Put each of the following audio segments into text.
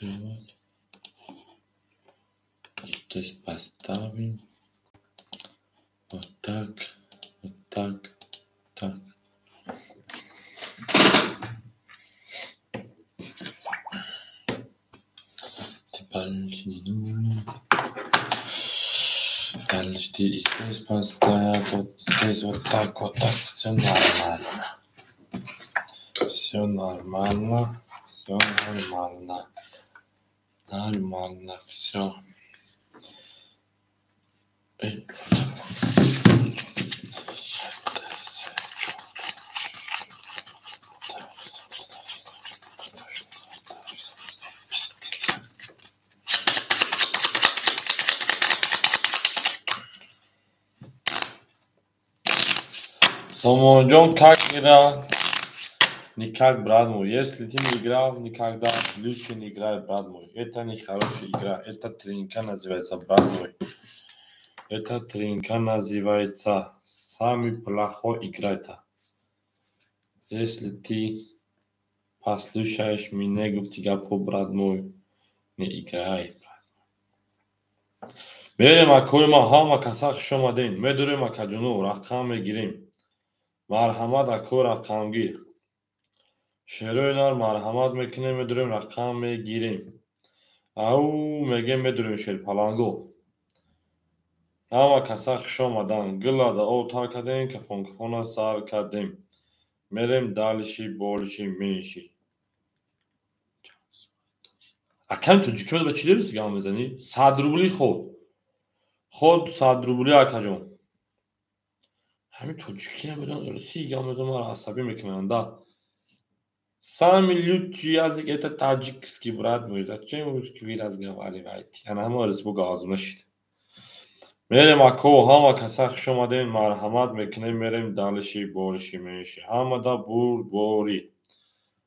Вот. И здесь поставим. Вот так, вот так, так. Дальше не нужно. Дальше ты здесь поставь, вот здесь вот так, вот так. Все нормально. Все нормально. Все нормально. Нормально. Все. Сомонҷон, как игра? Никак, брат мой. Если ты не играл никогда, лучше не играй, брат мой. Это не хорошая игра. Это тренинка называется, брат мой. Это тренинка называется. Самый плохой игра-то. Если ты послушаешь меня, гуфтига по, брат мой, не играй, брат мой. Мерем, акои ма, ҳама каса хуш омадем. Медурем, акаҷоно, рақам мегирем. Марҳамат, ако рақамгир. Шерои нар марҳамат мекунем, медурем, рақам мегирем. Ау мегем, медурем шерпаланго. Ҳама каса хуш омаданд. Гулада об тар кардем, кафонкафона сар кардем. Мерем дальше, больше, меньше. Акам тоҷикӣ ба чӣ дорӣ гап мезанӣ? 100 рубли ход. Ход 100 рубли, акаҷон. Ҳамин тоҷикӣ намедонам, русӣ гап мезанам, маро асабӣ мекунанд, да. Самый лучший язык это таджикский, брат мой. Зачем русский вы разговариваете? Ана ҳама русбо гавазу нашид. Мерем, ако, ҳама каса хуш омадем, марҳамат мекунем, мерем дальше, больше, меньше. Ҳамада бурдборӣ.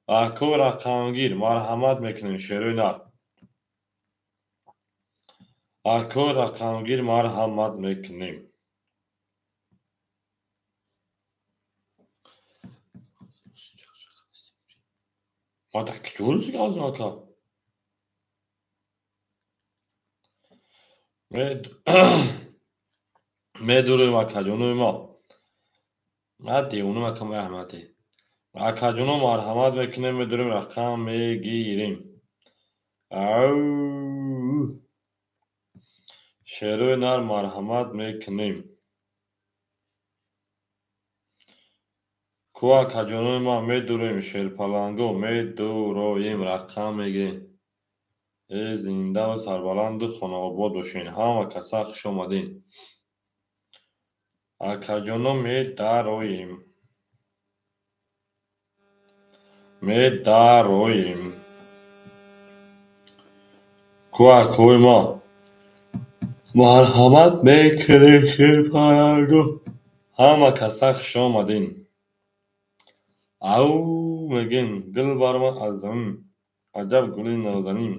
Ако рақамгир, марҳамат мекунем, шерои нар. Ако рақамгир, марҳамат мекунем. Ма дар куҷо русӣ гап мезанам, ака? Медурем, акаҷонои ма. Ма девонам, ака, ма аҳмаде. Акаҷоно, марҳамат мекунем, медурем, рақам мегирем. Ау. Шерои нар марҳамат мекунем. Ку, акаҷонои ма, медурем, шерпаланго, медуроем, рақам мегирем. Э, зиндаву сарбаланду хонаобод бошед. Ҳама каса хуш омадед. Акаҷоно, медароем. Медароем. Ку, акои ма. Марҳамат мекунем, шерпаланго. Ҳама каса хуш омадед. Ау мегем, гул баромад аз замин, аҷаб гули нозанин.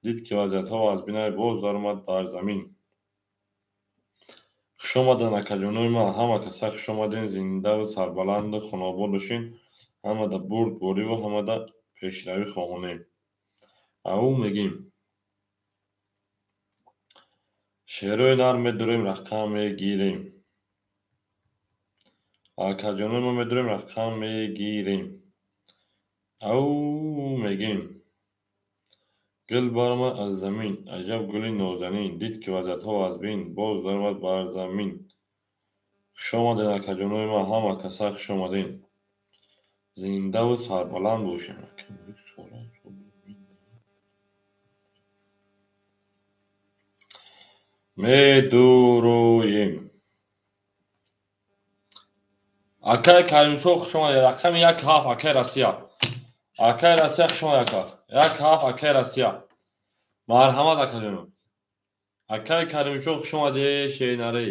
Дид, ки вазъиятҳо вазбинай, боз даромад бар замин. Хуш омаданд, акаҷонои ман, ҳама каса хуш омадед, зиндаву сарбаланду хонаобод бошед. Ҳамада бурдбориву ҳамада пешравӣ хоҳонем. Ау мегем. Шерои нар медурем, рақам мегирем. Акаҷонои мо, медурем, рақам мегирем. Ау мегем. Гул баромад аз замин, аҷаб гули нозанин. Дид, ки вазъиятҳо вазбин, боз даромад бар замин. Хуш омадед, акаҷонои ман, ҳама каса хуш омадед. Зиндаву сарбаланд бошед. Медуроем. Акай Каримшоҳ, хуш омадед. Рақами 1-7, акай Россия. Акай Россия, хуш омадед, ака. 1-7, акай Россия. Марҳамат, акаҷонам. Акай Каримшоҳ, хуш омадед, шеринаре.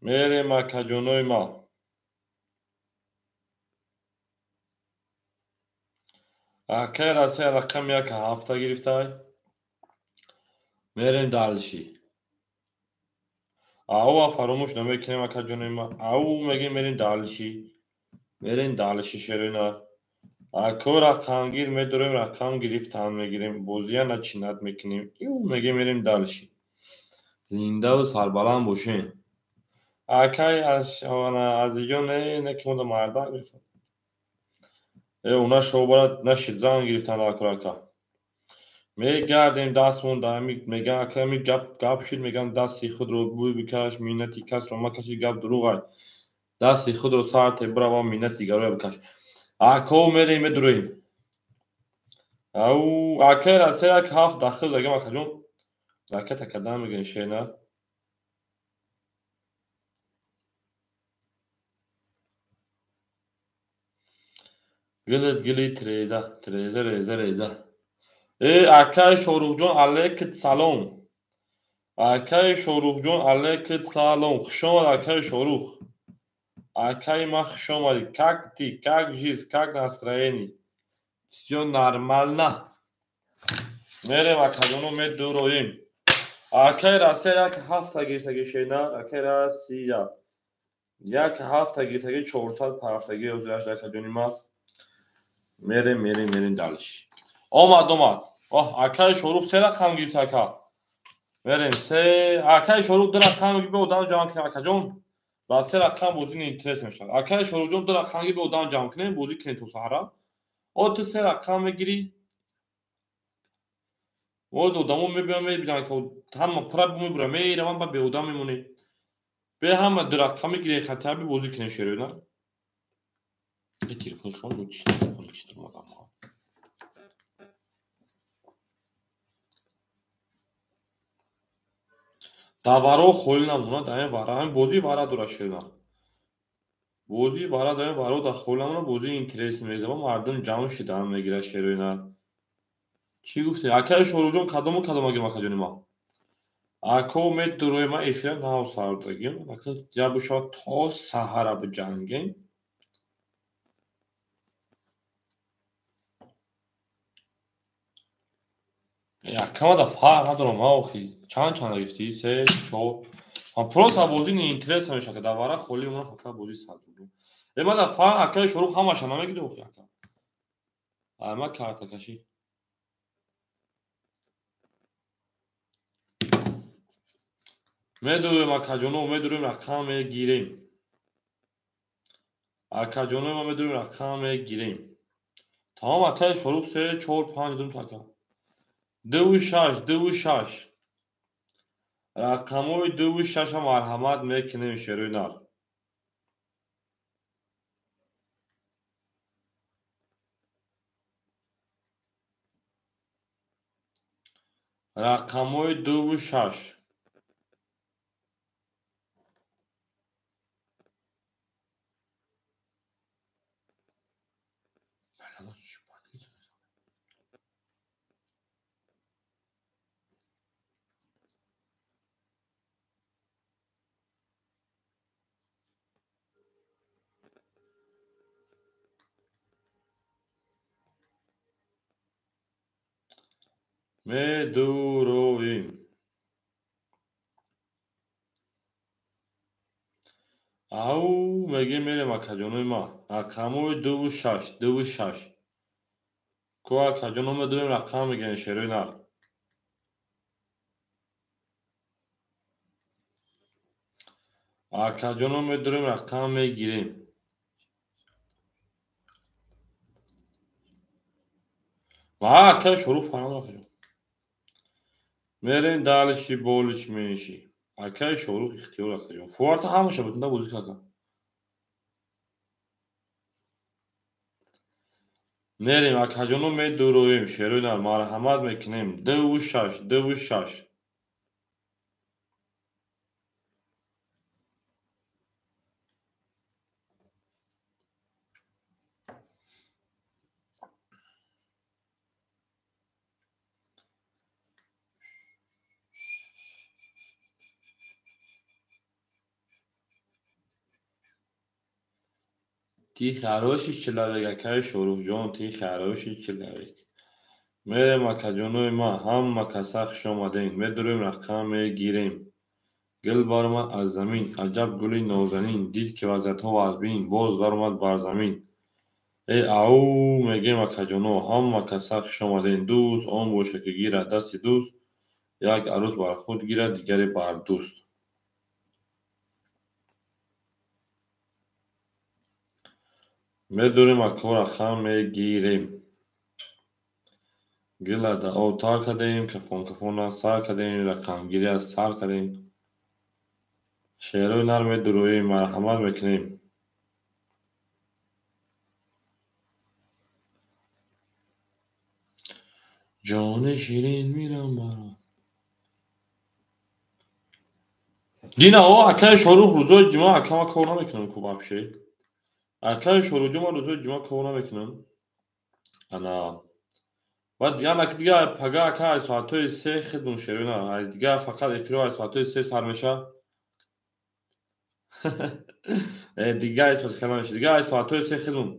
Мерем, акаҷонои ма. Акай Россия рақами 1-7 гирифтай. Мерем дальше. Ау фаромӯш намекунем, акаҷонои ма. Ау мегем, мерем дальше. Мерем дальше, шерои нар. Ако рақамгир медорем, рақам гирифтан мегирем, бозия начинать мекунем. Ю мегем мерем дальше. Зиндаву сарбаланд бошем. Акай азиҷон не ки мода мардак мефурӯхт. Уна шобара нашид зан гирифтан акурака. Мегардем дастмон меган аками гап гап шуд, меган дасти худро бӯй бикаш, миннати касро макаши, гап дурӯғай. Дасти худро сарте бирава, миннати дигарро бикаш. Ако мерем медурӯем. Ау акай Россия як ҳафт дахил дагам акаҷон. Ракета кадан мегӯем шена. Гилит гили треза, треза реза реза. Акай Шоҳрухҷон алейкум салом. Акай Шоҳрухҷон алейкум салом. Хуш омад акай Шоҳрух. Акай ма хуш омадӣ. Как ты, как жизнь, как настроение? Всё нормально. Мерем акаҷоно медуроем. Акай Россия як ҳафта гирифтаги шена, акай Россия. Як ҳафта гирифтаги 400 ҳафтаги озираш акаҷони ма. Мерем, мерем, мерем дальше. Омад, омад. Оҳ, акай Шоҳрух се рақам гирифт ака. Мерем се, акай Шоҳрух ду рақам гирифт, одам ҷамъ кунем акаҷон. Ба се рақам бозӣ интерес мешавад. Акай Шоҳрухҷон ду рақам гирифт, одам ҷамъ кунем, бозӣ кунем то саҳара. О ту се рақам мегирӣ. Боз одамо мебиён мебинанд ки ҳама пура мебуранд, мераванд ба беодам мемонем. Бе ҳама ду рақам мегирем, хатаби бозӣ кунем шероина. Телефони хон чи телефони чи омадам. Даваро холӣ намонад, айн вара, айн бозӣ вара дора шерина. Бозӣ вара дора, варо да холӣ намонад, бозӣ интерес мезава, мардум ҷамъ шидан мегирад шероина. Чӣ гуфтӣ? Акай Шоҳрухҷон кадому кадом агирам акаҷони ма? Ако медурои ма эфира нав сар дагим, ака я бошад то саҳара биҷангем. Якамада фарқ надорам, ма охи чанд чанд гирифтӣ? Се, чор. Ма просто бозӣ неинтерес мешавад, ки давара холӣ мемонад, фақат бозӣ сад рубл. Мада фарқ акаи Шоҳрух ҳамаша намегирӣ охи ака. Ай ма картакашӣ. Медурем акаҷоно, медурем рақам мегирем. Акаҷоно ма медурем рақам мегирем. Тамом акаи Шоҳрух се, чор, панҷ дум ака. Дуву шаш, дуву шаш. Рақамҳои дуву шаша марҳамат мекунем шерои нар. Рақамҳои дуву шаш. Медуроем. Ау мегем мерем акаҷонои ма. Рақамҳои дуву шаш, дуву шаш. Ко акаҷоно медурем рақам мегирем шерои нар. Акаҷоно медурем рақам мегирем. Ва акаи Шоҳрух фармон акаҷон. Мерем дальше болиш менши. Акаи Шоҳрух ихтиёр акаҷон. Фуарта ҳамаша бутунда бозӣ кардам. Мерем акаҷоно медуроем шерои нар марҳамат мекунем. Дуву шаш, дуву шаш. Ты хороший человек, акаи Шоҳрухҷон, ты хороший человек. Мерем акаҷонои ма, ҳама каса хуш омадем. Медурем рақам мегирем. Гул баромад аз замин, аҷаб гули нозанин, дид ки вазъиятҳо вазбин, боз баромад бар замин. Ау мегем акаҷоно, ҳама каса хуш омадем. Дӯст он боша, ки гирад дасти дӯст, як арӯс бар худ гирад, дигаре бар дӯст. Медурем ако, рақам мегирем. Гила да об тар кардем, кафон кафона сар кардем, рақамгирия сар кардем. Шеърҳои нар медуроем, марҳамат мекунем. Ҷони ширин мирам баро. Дина о, акаи Шорух рӯзои ҷумъа ака ма кор намекунам ку вообще. Акаи Шоруҳҷон, ман рӯзои ҷумъа кор намекунам. Ана. Баъд дигар ана дигар пага ака аз соатҳои 3 хидмун шеърҳои нар. Аз дигар фақат эфирҳо аз соатҳои 3 сар мешавад. Дигар эсмас калам мешавад. Дигар аз соатҳои 3 хидмун.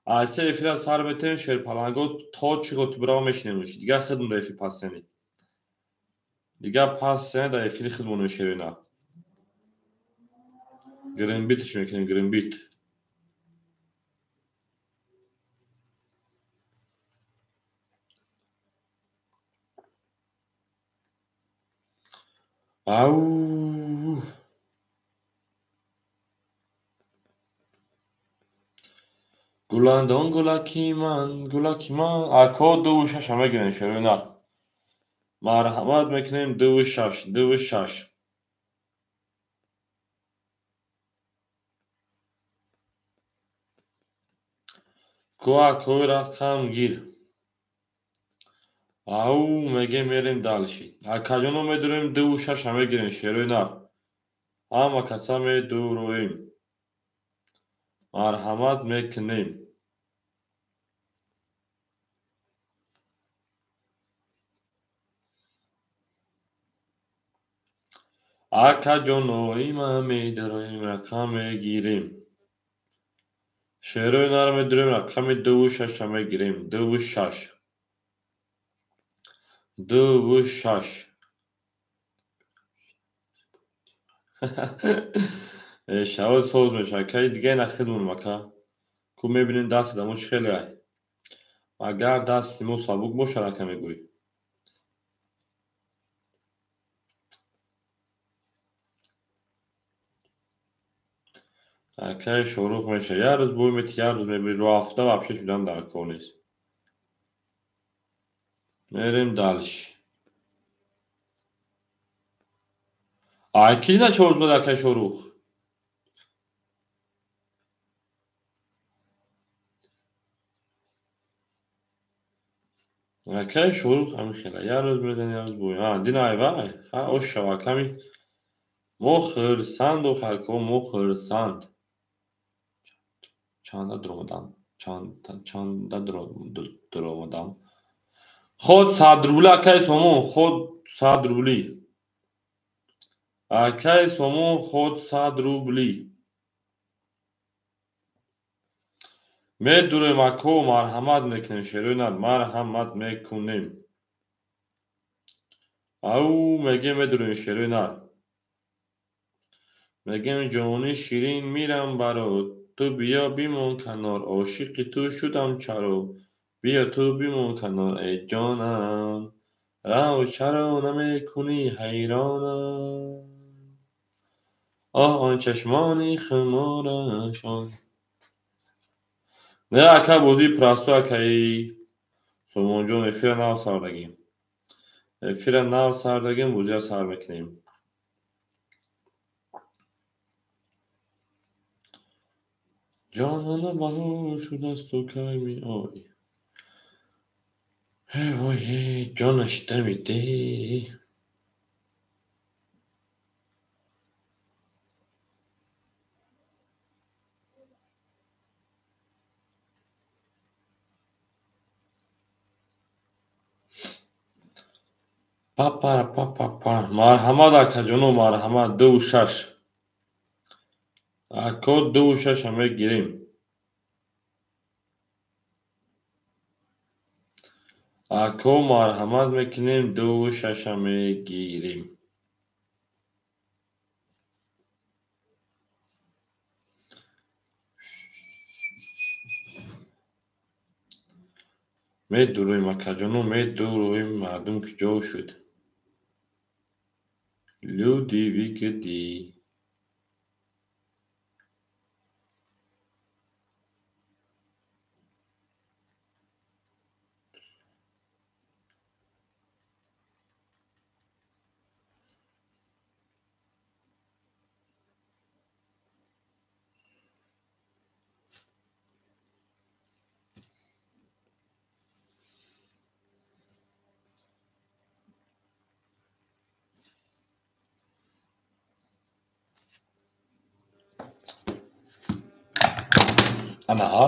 Аз 3 эфира сар метем, шерпаланго то чиғо тубрава мешинем. Дигар хидмун дар эфир пас сени. Дигар пас сени дар эфири хидмун шеърҳои нар. Гримбитш мекунем, гримбит. Ау. Гуландон гулаки ман, гулаки ман. Ако 2 6 мегирем шеърҳои нар. Марҳамат мекунем 2 6, 2 6. Ку акои рақамгир. Ау мегем мерем дальше. Акаҷоно медурем 2 6 мегирем шеърҳои нар. Ҳама каса медуроем. Марҳамат мекунем. Акаҷоно има медуроем, рақам мегирем. Шеърҳои нар медурем, рақами 2 6 мегирем. 2 6. 2 6. Шавоз соз мешавад. Кай дига ина хидмонем ака. Ку мебинем дасти дамо чӣ хеле ай. Агар дасти мо сабук бошад, ака мегӯӣ. Акаи Шорух мешавад. Як рӯз бой мети, як рӯз мебири. Роҳ афтода вообще шудан дар кор нест. Мерем дальше. Ай ки дина чор рӯз баъд акаи Шорух? Акаи Шорух ҳамин хела. Як рӯз мезани, як рӯз бой. А, дина ай вай. Ха, ош шава аками. Мо хурсанду хако, мо хурсанд. Чанда дуромадам? Чанда дуромадам? Ход 100 рубли акаи Сомон, ход 100 рубли. Акаи Сомон, ход 100 рубли. Медурем ако, марҳамат мекунем, шеърҳои нар, марҳамат мекунем. Ау мегем медурем шеърҳои нар. Мегем ҷони ширин мирам барот, ту биё бимон канор, ошиқи ту шудам чаро, биё ту бимон канор, эй ҷонам. Рав чаро намекунӣ ҳайронам. Оҳ он чашмони хуморашон. Не ака бозии простой акаи Сомонҷон, эфира нав сардагим. Эфира нав сардагим, бозия сар мекунем. Ҷонона баҳор шудасту кай меоӣ. Эй вой, эй ҷонаш дамиде. Папара папапа. Марҳамат акаҷоно, марҳамат 2 6. Ако 2 6 мегирем. Ако марҳамат мекунем, 2 6 мегирем. Медуроем, акаҷоно, медуроем, мардум куҷо шуд? Люди, вы где? Анаҳа,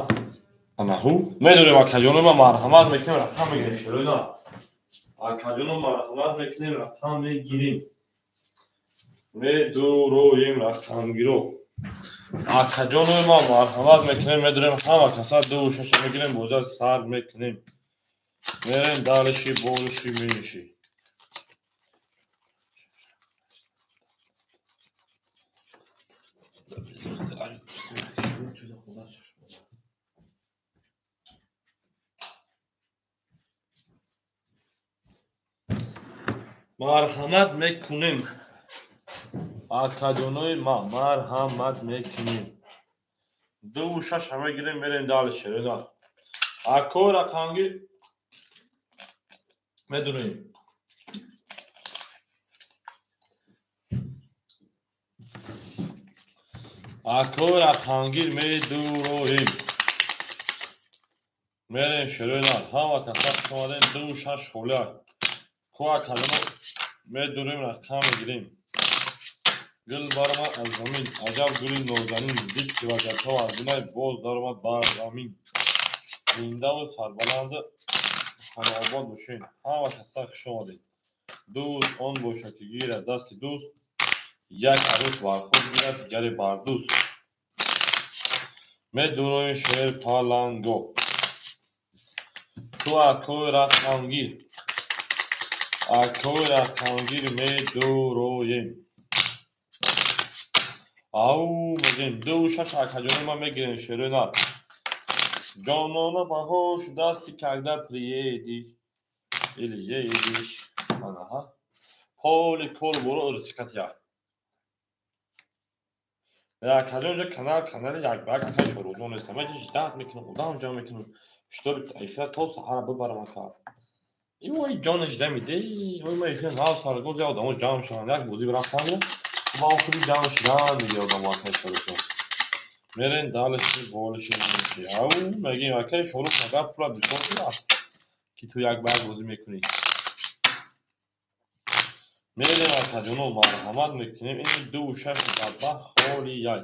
анаҳу. Медонем, акаҷоно, ма марҳамат мекунем, рақам мегирем, шероина. Акаҷоно, марҳамат мекунем, рақам мегирем. Медуроем рақамгиро. Акаҷоно, ма марҳамат мекунем, медурем ҳама каса ду шаша мегирем, боза сар мекунем. Мерем далиши, болиши, миниши. Марҳамат мекунем. Акаҷонои ма, марҳамат мекунем. Ду шаша мегирем, мерем дальше. Ако рақамгир медурем. Ако рақамгир медуроем. Мерем шероина. Ҳама каса хуш омадем, ду шаш холия. Ко акаҷоно медурем, рақам мегирем. Гул баромад аз замин, аҷаб гули нозанин, дид ки ваҷабҳо аз бинай, боз даромад бар замин. Зиндаву сарбаланду хонаобод бошед. Ҳама каса хуш омадед. Дӯст он бошад, ки гирад дасти дӯст, як арӯс бар худ гирад, дигаре бар дӯст. Медуроем шер паланго. Ту акои рақамгир. Акои рақамгир медуроем. Ау, мегирем. Ду шаш акаҷоно ма мегирем, шероина. Ҷонона баҳор шудааст, ты когда приедешь или едешь. Анаҳа. Поли кор боро ырсикатия. Акаҷон, инҷа канал, канали як ба як акаи Шоҳрӯзон нест. Ман инҷа ждать мекунам, одам ҷамъ мекунам, чтобы эфира то саҳара бибарам ака. Ой, ҷонаш дамиде. Ой, ма эфира нав саргоз я одамо ҷамъ шаванд, як бозӣ рафтан. Ма охири ҷамъ шудан диге одамо акаи Шоҳрӯзон. Мерем дальше, болиши, миниши. Ау, мегим акаи Шоҳрӯз, магар пулат бисёр шудааст, ки ту як ба як бозӣ мекунӣ. Мерем, акаҷоно, марҳамат мекунем. Ин ду шаш бадбахт холияй.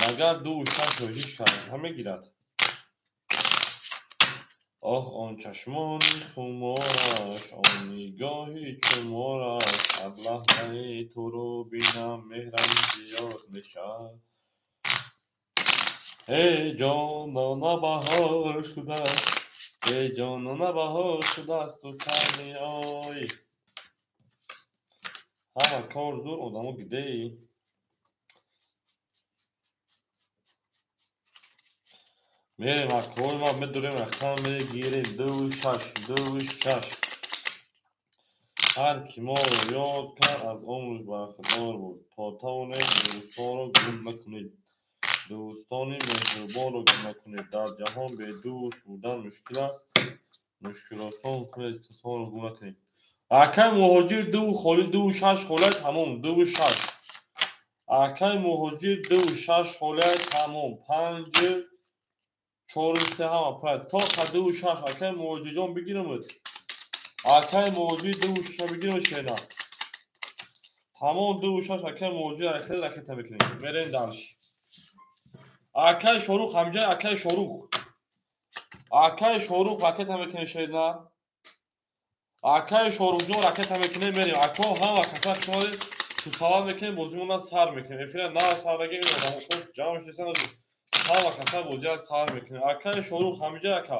Магар ду шашро ҳеҷ кас намегирад. Оҳ, он чашмони хумораш, он нигоҳи чумораш, ҳар лаҳзаи туро бинам, меҳрам зиёд мешавад. Эй ҷонона, баҳор шудааст, эй ҷонона, баҳор шудааст, ту кай меоӣ? Ҳама кор зур, одамо гидеи. Мерем, акои ма, медурем, рақам мегирем. Ду шаш, ду шаш. Ҳар ки моро ёд кард, аз умраш бархӯрдор буд. То тавонед дӯстонро гум накунед. Дӯстони меҳрубонро гум накунед. Дар ҷаҳон бедӯст будан мушкил аст. Мушкилосон кунед, касонро гум накунед. Акай муҳоҷир ду холи, ду шаш холия тамом, ду шаш. Акай муҳоҷир ду шаш холия тамом, панҷ чор се ҳама пай. То ка ду шаш акай муҳоҷирҷон бигирамед. Акай муҳоҷир ду шаша бигирамед шена. Тамом ду шаш акай муҳоҷир хеле ракета мекунем. Мерем дальше. Акай Шорух ҳамҷа, акай Шорух. Акай Шорух ракета мекунем шена. Акай Шоҳрухҷон ракета мекунем, мерем. Ако ҳама каса хуш омадед. Ту салам мекунем, бозимона сар мекунем. Эфира нав сардагем, одамо худ ҷамъ шудасан. Ҳама каса бозия сар мекунем. Акай Шоҳрух ҳамиҷа ака.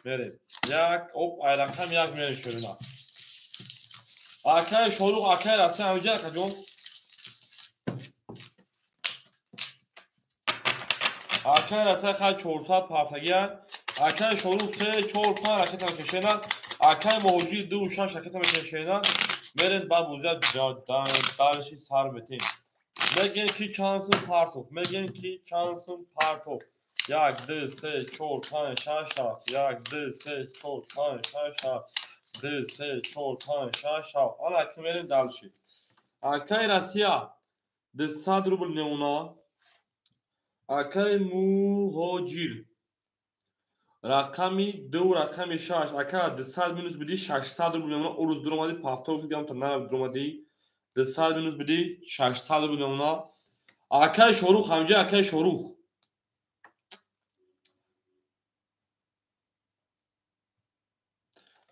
Мерем. Як, оп, ай рақам як мерем шурина. Акай Шоҳрух, акай Расия ҳамиҷа акаҷон. Акай Расия хай 400 партагия. Акай Шорух 3 4 5 ракета мекашена. Акай Муҳоҷир 2 6 ракета мекашена. Мерем ба бозия дальше сар метем. Мегем ки чанд сум партоф. Мегем ки чанд сум партоф. 1 2 3 4 5 6 7 1 2 3 4 5 6 7 2 3 4 5 6 7. Ана ки мерем дальше. Акай Россия 200 рубл меона. Акай Муҳоҷир рақами 2 рақами 6. Ака 200 минус биди 600 рубл меона. Урус дуромади пафтор гам та на дуромади 200 минус биди 600 рубл меона. Акай Шорух ҳамҷа акай Шорух.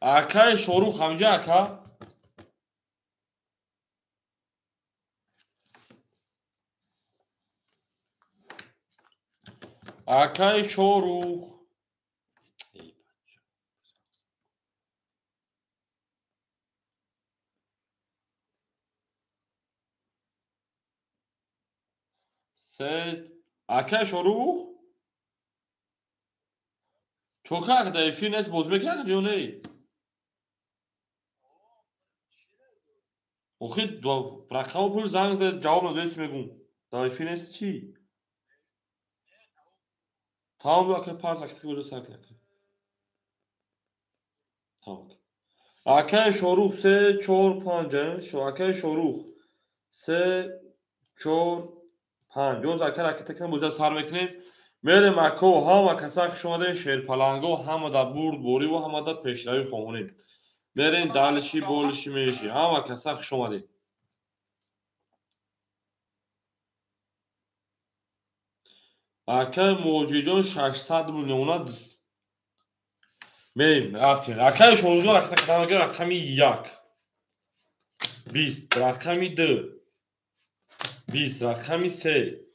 Акай Шорух ҳамҷа ака. Акай Шорух. Се акай Шорух? Чока дар эфир нест боз мекунад ё не? Охи рақамо пул занг зад ҷавоб надодест мегум. Дар эфир нест чӣ? Тамом акай парт ракета боза сар кунад. Тамом. Акай Шорух 3 4 5. Акай Шорух 3 4 5. Ёз акай ракета кунем боза сар мекунем. Мерем ако ҳама каса хуш омадем шерпаланго ҳама да бурд бориву ҳама да пешравӣ хоҳонем. Мерем далиши болиши меши ҳама каса хуш омадем. Акай Муҳоҷирҷон 600 рубл меона. Мерем рафтем. Акай Шоруҳҷон ракета кардам рақами 1 20 рақами 2 20 рақами 3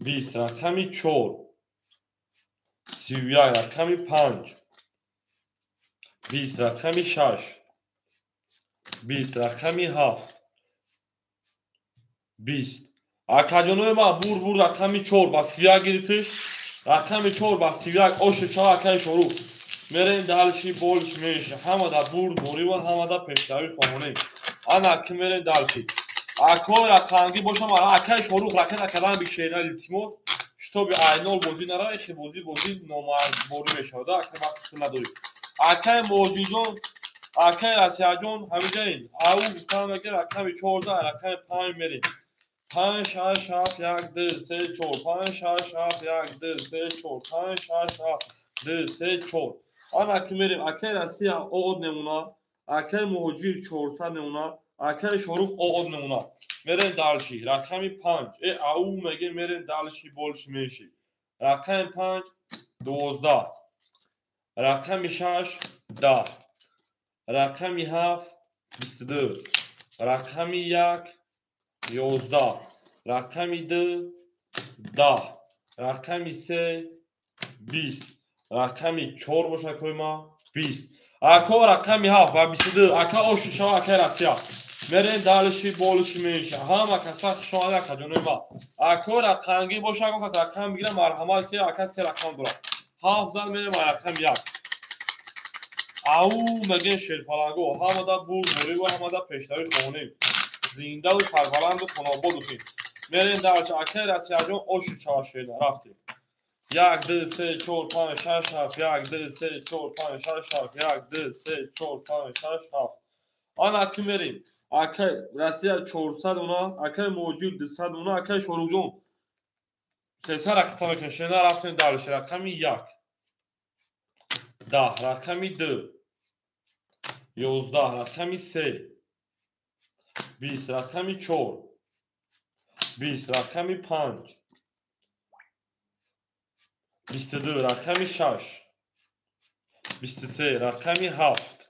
20 рақами 4 31 рақами 5 20 рақами 6 20 рақами 7 20. Акаҷонои ма бур бур рақами 4 ба 31 гирифтиш. Рақами 4 ба 31 ошу чава акаи Шорух. Мерем дальше болиш меша. Ҳама да бурд борива ҳама да пешравӣ хоҳонем. Ана ки мерем дальше. Акой рақамги бошам акаи Шорух ракета кардан бишера илтимос. Шитоби айнол бозӣ нара ихи бозӣ бозӣ номарборӣ мешавад. Ака вақт надорӣ. Акаи Муҳоҷирҷон, акаи Россияҷон ҳамиҷаин. Ау гуфтам мега рақами 14 рақами 5 мерем. 5 6 7 1 2 3 4 5 6 7 1 2 3 4 5 6 7 2 3 4. Ана ки мерем. Акаи Россия оод мемона. Акаи Муҳоҷир 400 мемона. Акаи Шорух оод мемона. Мерем дальше. Рақами 5. Ау меге мерем дальше больше меньше. Рақами 5 12. Рақами 6 10. Рақами 7 22. Рақами 1 11. Рақами 2 10. Рақами 3 20. Рақами 4 бошад койма 20. Ако рақами 7 ба 22. Ака ошу шава акаи Россия. Мерем дальше больше меньше. Ҳама каса хуш омада акаҷонои ма. Ако рақамги бошад, ако кас рақам бигира марҳамат ки ака се рақам дорад. 7 дан мерем рақами 1. Ау мегем шерпаланго ҳама да бурд бориву ҳама да пешравӣ хоҳонем. Зиндаву сарбаланду хонаобод бошем. Мерем дальше. Акаи Россияҷон ошу чава шеда рафтем. 1 2 3 4 5 6 7 1 2 3 4 5 6 7 1 2 3 4 5 6 7. Ана ки мерем. Акаи Россия 400 она, акаи Муҳоҷир 200 она, акаи Шоруҳҷон 300 ракета мекунем. Шена рафтем дальше. Рақами 1 10 рақами 2 11 рақами 3 20 рақами 4 20 рақами 5 22 рақами 6 23 рақами 7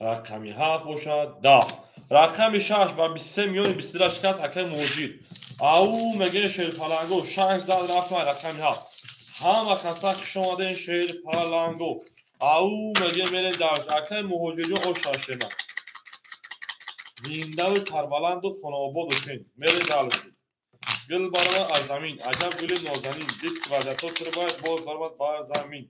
рақами 7 бошад 10 рақами 6 ба 23 миёни 22 шикаст акаи Муҳоҷир. Ау меге шерпаланго 6 зад рафтан рақами 7. Ҳама каса хуш омадем шерпаланго. Ау меге мерем дальше. Акаи Муҳоҷирҷон ош шашема. Зиндаву сарбаланду хонаобод бошем. Мерем дальше. Гул баромад аз замин, аҷаб гули нозанин, дид ки вазиятҳо турбад, боз баромад бар замин.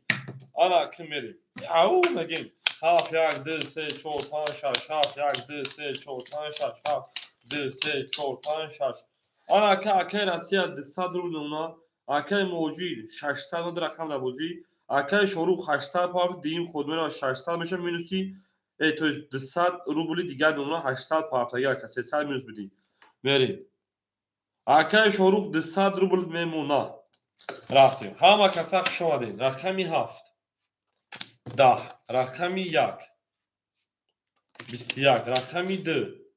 Ана ким мерем? Ау мегем. 7 1 2 3 4 5 6 7 1 2 3 4 5 6 7 2 3 4 5 6. Ана ака акай Россия 200 рубл мемона, акай Муҳоҷир 600 рақам дар бозӣ, акай Шорух 800 парафт, диим худ мерава 600 меша минуси, то есть 200 рубли дигар мемона 800 парафт, агар ака 300 минус бидӣ. Мерем. Акай Шорух 200 рубл мемона. Рафтем. Ҳама каса хуш омадед. Рақами 7 10, рақами 1 21, рақами 2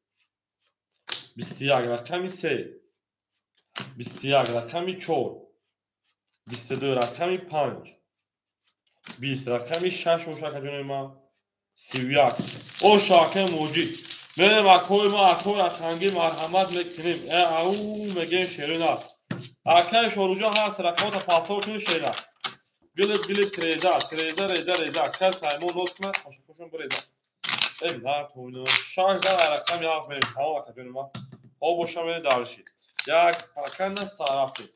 21, рақами 3 21, рақами 4 22, рақами 5 20, рақами 6 боша акаҷони ман 31. Оша акаи Муҳоҷир. Мерем акои ма, акои рақамгир марҳамат мекунем. Ау мегем шерин аст. Акаи Шоруҷон ҳаст рақамота пафтор кунед шерина. Гилиб гилиб треза, треза реза реза. Кас саймон ноз кунад, хошухошон биреза. Нар шаш зан рақами 7 мерем. Тамом акаҷони ман. Ҳо боша мерем дарши. Як ака наста рафтем.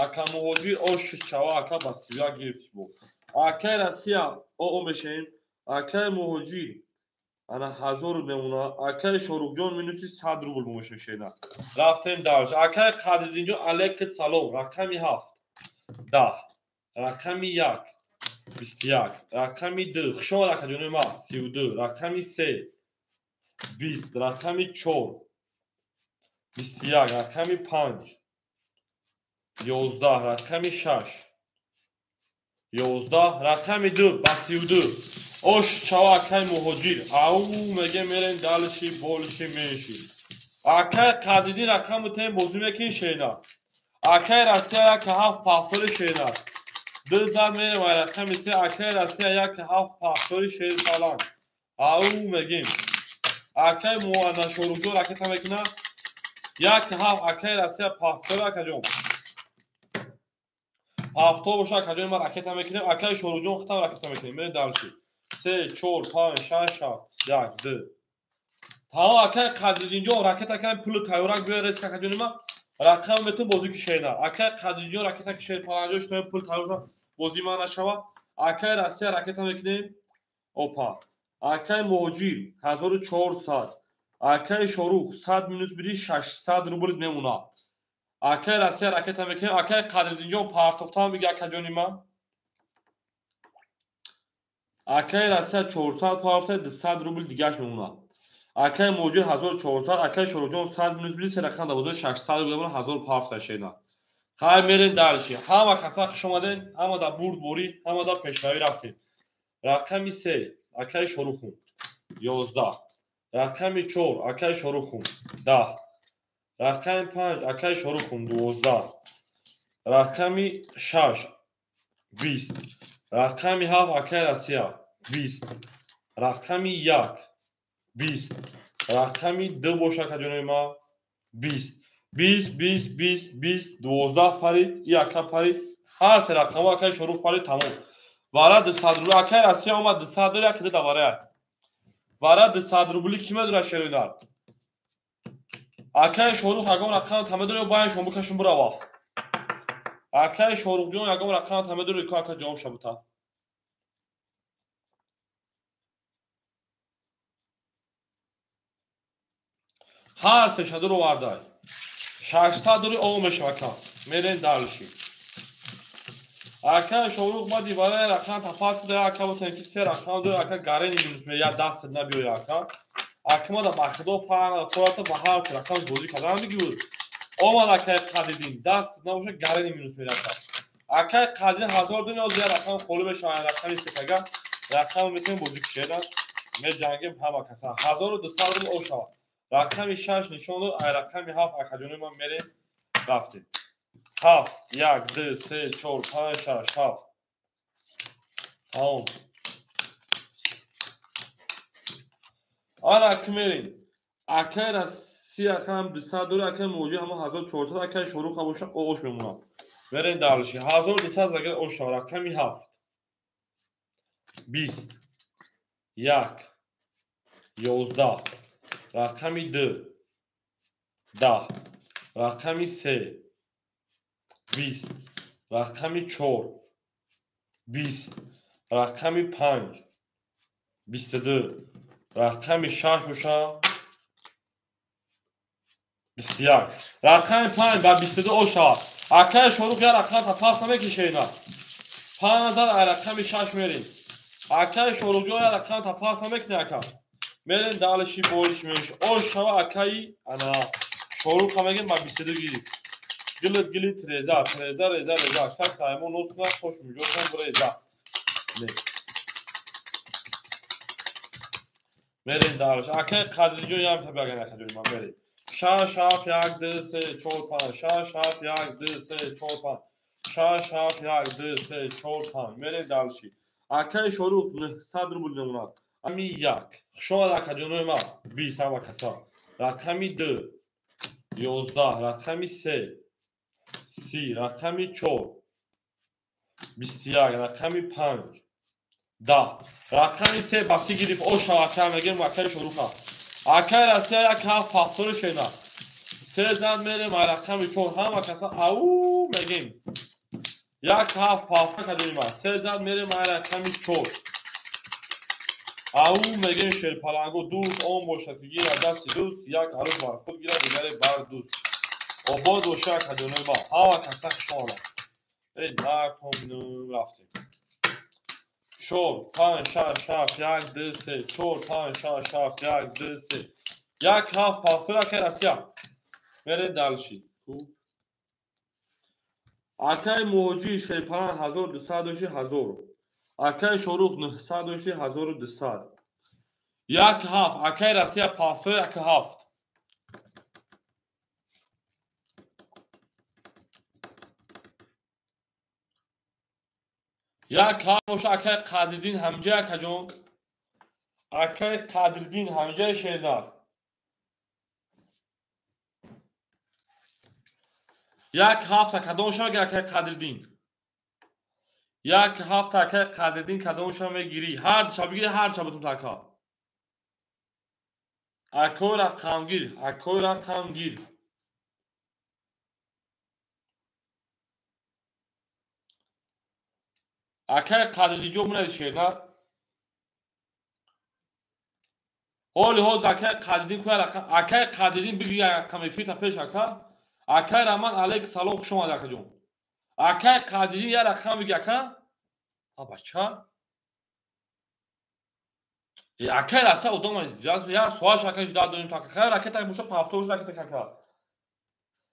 Ака Муҳоҷир ош чава ака ба 31 гирифт бо. Акаи Россия о мешем. Акаи Муҳоҷир ана 1000 мемона. Акаи Шорухҷон минуси 100 рубл мемошем шена. Рафтем дарш. Акаи Қадриддинҷон алейкум салом. Рақами 7 10, рақами 1 21, рақами 2 хуш омад акаҷони ман 32, рақами 3 20, рақами 4 21, рақами 5 11, рақами 6 11, рақами 2 ба 32. Ош чава акаи Муҳоҷир. Ау меге мерем далши болши менши. Акаи Қадриддин рақаму тем бозӣ мекунӣ шена. Акаи Россия 1 7 пафтори шена. 2 зад мерем ай рақами 3. Акаи Россия 1 7 пафтори шер фалан. Ау мегем. Акаи Муанна Шоруҷон ракета мекуна. 1 7 акаи Россия пафтори акаҷон. Пафтор боша акаҷон ман ракета мекунем. Акаи Шоруҷон худам ракета мекунем. Мерем далши. 3 4 5 6 7 1 2. Тамом акаи Қадриддинҷон ракета кардем, пули тайёрак биёр рес акаҷони ман. Рақам метун бозӣ ки шена. Акаи Қадриддинҷон ракета ки шер паланҷо шуд, пул тайёр шуд, бозӣ ман нашава. Акаи Россия ракета мекунем. Опа. Акаи Муҳоҷир 1400. Акаи Шорух 100 минус биди 600 рубл мемона. Акаи Россия ракета мекунем. Акаи Қадриддинҷон партохтам мега акаҷони ман. Акаи Россия 400 партохта 200 рубл дигаш мемона. Акаи Муҳоҷир 1400, акаи Шоруҷон 100 минус биди се рақам дар бозор 600 рубл мемона, 1000 партохта шена. Хай мерем дарши. Ҳама каса хуш омадед, ҳама дар бурдборӣ, ҳама дар пешравӣ рафтем. Рақами 3 акаи Шорухум 11, рақами 4 акаи Шорухум 10, рақами 5 акаи Шорухум 12, рақами 6 20, рақами 7 акаи Россия 20, рақами 1 20, рақами 2 боша акаҷони ман 20, 20 20 20 20 12 парид, и ака парид, ҳар се рақамҳо акаи Шорух парид, тамом. Вара 200 рубл акаи Россия омад 200 дори ака да вара. Вара 200 рубли ки медора шеринар? Акаи Шорух ягон рақам тамедори ё баян шон бикашун бирава. Акаи Шорухҷон ягон рақам тамедори ко ака ҷавоб шабута. Ҳар се шадур овардай. 600 дори о мешава ака. Мерем дарши. Ака Шорух ма дивара рақам тапас куда ака бутен ки се рақам дори ака гарени минус ме я даст набиёй ака. Ака ма да ба худо фарқ фората ба ҳар се рақам бозӣ кардан мегӯд. Омад акаи Қадриддин даст набоша гарени минус мерака. Акаи Қадриддин 1000 дори оз я рақам холӣ мешава рақами сетага. Рақам метавонем бозӣ кушеда. Меҷангем ҳама каса. 1200 рубл о шава. Рақами 6 нишон дод, ай рақами 7 акаҷони ман мерем рафтем. 7 1 2 3 4 5 6 7. Тамом. Ана ки мерем. Акаи Россия ҳам 200 дори, акаи Муҳоҷир ҳама 1400, акаи Шорух ҳам боша ош мемонад. Мерем дарши. 1200 агар ош шава. Рақами 7 20 1 11, рақами 2 10, Рақами се 20, рақами чор 20, рақами панҷ 22, рақами шаш боша 21. Рақами панҷ ба 22 ош шавад. Акаи Шорух як рақам та пас намекише ина. Панҷ зад ай рақами шаш мерем. Акаи Шоруҳҷон як рақам та пас намекунӣ ака. Мерем далиши болиш меш. Ош шава акаи ана Шоруха мегем ба 22 гирифт. Гилит гилит реза, реза реза реза. Кас ҳаймон нос кунад, хош муҷотон реза. Мерем далиш. Акаи Қадриҷон ям та баган акаҷон ман мерем. 6 7 1 2 3 4 5 6 7 1 2 3 4 5 6 7 1 2 3 4 5 мерем далши. Акаи Шорух 900 рубл мемонад. Рақами як. Хушомад акаҷонои ман. 20 ҳама каса. Рақами ду 11, рақами се 30, рақами чор 21, рақами панҷ 10. Рақами се ба си гирифт. Оша ака мегем акаи Шоруха. Акаи Россия як ҳафт пафтори шена. Се зад мерем ай рақами чор ҳама каса ау мегем. Як ҳафт пафта кадоим аст. Се зад мерем ай рақами чор. Ау мегем шерпаланго дӯст он бошад ки гирад дасти дӯст, як арӯз бар худ гирад, дигаре бар дӯст. Обод боша акаҷонои ман. Ҳама каса хушомад. Эй нартон рафтем. 4 5 6 7 1 2 3 4 5 6 7 1 2 3 1 7 пафтор акаи Россия. Мерем далши. Акаи Муҳоҷир шерпаланг 1200 дошти 1000. Акаи Шорух 900 дошти 1200. 1 7 акаи Россия пафтор 1 7. Як ҳафт боша акаи Қадриддин ҳамҷа акаҷон. Акаи Қадриддин ҳамҷаи шернар. Як ҳафта кадом шава акаи Қадриддин? Як ҳафта акаи Қадриддин кадом шава мегирӣ? Ҳар душа бигирӣ, ҳар душа бутун ака. Акои рақамгир, акои рақамгир. Акаи Қадриддинҷон бунавис шернар. Ҳоли ҳозир акаи Қадриддин куя рақам, акаи Қадриддин бигир як рақам эфирта пеш ака. Акаи Раман алайк салом, хуш омад акаҷон. Акаи Қадриддин як рақам бигир ака. А бача. Акаи Россия одам аст. Як суалш ака жда донем то ака. Ракета боша пафто боша ракета ака.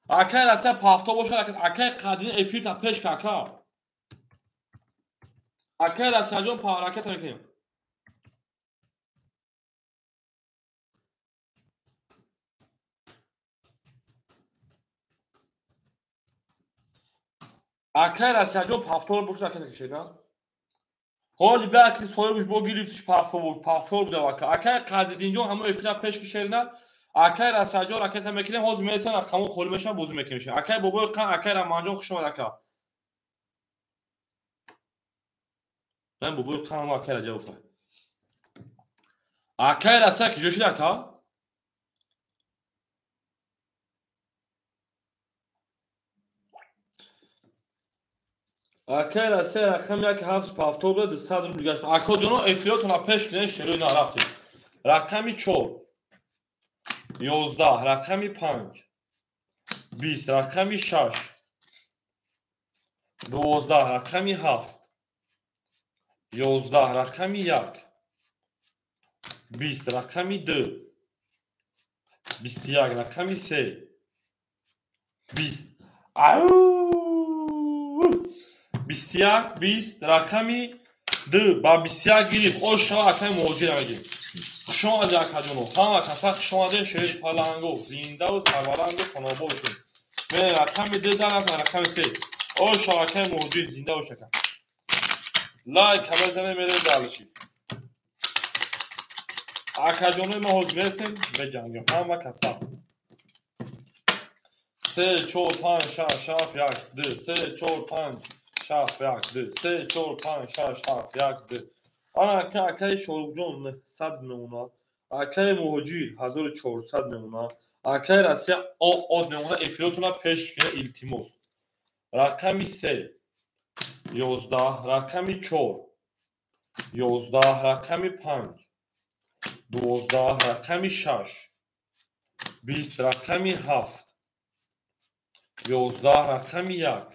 Акаи Россия пафто боша ракета. Акаи Қадриддин эфирта пеш ака. Акаи Россияҷон ракета мекунем. Акаи Россияҷон пафтор боша ракета кашед, а? Ҳоли баки соҳибаш бо гирифтиш пафтор пафтор буда ака. Акаи Қадриддинҷон ҳамон эфира пеш кашедна. Акаи Россияҷон ракета мекунем, ҳозир мерасем рақамон холӣ мешавад, бозӣ мекунем. Акаи Бобои Қан, акаи Раманҷон хуш омад ака. Ман Бобои Қан акаи Раҷабов. Акаи Россия куҷо шуд ака? Акаи Россия рақам як ҳафт пафтор буда 200 рубл гашт. Акоҷоно эфиротонро пеш кунед, шерои нарафтед. Рақами чор 11, рақами панҷ 20, рақами шаш 12, рақами ҳафт 11, рақами як 20, рақами ду 21, рақами се 20. Ау! 21, 20, рақами ду ба 21 гирифт. Ош шава акаи Муҳоҷира мегирем. Хуш омадед акаҷоно. Ҳама каса хуш омадед, шери паланго, зиндаву сарбаланду хонобод бошед. Мерем рақами ду зад рафтем рақами се. Ош шава акаи Муҳоҷир, зинда бош ака. Лайк мезанем, мерем далши. Акаҷонои ма ҳозир мерасем, меҷангем ҳама каса. 3 4 5 6 7 1 2 3 4 5 6 1 2 3 4 5 6 7 1 2. Ана акаи Шоруҳҷон 900 мемонад. Акаи Муҳоҷир 1400 мемонад. Акай Россия од мемона, эфиротона пеш кина, илтимос. Рақами 3 11, рақами 4 11, рақами 5 12, рақами 6 20, рақами 7 11, рақами 1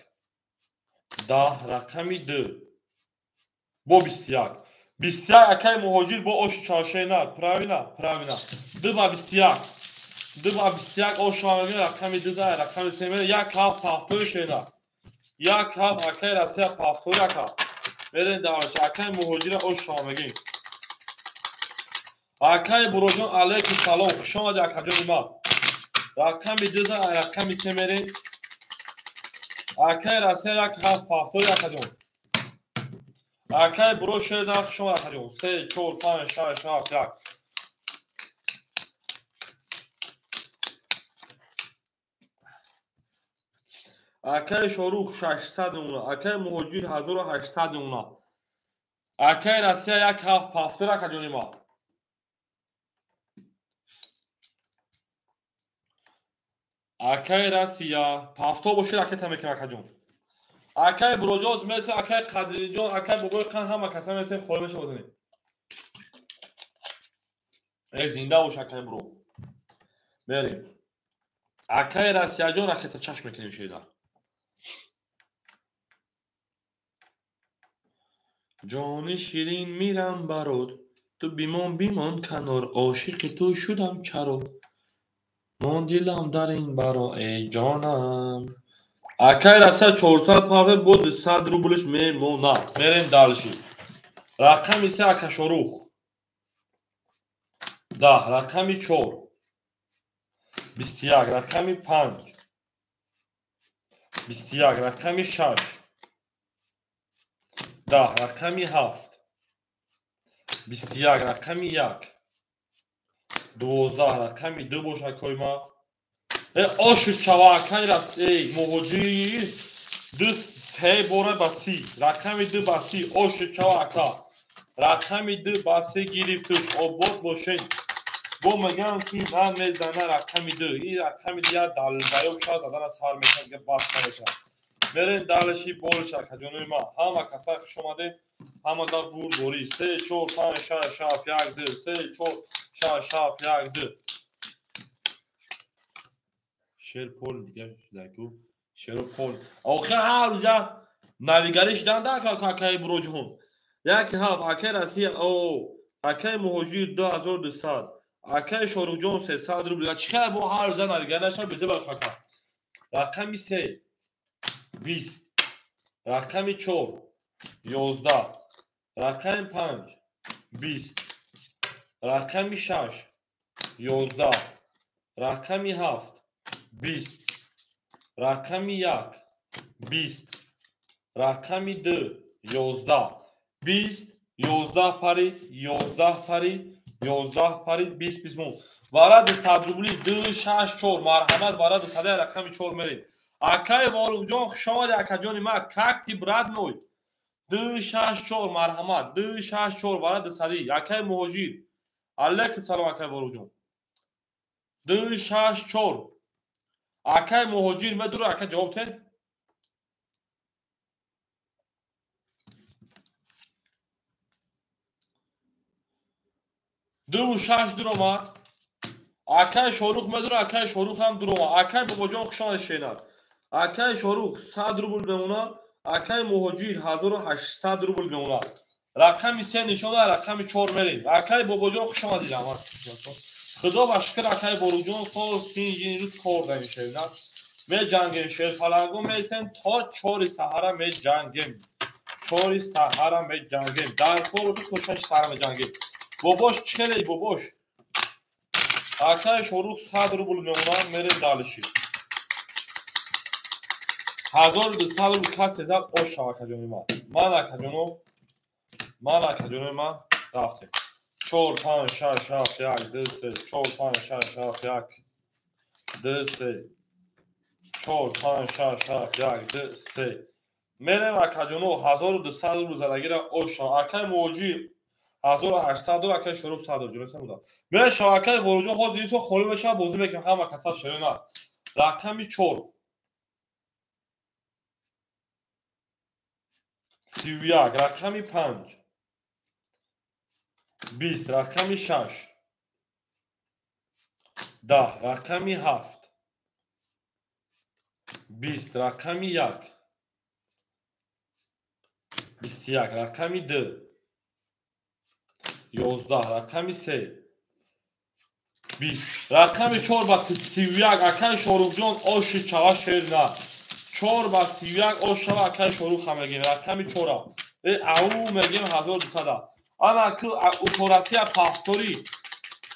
10, рақами 2 бо 21. 21 акай муҳоҷир бо оши чаршена. Правильно, правильно. 2 ба 21. 2 ба 21 ош мегӯяд, рақами 2 за рақами 3 мере, 1 7 повтори шена. 1 7 акай Россия повтори ака. Мерем даваш акай муҳоҷира ош мегӯем. Акай Буроҷон алейкум салом, хуш омадӣ акаҷони ма. Рақами 2 за рақами 3 мерем. Акай Россия 1 7 повтори акаҷон. Акай Буро шеда, хуш омадӣ акаҷон. 3 4 5 6 7 1. Акай Шорух 600 мемона, акай Муҳоҷир 1800 мемона. Акай Россия 1 7 повтор акаҷони ма. Акай Россия повтор бошед, акай мекунам акаҷон. Акай Буроҷон месе, акай Қадриҷон, акай Бобои Қан ҳама каса месе, холӣ меша бозанем. Э зинда бош акай Буро. Мерем. Акай Россияҷон ракета чашм мекунем шеда. Ҷони ширин мирам барот, ту бимон бимон канор, ошиқи ту шудам чаро, мон дилам дар ин баро, эй ҷонам. Акай Россия 400 паве бо 200 рублиш мемонад. Мерем дальше. Рақами 3 ака Шорух 10, рақами 4 21, рақами 5 21, рақами 6 10, рақами 7 21, рақами 1 12, рақами 2 бошад койма. Ошу чава акай Россия муҳоҷир 2 3 бора ба 30, рақами 2 ба 30 ошу чава ака. Рақами 2 ба 3 гирифтуш, обод бошен. Бо мегӯям ки ман мезана рақами 2. Ин рақами 2 як далбаёб шавад, задана сар мекунад, дига бас намекунад. Мерем далаши болиш акаҷонои ман. Ҳама каса хуш омадед, ҳама дар бурдборӣ. 3 4 5 6 7 1 2 3 4 6 7 1 2. Шер пол дига шудаку. Шеро пол. Охир ҳар рӯза навигарӣ шуданда акаи Буроҷон. 1 7 акаи Россия о акаи Муҳоҷир 2200, акаи Шоруҳҷон 300 рубл. Чӣ хел бо ҳар рӯза навигарӣ нашава беза ба ака. Рақами 3 20, рақами 4 11, рақами 5 20, рақами 6 11, рақами 7 20, рақами 1 20, рақами 2 11, 20 11 парид, 11 парид, 11 парид, 20 20 мон. Варади 100 рубли 2 6 4. Марҳамат, варади 100 рақами 4 мерем. Акай Воруқҷон хуш омадӣ акаҷони ман. Как ты, брат мой? 2 6 4 марҳамат, 2 6 4 варади 100. Акай Муҳоҷир. Алейкум салом акай Воруқҷон. 2 6 4. Акай Муҳоҷир медура ака ҷавоб те? 2 6 дуромад. Акай Шорух медура, акай Шорух ҳам дуромад. Акай Бобоҷон хуш омадӣ шенар. Акай Шорух 100 рубл мемонад, акай Муҳоҷир 1800 рубл мемонад. Рақами 3 нишон дорад, рақами 4 мерем. Акай Бобоҷон хуш омадӣ раҳмат. Худо ба шукр акай Боруҷон сол синҷин рӯз кор дорем шерна. Меҷангем шерфаланго месем то 4 саҳара меҷангем. 4 саҳара меҷангем. Дар кор бошад то 6 саҳара меҷангем. Бобош чӣ бобош? Акай Шорух 100 рубл мемонад, мерем далиши. 1200 рубл касе зад ош шава акаҷони ман. Ман акаҷоно, ман акаҷонои ман рафтем. 4 5 6 7 1 2 3 4 5 6 7 1 2 3 4 5 6 7 1 2 3. Мерем акаҷоно 1200 рубл задагира ош шава. Акай Муҳоҷир 1800 доллар акай Шорух 100 доллар ҷонеса буда. Мешава акай Воруҷон ҳозир исо холӣ мешава бозӣ мекунем ҳама каса шерина. Рақами 4 31 рақами 5 20 рақами 6 10 рақами 7 20 рақами 1 21 рақами 2 11 рақами 3 20 рақами 4 ба 31 акай Шорухҷон оши чава шер на 4 ба 31 ош шава акай Шоруха мегем рақами 4 ау мегем 1200 ана ку уторасия пафтори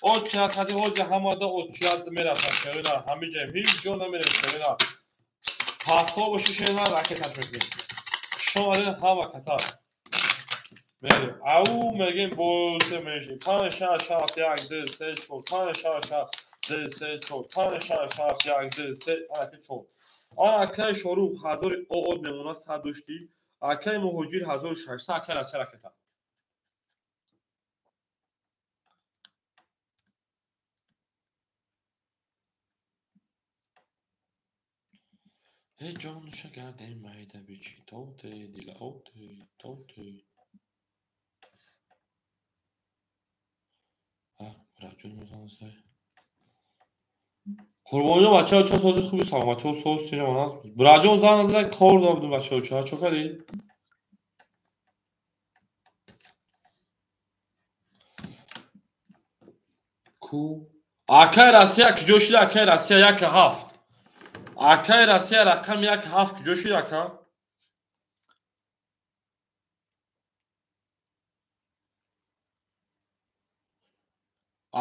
оча хати ҳози ҳамада очият мерасад шерина ҳамиҷаем ҳеҷ ҷо намерем шерина пафтор боши шерина ракеташ мекунем шомаден ҳама каса мерем ау мегем больше меньше 5 6 7 1 2 3 4 5 6 7 2 3 4 5 6 7 1 2 3 анаки 4 ана акай Шорух 1000 оод мемона 100 дошти акай Муҳоҷир 1600 акай Россия ракета ҷон шагардем майда бичи тоте дила оте тоте раҷон мезанасай Қурбонҷон бачаҳо чо сози хуби саломатиҳо соз тиҷамонас Браҷон зан назада кор дордум бачаҳо чо чо кардӣ ку акай Россия куҷо шуд акай Россия 1 7 акай Россия рақами 1 7 куҷо шуд ака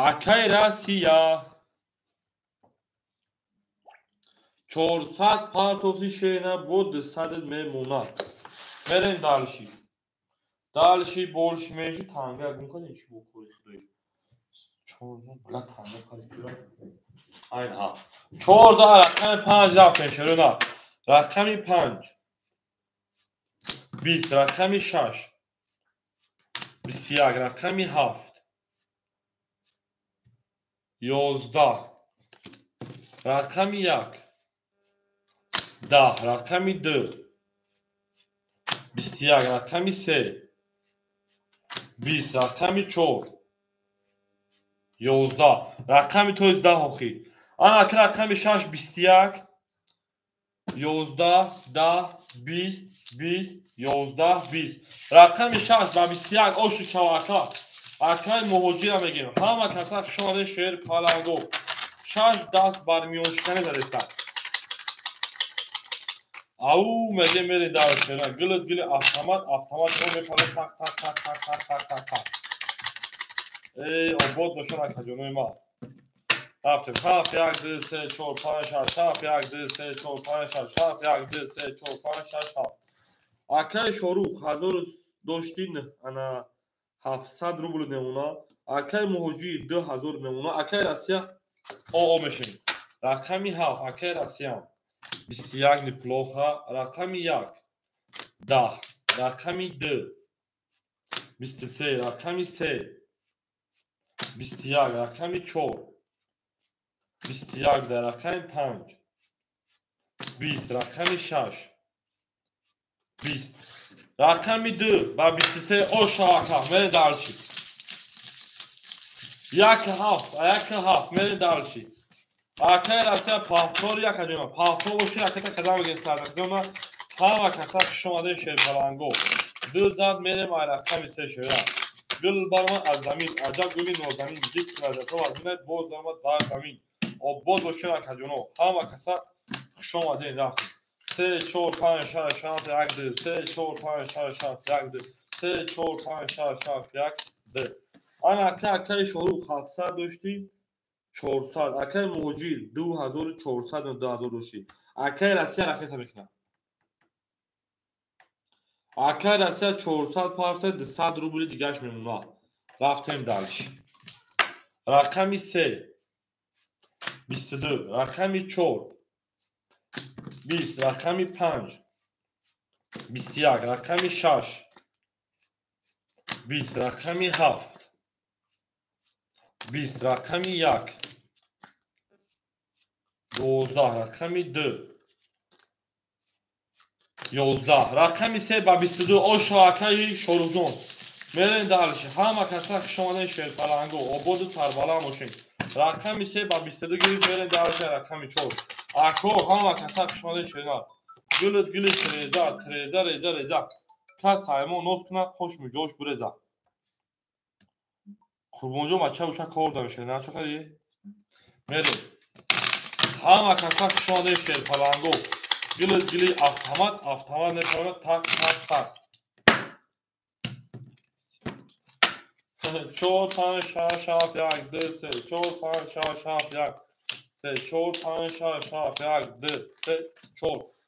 акай Россия 400 партофти шена бо 200 мемонад мерем дальше дальше больше меньше танга гум кардем чи бо кори худои 4 бла танга карди кура айн ҳа 4 рақами 5 рафтем шерона рақами 5 20 рақами 6 21 рақами 7 11 рақами 1 10 рақами 2 21 рақами 3 20 рақами 4 11 рақами тоиз 10 охир ана ака рақами 6 21 11 10 20 20 11 20 рақами 6 ба 21 ошу чава ака акай Муҳоҷира мегем ҳама каса хуш омадед шер паланго 6 даст бар миёншикане задеста ау мегем мерем дар шера гилит гили автомат автомат о мепаре тақ тақ тақ тақ тақ тақ тақ тақ эй обод бошон акаҷонои ма рафтем 7 1 2 3 4 5 6 7 1 2 3 4 5 6 7 1 2 3 4 5 6 7 акай Шорух 1000 дошти ана 700 рубл мемона акай Муҳоҷир 2000 мемона акай Россия оо мешем рақами 7 акай Россия 21 неплохо рақами 1 10 рақами 2 23 рақами 3 21 рақами 4 21 дар рақами 5 20 рақами 6 20 рақами 2 ба 23 оша ака мере дальше 1 7 1 7 мере дальше акай Россия пафтор як аҷома пафтор боши ракета кадам мегем сардакдома ҳама каса хуш омадед шерпаланго ду зад мерем ай рақами 3 шера гул баромад аз замин аҷаб гули нозанин ҷик лаззатҳо аз минад боз даромад бар замин обод бошед акаҷоно ҳама каса хуш омадед рафтем 3 4 5 6 7 1 2 3 4 5 6 7 1 2 3 4 5 6 7 1 2 ана ака акаи Шорух 700 дошти 400 акаи Муҳоҷир 2400 2000 дошти акаи Россия ракета мекунад акаи Россия 400 парта 200 рубли дигаш мемонад рафтем дальше рақами 3 22 рақами 4 20 рақами 5 21 рақами 6 20 рақами 7 20 рақами 1 12 рақами 2 11 рақами 3 ба 22 ошо акаи Шоруҳҷон. Мерем дальше. Ҳама каса хуш омаден шерпаланго. Ободу сарбаланд бошем. Рақами 3 ба 22 гирифт. Мерем дальше рақами 4. Ако ҳама каса хуш омаден шернар. Гулит гули треза, треза, реза, реза. Кас ҳаймон ноз кунад, хош миҷош буреза. Қурбонҷон бача уша кор дам шернар чо кардӣ? Мерем. Ҳама каса хуш омаден шерпаланго. Гулит гули автомат, автомат мепарад так так так. 4 5 6 7 1 2 3 4 5 6 7 1 3 4 5 6 7 1 2 3 4.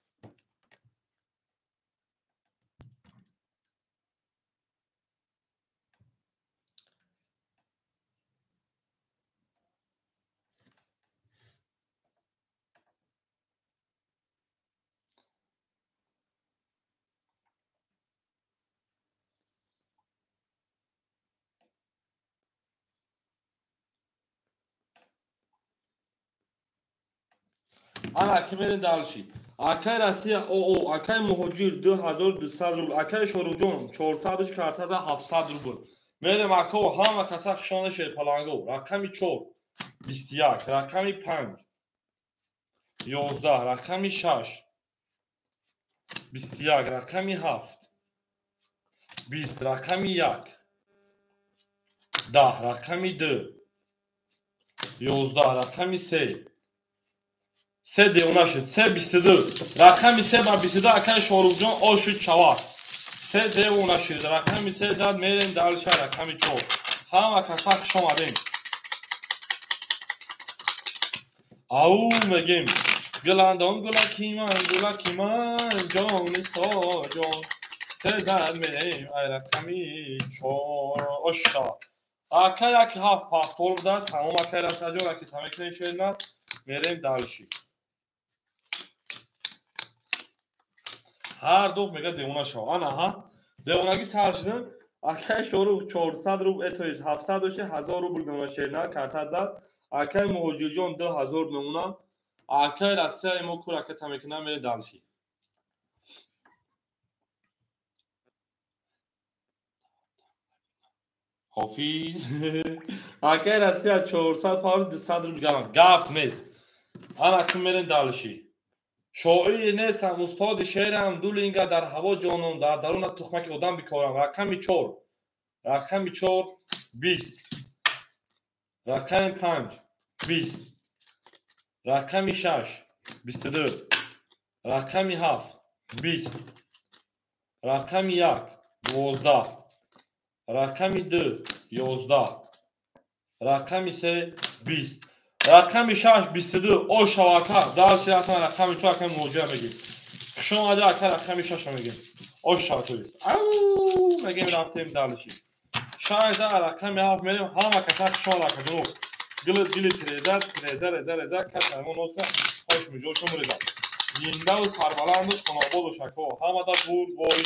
Ана ки мерем дальше. Акай Россия ОО, акай Муҳоҷир 2200 рубл, акай Шоруҳҷон 400 карта за 700 рубл. Мерем ако ҳама каса хушона шерпаланго. Рақами 4 21, рақами 5 11, рақами 6 21, рақами 7 20, рақами 1 10, рақами 2 11, рақами 3 3 девона шуд. 3 22. Рақами 3 ба 22 акай Шоруҳҷон ошуд чавак. 3 девона шуд. Рақами 3 зад мерем дальше рақами 4. Ҳама каса хуш омадем. Ау мегем. Гуландом гулаки ман, гулаки ман, ҷони соҷон. 3 зад мерем ай рақами 4. Ош шавад. Акай 1 7 паспорт буда. Тамом акай Расаҷон аки тамекунем шерна. Мерем дальше. Ҳар дух мега девона шав. Ана ҳа. Девонагӣ сар шудем. Акай Шорух 400 рубл, то есть 700 дошти 1000 рубл девона шерна карта зад. Акай Муҳоҷирҷон 2000 мемона. Акай Россияи мо кур ака тамекунам мерем дальше. Ҳофиз. Акай Россия 400 паунд 200 рубл гарам. Гап нест. Ана ки мерем дальше. Шоир нестам, устоди шеърам, ду линга дар ҳаво ҷонон, дар даруна тухмаки одам бикорам. Рақами 4. Рақами 4 20. Рақами 5 20. Рақами 6 22. Рақами 7 20. Рақами 1 12. Рақами 2 11. Рақами 3 20. Рақами 6 22. О шавака. Дальше рафтан рақами 4 акай Муҳоҷир мегим. Хуш омадӣ ака рақами 6 мегим. О шавака. Ау мегим рафтем дальше. 6 рақами 7 мерем. Ҳама каса хуш омад ака ҷоноб. Гили гили треза, треза, реза, реза, кас ҳаймон носа хош миҷошо муреза. Зиндаву сарбаланду хонободу шако. Ҳамада бурдборӣ.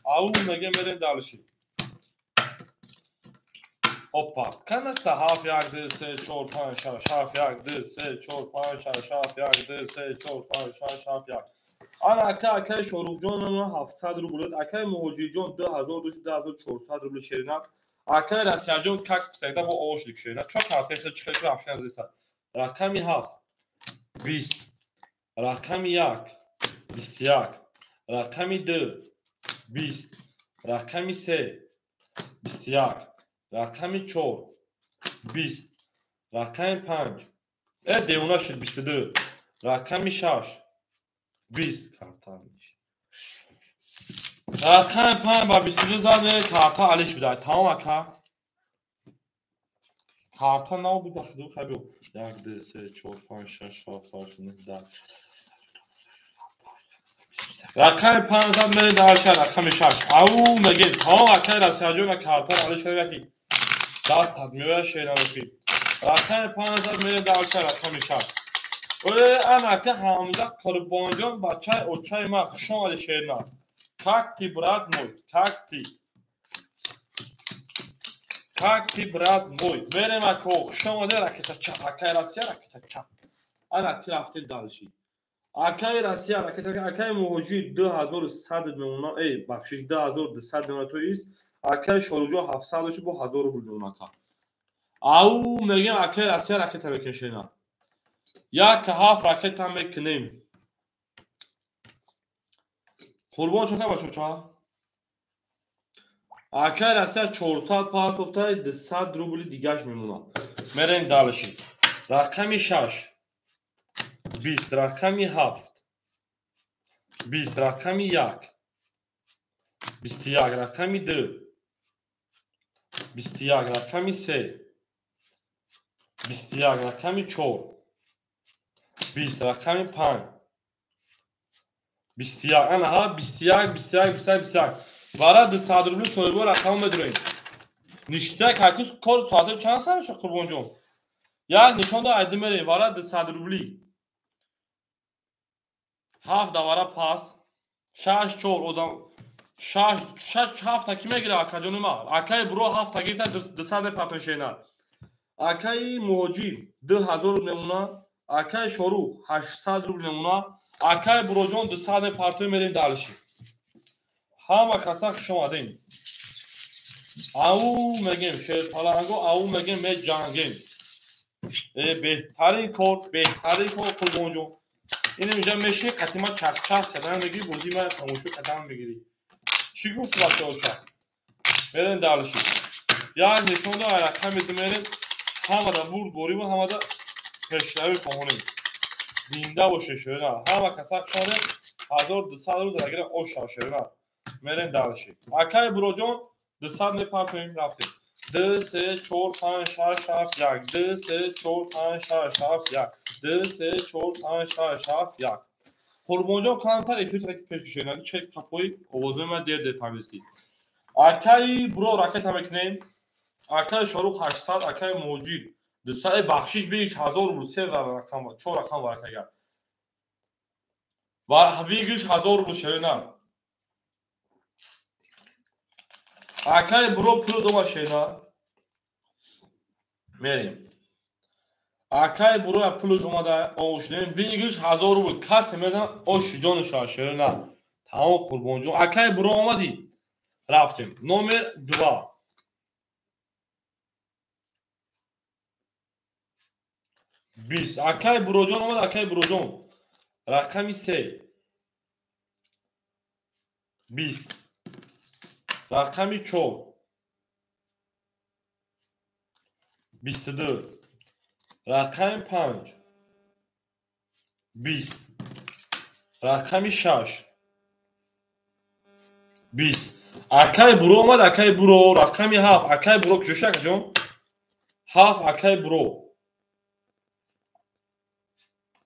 Ау мегим мерем дальше. Опа, канаста 7 1 2 3 4 5 6 7 1 2 3 4 5 6 7 1 2 3 4 5 6 7 1. Ана ака акай Шоруҳҷон 700 рубл, акай Муҳоҷирҷон 2000 2400 рубл шерина. Акай Россияҷон как всегда бо ошдик шерина. Чо картеса чихел ки рафшан зиста. Рақами 7 20, рақами 1 21, рақами 2 20, рақами 3 21, рақами 4 20, рақами 5 девона шуд 22, рақами 6 20 карта алиш. Рақами 5 ба 22 зад карта алиш буда. Тамом ака. Карта нав буда худу хабиё. 1 2 3 4 5 6 7 8 9 10. Рақами 5 зад мере дальше рақами 6. Ау мегем. Тамом акай Расияҷон карта алиш карда ки дастат меояд шеъранохӣ. Рақами 5 зад мере дальше рақами 6. Ана ака Ҳамза Қурбонҷон бачаи очаи ман хуш омадӣ шеърна. Как ты, брат мой, как ты? Как ты, брат мой? Мерем ако, хуш омадед, ракета чап. Акай Россия, ракета чап. Ана ки рафтем дальше. Акай Россия, ракета, акай Муҳоҷир 2100 мемона, эй, бахшиш 2200 мемона, то есть акай Шоруҷон 700 дошт, бо 1000 рубл мемона ака. Ау мегем акай Россия ракета мекунем. Як ҳафт ракета мекунем. Қурбон чока бачо? Акай Россия 400 партофта, 200 рубли дигаш мемонад. Мерем дальше. Рақами 6 20, рақами 7 20, рақами 1 21, рақами 2 21, рақами 3 21, рақами 4 20, рақами 5 21. Ана ҳа 21 21 21 21. Вара 200 рубли соҳибо рақам медурем. Ништа какус кор соати чанд сар меша Қурбонҷон? Як нишон да айди мерем. Вара 200 рубли. 7 давара пас. 6 4 одам 6 6 7 ки мегира акаҷони ма. Акаи буро 7 гирифта 200 мепартошена. Акаи Муҳоҷир 2000 рубл мемона. Акаи Шорух 800 рубл мемона. Акаи Буроҷон 200 мепартои мерем дальше. Ҳама каса хуш омадем. Ау мегем шерпаланго, ау мегем меҷангем. Беҳтарин кор, беҳтарин кор Қурбонҷон. Ин инҷа меши қатима чақчақ кардан мегири, бозии ман тамошо кардан мегири. Чӣ гуфт бачаҳо? Мерем дальше. Як нишон да рақами ду мерем. Ҳамада бурд борӣ ва ҳамада пешравӣ хоҳонем. Зинда боше шерина. Ҳама каса хуш омадем. 1200 рубл зарагира оша шерина. Мерем дальше. Акай Буроҷон 200 мепартоем, рафтем. 2 3 4 5 6 7 1 2 3 4 5 6 7 1 2 3 4 5 6 7 1. Қурбонҷон камтар эфир таки пеш кушед, чек қафои овозои ман дер дер фаҳмидистӣ. Акаи Буро ракета мекунем. Акаи Шорух 800, акаи Муҳоҷир 200, бахшиш вигш 1000 рубл, се рақам, 4 рақам варак агар. Ва вигш 1000 рубл шерина. Акаи Буро пул дома шена. Мерем. Акаи Буро пулш омада ошнем. Вигш 1000 рубл. Касе мезан ош ҷонша шерина. Тамом Қурбонҷон. Акаи Буро омадӣ. Рафтем. Номер 2. 20. Акаи Буроҷон омад, акаи Буроҷон. Рақами 3. 20. Рақами 4. 22. Рақами 5. 20. Рақами 6. 20. Акаи Буро омад, акаи Буро. Рақами 7. Акаи Буро куҷо акаҷон? 7 акаи Буро.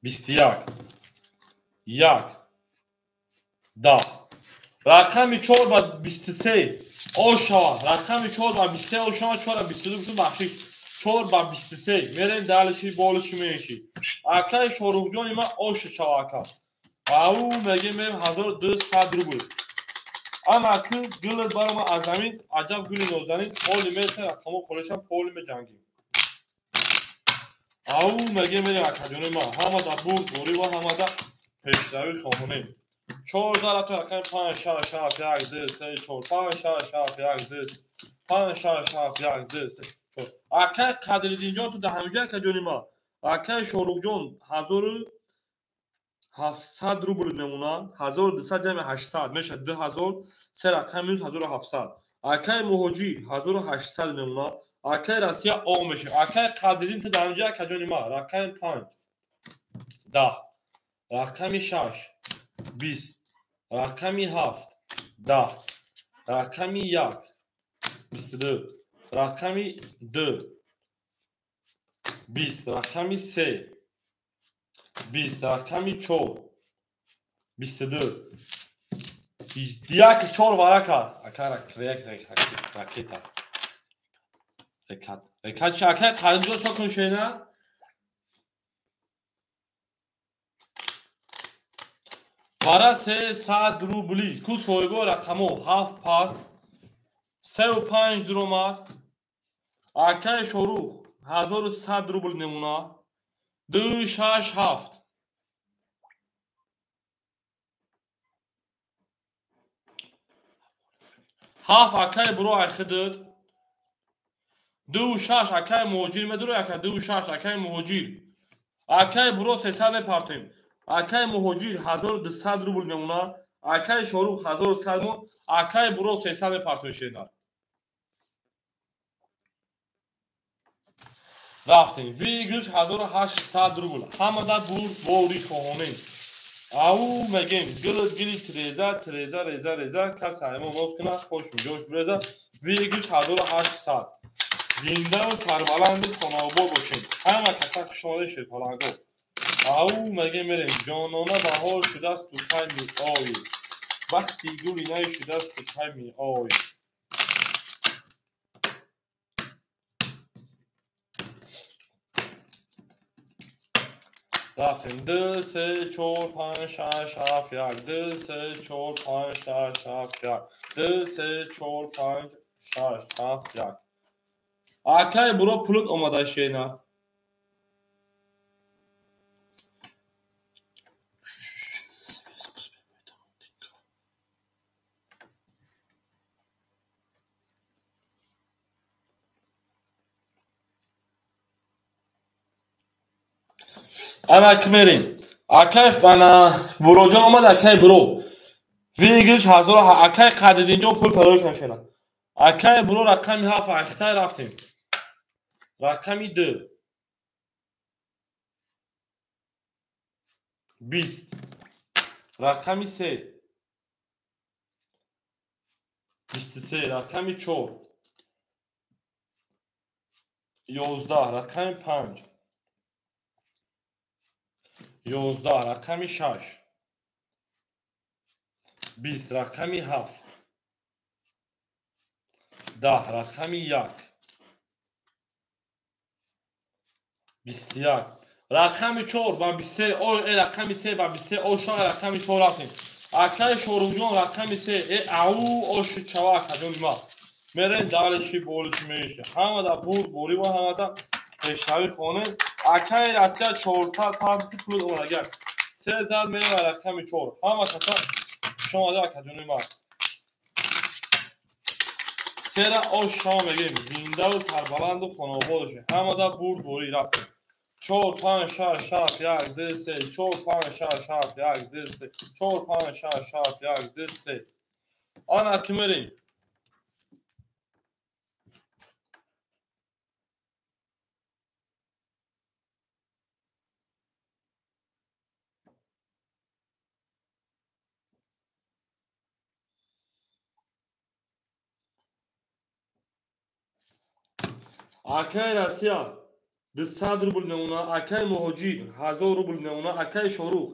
21. 1. 10. Рақами 4 ба 23 ошава. Рақами 4 ба 23 ошава. 4 ба 22 гуфтум, бахшиш. 4 ба 23. Мерем дальше, болиши меши. Акаи Шорухҷони ман оша шава ака. Ау мегем мерем 1200 рубл. Ана ки гулат барома аз замин, аҷаб гули нозанин, оли меса рақамо холишам, поли меҷангим. Ау мегем мерем акаҷони ман. Ҳамада бурд борӣ ва ҳамада пешравӣ хоҳонем. 4 зарата рақами 5 6 7 1 2 3 4 5 6 7 1 2 5 6 7 1 2 3 4. Акаи Қадриддинҷон ту дар ҳаминҷо акаҷони ман. Акаи Шорухҷон 1700 рубл мемонад. 1200 ҷамъи 800 мешавад 2000, се рақами минус 1700. Акаи Муҳоҷир 1800 мемонад. Акаи Россия о мешавад. Акаи Қадриддин ту дар ҳаминҷо акаҷони ман. Рақами 5 10, рақами 6 20, рақами 7 10, рақами 1 22, рақами 2 20, рақами 3 20, рақами 4 22. 1 4 варака. Ака ракета. Рекат. Рекат чи ака қанҷо чо кун шена? Вара 300 рубли. Ку соҳибо рақамо 7 пас 3 5 дуромад. Акай Шорух 1100 рубл мемона. 2 6 7. Ҳафт акай буро айхидид. 2 6 акай муҳоҷир медуро ака 2 6 акай муҳоҷир. Акай буро 300 мепартоем. Акай муҳоҷир 1200 рубл мемона. Акай Шорух 1100 мо. Акай буро 300 мепартоем шернар. Рафтем. Выигрыш 1800 рубл. Ҳамада бурд бори хоҳонем. Ау мегем гилд гили треза треза реза реза кас ҳаймо боз кунад хош миҷош биреза. Выигрыш 1800. Зиндаву сарбаланду хонаобод бошем. Ҳама каса хуш омадед шерпаланго. Ау мегем мерем. Ҷонона баҳор шудасту кай меоӣ. Вақти гули най шудасту кай меоӣ. Рафтем. 2 3 4 5 6 7 1. 2 3 4 5 6 7 1. 2 3 4 5 6 7 1. Акай буро пулут омада шена. Ана кимерим. Акай ана буроҷон омад, акай буро. Выигрыш 1000 акай Қадриддинҷон пул парои кам шена. Акай буро рақами 7 ахтай рафтем. Рақами 2. 20. Рақами 3. 23. Рақами 4. 11. Рақами 5. 11. Рақами 6. 20. Рақами 7. 10. Рақами 1. 21. Рақами 4 ба 23. Рақами 3 ба 23. Ошо рақами 4 рафтем. Акай Шорухҷон рақами 3. Ау оши чава акаҷони ма. Мерем далиши болиши меши. Ҳамада бурд борӣ ва ҳамада пешравӣ хонем. Акай Россия 400 панҷ пул омадагар. 3 зад мерем рақами 4. Ҳама каса хуш омада акаҷони ма. Сера ош шава мегем. Зиндаву сарбаланду хонаобод бошем. Ҳамада бурд борӣ рафтем. 4 5 6 7 1 2 3 4 5 6 7 1 2 3 4 5 6 7 1 2 3. Ана кимерим. Акай Россия 200 рубл мемона. Акай муҳоҷир 1000 рубл мемона. Акай Шорух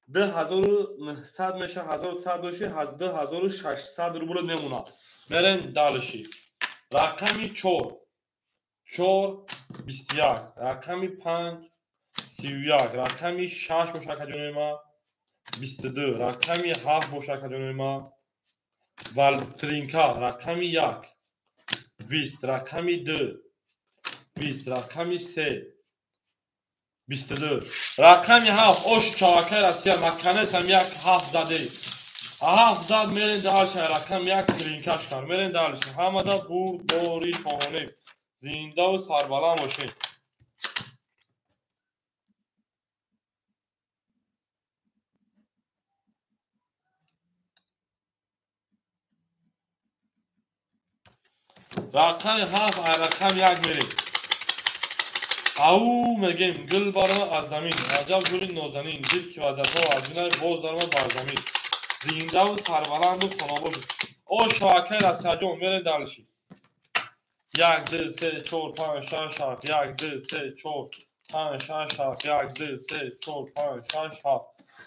2900 меша, 1100 доши, 2600 рубл мемона. Мерем далиши. Рақами 4 4 21, рақами 5 31, рақами 6 боша акаҷони ма 22, рақами 7 боша акаҷони ма Валтринка, рақами 1 20, рақами 2 20, рақами 3 22, рақами 7 ош чавакаи Россия маканесам як 7 заде. 7 зад мерем дальше, рақами 1 тринкаш кар мерем дальше. Ҳамада бурд бори хоҳонем. Зиндаву сарбаланд бошем. Рақами 7 рақами 1 мерем. Ау мегем гул барма аз замин, аҷаб гули нозанин, дил ки вазатҳо аз бинай боз дарма бар замин. Зиндаву сарбаланду хонобод. О шавакаи Россияҷон мерем дальше. 1 2 3 4 5 6 7 1 2 3 4 5 6 7 1 2 3 4 5 6 7.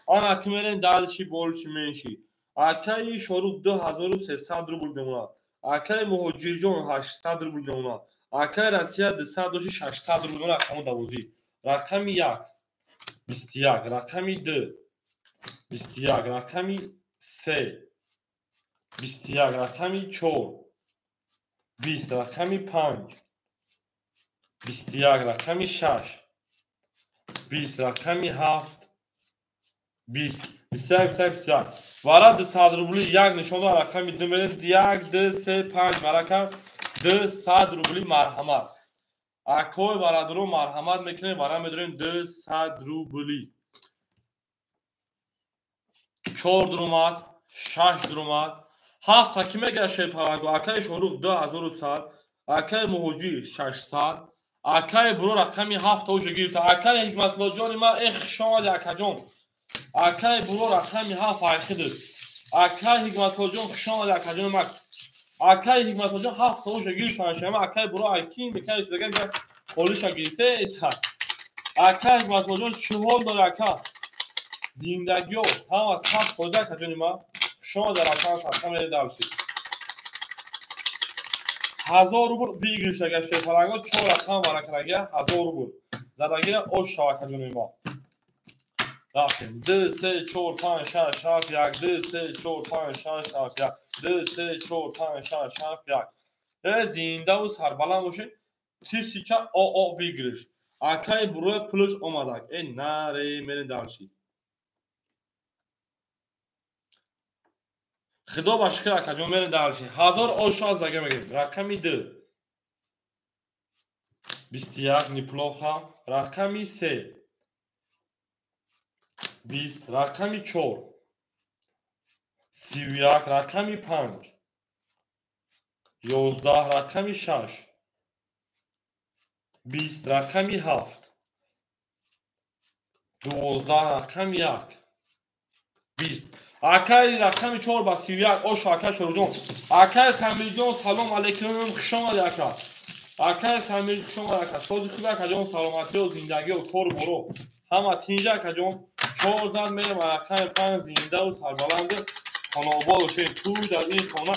Ана ки мерем дальше болиши менши. Акаи Шорух 2300 рубл мемонад. Акаи муҳоҷирҷон 800 рубл мемонад. Акаи Россия 200 доши 600 рубл мемонад. Рақами давозӣ. Рақами 1 21, рақами 2 21, рақами 3 21, рақами 4 20, рақами 5 21, рақами 6, 20, рақами 7, 20, 21, 21, 21. Вара 200 рубли як нишонда рақами 2 мерем. 1, 2, 3, 5 вара кард. 200 рубли марҳамат. Акой варадуро марҳамат мекунем, вара медорем 200 рубли. 4 дуромад, 6 дуромад, 7 ки мегирад шерпаланго. Акаи Шорух 2100, акаи Муҳоҷир 600, акаи Буро рақами 7 оҷа гирифта. Акаи Ҳикматуллоҷони ман, эх, хуш омади акаҷон. Акаи Буро рақами 7 айхидид. Акаи Ҳикматуллоҷон, хуш омади акаҷони ман. Акаи Ҳикматуллоҷон 7 оҷа гирифта. Шама акаи Буро айкин бекаи судаган холиша гирифта эса. Акаи Ҳикматуллоҷон чӣ ҳол дори ака? Зиндагиё ҳама сад фоида акаҷони ман. Хуш омади рақам садқа мере даршид. 1000 рубл выигрыш агар шерпаланго 4 рақам варакарагия 1000 рубл. Задагира ош шава акаҷони мо. Рафтем. 2 3 4 5 6 7 1 2 3 4 5 6 7 1 2 3 4 5 6 7 1. Зиндаву сарбаланд бошед. 1000 ОО выигрыш. Акаи Буроя пулш омадак. Э наре мерем дарши. Худо ба шукр акаҷон, мерем дарши. 1000 ош аз дага мегирем. Рақами 2. 21 неплохо. Рақами 3. 20, рақами 4. 31, рақами 5. 11, рақами 6. 20, рақами 7. 12, рақами 1. 20. Акаи рақами 4 ба 31 ош акаи Шоруҷон. Акаи Самирҷон, салом алейкум, хуш омади ака. Акаи Самир, хуш омади ака. Сози худ акаҷон, саломатиё, зиндагиё, кору боро. Ҳама тинҷа акаҷон. 4 зад мерем рақами 5, зиндаву сарбаланду хонаобод бошед. Тӯй дар ин хона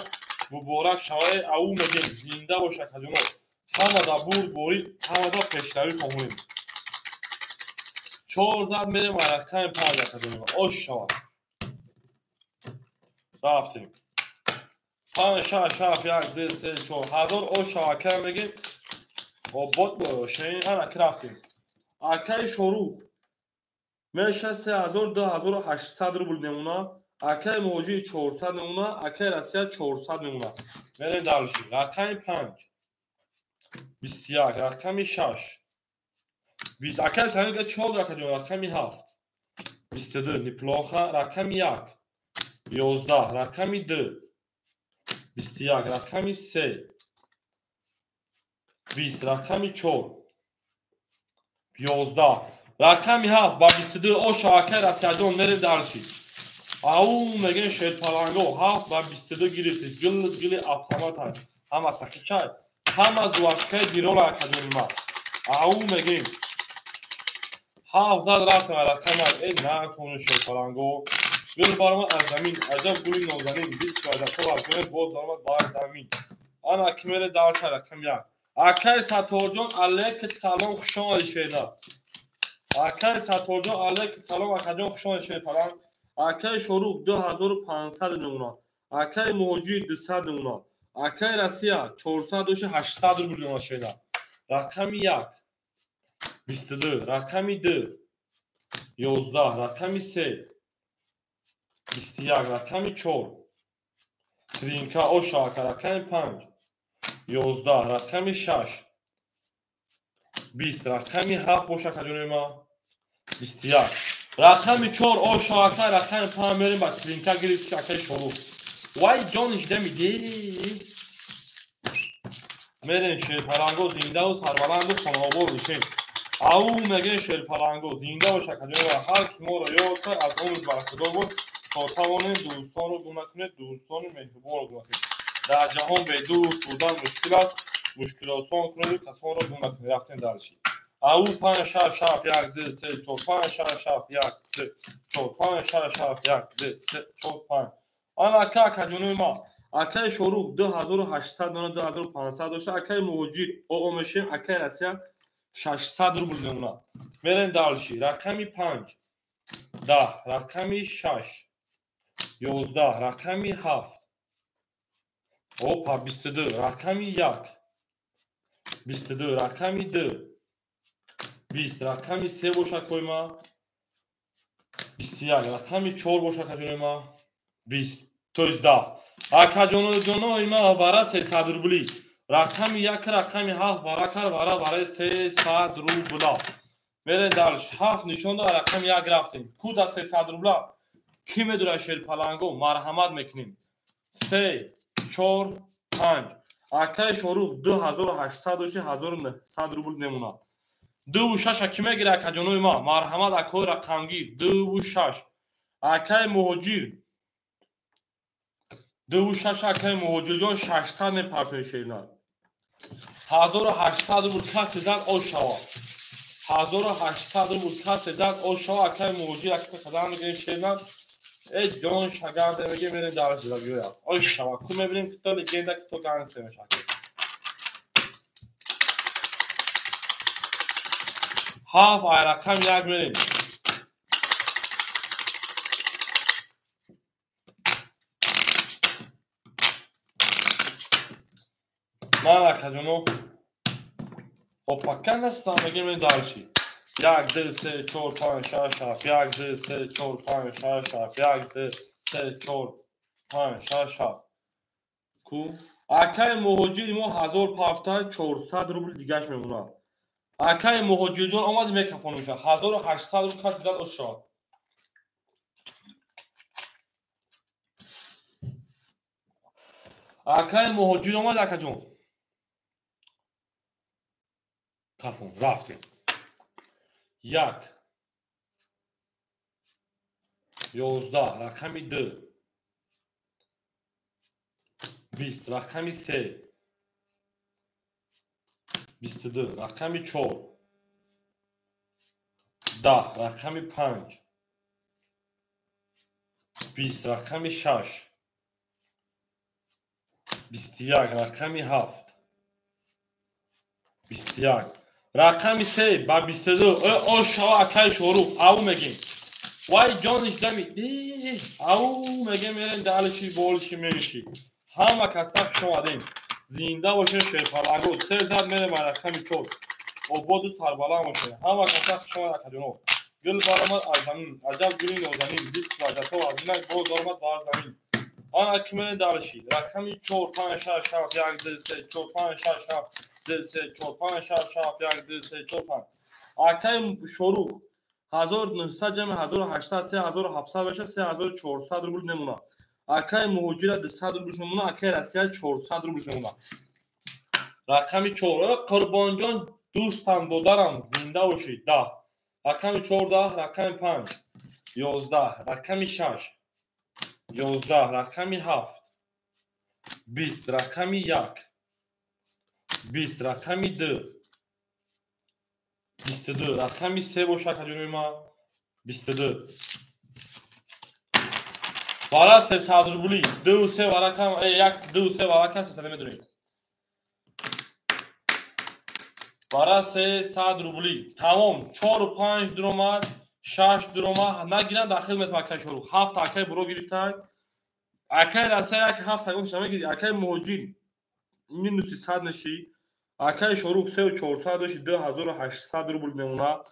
муборак шавад, ау мегем. Зинда бош акаҷоно. Ҳама да бурдборӣ, ҳама да пешравӣ хоҳем. 4 зад мерем рақами 5 акаҷоно. Ош шавад. Рафтем. 5 6 7 1 2 3 4 1000 ош шавад ака мегем. Обод бошед. Ана ки рафтем. Акаи Шорух меша 3000 2800 рубл мемона. Акаи Муҳоҷир 400 мемона. Акаи Россия 400 мемона. Мерем дарши. Рақами 5. 21, рақами 6. 20. Акаи Самир 4 рақами, рақами 7. 22 неплохо. Рақами 1. 11, рақами 2. 21, рақами 3. 20, рақами 4. 11, рақами 7 ба 22 ош акаи Россияҷон, мерем дарши. Ау мегем шерпаланго 7 ба 22 гирифти. Гил гили автомат ҳаст. Ҳама сахичай. Ҳама зуашкаи дирола акаҷони ман. Ау мегем. 7 зад рафтем рақами 8. Э накуну шерпаланго. Гул баромад аз замин, аҷаб гули нозанин, 20 ваҷабҳо баркунед, боз баромад бар замин. Ана ки мере дарша рақами 1. Акаи Сатторҷон, алейк салом, хуш омади шерна. Акаи Сатторҷон, алейк салом, акаҷон, хуш омади шерпаланг. Акаи Шорух 2500 мемона. Акаи Муҳоҷир 200 мемона. Акаи Россия 400 доши 800 рубл мемона шерна. Рақами 1. 22, рақами 2. 11, рақами 3. 21, рақами 4. Тринка оша ака, рақами 5. 11, рақами 6. 20, рақами 7 боша акаҷони ман. 21, рақами 4 оша ака, рақами 5 мерем ба тринка гирифт акаи Шорух. Вай ҷониш дамиде. Мерем шерпаланго, зиндаву сарбаланду хонаобод бошем. Ау мегем шерпаланго, зинда бош акаҷони ман. Ҳар ки моро ёд кард аз умр баракатдор буд. То тавонем дӯстонро гум накунед, дӯстони меҳрубонро гум накунед. Дар ҷаҳон бедӯст будан мушкил аст, мушкилосон кунеду касонро гум накунед. Рафтем дарши. Ау 5 6 7 1 2 3 4 5 6 7 1 2 4 5 6 7 1 2 3 4 5. Ана ака акаҷонои ман. Акаи Шорух 2800 дона 2500 дошта. Акаи Муҳоҷир ОО мешем, акаи Россия 600 рубл мемонад. Мерем дарши. Рақами 5. 10, рақами 6. 11, рақами 7. Опа 22, рақами 1. 22 рақами 2 20 рақами 3 бошад койма 21 рақами 4 бошад акаҷонои ма 20 то есть 10 акаҷонои ма вара 300 рубли рақами 1 рақами 7 вара кар вара вараи 300 рубла мерем дальше 7 нишон дод рақами 1 рафтем куда 300 рубла ки медурад шерпаланго марҳамат мекунем 3 4 5 акаи Шорух 2800 дошти 1900 рубл мемонад 2 6 ки мегирад акаҷонои ма марҳамат акои рақамгир 2 6 акаи муҳоҷир 2 6 акаи муҳоҷирҷон 600 мепартои шернар 1800 рубл касе зад ош шавад 1800 рубл касе зад ош шавад акаи муҳоҷир акта қадам мегирем шернар э ҷон шагарда меге мерем дар зилагиёя ош шавад ку мебинем ки то легенда ки то гангстер мешавад 7 ай рақам 1 мерем ман акаҷоно опака нестам мегем мерем дальше 1 2 3 4 5 6 7 1 2 3 4 5 6 7 1 2 3 4 5 6 7 ку акаи муҳоҷири мо 1400 рубл дигаш мемонад акаи муҳоҷирҷон омади мекафон мешавад 1800 рубл каси зад ош шавад акаи муҳоҷир омад акаҷон кафон рафтем 1 11 рақами 2 20 рақами 3 22 рақами 4 10 рақами 5 20 рақами 6 21 рақами 7 21 рақами 3 ба 22 ош шава акаи Шорух ау мегем вай ҷониш дами ау мегем мерем далиши болиши мериши ҳама каса хуш омадем зинда бошед шерпаланго се зад мерем ба рақами 4 ободу сарбаланд бошед ҳама каса хуш омад акаҷоно гул баромад аз замин аҷаб гули нозанин бист ваҷато аз инак боз омад бар замин ана ки мерем далиши рақами 4 5 6 7 1 2 3 4 5 6 7 2 3 4 5 6 7 1 2 3 4 5 акаи Шорух 1900 ҷамъи 1800 3700 бошад 3400 рубл мемонад акаи муҳоҷира 200 рубл мемонад акаи Россия 400 рубл мемонад рақами 4 Қурбонҷон дӯстам додарам зинда бошед 10 рақами 14 рақами 5 11 рақами 6 11 рақами 7 20 рақами 1 20 рақами 2 22 рақами 3 бошад акаҷонои ма 22 вара 300 рубли 2 3 варакам 1 2 3 варакам 300 медонем вара 300 рубли тамом 4 5 дуромад 6 дуромад нагиранд дахил метавонад акаи Шорух 7 акаи буро гирифтанд акаи Россия 1 7 агон мегири акаи муҳоҷир минуси 100 неши акаи Шорух 3400 дошти 2800 рубл мемонад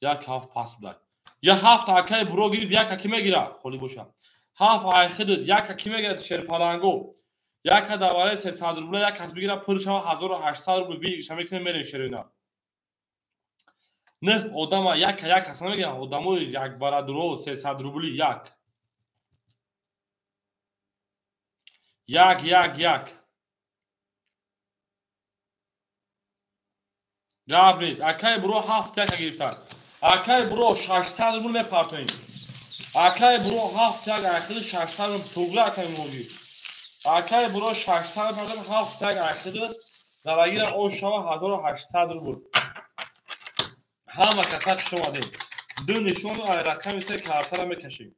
1 7 пас буд я 7 акаи буро гирифт 1 аки мегирад холӣ бошад 7 ай хидд 1 аки мегирад шерпаланго 1 давараи 300 рубла 1 кас бигирад пур шава 1800 рубл вигиша мекунем мерем шероина 9 одама 1 1 кас намегирад одамои якбарадуро 300 рубли 1 1 1 1 гап нест акаи буро 7 1 гирифтанд акаи буро 600 рубл мепартоем акаи буро 7 1 ахири 600 рубл туғра акаи муҳоҷир акаи буро 600 мепартоем 7 1 ахири зарагира ош шава 1800 рубл ҳама каса хуш омадем ду нишону ай рақами 3 картара мекашем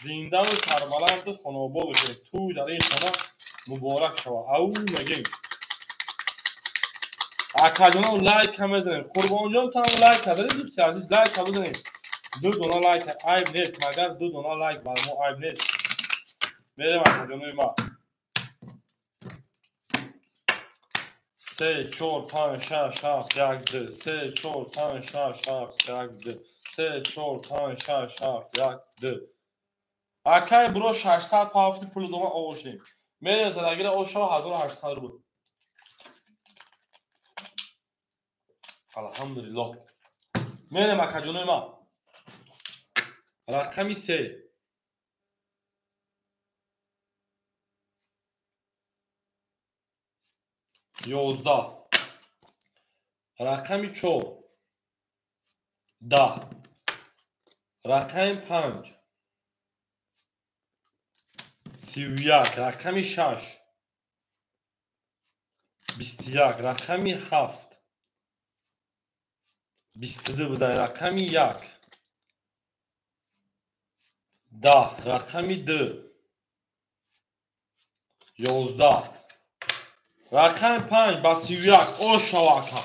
зиндаву сарбаланду хонобод бошед тӯй дар ин хона муборак шавад ау мегем акаҷонам лайка мезанем Қурбонҷон там лайка доред дӯсти азиз лайка бизанем ду дона лайк айб нест магар ду дона лайк бар мо айб нест мерем акаҷонои ма 3, 4, 5, 6, 7, 1, 2, 3, 4, 5, 6, 7, 1, 2, 3, 4, 5, 6, 7, 1, 2. Акай буро 600 пафти пули дома овошдем. Мерем задагира ошава 1800 рубл. Алҳамдулиллоҳ. Мерем акаҷонои ман. Рақами 3. 11. Рақами 4. 10. Рақами 5. 31. Рақами 6. 21. Рақами 7. 22 будай. Рақами 1. 10. Рақами 2. 11. Рақами 5 ба 31. Ошава ака.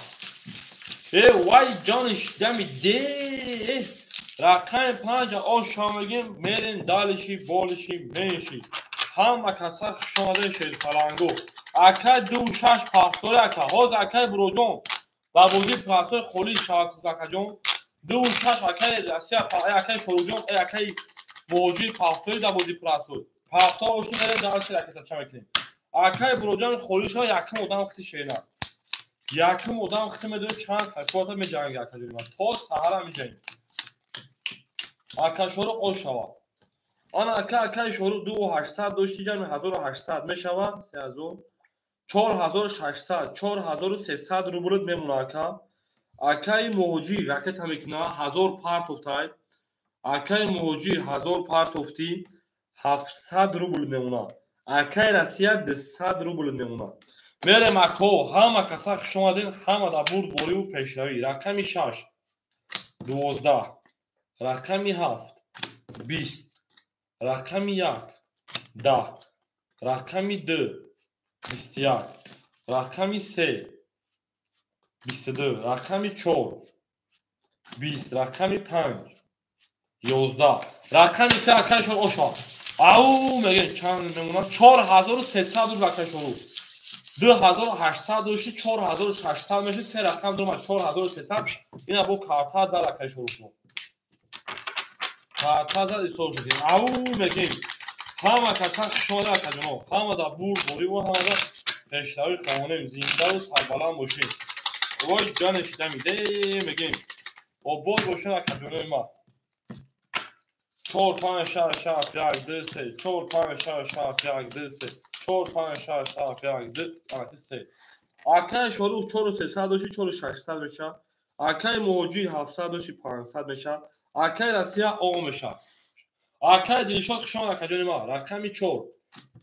Э вай ҷониш дами де. Рақами 5 ошава мегем, мерем далиши, болиши, менши. Ҳама каса хушомаден шерфалангу. Акай 2 6 пафтори ака. Ҳозир акай буроҷон дар бозии простой холӣ шавад акаҷон. 2 6 акай Россия, акай Шоруҷон, акай муҳоҷир пафтори дар бозии простой. Пафтор ошти мерем далиши ракетача мекунем. Акай буроҷон холӣ шава якум одам хити шена. Якум одам хити медои чанд хашота меҷанги акаҷони ман. То саҳара меҷангем. Ака Шоруқ ошава. Ана ака акай Шоруқ 2800 дошти ҷамъи 1800 мешава 3000 4600 4300 рублит мемона ака. Акаи муҳоҷир ракета мекуна 1000 партофтай. Акаи муҳоҷир 1000 партофти 700 рубл мемона. Акаи Россия 200 рубл мемона. Мерем ако, ҳама каса хуш омаден, ҳама дар бурдбориву пешравӣ. Рақами 6 12, рақами 7 20, рақами 1 10, рақами 2 21, рақами 3 22, рақами 4 20, рақами 5 11, рақами 3 акаи Шоруқ ошава. Ау мегем чанд мемона? 4300 рубл акаи Шоруқ. 2800 дошти 4600 мешид, се рақам дума 4300. Ина бо карта зад акаи Шоруқ. Карта зад ҳисоб шудем. Ау мегем ҳама каса хушомада акаҷоно. Ҳама дар бурдбориву ҳама дар пешравӣ хонем, зиндаву сарбаланд бошем. Вой ҷане шидамиде мегем. Обод бошем акаҷонои ман. 4 5 6 7 1 2 3 4 5 6 7 1 2 3 4 5 6 7 1 2 3. Акаи Шоруқ 4300 дошти 4600 меша. Акаи муҳоҷир 700 дошти 500 меша. Акаи Россия о меша. Акаи Дилшод хуш омад акаҷони ман. Рақами 4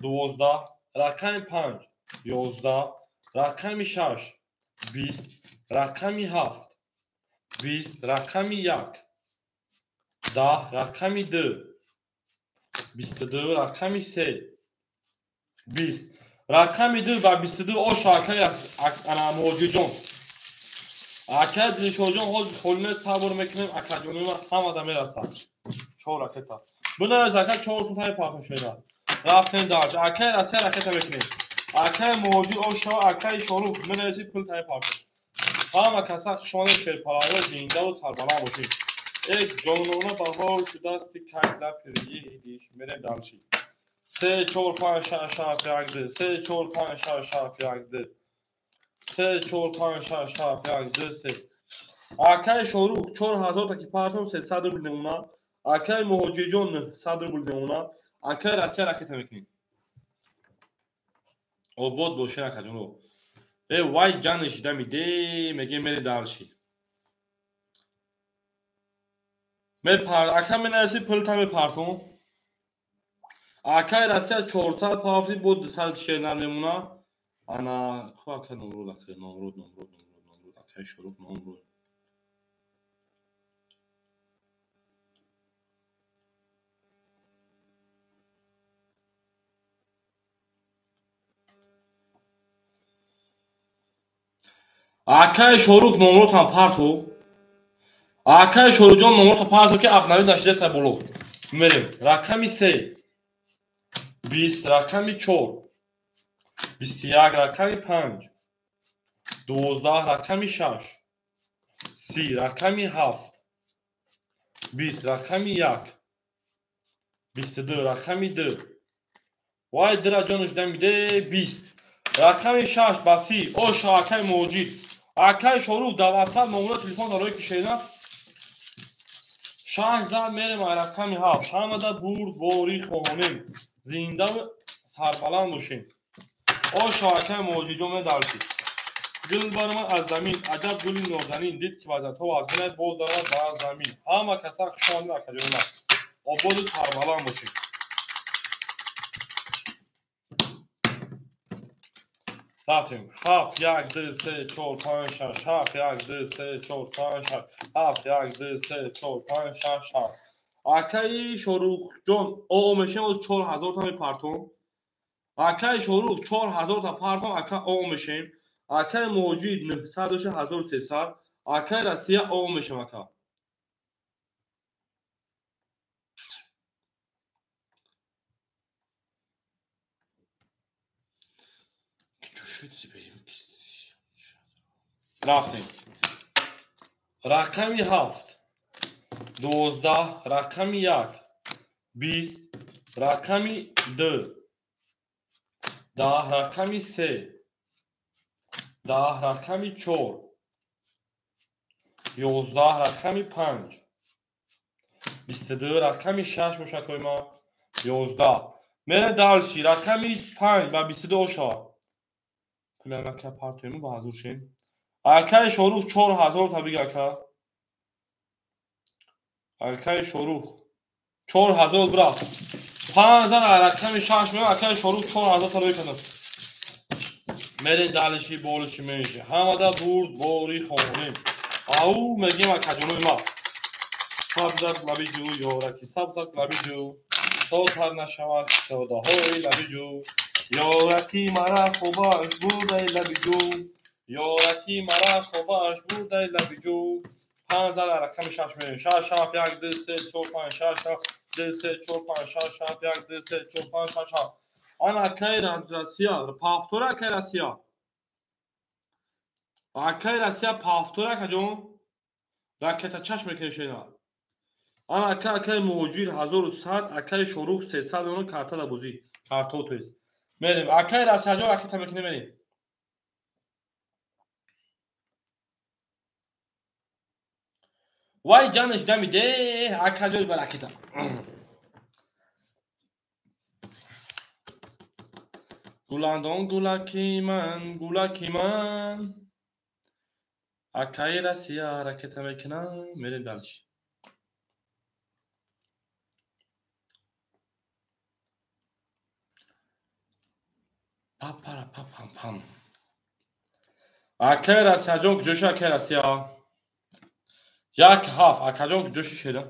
12, рақами 5 11, рақами 6 20, рақами 7 20, рақами 1 10, рақами 2 22, рақами 3 20, рақами 2 ба 22 оша акаи ана муҳоҷирҷон. Акаи Дилшодҷон ҳозир холине сабр мекунем, акаҷони ман ҳамада мерасад. 4 ракета. Бинавис ака 4 сум таи партон шуда. Рафтем дарч. Акаи Россия ракета мекунем. Акаи муҳоҷир ошава, акаи Шоруқ менависи пул таи партон. Ҳама каса хушомадед шерпалаҳо, зиндаву сарбаланд бошед. Э ҷонона баҳор шудасти когда переедешь. Мерем дальше. 3 4 5 6 7 1 2 3 4 5 6 7 1 2 3 4 5 6 7 1 2 3. Акаи Шоруқ 4000 таки партон 300 рубл мемона. Акаи муҳоҷирҷон 900 рубл мемона. Акаи Россия ракета мекунем. Обод бошед акаҷоно. Э вай ҷане шидамиде мегем мерем дальше. Ака менависи пулта мепартон. Акаи Россия 400 пафти бо 200 шернар мемона. Ана ку ака номруд, ака номруд, номруд, номруд, номруд, акаи Шоруқ номруд. Акаи Шоруқ номрудам парту. Акаи Шоруқҷон номрудта парту ки абнави нашида сай боло. Мерем. Рақами 3 20, рақами 4 21, рақами 5 12 рақами 6, 30 рақами 7, 20 рақами 1, 22 рақами 2. Вай дира ҷонаш дамиде 20. Рақами 6 ба 30. Оша акай Муҳоҷир. Акай Шорух дар WhatsApp номера телефон дорои ки шена. 6 зад мерем ай рақами 7. Ҳамада бурд ворӣ хоҳонем. Зинда сарбаланд бошем. Оша акай Муҳоҷирҷон медарсӣ. Гул баромад аз замин, аҷаб гули нозанин, дид ки вазъиятҳо вазминад, боз даромад ба замин. Ҳама каса хуш омадед акаҷони ман. Ободу сарбаланд бошед. Рафтем. 7 1 2 3 4 5 6 7 1 2 3 4 5 6 7 1 2 3 4 5 6 7. Акаи Шорухҷон, о мешем, оз 4000 та мепартом. Акаи Шорух 4000 та партом, ака о мешем. Акаи Муҳоҷир 900 доша 1300. Акаи Россия о мешем ака. Рафтем. Рақами 7, 12, рақами 1, 20, рақами 2, 10, рақами 3, 10, рақами 4, 11, рақами 5, 22, рақами 6 мошакои ман, 11. Мерем дальше. Рақами 5 ба 22 шавад. Пуланака партоему ба ҳазур шем. Акаи Шорух 4000 та бига ака. Акаи Шорух 4000 бира. 5 зан рақами 6 меояд, акаи Шорух 4000 та рӯй кардам. Мерем далиши болиши меши. Ҳамада бурд бори хонем. Ау мегем акаҷонои ма. Сабзак лаби ҷӯ, ёраки сабзак лаби ҷӯ. То тар нашавад китобаҳои лаби ҷӯ. Ёраки мара хобаш бурдай лаби ҷӯ. Ёраки мара хобаш бурдай лаби ҷӯ. 5 зад рақами 6 меояд. 6 7 1 2 3 4 5 6 7 2 3 4 5 6 7 1 2 3 4 5 6 7. Ана акаи Россия, повтора акаи Россия. Акаи Россия повтора акаҷон. Ракета чашм мекунед. Ана ака акаи Муҳоҷир 1100, акаи Шорух 300 оно карта да бозӣ. Карто то есть. Мерем. Акаи Россияҷон ракета мекунем мерем. Вай ҷанаш дамиде, акаҷон ба ракета. Гуландон гулаки ман, гулаки ман. Акаи Россия ракета мекунам, мерем дальше. Папара папам пам. Акаи Россияҷон куҷоши акаи Россия? 1 7 акаҷон куҷоши шеда?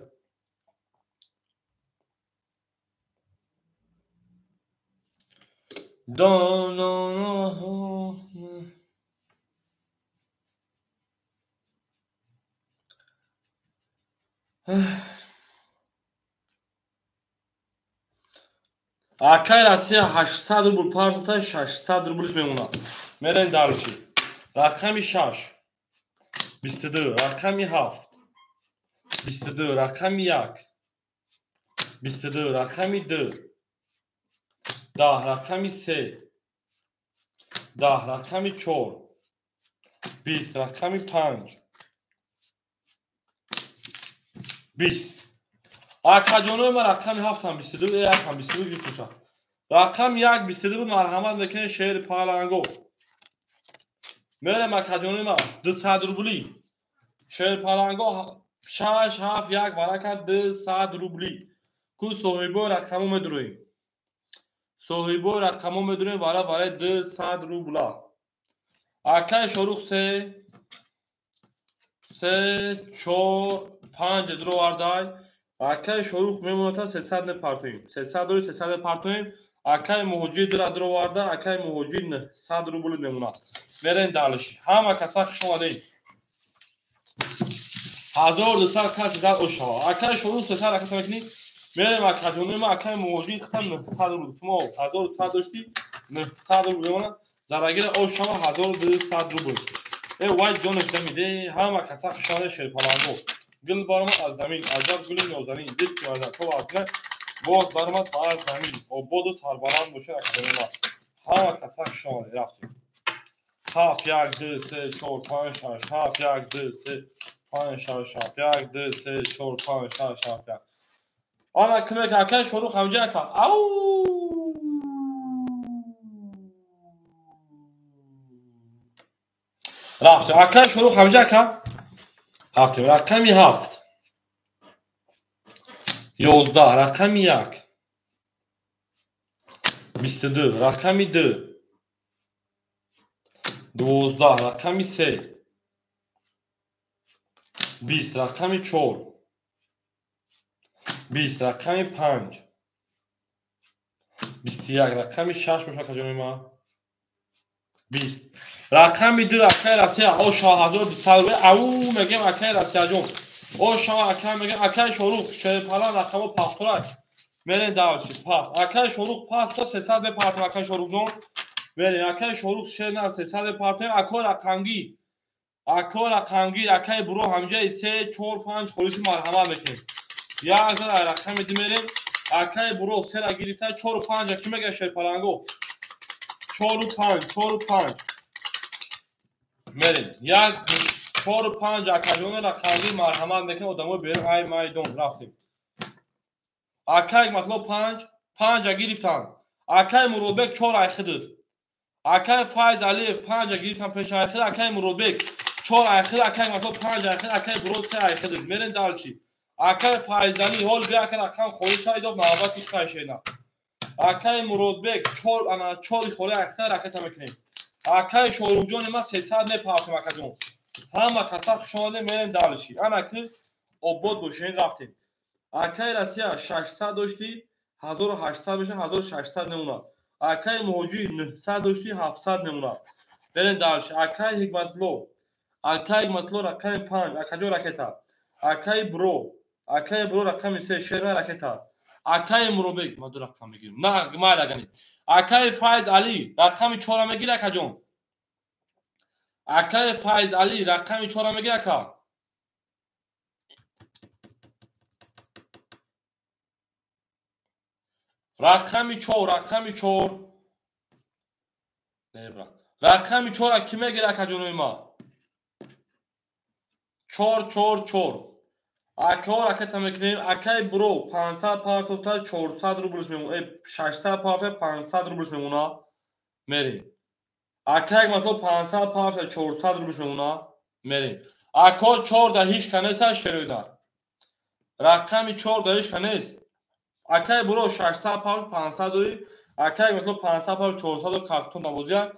Акаи Россия 800 рубл партофта, 600 рублш мемонад. Мерем дальше. Рақами 6, 22, рақами 7, 22, рақами 1, 22, рақами 2, 10, рақами 3, 10, рақами 4, 20, рақами 5, 20. Акаҷонои ман рақами 7 ҳам 22, 1 ҳам 22 гирифт бошад. Рақами 1 22 буд, марҳамат мекунед шеъри паланго. Мерем акаҷонои ман 200 рубли. Шеъри паланго 6 7 1 барака 200 рубли. Ку соҳибои рақамо медуроем. Соҳибои рақамо медуроем вара вараи 200 рубла. Акаи Шорух 3 3 4 5 дуровардай. Акаи Шорух мемонад 300 мепартоем. 300 дори 300 мепартоем. Акаи Муҳоҷир дира дуроварда, акаи Муҳоҷир 900 рубл мемонад. Мерем дальше. Ҳама каса хуш омадед. 1200 кас зад ошава. Акаи Шорух 300 ракета мекунӣ. Мерем акаҷонои ман акаи Муҳоҷир хитам 900 рубл. Шумо 1100 доштӣ, 900 рубл мемонад. Зарагира ошава 1200 рубл. Э вай ҷонаш дамиде, ҳама каса хушоне шерпаланго. Гул баромад аз замин, аҷаб гули нозанин, дид ки аз то вақт боз баромад ба замин. Ободу сарбаланд бошед академия. Ҳама каса хушоне рафтем. 7 1 2 3 4 5 6 7 1 2 3 5 6 7 1 2 3 4 5 6 7 1. Ана кимек ака Шорух ҳамҷа ака. Ау! Рафтем. Ака Шорух ҳамҷа ака. Рафтем. Рақами 7. 11 рақами 1. 22 рақами 2. 12 рақами 3. 20 рақами 4. 20 рақами 5. 21 рақами 6 бошад акаҷони ман. 20 рақами 2 акаи Россия. О 6200 рубл. Ау мегем акаи Россияҷон. О шава ака мегем акаи Шорух шерпалан рақамо пахтурак. Мерен давши пахт. Акаи Шорух пахт 300 мепартем акаи Шорухҷон. Мерен акаи Шорух шер на 300 мепартем. Ако рақамгир. Ако рақамгир акаи буро ҳамҷаи 3 4 5 холиши марҳамат мекунем. Як зад рақами 2 мерем. Акаи буро 3-ра гирифта 4 5 ки мега шерпаланго. 4 5 4 5 мерем. 1 4 5 акаҷон рақамгир марҳамат мекунем. Одамои берун ай майдон рафтем. Акаи матлоб 5 5 гирифтанд. Акаи Муродбек 4 айхидид. Акаи Файз Алиев 5 гирифтан пеш айхид. Акаи Муродбек 4 айхид. Акаи матлоб 5 айхид. Акаи буро 3 айхидид. Мерем далчи. Акаи Файзали ҳол бия ака рақам холи шайдов навбати кашена. Акаи Муродбек 4 ана 4 холи айхида ракета мекунем. Акаи Шорухҷони ма 300 мепартем акаҷон. Ҳама каса хушомадем мерем далши. Ана ки обод бошен рафтем. Акаи Россия 600 дошти 1800 меша 1600 немуна. Акаи Муҳоҷир 900 дошти 700 немуна. Мерем далши. Акаи Ҳикматло. Акаи Ҳикматло рақами 5 акаҷон ракета. Акаи Бро. Акаи Бро рақами 3 шерна ракета. Акаи Муродбек ма ду рақам мегирем. На майлагани. Акаи Файз Али рақами 4 мегир акаҷон. Акаи Файз Али рақами 4 мегир ака. Рақами 4, рақами 4. Не бра. Рақами 4 ки мегир акаҷонои ма? 4 4 4. Акао ракета мекунем. Акаи Бро 500 партофта 400 рублш мемона. 600 партофта 500 рублш мемона. Мерем. Акаи матлоб 500 партофта 400 рублш мемона. Мерем. Ако 4 да ҳеч канеса шероида. Рақами 4 да ҳеч канес. Акаи Бро 600 партофта 500 дори. Акаи матлоб 500 партофта 400 дори картон навозия.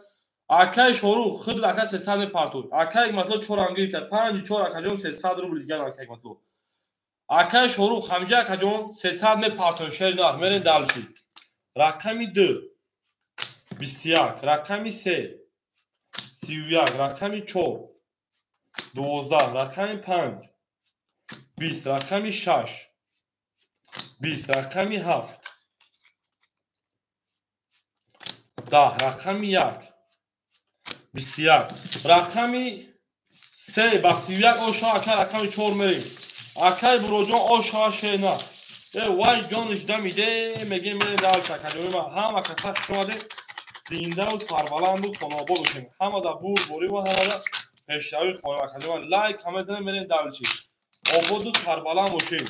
Акаи Шорух худ ака 300 мепартод. Акаи матлоб 4 ам гирифта 5 4 акаҷон 300 рубл дигар акаи матлоб. Акаи Шорух ҳамҷа акаҷон 300 мепартон шернар. Мерем далши. Рақами 2 21 рақами 3 31 рақами 4 12 рақами 5 20 рақами 6 20 рақами 7 10 рақами 1 21 рақами 3 ба 31 оша ака рақами 4 мерем. Акаи Буроҷон оша шена. Э вай ҷониш дамиде мегем мерем далчи акаҷони ма. Ҳама каса хуш омадед. Зиндаву сарбаланду хонаобод бошем. Ҳамада бурдборӣ ва ҳамада пешравӣ хоҳем акаҷони ма. Лайк ҳама занем мерем далчи. Ободу сарбаланд бошем.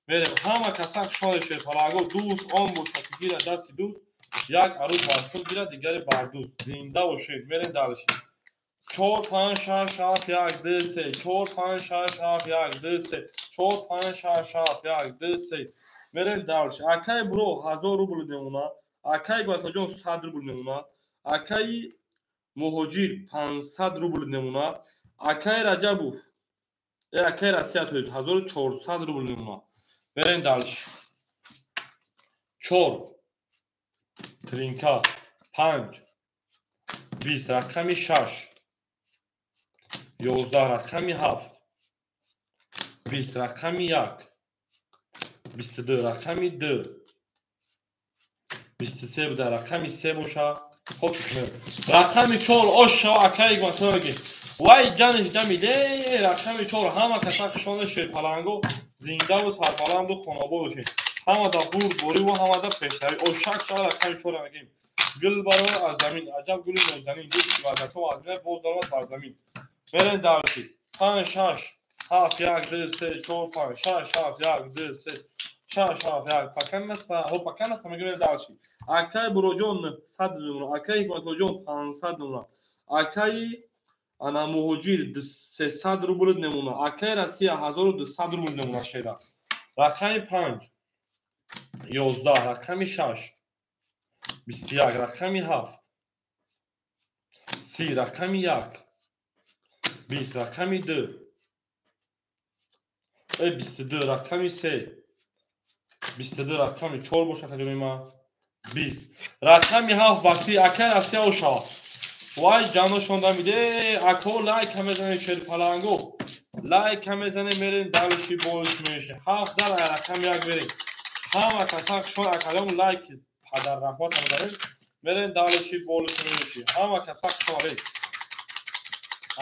Мерем. Ҳама каса хуш омадед шерпалаго. Дӯст он бошад ки гирад дасти дӯст. Як арӯз бар худ гирад, дигаре бар дӯст. Зинда бошед. Мерем далчи. 4 5 6 7 1 2 3 4 5 6 7 1 2 3 4 5 6 7 1 2 3. Мерем далчи. Акаи Бро 1000 рубл мемона. Акаи Гватаҷон 100 рубл мемона. Акаи Муҳоҷир 500 рубл мемона. Акаи Раҷабов акаи Россия тоид 1400 рубл мемона. Мерем далчи. 4 тринка 5 20 рақами 6 11 рақами 7 20 рақами 1 22 рақами 2 23 буда рақами 3 боша. Рақами 4 ош шава акаи ҳикматулло. Вай ҷаниш дамиде рақами 4 ҳама каса хушона шерпаланго зиндаву сарбаланду хонобод бошед. Ҳамада бурдбориву ҳамада пешравӣ. Ошак шава рақами 4 мегем. Гул баровар аз замин, аҷаб гули нозанин, гули ваъдато аз мина боз даромад бар замин. Мерем дарси. 5 6 7 1 2 3 4 5 6 7 1 2 3 6 7 1 пакан аст, ҳо пакан аст, мегӯем дарси. Акаи Буроҷон 900 номра, акаи Ҳикматуллоҷон 500 номра, акаи ана муҳоҷир 300 рубл немона, акаи Россия 1200 рубл немона шеда. Рақами 5 11, рақами 6 21, рақами 7 30, рақами 1 20, рақами 2 22, рақами 3 22, рақами 4 боша хаҷони ма 20, рақами 7 ба 30. Акаи Россия ошава. Вай ҷаношон дамиде ако лайка мезанем шерпаланго лайка мезанем мерем далиши болиш меши 7 зар рақами 1 мерем. Ҳама каса хушон акалом лайк падар раҳмат мезанем мерем далиши болиш меши. Ҳама каса хушон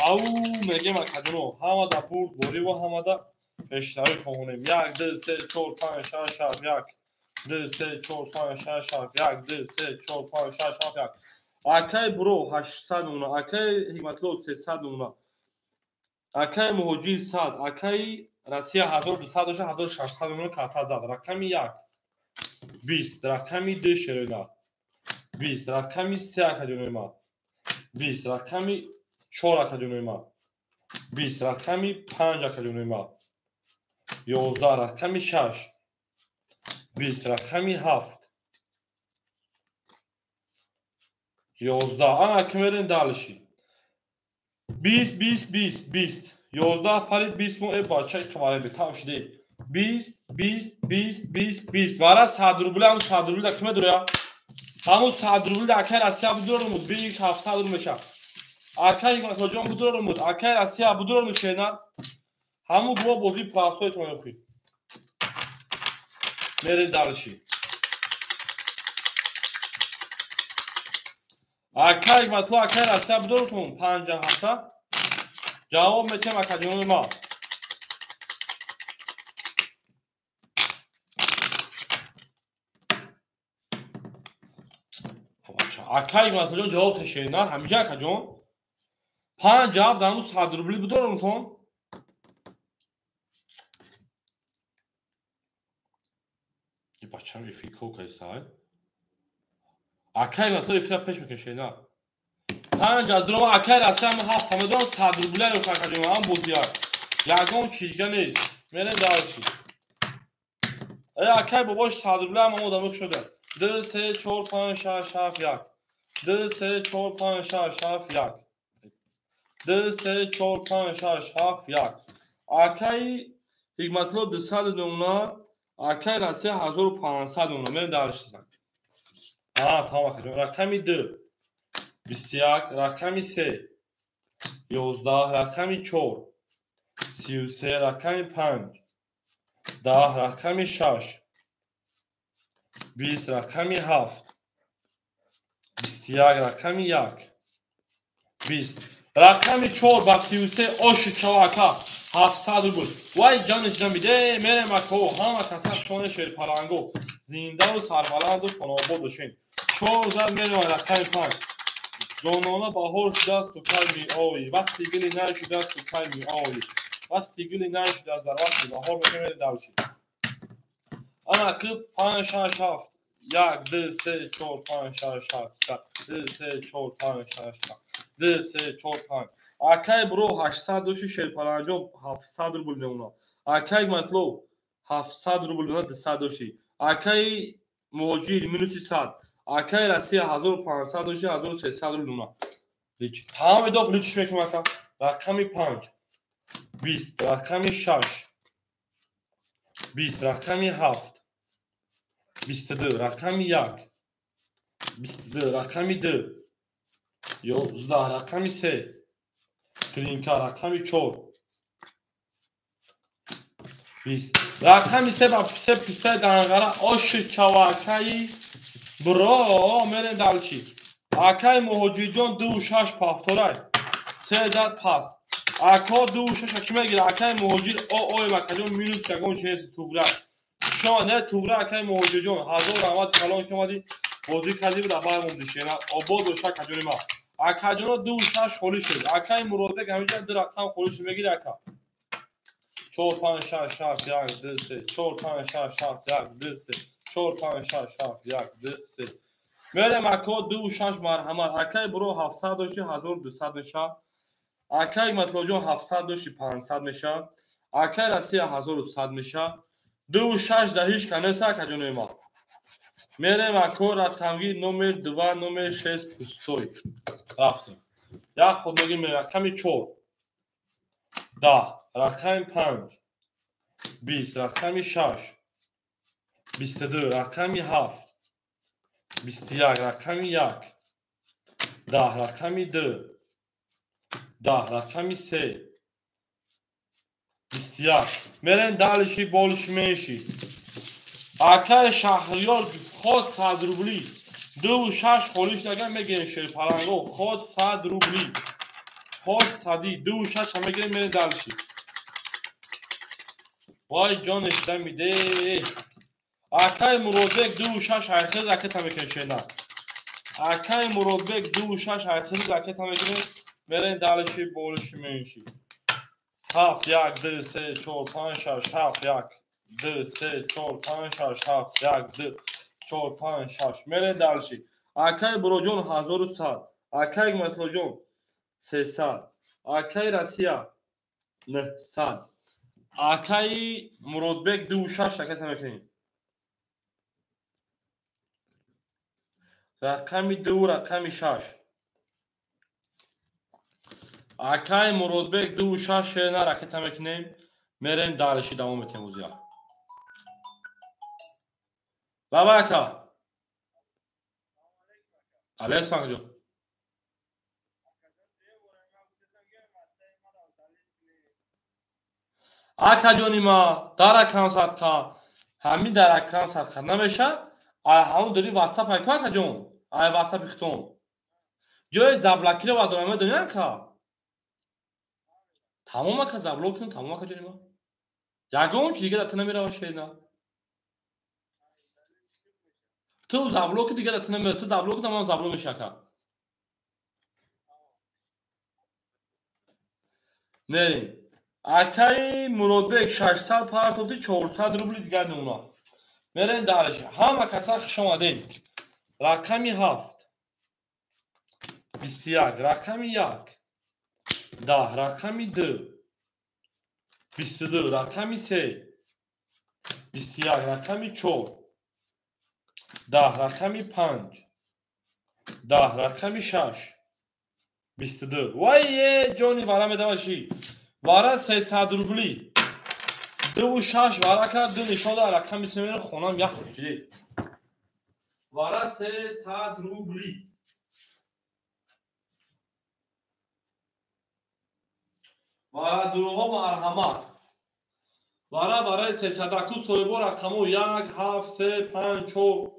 ау мегем акаҷоно ҳамада бурд бориву ҳамада пешравӣ хоҳонем. 1 2 3 4 5 6 7 1 2 3 4 5 6 7 1 2 3 4 5 6 7 1. Акаи Буро 800 номра, акаи Ҳикматулло 300 номра, акаи Муҳоҷир 100, акаи Россия 1200 доша 1600 номра карта зад. Рақами 1 20, рақами 2 шероина 20, рақами 3 акаҷонои ман 20, рақами 4 акаҷонои ман 20, рақами 5 акаҷонои ман 11, рақами 6 20, рақами 7 11. Ана ки мерем далиши. 20 20 20 20 11 парид 20 мо бача қаваре бетав шуде. 20 20 20 20 20 вара 100 рубл ҳам 100 рубл да киме дуя? Ҳамун 100 рубл да акаи Россия будурмуд 700 рубл меша. Акаи Ҳикматуллоҷон будурмуд, акаи Россия будурмуд шена. Ҳамун гуво бозии простой мехӯрид. Мерем далиши. Акаи Ҳикматулло, акаи Россия будуртун 57 ҷавоб метем акаҷонони ма. Акаи Ҳикматуллоҷон ҷавоб тешена ҳамиҷа акаҷон 57 ҳамун 100 рубли будуртун. Бачам эфир кор кардистай. Акаи Ҳикматулло эфира пеш мекунем шена. 5 дурома акаи Россия ҳам 7 медорам 100 рубля ё акаҷон ҳам бозия. Ягон чиз дига нест. Мерем дарси. Акаи бобош 100 рубля ҳам одамок шуда. 2 3 4 5 6 7 1 2 3 4 5 6 7 1 2 3 4 5 6 7 1. Акаи Ҳикматулло 200 номна, акаи Россия 1500 номна. Мерем дарси. Тамом акаҷон. Рақами 2 21, рақами 3 11, рақами 4 33, рақами 5 10, рақами 6 20, рақами 7 21, рақами 1 20, рақами 4 ба 33 оши чава ака 700 рубл. Вай ҷаниш ҷамиде мерем ако ҳама каса шони шерпаланго зиндаву сарбаланду хонобод бошед. 4 зад мерем рақами 5. Ҷонона баҳор шудааст ту кай меоӣ, вақти гули най шудааст ту кай меоӣ, вақти гули най шудааст дар вақти баҳор мегӯем дарси. Ана ки 5 6 7 1 2 3 4 5 6 7 2 3 4 5 6 7 2 3 4 5. Акаи Буро 800 доши шерпаланҷон 700 рубл мемонад. Акаи Ҳикматулло 700 рубл мемонад 200 доши. Акаи Муҳоҷир минуси 100. Акаи Россия 1500 доши 1300 рубл мемонад. Тамоми доф личиш мекунем ака. Рақами 5 20, рақами 6 20, рақами 7 22, рақами 1 22, рақами 2 11, рақами 3 тринка, рақами 4 20, рақами 3 ба 3 пустаи данғара оши чавакаи Буро мерем далчи. Акай Муҳоҷирҷон 2,6 повторай. Се зад пас. Ако 2,6 ки мегира? Акай Муҳоҷир ой акаҷон минус ягон чи нест туғра. Шо не туғра акай Муҳоҷирҷон. Ҳазор раҳмат калон ки омадӣ бозӣ кардӣ ва дар мондӣ шена. Обод бош акаҷони ман. Акаҷоно 2,6 холӣ шуд. Акай Муродбек ҳаминҷа 2 рақам холӣ шуд мегири ака. 4 5 6 7 1 2 3 4 5 6 7 1 2 3 4 5 6 7 1 2 3. Мерем ако 2,6 марҳамат. Акай буро 700 дошти 1200 мешавад. Акай Матлоҷон 700 дошти 500 мешавад. Акай Россия 1100 мешавад. 2,6 да ҳеҷ канеса акаҷонои ма. Мерем ако рақамги номер 2 номер 6 пустой. Рафтем. Як худ мегирем рақами 4 10 рақами 5 20 рақами 6 22 рақами 7 21 рақами 1 10 рақами 2 10 рақами 3 21. Мерем далиши болиши менши. Акай Шаҳриёр ход 100 рубли. 2,6 холиш даган мегирем шерпаланго ход 100 рубли. Ход 100 2,6 мегирем мерем далиши. Вай ҷонеш дамиде. Акай Муродбек 2,6 айхир ракета мекунем шена. Акай Муродбек 2,6 айхир ракета мекунем мерем далиши болиши менши. 7 1 2 3 4 5 6 7 1 2 3 4 5 6 7 1 2 4 5 6. Мерем далиши. Акай Буроҷон 1100, акай Матлоҷон 300, акай Россия 900. Акай Муродбек 2,6 ракета мекунем. Рақами 2 рақами 6. Акай Муродбек 2,6 шена ракета мекунем. Мерем далиши давом метем узия. Лаба ака. Алейкум ака ҷон. Акаҷони ма дар рақам садқа ҳамин дар рақам садқа намеша. Ай ҳамон дори ватсап айку акаҷон. Ай ватсапи хитон. Ҷои заблокиро ва дорам медонӣ ака? Тамом ака заблок кун, тамом акаҷони ма. Ягон чи дига дар ту намерава шена. Ту заблоки дига дар ту намерава. Ту заблок кун, ман заблок меша ака. Мерем. Акай Муродбек 600 партофти 400 рубли дигар намуна. Мерем далиш. Ҳама каса хуш омадед. Рақами 7 21 рақами 1 10 рақами 2 22 рақами 3 21 рақами 4 10 рақами 5 10 рақами 6 22. Вай ҷони вара медаваши. Вара 300 рубли. 2,6 вара кард, 2 нишон дод, рақами 3 мерем хонам ях шуд. Вара 300 рубли. Вара дуруҳо марҳамат. Вара барои 300 аку соҳибо рақамо 1 7 3 5 4.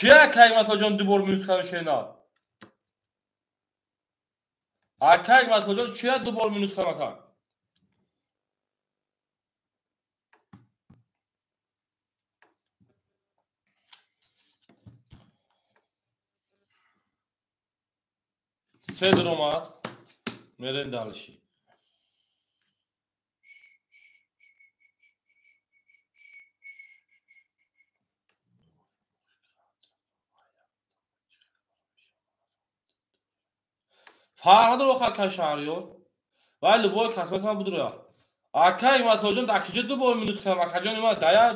Чи акай Матлоҷон ду бор минус кардем шена? Акай Матлоҷон чия ду бор минус кардем ака? Се даромад. Мерем далиши. Фарқ надорад охир акай Шаҳриёр. Вай любой касбат ман будура. Акай Матлоҷон дар киҷо ду бор минус кардам. Акаҷони ман дая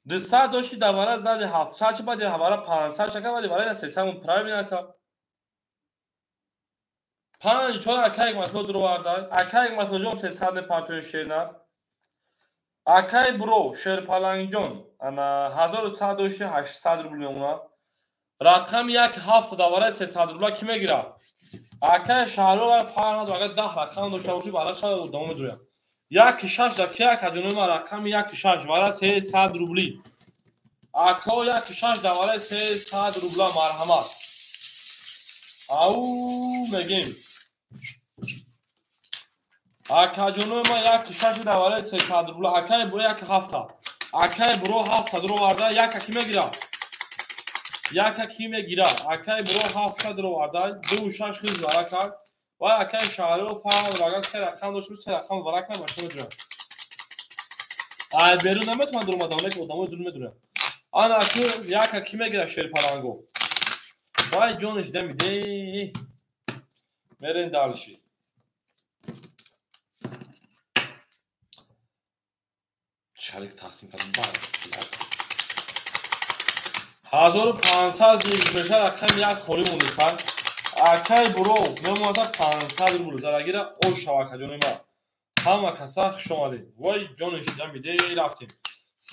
200 дошти дар вара зади 700 чи баъди вара 500 шака баъди вара 300 мон правильно ака. 5 4 акай Матло дуроварда. Акай Матлоҷон 300 мепартои шернар. Акай Буро Шерпалангҷон ана 1100 дошти 800 рубл мемонад. Рақами 1 7 дар вара 300 рубла ки мегирад? Акай Шаҳриёр фарқ надорад, агар 10 рақам дошта бошӣ бараш давом медурад. 1,6 да ки акаҷонои ман рақами 1,6 вара 300 рубли. Ако 1,6 да вара 300 рубла марҳамат. Ау мегем. Акаҷонои ман 1,6 да вара 300 рубла. Акай бро 1,7. Акай бро 7 дуроварда яка ки мегирад? Яка ки мегирад? Акай бро 7 дуроварда 2,6 хиз вара кард. Вай акай шаҳриро фаҳм раган се рақам дошт, се рақам вара кард бача медурад. Ай берун наметавонад дуромада, оне ки одамои дур медурад. Ана аку яка ки мегирад шерпаланго. Вай ҷониш дамиде. Мерем дальше. Шарик тақсим кардам. 1500 рубл рақам як холӣ мондиста. Акай буро мемонада 500 рубл зарагира ош шава акаҷони ман. Ҳама каса хуш омадед. Вой ҷониш дамиде рафтем.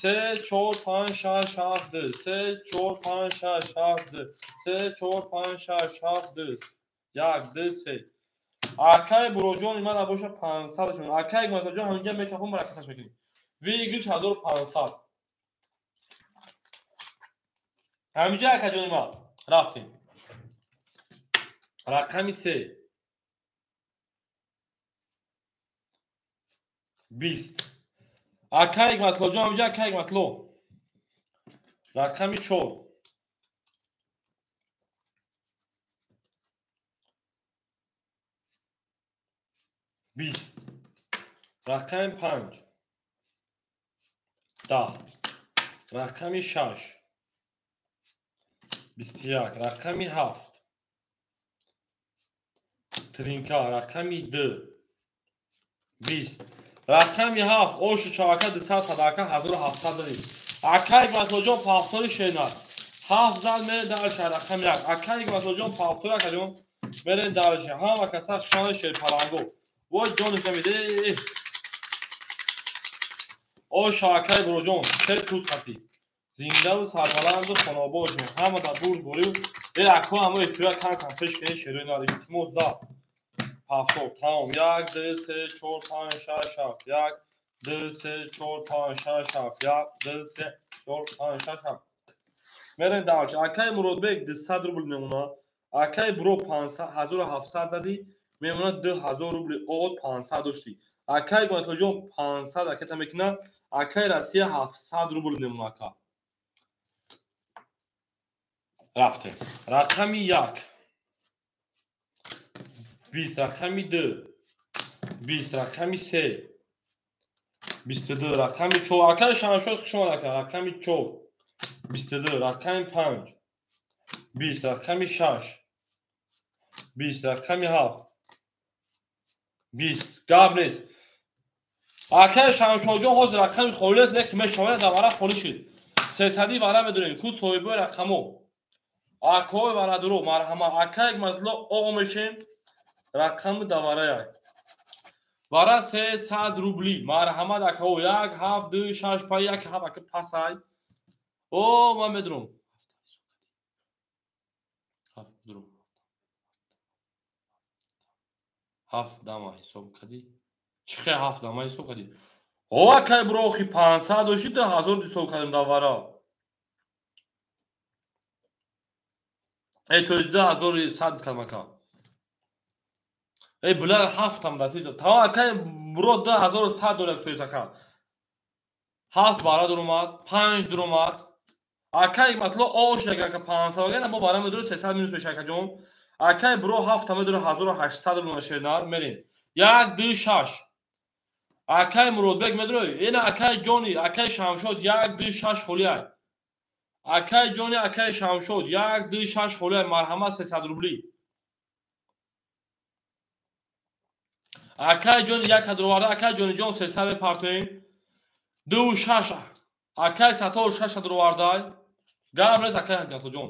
3 4 5 6 7 2 3 4 5 6 7 2 3 4 5 6 7 2 1 2 3. Акай буроҷони ман абоша 500 шуд. Акай гуматоҷон ҳаминҷа микрофон баракаташ мекунем. Выигрыш 1500. Ҳаминҷа акаҷони ман рафтем. Рақами 3 20. Акай Ҳикматлоҷон ҳаминҷа акай Ҳикматло. Рақами 4 20. Рақами 5 10. Рақами 6 21. Рақами 7 тринка. Рақами 2 20. Рақами 7 ошу чавака 200 падака 1700 дорем. Акай Ҳикматлоҷон пафтори шенар. 7 зан мере дарша рақами 1. Акай Ҳикматлоҷон пафтори акаҷон мере дарша. Ҳама каса шана шерпаланго. Вой ҷониш намеде. Ош акай буроҷон се туз хати. Зиндаву сарбаланду хонобод шумо. Ҳама дар бурд борив. Э ако ҳама эфира кам кам пеш кунед шерои нар. Илтимос да. Пафтор тамом. 1 2 3 4 5 6 7 1 2 3 4 5 6 7 1 2 3 4 5 6 7. Мерем дальше. Акай Муродбек 200 рубл мемона. Акай буро 1700 задӣ мемона 2000 рубли од 500 доштӣ. Акай Гуматоҷон 500 ракета мекунад. Акай Россия 700 рубл мемона ака. Рафтем. Рақами 1 20. Рақами 2 20. Рақами 3 22. Рақами 4. Акай Шамшод хуш омад ака. Рақами 4 22. Рақами 5 20. Рақами 6 20. Рақами 7 20. Гап нест. Акай Шамшодҷон ҳозир рақами холӣ аст, лекин мешавад дар варақ холӣ шуд. 300 вара медонем ку соҳибои рақамо. Акои варадуро марҳамат. Акай Ҳикматло о мешем рақами даварая. Вара 300 рубли марҳамат акао 1 7 2 6 5 1 7 ака пасай. О ман медурам. 7 дурам. 7 дама ҳисоб кардӣ? Чӣ хел 7 дама ҳисоб кардӣ? О акай буро охи 500 дошти 2000 ҳисоб кардем дар вара. Э то есть 2100 кардам ака. Э била 7 там дати. Та акай буро 2100 доллар то есть ака. 7 бара дуромад, 5 дуромад. Акай Ҳикматло ош ака 500 агар бо бара медуро 300 минус меша ака ҷон. Акай буро 7 медуро 1800 рубл шернар мерем. 1 2 6. Акай Муродбек медуро. Ина акай ҷони, акай Шамшод 1 2 6 холӣ ай. Акай ҷони, акай Шамшод 1 2 6 холӣ ай марҳамат 300 рубли. Акай ҷони 1 кадроварда, акай ҷони ҷон 300 мепартоем. 2 6. Акай Сатор 6 кадроварда. Гап нест акай Ҳикматлоҷон.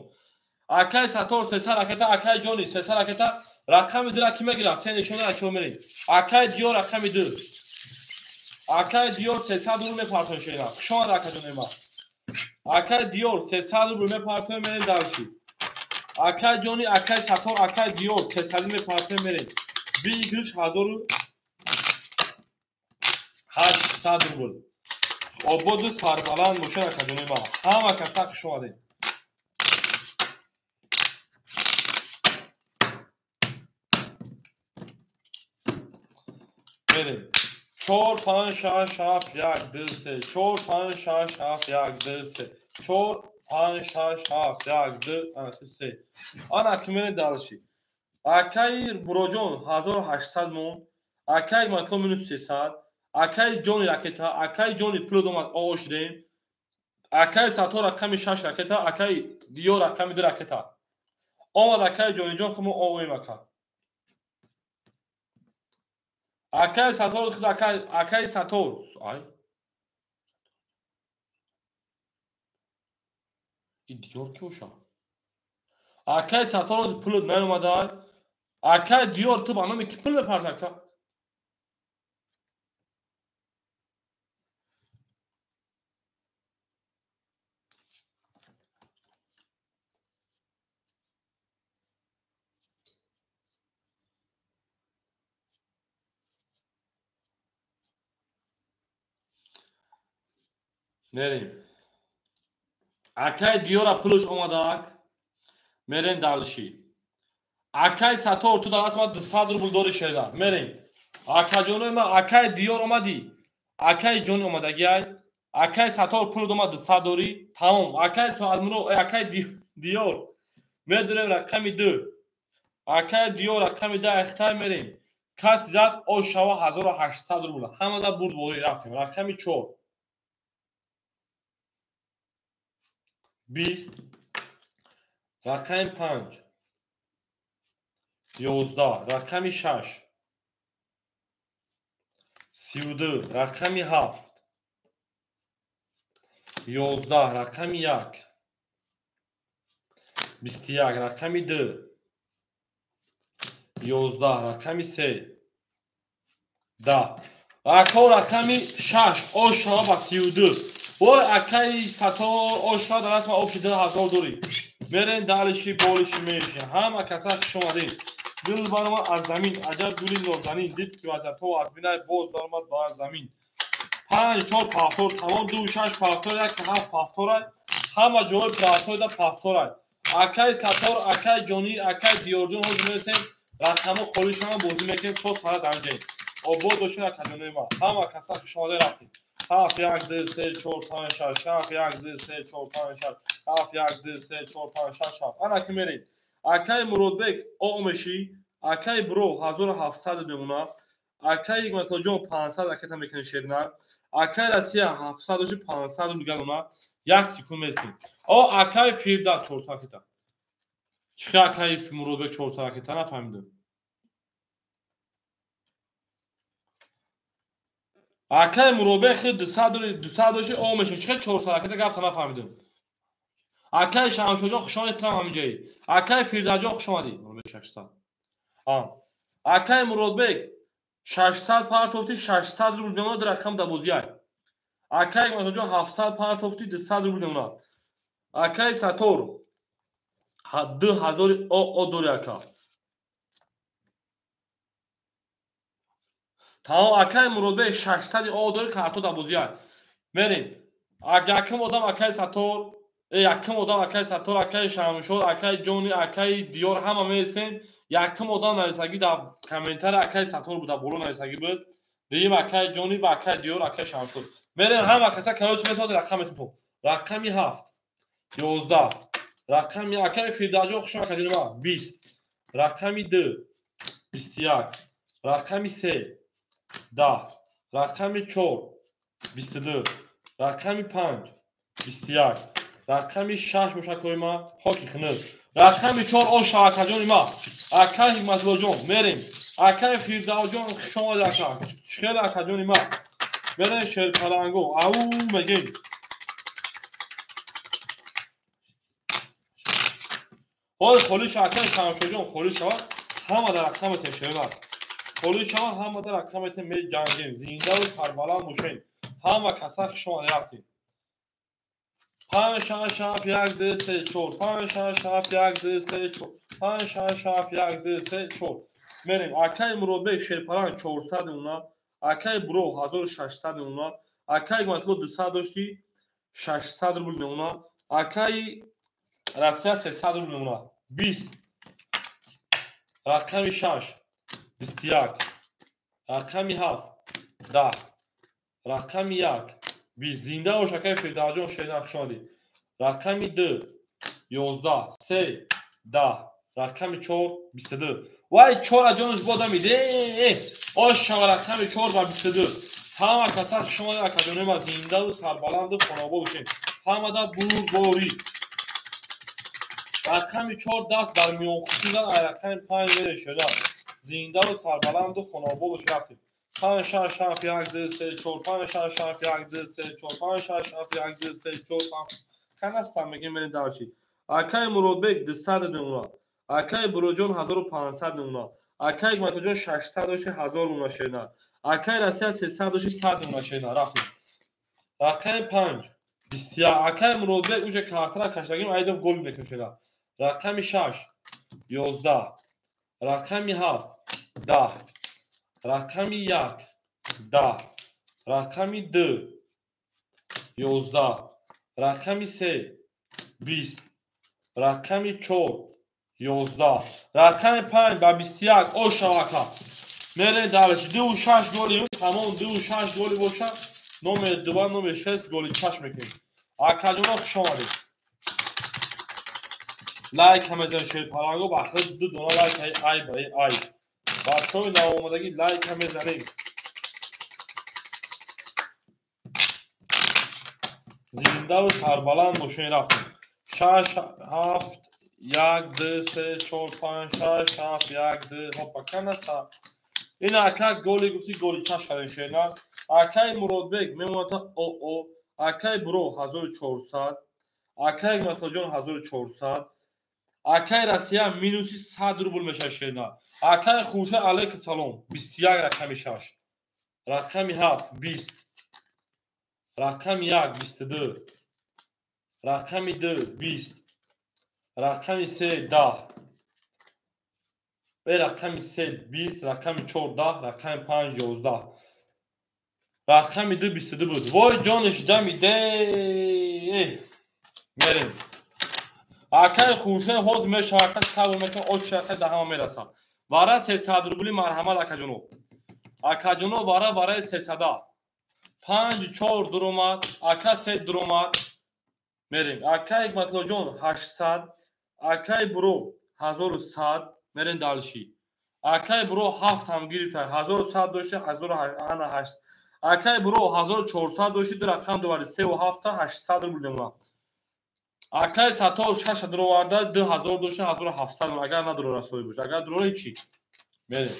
Акай Сатор 300 ракета, акай ҷони 300 ракета. Рақами 2 ки мегирад? Се нишона ачо мерем. Акай Диёр рақами 2. Акай Диёр 300 рубл мепартоем шена. Хуш омад акаҷони ман. Акай Диёр 300 рубл мепартоем мерем дальше. Акай ҷони, акай Сатор, акай Диёр 300 мепартоем мерем. Выигрыш 800 рубл. Ободу сарбаланд бошед, акаҷони ман. Ҳама каса хуш омадед. Мерем. 4 5 6 7 1 2 3 4 5 6 7 1 2 3 4 5 6 7 1 2 3. Ана ки мерем дальше. Акаи Буроҷон 1800 мон, акаи Матло минус 300, акаи Ҷони ракета, акаи Ҷони пул омад о шудем, акаи Сатор рақами 6 ракета, акаи Диёр рақами 2 ракета. Омад акаи Ҷониҷон, хумо оем ака. Акаи Сатор худ акаи Сатор. Ай. И Диёр ки боша? Акаи Сатор оз пул наомада. Акаи Диёр ту ба номи ки пул мепарта ака? Мерем. Акаи Диёра пулш омадаак. Мерем дальше. Акаи Сатор ту дар даст 200 рубл дори шеда. Мерем. Акаҷонои ман, акаи Диёр омадӣ. Акаи Ҷон омадагиай. Акаи Сатор пул омад 200 дорӣ. Тамом. Акаи Соатмуро, акаи Диёр. Медурем рақами 2. Акаи Диёр рақами 2 ахтай мерем. Каси зад ош шава 1800 рубл. Ҳамада бурд борӣ рафтем. Рақами 4. 20, рақами 5, 11, рақами 6, 32, рақами 7, 11, рақами 1, 21, рақами 2, 11, рақами 3, 10. Ако рақами 6, ош шава ба 32. Бой акаи Сатор ош шава дар расма обши 2000 дорӣ. Мерем дальше болиши меши. Ҳама каса хуш омадед. Дил баромад аз замин, аҷаб гули нозанин, дид ки вазато аз бинай боз баромад ба замин. 5 4 пафтор, тамом 2 6 пафтор, 1 7 пафтор. Ҳама ҷои пафторда пафтор. Акаи Сатор, акаи Ҷонӣ, акаи Диёрҷон ҳозир мерасем. Рақамҳо холӣ шаванд, бозӣ мекунем то сара дарҷаем. Обод бошед акаҷонои ман. Ҳама каса хуш омадед рафтем. 7 1 2 3 4 5 6 7 1 2 3 4 5 6 7 1 2 3 4 5 6 7. Ана ки мерем. Акаи Муродбек омеши, акаи Бро 1700 мемона, акаи Ҳикматуллоҷон 500 ракета мекунем шерна, акаи Россия 700 доши 500 рубл гана, 1 секунд месем. О акаи Фирдавс 400 ракета. Чӣ акаи Муродбек 400 ракета нафаҳмидам. Акаи Муродбек хел 200 доши омеши, чӣ 400 ракета гапта нафаҳмидам. Акаи Шамшоҷон хуш омадед, трам ҳаминҷои. Акаи Фирдавсҷон хуш омадед. Муродбек 600. Акаи Муродбек 600 партофти 600 рубл мемонад рақам дар бозиай. Акаи Ҳикматуллоҷон 700 партофти 200 рубл мемонад. Акаи Сатор 2000 о дори ака. Тамом акаи Муродбек 600 о дори карто дар бозиай. Мерем. Якум одам акаи Сатор, якум одам акаи Сатор, акаи Шамшод, акаи Ҷони, акаи Диёр ҳама меистем. Якум одам нависагӣ дар комментария акаи Сатор буда, боло нависагӣ буд. Дуюм акаи Ҷони ва акаи Диёр, акаи Шамшод. Мерем ҳама каса короче месозад рақами тупо. Рақами 7, 11, рақами акаи Фирдавсҷон хуш омадед ман 20, рақами 2, 21, рақами 3, 10, рақами 4, 22, рақами 5, 21, рақами 6 бошад ма хоки хунук. Рақами 4 ош акаҷони ма. Акаи Ҳикматуллоҷон мерем. Акаи Фирдавсҷон хуш омадед ака. Хеле акаҷони ма. Мерем шерпаланго. Ау мегем. Ҳол холӣ шава акаи Шамшоҷон холӣ шава. Ҳама дар рақами тешева. Холӣ шава ҳама дар рақами те меҷангем. Зиндаву сарбаланд бошем. Ҳама каса хуш омадед рафтем. 5 6 7 1 2 3 4 5 6 7 1 2 3 4 5 6 7 1 2 3 4. Мерем. Акаи Муродбек шерпаланг 400 мемона. Акай Бро 1600 мемонад. Акай Ҳикматулло 200 дошти 600 рубл мемонад. Акай Россия 300 рубл мемонад. 20. Рақами 6 21. Рақами 7 10. Рақами 1 20. Зинда бош акай Фирдавсҷон, шерина, хуш омадӣ. Рақами 2 11, 3 10, рақами 4 22. Вай 4 ҷонаш бодамид. Ош шава рақами 4 ба 22. Ҳама каса хуш омадед акаҷонои ма, зиндаву сарбаланду хонобод бошед. Ҳамада бурдборӣ. Рақами 4 даст дар миёнхушӣ зад, ай рақами 5 мере шуда. Зиндаву сарбаланду хонобод бошед. Рафтем. 5 6 7 1 2 3 4 5 6 7 1 2 3 4 5 6 7 1 2 3 4 5. Канастам мегем, мерем дарши. Акай Муродбек 200 мемонад. Акай Буроҷон 1500 мемонад. Акай Ҳикматуллоҷон 600 дошти 1000 мемонад шерина. Акай Россия 300 дошти 100 мемонад шерина. Рафтем. Рақами 5 21. Акай Муродбек уже картара каштагим, айдов гол мекунем шерина. Рақами 6 11. Рақами 7 10. Рақами 1 10. Рақами 2 11. Рақами 3 20. Рақами 4 11. Рақами 5 ба 21. О шавака. Мере дарш 2 6 голи, ҳамон 2 6 голи боша, номер 2, номер 6 голи чаш мекунем. Акаҷоно хуш омадед. Лайк ҳамаҷон шерпаланго ба худ ду дона лайк, ай ба ай. Бачаҳои навомадагӣ лайк ҳам мезанем. Зиндаву сарбаланд бошед. Рафтем. 6 7 1 2 3 4 5 6 7 1 2. Хопа канаста. Ин ака голи гуфти, голи чаш кардем шерина. Акай Муродбек мемонад ОО. Акай Бро 1400. Акай Ҳикматуллоҷон 1400. Акай Россия минуси 100 рубл мешавад шерина. Акай Хуршед алейкум салом. 21 рақами 6. Рақами 7 20. Рақами 1 22. Рақами 2 20. Рақами 3 10. Рақами 3 20, рақами 4 10, рақами 5 11. Рақами 2 22 буд. Вой ҷонаш дамиде. Мерем. Акай Хуршед ҳоз мешавад, сабр мекунам, оч шақа да ҳама мерасам. Вара 300 рубли марҳамат акаҷоно. Акаҷоно вара вараи 300. 5 4 дуромад, ака 3 дуромад. Мерем. Акай Ҳикматуллоҷон 800, акай Бро 1100, мерем далши. Акай Бро 7 ҳам гирифта, 1100 дошта, 1800. Акай Бро 1400 дошти, ду рақам дувари 3 ва 7 800 рубл мемонад. Акай Сатор 6 дуроварда, 2000 дошта, 1700, агар надурора соҳиб бошад. Агар дурора чӣ? Мерем.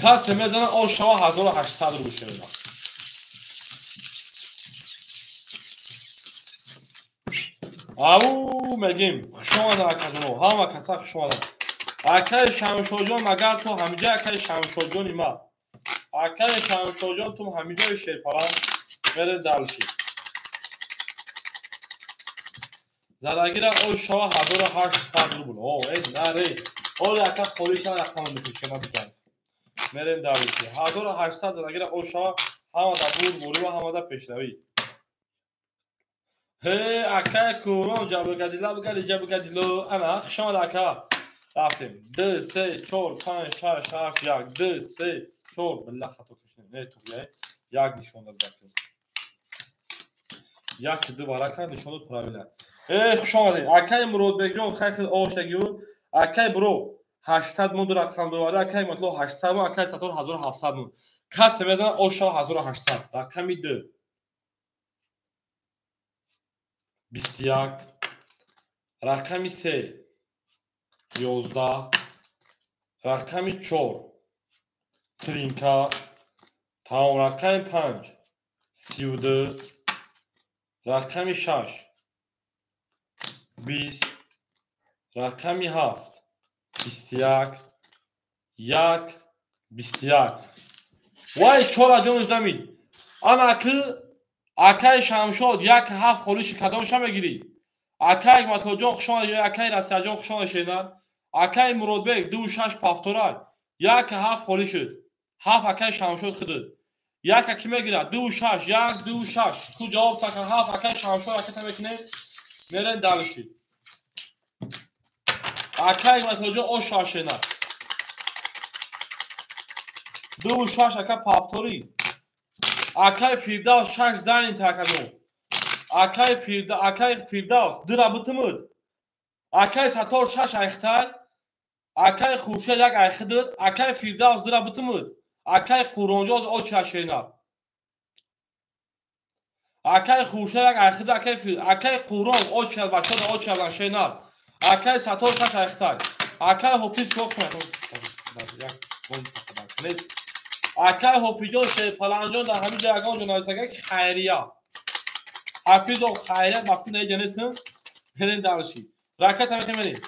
Касе мезанад, он шава 1800 рубл шавад. Ау мегим, хуш омадед акаҷоно, ҳама каса хуш омадед. Акаи Шамшоҷон, магар ту ҳамиҷа акаи Шамшоҷони ма. Акаи Шамшоҷон ту ҳамиҷои шерпаланг, мере далши. Задагира ош шава 1800 рубл. О, э наре. Оли ака холиша рақам мекушена бизан. Мерем далши. 1800 задагира ош шава, ҳама да бурдборӣ ва ҳама да пешравӣ. Ҳе, акай Курон, ҷабргадила бгади, ҷабргадило. Ана, хуш омад ака. Рафтем. 2 3 4 5 6 7 1 2 3 4. Билла хато кашидем. Не туғле. Як нишон дод бакӣ. Як ду варака нишон дод правильно. Хуш омадед. Акай Муродбекҷон хайр оштагиу. Акай Бро 800 мон ду рақам доварда, акай Ҳикматулло 800 мон, акай Сатор 1700 мон. Касе мезанад оша 1800. Рақами 2 21. Рақами 3 11. Рақами 4 тринка. Тамом. Рақами 5 32. Рақами 6 20. Рақами 7 21. 1 21. Вай 4 ҷонаш дамид. Ана ки акай Шамшод 1 7 холиши кадомша мегирӣ? Акай Ҳикматуллоҷон хуш омадед, акай Расияҷон хуш омадед шерина. Акай Муродбек 2 6 повторай. 1 7 холӣ шуд. 7 акай Шамшод худуд. 1 ки мегирад? 2 6 1 2 6. Ку ҷавоб така 7 акай Шамшод ракета мекунем. Мерем дальше. Акай Ҳикматуллоҷон о шашена. 2 6 ака повтори. Акай Фирдавс 6 занят акаҷон. Акай Фирда, акай Фирдавс 2 бутумуд. Акай Сатор 6 айхтай. Акай Хуршед 1 айхидуд. Акай Фирдавс 2 бутумуд. Акай Қуронҷоз о шашена. Акай Хуршед 1 айхид, акай Фир, акай Қурон о шаш бача о шаш шенар. Акай Сатор 6 айхтай. Акай Ҳофиз кохшон. Акай Ҳофизҷон Шерпаланҷон дар ҳамин ҷо ягон ҷо нависага ки хайрия. Ҳафизо хайрия вақти наиҷа нестм. Мерем дарши. Ракета мекунем мерем.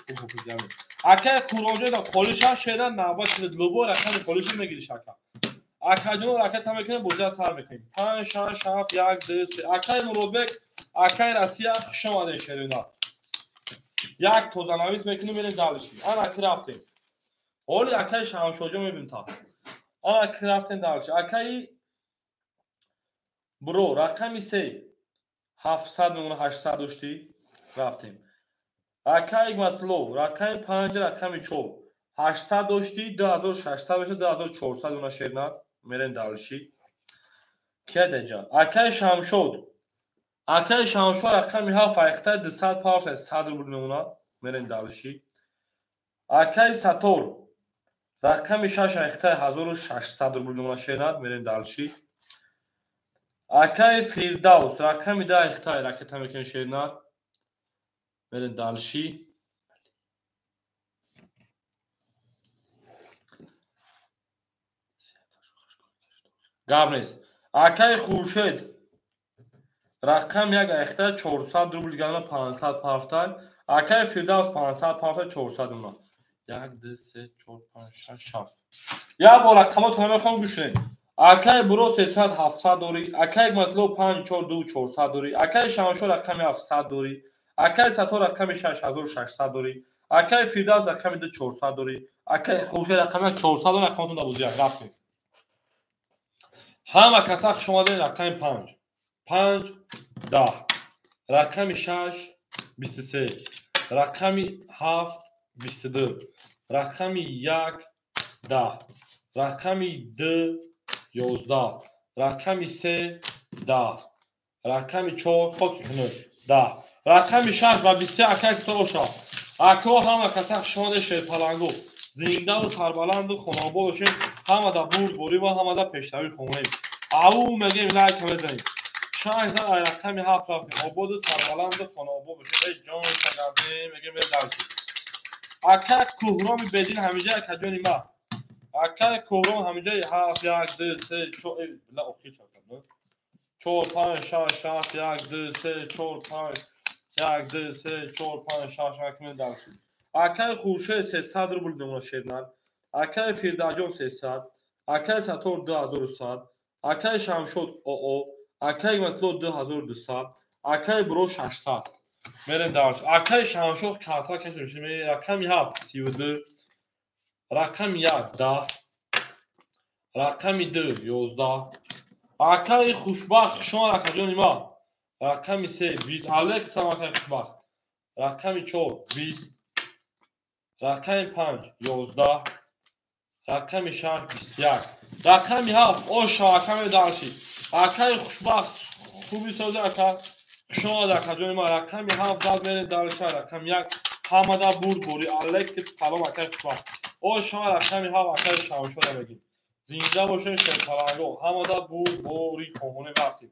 Акай Қуронҷон дар холиша шена навбат шуд. Любой рақами холиша мегириш ака. Акаҷон ракета мекунем бозия сар мекунем. 5 6 7 1 2 3. Акай Муродбек, акай Россия хуш омадед шерина. Як тозанавис мекунем мерем дальше. Ана ки рафтем. Ҳоли акай Шамшоҷон мебинем та. Ана ки рафтем дальше. Акаи бро рақами 3 700 мемона 800 доштӣ рафтем. Акаи Ҳикматулло рақами 5 рақами 4 800 доштӣ 2600 меша 2400 мемона шернат мерем дальше. Кия деҷа? Акаи Шамшод. Акаи Шамшод рақами 7 айхтай 200 пафта 100 рубл мемона мерем дальше. Акаи Сатор рақами 6 айхтай 1600 рубл мемона шернат мерем дальше. Акаи Фирдавс рақами 10 айхтай ракета мекунем шернат мерем дальше. Гап нест. Акаи Хуршед рақам 1 айхтай 400 рубл гана 500 пафтай. Акаи Фирдавс 500 пафтай 400 мемона. 1 2 3 4 5 6 7. Як бор рақамотро мехоҳам гӯш кунед. Акаи Буро 300 700 дорӣ, акаи Ҳикматулло 5 4 2 400 дорӣ, акаи Шамшод рақами 700 дорӣ, акаи Сатор рақами 6 1600 дорӣ, акаи Фирдавс рақами 2 400 дорӣ, акаи Хуршед рақами 1 400 дорӣ. Рақамотон дар бозия рафтем. Ҳама каса хуш омадед. Рақами 5 5 10, рақами 6 23, рақами 7 22, рақами 1 10, рақами 2 11, рақами 3 10, рақами 4 хоки хунук 10, рақами 6 ва 23. Акай Сатор оша. Ако ҳама каса хуш омадед. Шерпалангу зиндаву сарбаланду хонобод бошем. Ҳама дар бурдборӣ ва ҳама дар пешравӣ хонем. Ау мегем лайк мезанем. 6 зан ай рақами 7 рафтем. Ободу сарбаланду хонобод бошем. Эй ҷон шагардем мегем дальше. Акай Кӯҳроми бедин ҳамиҷа акаҷони ма. Акай Кӯҳром ҳамиҷа 7 1 2 3 4 ла охир шавад. 4 5 6 7 1 2 3 4 5 1 2 3 4 5 6 рақами дальше. Акай Хуршед 300 рубл мемона шернат. Акай Фирдавсҷон 300, акай Сатор 2100, акай Шамшод ОО, акай Ҳикматулло 2200, акай Буро 600. Мерем дальше. Акай Шамшод карта кашид. Рақами 7 32, рақами 1 10, рақами 2 11. Акаи Хушбахт хушомад акаҷони ма. Рақами 3 20. Алейкум салом акаи Хушбахт. Рақами 4 20, рақами 5 11, рақами 6 21, рақами 7 оша аками дальше. Акаи Хушбахт хуби сози ака хушомад акаҷони ма. Рақами 7 зад мерем дальше. Рақами 1 ҳамада бурдборӣ. Алейкум салом акаи Хушбахт. Оша рақами 7 акаи Шамшода мегим. Зинда бошед шерпаланго. Ҳамада бурдборӣ хонем рафтем.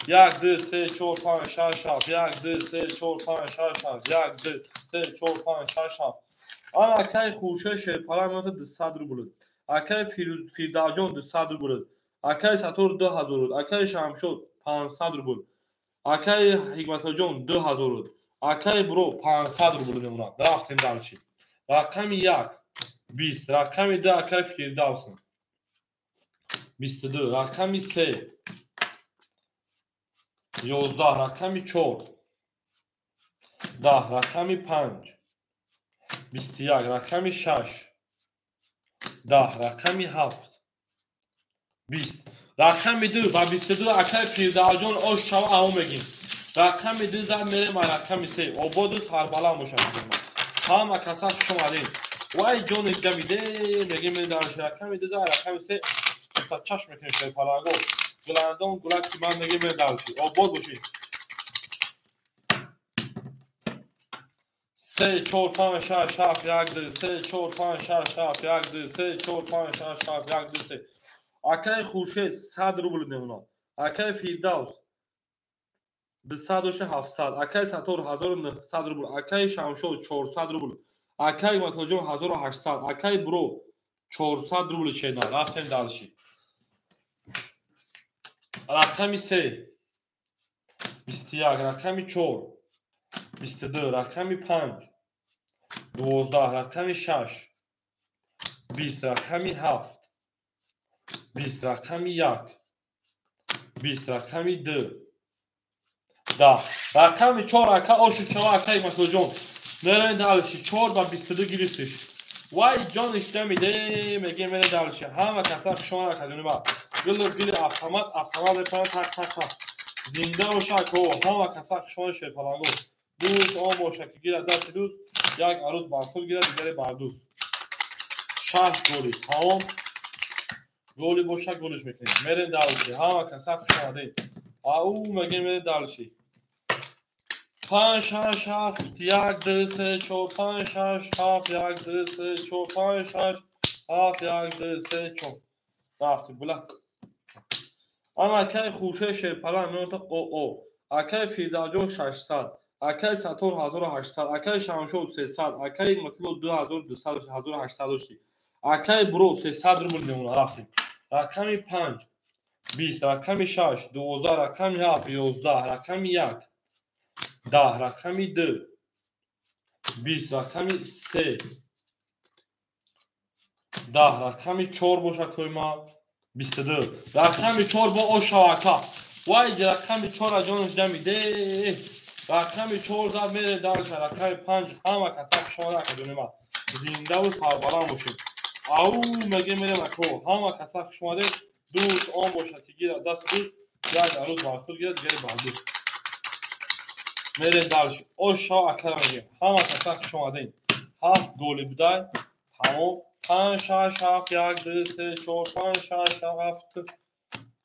1 2 3 4 5 6 7 1 2 3 4 5 6 7 1 2 3 4 5 6 7. Ана акаи Хуршед Шерпаланг меота 200 рубл. Акаи Фирдавсҷон 200 рубл. Акаи Сатор 2000, акаи Шамшод 500 рубл. Акаи Ҳикматуллоҷон 2000, акаи Буро 500 рубл мемонад. Рафтем дальше. Рақами 1 20, рақами 2 акаи Фирдавс 22, рақами 3 11, рақами 4 10, рақами 5 21, рақами 6 10, рақами 7, 20. Рақами 2 ба 22 акай Фирдавсҷон ош чава аҳо мегим. Рақами 2 зад мерем ба рақами 3. Ободу сарбаланд бошад. Ҳама каса хуш омадем. Вай ҷони дамиде мегим дар рақами 2 зад рақами 3 та чашм мекунем шерпаланго. Гуландон гулак ки ман мегим дарши. Обод бошед. 3 4 5 6 7 1 2 3 4 5 6 7 1 2 3 4 5 6 7 1 2 3. Акай Хуршед 100 рубл мемонад. Акай Фирдавс 200 700. Акай Сатор 1900 рубл. Акай Шамшод 400 рубл. Акай Матоҷон 1800. Акай Буро 400 рубл шена. Рафтем дальше. Рақами 3 21, рақами 4 22, рақами 5 12, рақами 6 20, рақами 7 20, рақами 1 20, рақами 2 10, рақами 4. Ака ошу чава, акай Масоҷон мерем дальше. 4 ба 22 гирифтиш. Вай ҷониш дамиде мегем мерем дальше. Ҳама каса хушомад, акаҷони ба гулу гули автомат автомат мепарад так так так. Зинда боша ако, ҳама каса хушомад. Шерпаланго дӯст он боша ки гирад дасти дӯст, як арӯз бар худ гирад, дигаре бар дӯст. Шаш голи тамом, голи боша голиш мекунем. Мерем дальше. Ҳама каса хушомадем. Ау мегем мерем дальше. 5 6 7 1 2 3 4 5 6 7 1 2 3 4 5 6 7 1 2 3 4. Рафти була. Ана акай Хуршед шерпалан меонта о. Акай Фирдавсҷон 600, акай Сатор 1800, акай Шамшод 300, акай Матло 2200 1800 дошти. Акай Буро 300 рубл мемонад. Рафтем. Рақами 5 20, рақами 6 12, рақами 7 11, рақами 1 10, рақами 2 20, рақами 3 10, рақами 4 боша кӯйма 22, рақами 4 бо ошава ака. Вай рақами 4 ҷонаш дамиде. Рақами 4 зад мере дальше. Рақами 5. Ҳама каса хушомад, акаҷони ман. Зиндаву сарбаланд бошед. Ау меге мерем ако. Ҳама каса хушомадед. Дӯст он бошад ки гирад дасти дӯст, як арӯз бар худ гирад, дигаре бар дӯст. Мерем дальше. Ошава акара мегем. Ҳама каса хушомадед. Ҳафт голи будай. Тамом. 5 6 7 1 2 3 4 5 6 7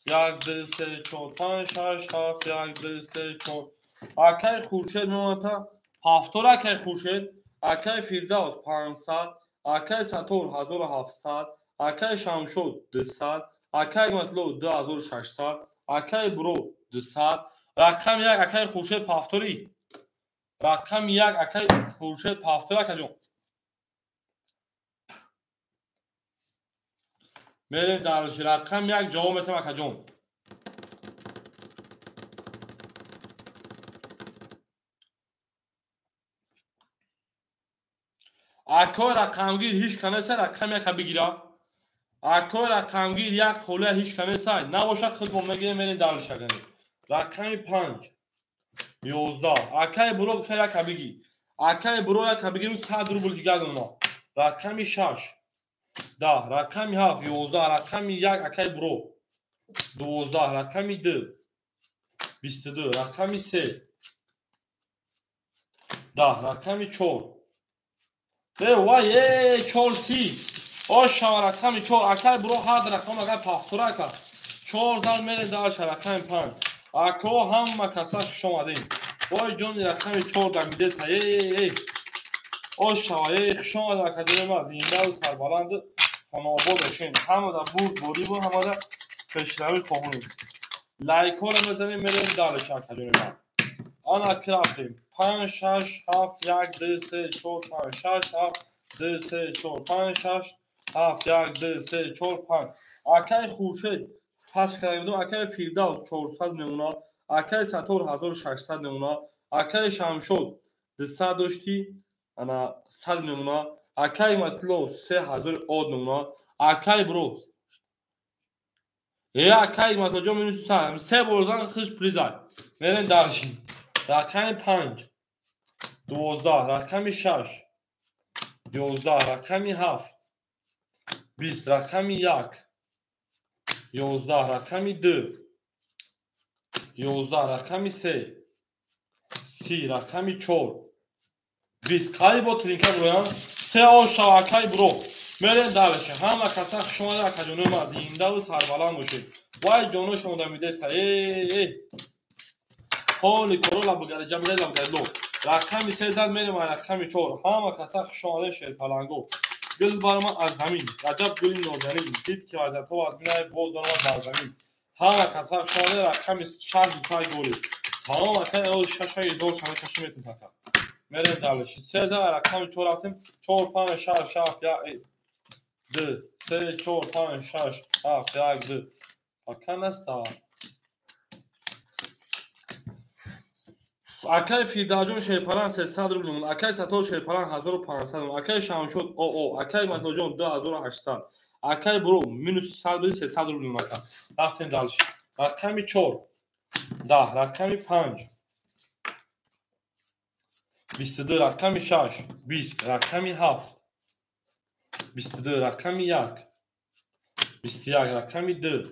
1 2 3 4 5 6 7 1 2 3 4. Акай Хуршед мемоната ҳафтор. Акай Хуршед, акай Фирдавс 500, акай Сатор 1700, акай Шамшод 200, акай Матло 2600, акай Буро 200. Рақами 1 акай Хуршед пафторӣ. Рақами 1 акай Хуршед пафтор, акаҷон. Мерем дальше. Рақами 1 ҷавоб метам, акаҷон. Акои рақамгир ҳеҷ ка неста, рақами яка бигира. Акои рақамгир як холия ҳеҷ ка неста. Набошад, худмон мегирем, мерем дальше агани. Рақами 5 11. Акаи Буро гуфта яка биги. Акаи Буро яка бигирем, 100 рубл дигар дона. Рақами 6 10, рақами 7 11, рақами 1 акаи Буро 12, рақами 2 22, рақами 3 10, рақами 4. Вай е 4 30. Ошава рақами 4 акаи Буро ҳад рақам агар пафтура ака. 4 зад мере дальше. Рақами 5. Ако ҳама каса хушомадем. Вой ҷони рақами 4 дамидеса. Е ошава е хушомад, акаҷони ман. Зиндаву сарбаланд, хонаобод бошем. Ҳамада бурд борибу ҳамада пешравӣ хоҳонем. Лайкҳоро мезанем, мерем дальше, акаҷони ман. Ана ки рафтем. 5 6 7 1 2 3 4 5 6 7 2 3 4 5 6 7 1 2 3 4 5. Акаи Хуршед пас карда будам. Акаи Фирдавс 400 мемонад. Акаи Сатор 1600 мемонад. Акаи Шамшод 200 дошти, ана 100 мемонад. Акаи Матло 3000 од мемонад. Акаи Буро е акаи Матоҷон минус се бор зан хиш призай. Мерем дальше. Рақами 5 12, рақами 6 11, рақами 7 20 рақами 1, 11 рақами 2, 11 рақами 3, 30 рақами 4, 20. Қариб бо тринка буроям. Се ош шава акай буро. Мерем дальше. Ҳама каса хуш омада акаҷонои ман, зиндаву сарбаланд бошед. Вай ҷоно шумо дамидеста. Э. Ҳоли коро лабгари ҷамила лабгари ло. Рақами 3 зад мерем рақами 4. Ҳама каса хуш омада шерпаланго. Гул бар ман аз замин. Раҷаб гули нозанин. Дид ки вазиятҳо аз бинай боз дорад бар замин. Ҳама каса хуш омада рақами 6 тай голи. Тамом акай эл 6 ҳазор шама каши метун така. Мерем дальше. 3 зад рақами 4 рафтем. 4 5 6 7 1 2 3 4 5 6 7 1 2. Пока наста. Акай Фирдавҷон Шерпалан 300 рубл мемонад. Акай Саттор Шерпалан 1500 мемонад. Акай Шамшод ОО, акай Матоҷон 2800. Акай Буро минус 100 рубл 300 рубл мемонад. Рафтем дальше. Рақами 4 10, рақами 5 22, рақами 6 20, рақами 7 22, рақами 1 21, рақами 2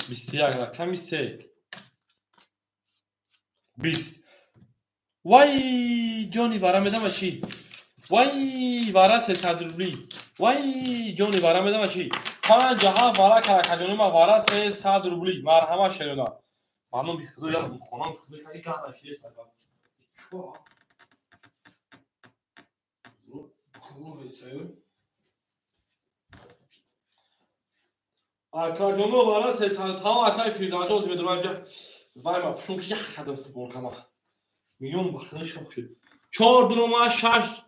21, рақами 3 20. Вай ҷони вара медама чӣ? Вай вара 300 рубли. Вай ҷони вара медама чӣ? 5 7 вара каракаҷони ма вара 300 рубли. Марҳамат шерода. Ба номи Худо я хонам Худо ки гапаш нест. Чо? Акаҷоно вара 300 тамом акай Фирдавҷон медорам. Вай ма пушун ки ях кардам футболкама. Миллион бахтани шох шуд. 4 дуромад 6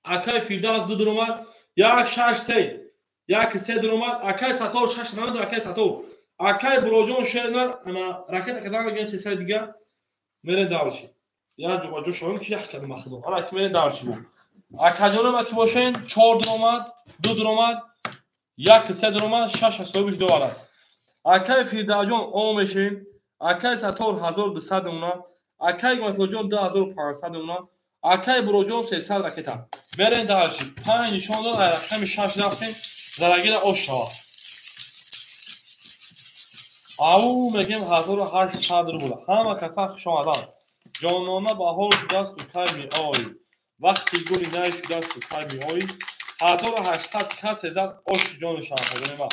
акай Фирдавс 2 дуромад 1 6 3 1 3 дуромад акай Саттор 6 намад акай Саттор. Акай Буроҷон шернар ана ракета кадан ген 300 дига мере дальше. Я ҷо шоем ки ях кардам ахидо. Ана ки мере дальше бу. Акаҷоно ки бошен 4 дуромад 2 дуромад 1 3 дуромад 6 ҳисобиш дорад. Акай Фирдавҷон о мешем. Акай Саттор 1200 мемонад, акай Матоҷон 2500 мемонад, акай Буроҷон 300 ракета. Мерем дальше. 5 нишон дод, рақами 6 рафтем, зарагира ош шавад. Ау мегем 1800 рубл. Ҳама каса хуш омаданд. Ҷонона баҳор шудааст кай меоӣ. Вақти гули най шудааст кай меоӣ. 1800 касе зад ош ҷони шаҳрзони ма.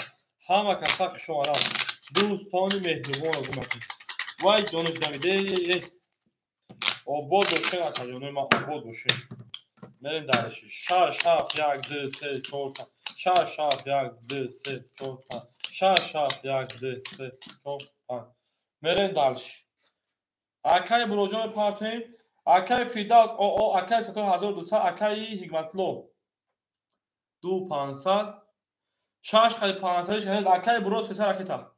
Ҳама каса хуш омаданд. Дӯстони меҳрубонро гумакун. Вай ҷониш дамиде. Обод бошед акаҷонои ман, обод бошед. Мерем дальше. 6 7 1 2 3 4 5 6 7 1 2 3 4 5 6 7 1 2 3 4 5. Мерем дальше. Акай Буроҷон партоем. Акай Фирдавс ОО, акай Саттор 1200, акай Ҳикматло 2500. 6 қади 500 акай Буро 300 ракета.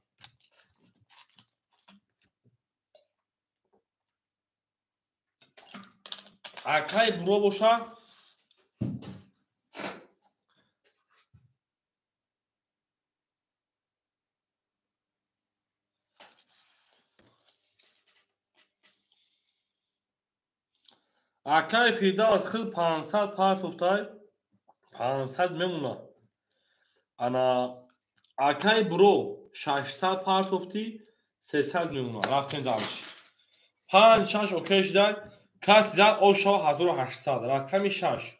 Акай Буро боша акай Фирдавс хил 500 партофтай 500 мемонад. Ана акай Буро 600 партофти 300 мемонад. Рафтем дальше. 5 6 окей шудай. Кас зад ош шава 1800. Рақами 6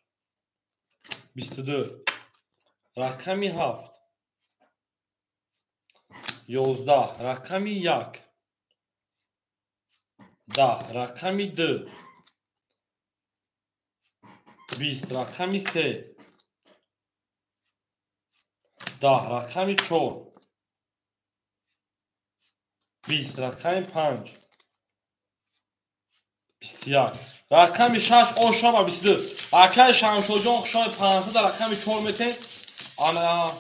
22, рақами 7 11, рақами 1 10, рақами 2 20, рақами 3 10, рақами 4 20, рақами 5 21, рақами 6 ош шава 22. Акай Шамшоҷон хушои 500 рақами 4 метен. Ана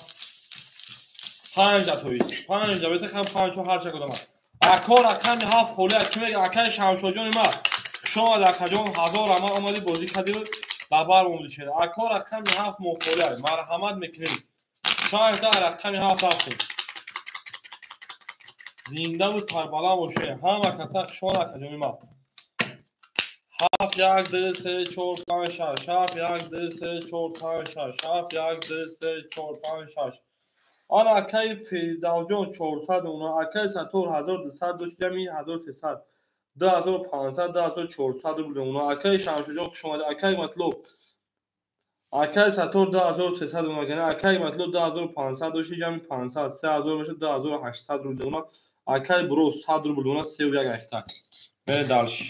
5 да тоист. 5 да бете хам 5 ҳар ча кодама. Ако рақами 7 холӣ ки мега акай Шамшоҷони ма. Хуш омад акаҷон 1000 ама омадӣ бозӣ кардӣ ба бар омадӣ шуда. Ако рақами 7 мо холӣ марҳамат мекунем. 6 да рақами 7 рафтем. Зиндаву сарбаланд бошед. Ҳама каса хуш омад акаҷони ма. 7 1 2 3 4 5 6 7 1 2 3 4 5 6 7 1 2 3 4 5 6. Ана акаи Фирдавсҷон 400 мемонад, акаи Саттор 1200 дошт, ҷамъи 1300, 2500, 2400 рубл мемонад. Акаи Шамшудҷон хуш омадед. Акаи Матлуб, акаи Саттор 2300 мемонад, акаи Матлуб 2500 дошт, ҷамъи 500, 3000 мешавад, 2800 рубл мемонад. Акаи Буро 100 рубл мемонад, 3,1 ахта. Мерем дальше.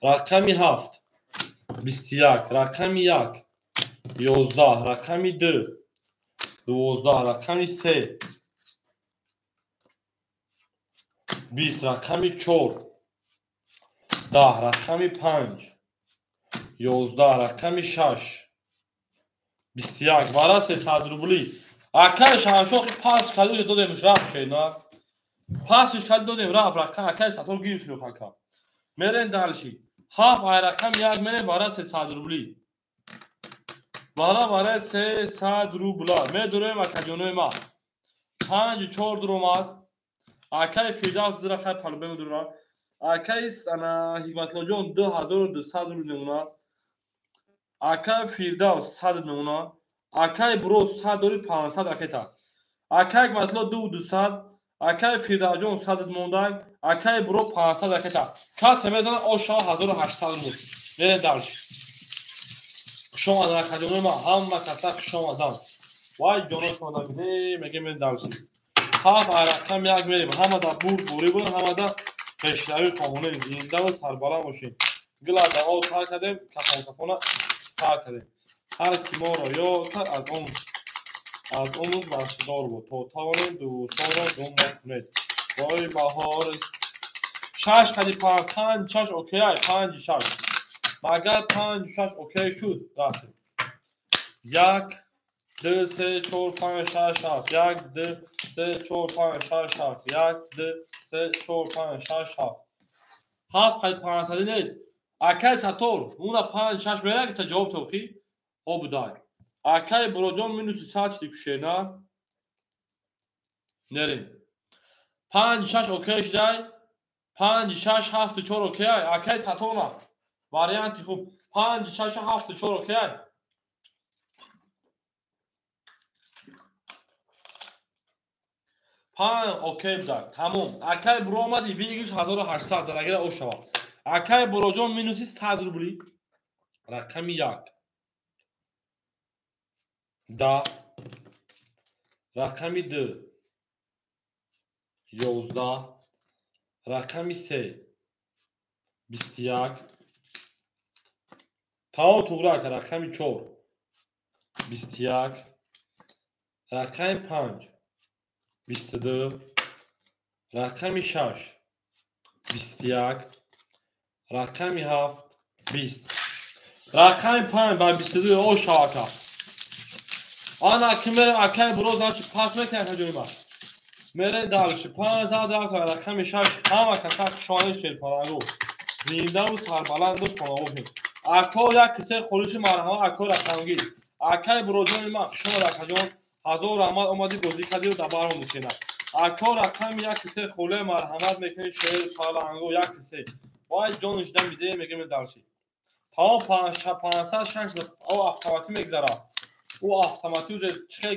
Рақами 7 21, рақами 1 11, рақами 2 12, рақами 3 20, рақами 4 10, рақами 5 11, рақами 6 21. Вара 300 рубли. Акаи Шаҳаншоҳи пас кадуш додем, рафт шена. Пасиш кад додем, рафт рақам акаи Саттор гирифт шуд ака. Мерем дальше. 7 ай рақами 1 мерем вара 300 рубли. Вара 300 рубла. Медурем акаҷонои ма. 5 4 дуромад. Акаи Фирдавс дура хай палубе медура. Акаи ана Ҳикматлоҷон 2200 рубл мемонад. Акаи Фирдавс 100 мемонад. Акаи Буро 100 дори 500 ракета. Акаи Ҳикматло 2200. Акаи Фирдавсҷон 100 мондаг. Акаи Буро 500 ракета. Касе мезанад ошава 1800 рубл. Мерем дальше. Хуш омадед акаҷонои ман, ҳама каса хуш омаданд. Вай ҷоношон намиде, мегем мерем дальше. 7 ай рақам 1 мерем. Ҳама да бурд бурӣ буд, ҳама да пешравӣ хоҳонем, зинда ва сарбаланд бошем. Гила дао тар кардем, кафон кафона сар кардем. Ҳар ки моро ёд кард, аз умр бахшидор буд, то тавонем дӯстонро гум накунед. Вой баҳор 6 қади 5 5 6 окей, 5 6. Магар 5 6 окей шуд, рафтем. 1 2 3 4 5 6 7 1 2 3 4 5 6 7 1 2 3 4 5 6 7. 7 қади 500 нест. Акаи Саттор, уна 5 6 мераг та ҷавоб тохи? О будай. Акаи Буроҷон минуси 100 чиди кушена. Нерем. 5 6 окей шудай. 5 6 7 4 окей. Акаи Сатторна. Варианти хуб. 5 6 7 4 окей. 5 окей будай. Тамом. Акаи Буро омади, выигрыш 1800 зарагира о шава. Акаи Буроҷон минуси 100 рубли. Рақами 1 10, рақами 2 11, рақами 3 21. Тамом туғра ака, рақами 4 21, рақами 5 22, рақами 6 21, рақами 7 20. Рақами 5 ба 22 о шава ака. Ана ки мерем акаи Буро значит пас мекунад ҷои ма. Мерем дальше. 5 рақами 6 ҳама каса хушомадед шерпалангу. Зиндаву сарбаланду хонавоҳем. Ако як кисе холиши марҳама ако рақамгир. Акаи Буроҷони ман хушомад акаҷон. 1000 раҳмат омадӣ бозӣ кардиу дабар омадӣ. Ако рақами як кисе холе марҳамат мекунед шерпалангу як кисе. Вай ҷониш намиде мегем дальше. Тамом 506 о автоматӣ мегзарад. Ӯ автоматӣ уже чихе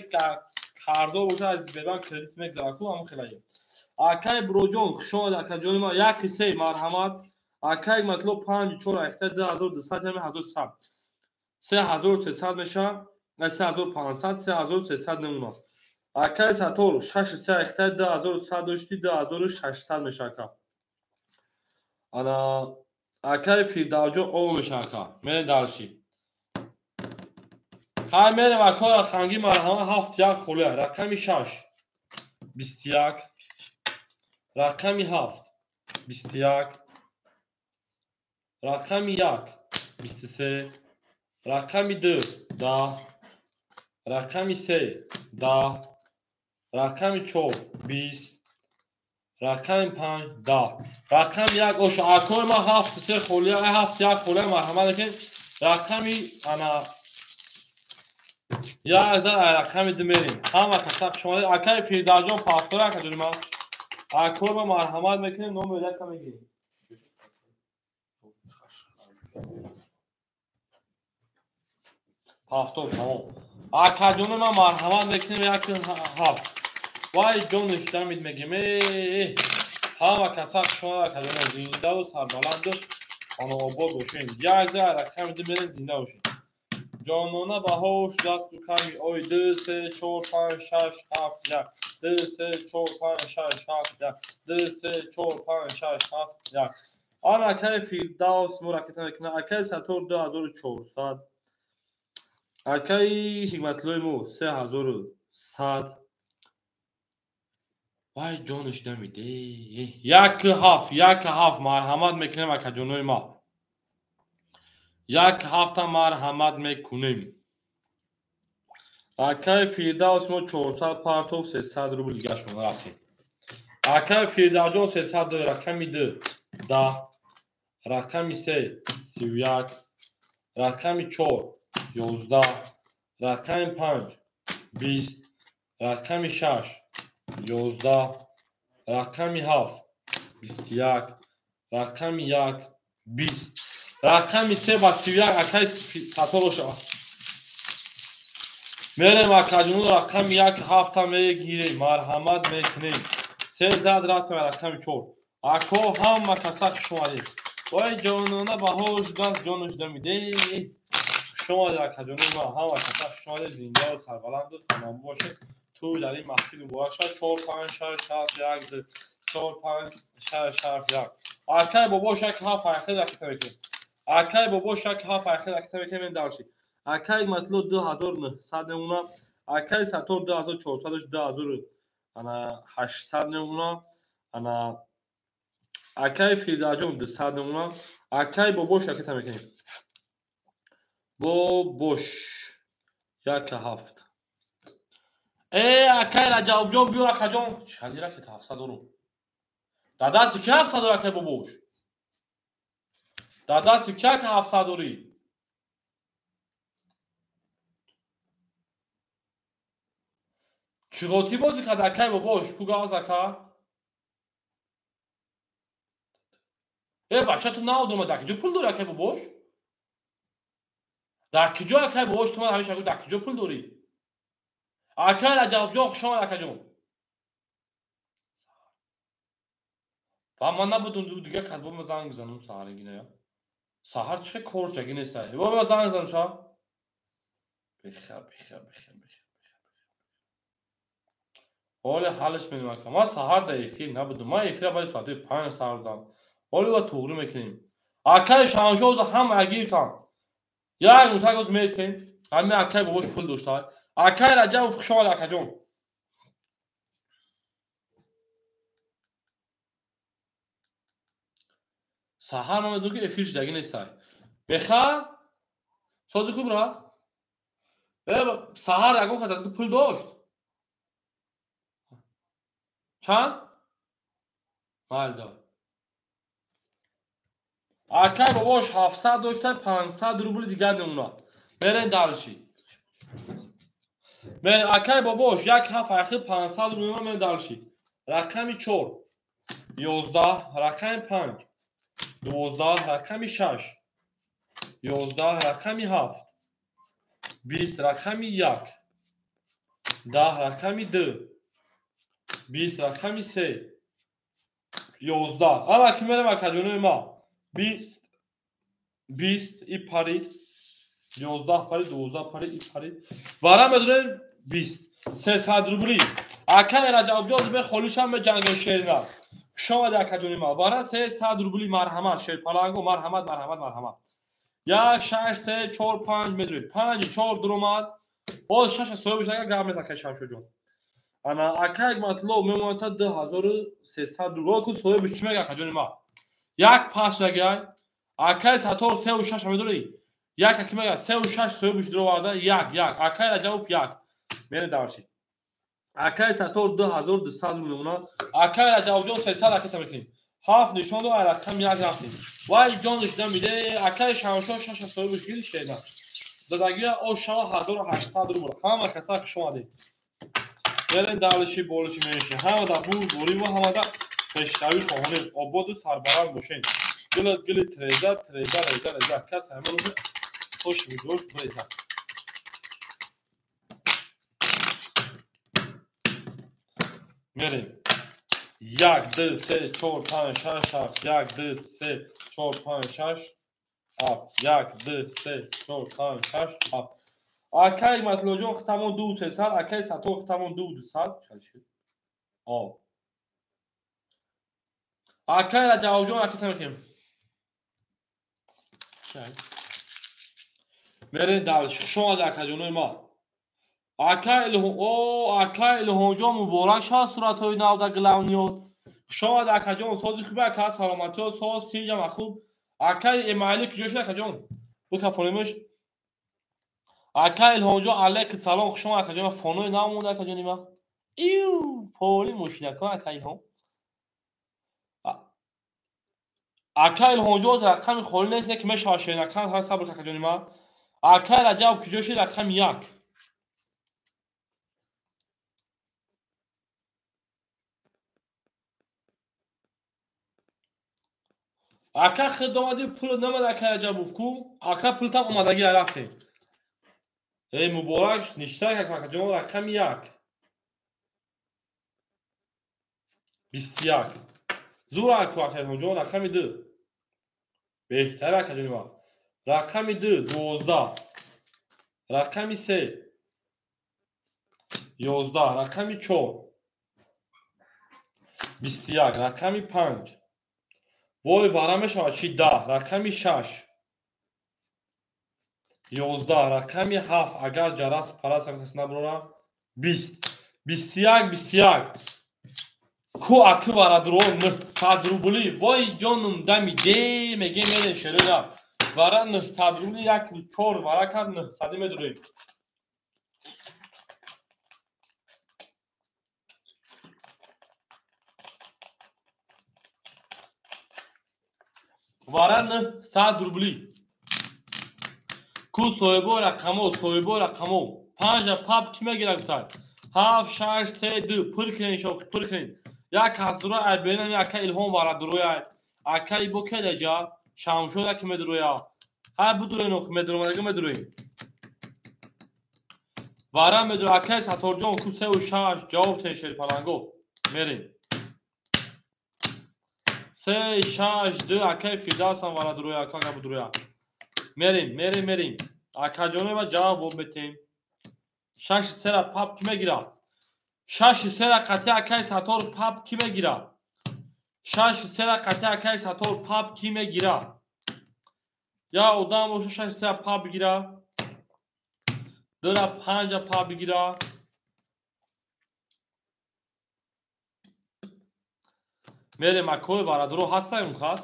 қарздор боша аз Сбербанк кредит мегзарад ку ҳамон хелае. Акаи Буроҷон хушомад акаҷони ман як кисе марҳамат. Акаи Матлуб 5 4 ахта 2200 ҷамъи 1300. 3300 мешавад, 3500, 3300 намонад. Акаи Саттор 6 3 ахта 2100 дошти 2600 мешавад ака. Ана акаи Фирдавсҷон о мешавад ака. Мерем дальше. Ҳай мерем ако рақамги марҳама 7 1 холе, рақами 6 21, рақами 7 21, рақами 1 23, рақами 2 10, рақами 3 10, рақами 4 20, рақами 5 10, рақами 1 оша. Акои ман 7 3 холе, 7 1 холе марҳамат мекунед. Рақами ана як зар ай рақами 2 мерем. Ҳама каса хуш омадед. Акаи Фирдавсҷон пафтор акаҷони ман. Акои ман марҳамат мекунем, номер 1 мегирем. Повтор тамом. Акаҷони ман марҳамат мекунем 1 7. Вай ҷониш дамид мегем. Ҳама каса шумо акаҷони зиндаву сарбаланду хонаобод бошед. Як за рақами 2 мерем зинда бошед. Ҷонона баҳош дасту ками ой 2 3 4 5 6 7 1 2 3 4 5 6 7 1 2 3 4 5 6 7 1. Ана акаи Фирдавс мо ракета мекунад. Акаи Сатор 2400. Акаи Ҳикматуллои мо 3100. Вай ҷониш дамиде. 1 7 1 7 марҳамат мекунем акаҷонои ма. 1 7 марҳамат мекунем. Акаи Фирдавс мо 400 партов 300 рубл дигашон рафтем. Акаи Фирдавсҷон 300 рақами 2 10 рақами 3 31 рақами 4 11 рақами 5 20 рақами 6 11 рақами 7 21 рақами 1 20 рақами 3 ба 31 акаи Сатор шава. Мерем акаҷону рақами 1 7 мегирем, марҳамат мекунем. 3 зад рафтем рақами 4. Ако ҳама каса хуш омадед. Вай ҷонона баҳош даст ҷонаш дамиде. Хуш омадед акаҷони ман, ҳама каса хуш омадед, зиндаву сарбаланду хонобод бошед. Тӯй дар ин маҳфил муборак шавад. 4 5 6 7 1 2 4 5 6 7 1. Акаи бобош 1 7 айхел ракета мекунем. Акаи бобош 1 7 айхел ракета мекунем дарши. Акаи Матло 2900 мемона. Акаи Сатор 2400 2800 мемона. Ана акаи Фирдавсҷон 200 мемона. Акаи бобош ракета мекунем. Бобош 1 7. Акаи Раҷабҷон биё акаҷон. Чӣ ракета 700 дорум? Дар дасти ки 700 дорӣ акаи бобош? Дар дасти ки ака 700 дорӣ? Чӣ ғотӣ бозӣ кард акаи бобош? Ку гавз ака? Бача ту наодома, дар киҷо пул дорӣ акаи бобош? Дар киҷо акаи бобош? Ту ман ҳамеша гӯ дар киҷо пул дорӣ? Акаи Раҷабҷон хуш омад акаҷон. Ба ман набудум дигар кас бо ман занг бизанам саҳаргиная. Саҳар чӣ кор шаги неста? Бо ман занг бизанам ша. Беха беха беха беха. Ҳоле ҳалш менам ака. Ман саҳар дар эфир набудум. Ман эфира баъди соати 5 саҳар будам. Ҳоле ва туғрӣ мекунем. Акаи Шаҳаншоҳ ҳама гирифтам. Як мутак оз меистем. Ҳамин акаи бобош пул дошта. Акаи Раҷабов хуш омад акаҷон. Саҳар ман медонам ки эфир шудагӣ нестай. Беха? Сози хуб брат? Саҳар ягон кас аз ту пул дошт? Чанд? Майли давай. Акаи бобош 700 дошта, 500 рубли дигар мемонад. Мерем дарши. Мерем акаи бобош 1 7 ахир 500 рубли мемонад, мерем дарши. Рақами 4 11 рақами 5 12 рақами 6 11 рақами 7 20 рақами 1 10 рақами 2 20 рақами 3 11. Ана ки мерем акаҷонои ма. 20 20 и парид 11 парид 12 парид и парид. Вара медонем 20 300 рубли. Акаи Раҷабҷон ме холишам ме ҷанги шерина. Хуш омадед акаҷони ма. Вара 300 рубли марҳамат шерпаланго марҳамат марҳамат марҳамат. 1 6 3 4 5 медонем. 5 4 дуромад. Боз 6 соҳиб шага гап мезанад акаи Шамшоҷон. Ана акаи Матло мемонад та 2300 рубл. Ку соҳиб чӣ мега акаҷони ма? Як пас шагай. Акаи Сатор 3 ва 6 медонӣ? Як аки мега 3 ва 6 соҳиб дуроварда 1 1. Акаи Раҷабов 1. Мере дарши. Акаи Сатор 2200 рубл мемонад. Акаи Раҷабҷон 300 ракета мекунем. 7 нишон дод, рақам 1 рафтем. Вай ҷониш дамиде. Акаи Шаҳаншоҳ 6 соҳиб гирифт шеда. Дадагия о шава 1800 рубл. Ҳама каса хуш омадед. Мерем дарши болиши менишин. Ҳама дар бурдборӣ ва ҳама дар пешравӣ хоҳонем. Ободу сарбаланд бошед. Гилат гилит реза, реза, реза, реза. Кас ҳамон хош мигош бреза. Мерем. 1, 2, 3, 4, 5, 6, 7. 1, 2, 3, 4, 5, 6, 7. 1, 2, 3, 4, 5, 6, 7. Акай Матлоҷон хитамон 2 300, акай Сатор хитамон 2 200. Чал шуд? О. Акай Раҷабҷон ракета мекунем. Мерем дальше. Хуш омадед акаҷонои ма. Акай Илҳом, о, акай Илҳомҷон муборак шавад суратҳои нав дар главниёт. Хуш омадед акаҷон, сози хубе ака, саломатиё, соз тинҷам хуб. Акай Эмаили куҷо шуд акаҷон? Бикафонимаш. Акай Илҳомҷон алайк салом, хуш омадед акаҷон. Фонои нав монда акаҷони ма. Ию, поли мошинако акай Илҳом. Акай Илҳомҷон рақами холӣ нест, ки мешавад шенакан, ҳар сабр акаҷони ма. Акай Раҷабов куҷо шуд? Рақами 1. Ака худ омадӣ, пул намад акай Раҷабов ку? Ака пултам омадагӣ рафтем. Эй муборак, ништак акаҷон, рақами 1. 21. Зур аку акаҷон, рақами 2. Беҳтар акаҷони ма. Рақами 2, 12. Рақами 3, 11. Рақами 4, 21. Рақами 5. Вой вара мешавад чи 10. Рақами 6, 11. Рақами 7. Агар ҷарас парас акас наброра, 20. 21, 21. Ку аки варадро 900 рубли. Вой ҷонум дами де меге мерем шерера. Вара 900 рубли 1 4 вара кард 900 медурем. Вара 900 рубли. Ку соҳибо рақамо, соҳибо рақамо. 5 пап ки мегирад гуфтад? 7, 6, 3, 2. Пур кунед шохи, пур кунед. Як кас дура ай берам, ака Илҳом вара дуроя. Ака ибо кедаҷа, Шамшод аки медуроя. Ҳар будуроен ох медуромадага медуроем. Вара медуро акай Саторҷон ку 3 6 ҷавоб тен шерпаланго. Мерем. 3 6 2 акай Фирдавсам вара дуроя, ака ага будуроя. Мерем, мерем, мерем. Акаҷонои ҷавоб метем. 6 3 ра пап ки мегирад? 6 3 ра қатъи акай Сатор пап ки мегирад? 6 3 ра қатъи акай Сатор пап ки мегирад? Я одам боша 6 3 ра пап бигирад, 2 ра 5 ра пап бигирад. Мерем акои варадуро ҳастай он кас?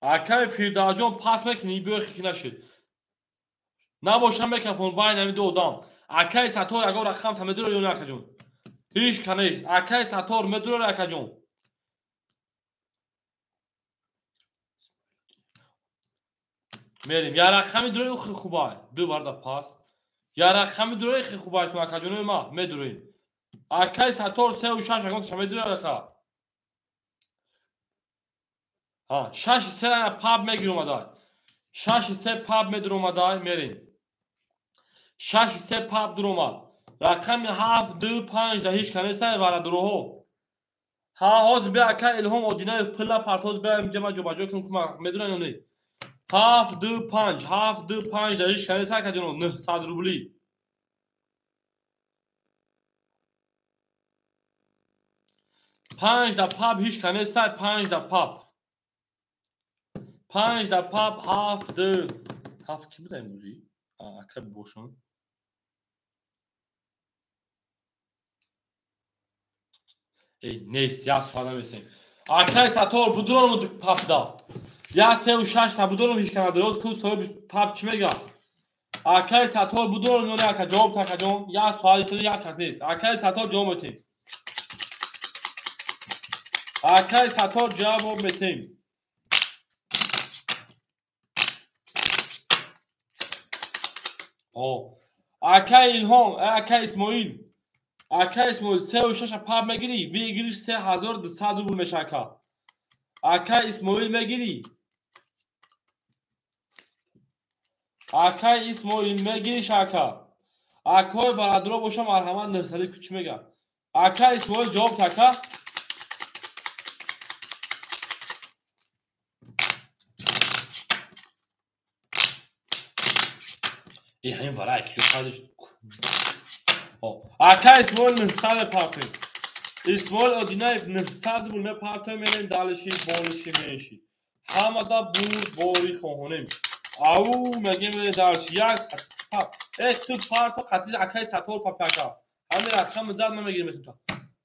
Акай Фирдавсҷон пас мекунӣ, биёхи ки нашид. Набошам мекафон байн ҳами ду одам. Акай Сатор ягон рақам та медурад ё не акаҷон? Ҳеҷ ка нест. Акай Сатор медурад акаҷон. Мерем. Я рақами дурои хи хубай. Ду варда пас. Я рақами дурои хи хубай тун акаҷонои ма медуроем. Акай Сатор 3 6 ягон ша медурад ака. 6 3 ра пап мегиромадай. 6 3 пап медуромадай, мерем. 6 3 пап дуромад. Рақами 7 2 5 да ҳеҷ ка нестай варадуроҳо. Ҳа, ҳозир бия ака Илҳом Одинаев пила партоз бия инҷа ма ҷобаҷо кунам кумак медурам ё не? 7 2 5, 7 2 5 да ҳеҷ ка нестай акаҷоно 900 рубли. 5 да пап ҳеҷ ка нестай, 5 да пап. 5 да пап 7 2 7 ки буда имрӯзӣ? Ака бошон. Эй, нест, як соат намесем. Акай Сатор будурам папда. Я 3 6 та будурам ҳеҷ ка надорад. Ку соҳиби пап чӣ мегӯяд? Акай Сатор будурам ё не ака? Ҷавоб та акаҷон. Як соат истода як кас нест. Акай Сатор ҷавоб метем. Акай Сатор ҷавоб метем. Акай Илҳом, акай Исмоил. Акай Исмоил, 3,6 пап мегирӣ, выигрыш 3200 рубл меша ака. Акай Исмоил мегирӣ? Акай Исмоил мегириш ака? Акой варадро боша марҳамат 900 кучи мега. Акай Исмоил ҷавоб ака. Ҳамин варай ки ҷо шуд. Акай Исмоил 900 мепартоем. Исмоил Одинаев 900 рубл мепартоем, мерем далиши болиши менши. Ҳамада бурд бори хоҳонем. Ау мегем мерем далиши як пап. Ту парто қатъи акай Сатор папи ака. Ҳамин рақами зад ман мегирем та.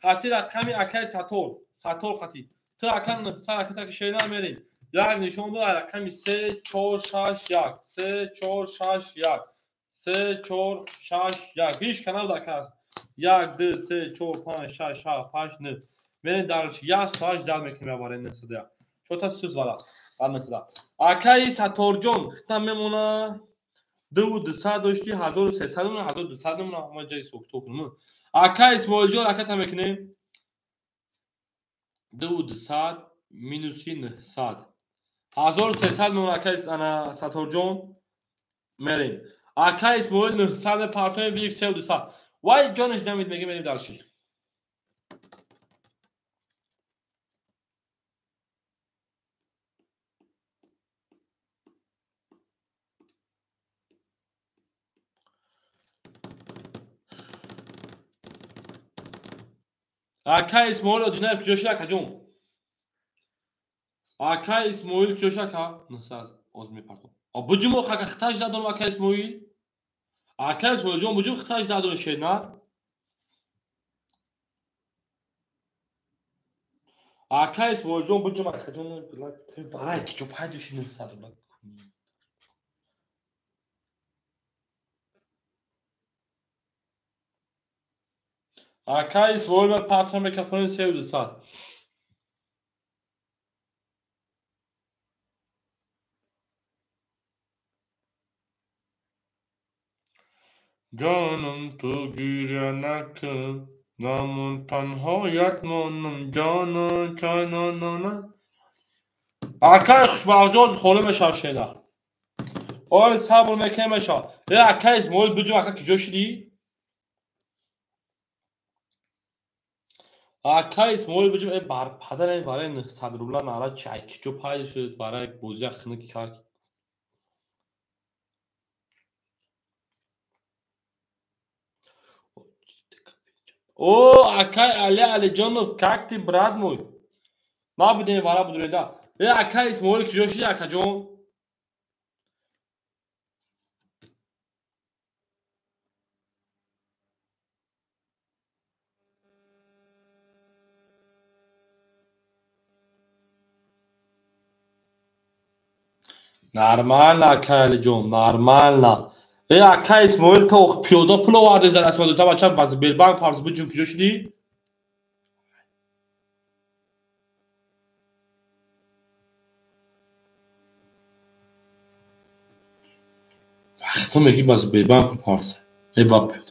Қатъи рақами акай Сатор, Сатор қатъи. Ту ака 900 ака таки шена мерем. Як нишон дод рақами 3 4 6 1 3 4 6 1 3 4 6 1. Ҳеҷ канал дар кас. 1 2 3 4 5 6 7 8 9. Мерем дарш 1 соат дар мекунем барои 901. Чота сӯз вара. Бад 900. Акаи Саторҷон хитам мемона 2200 дошти 1300 мемона 1200 мемона ма ҷои сокто кунем. Акаи Исмоилҷон аката мекунем 2200 минуси 900. 1300 мемона акаи ана Саторҷон мерем. Акаи Исмоил 900 мепартоем вик 3200. Вай ҷонаш намед мегем мерем дарши. Акаи Исмоил Одинаев куҷо шуд акаҷон? Акаи Исмоил куҷо шуд ака? 900 оз мепартом. Буҷумо ака хитаж надорам акаи Исмоил. Акаи Исмоилҷон буҷум хитаж надорам шена. Акаи Исмоилҷон буҷум акаҷон барай куҷо пайдо шуд 900 рубл. Акаи Исмоил мепартом микрофони 3200. Ҷонам ту гиря накун, намон танҳоят монам, ҷонон чанонона. Акаи Хушбахтҷон холӣ мешавад шена. Оли сабр мекунем мешавад. Акаи Исмоил буҷум ака куҷо шудӣ? Акаи Исмоил буҷум барпадар барои 900 рубла нара чи ай куҷо пайдо шуд барои бозия хинук кард. О, акай Али Алиҷонов, как ты, брат мой? Набудем вара будуреда. Акай Исмоил куҷо шуди акаҷон? Нормально, акай Алиҷон, нормально. Акай Исмоил то пиёда пул оварди дар Асмадуса бача ба Сбербанк парз буҷум куҷо шудӣ? Вақто мегӣ ба Сбербанк пул парз. Ба пиёда.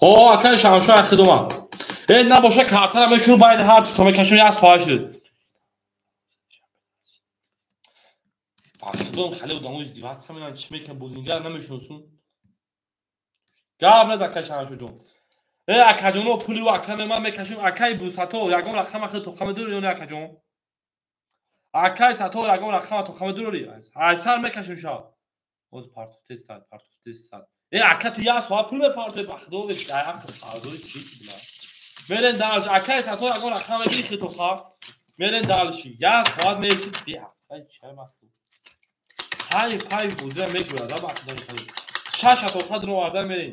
О, акай Шамшо ахид омад. Набоша картара мешуру байни ҳар тушо мекашум як соат шуд. Худом хеле одамо издеваться менан чӣ мекунам бозингар намешиносум. Гап наз акай Шамшоҷон. Акаҷоно пули ака ман мекашем акаи Бусато ягон рақам ахи тоқа медорӣ ё не акаҷон? Акаи Сато ягон рақама тоқа медорӣ? Айсар мекашем ша. Оз партов тестад, партов тестад. Ака ту як соат пул мепартои ба худо ай ақл қарздори чӣ била. Мерен дарш акаи Сато ягон рақам мегири хи тоқа. Мерен дарши як соат мересид бия. Ай чай махту. Пай пай бозира мегӯяд ба худо мехоҳӣ. Шаш тоқа дуроварда мерем.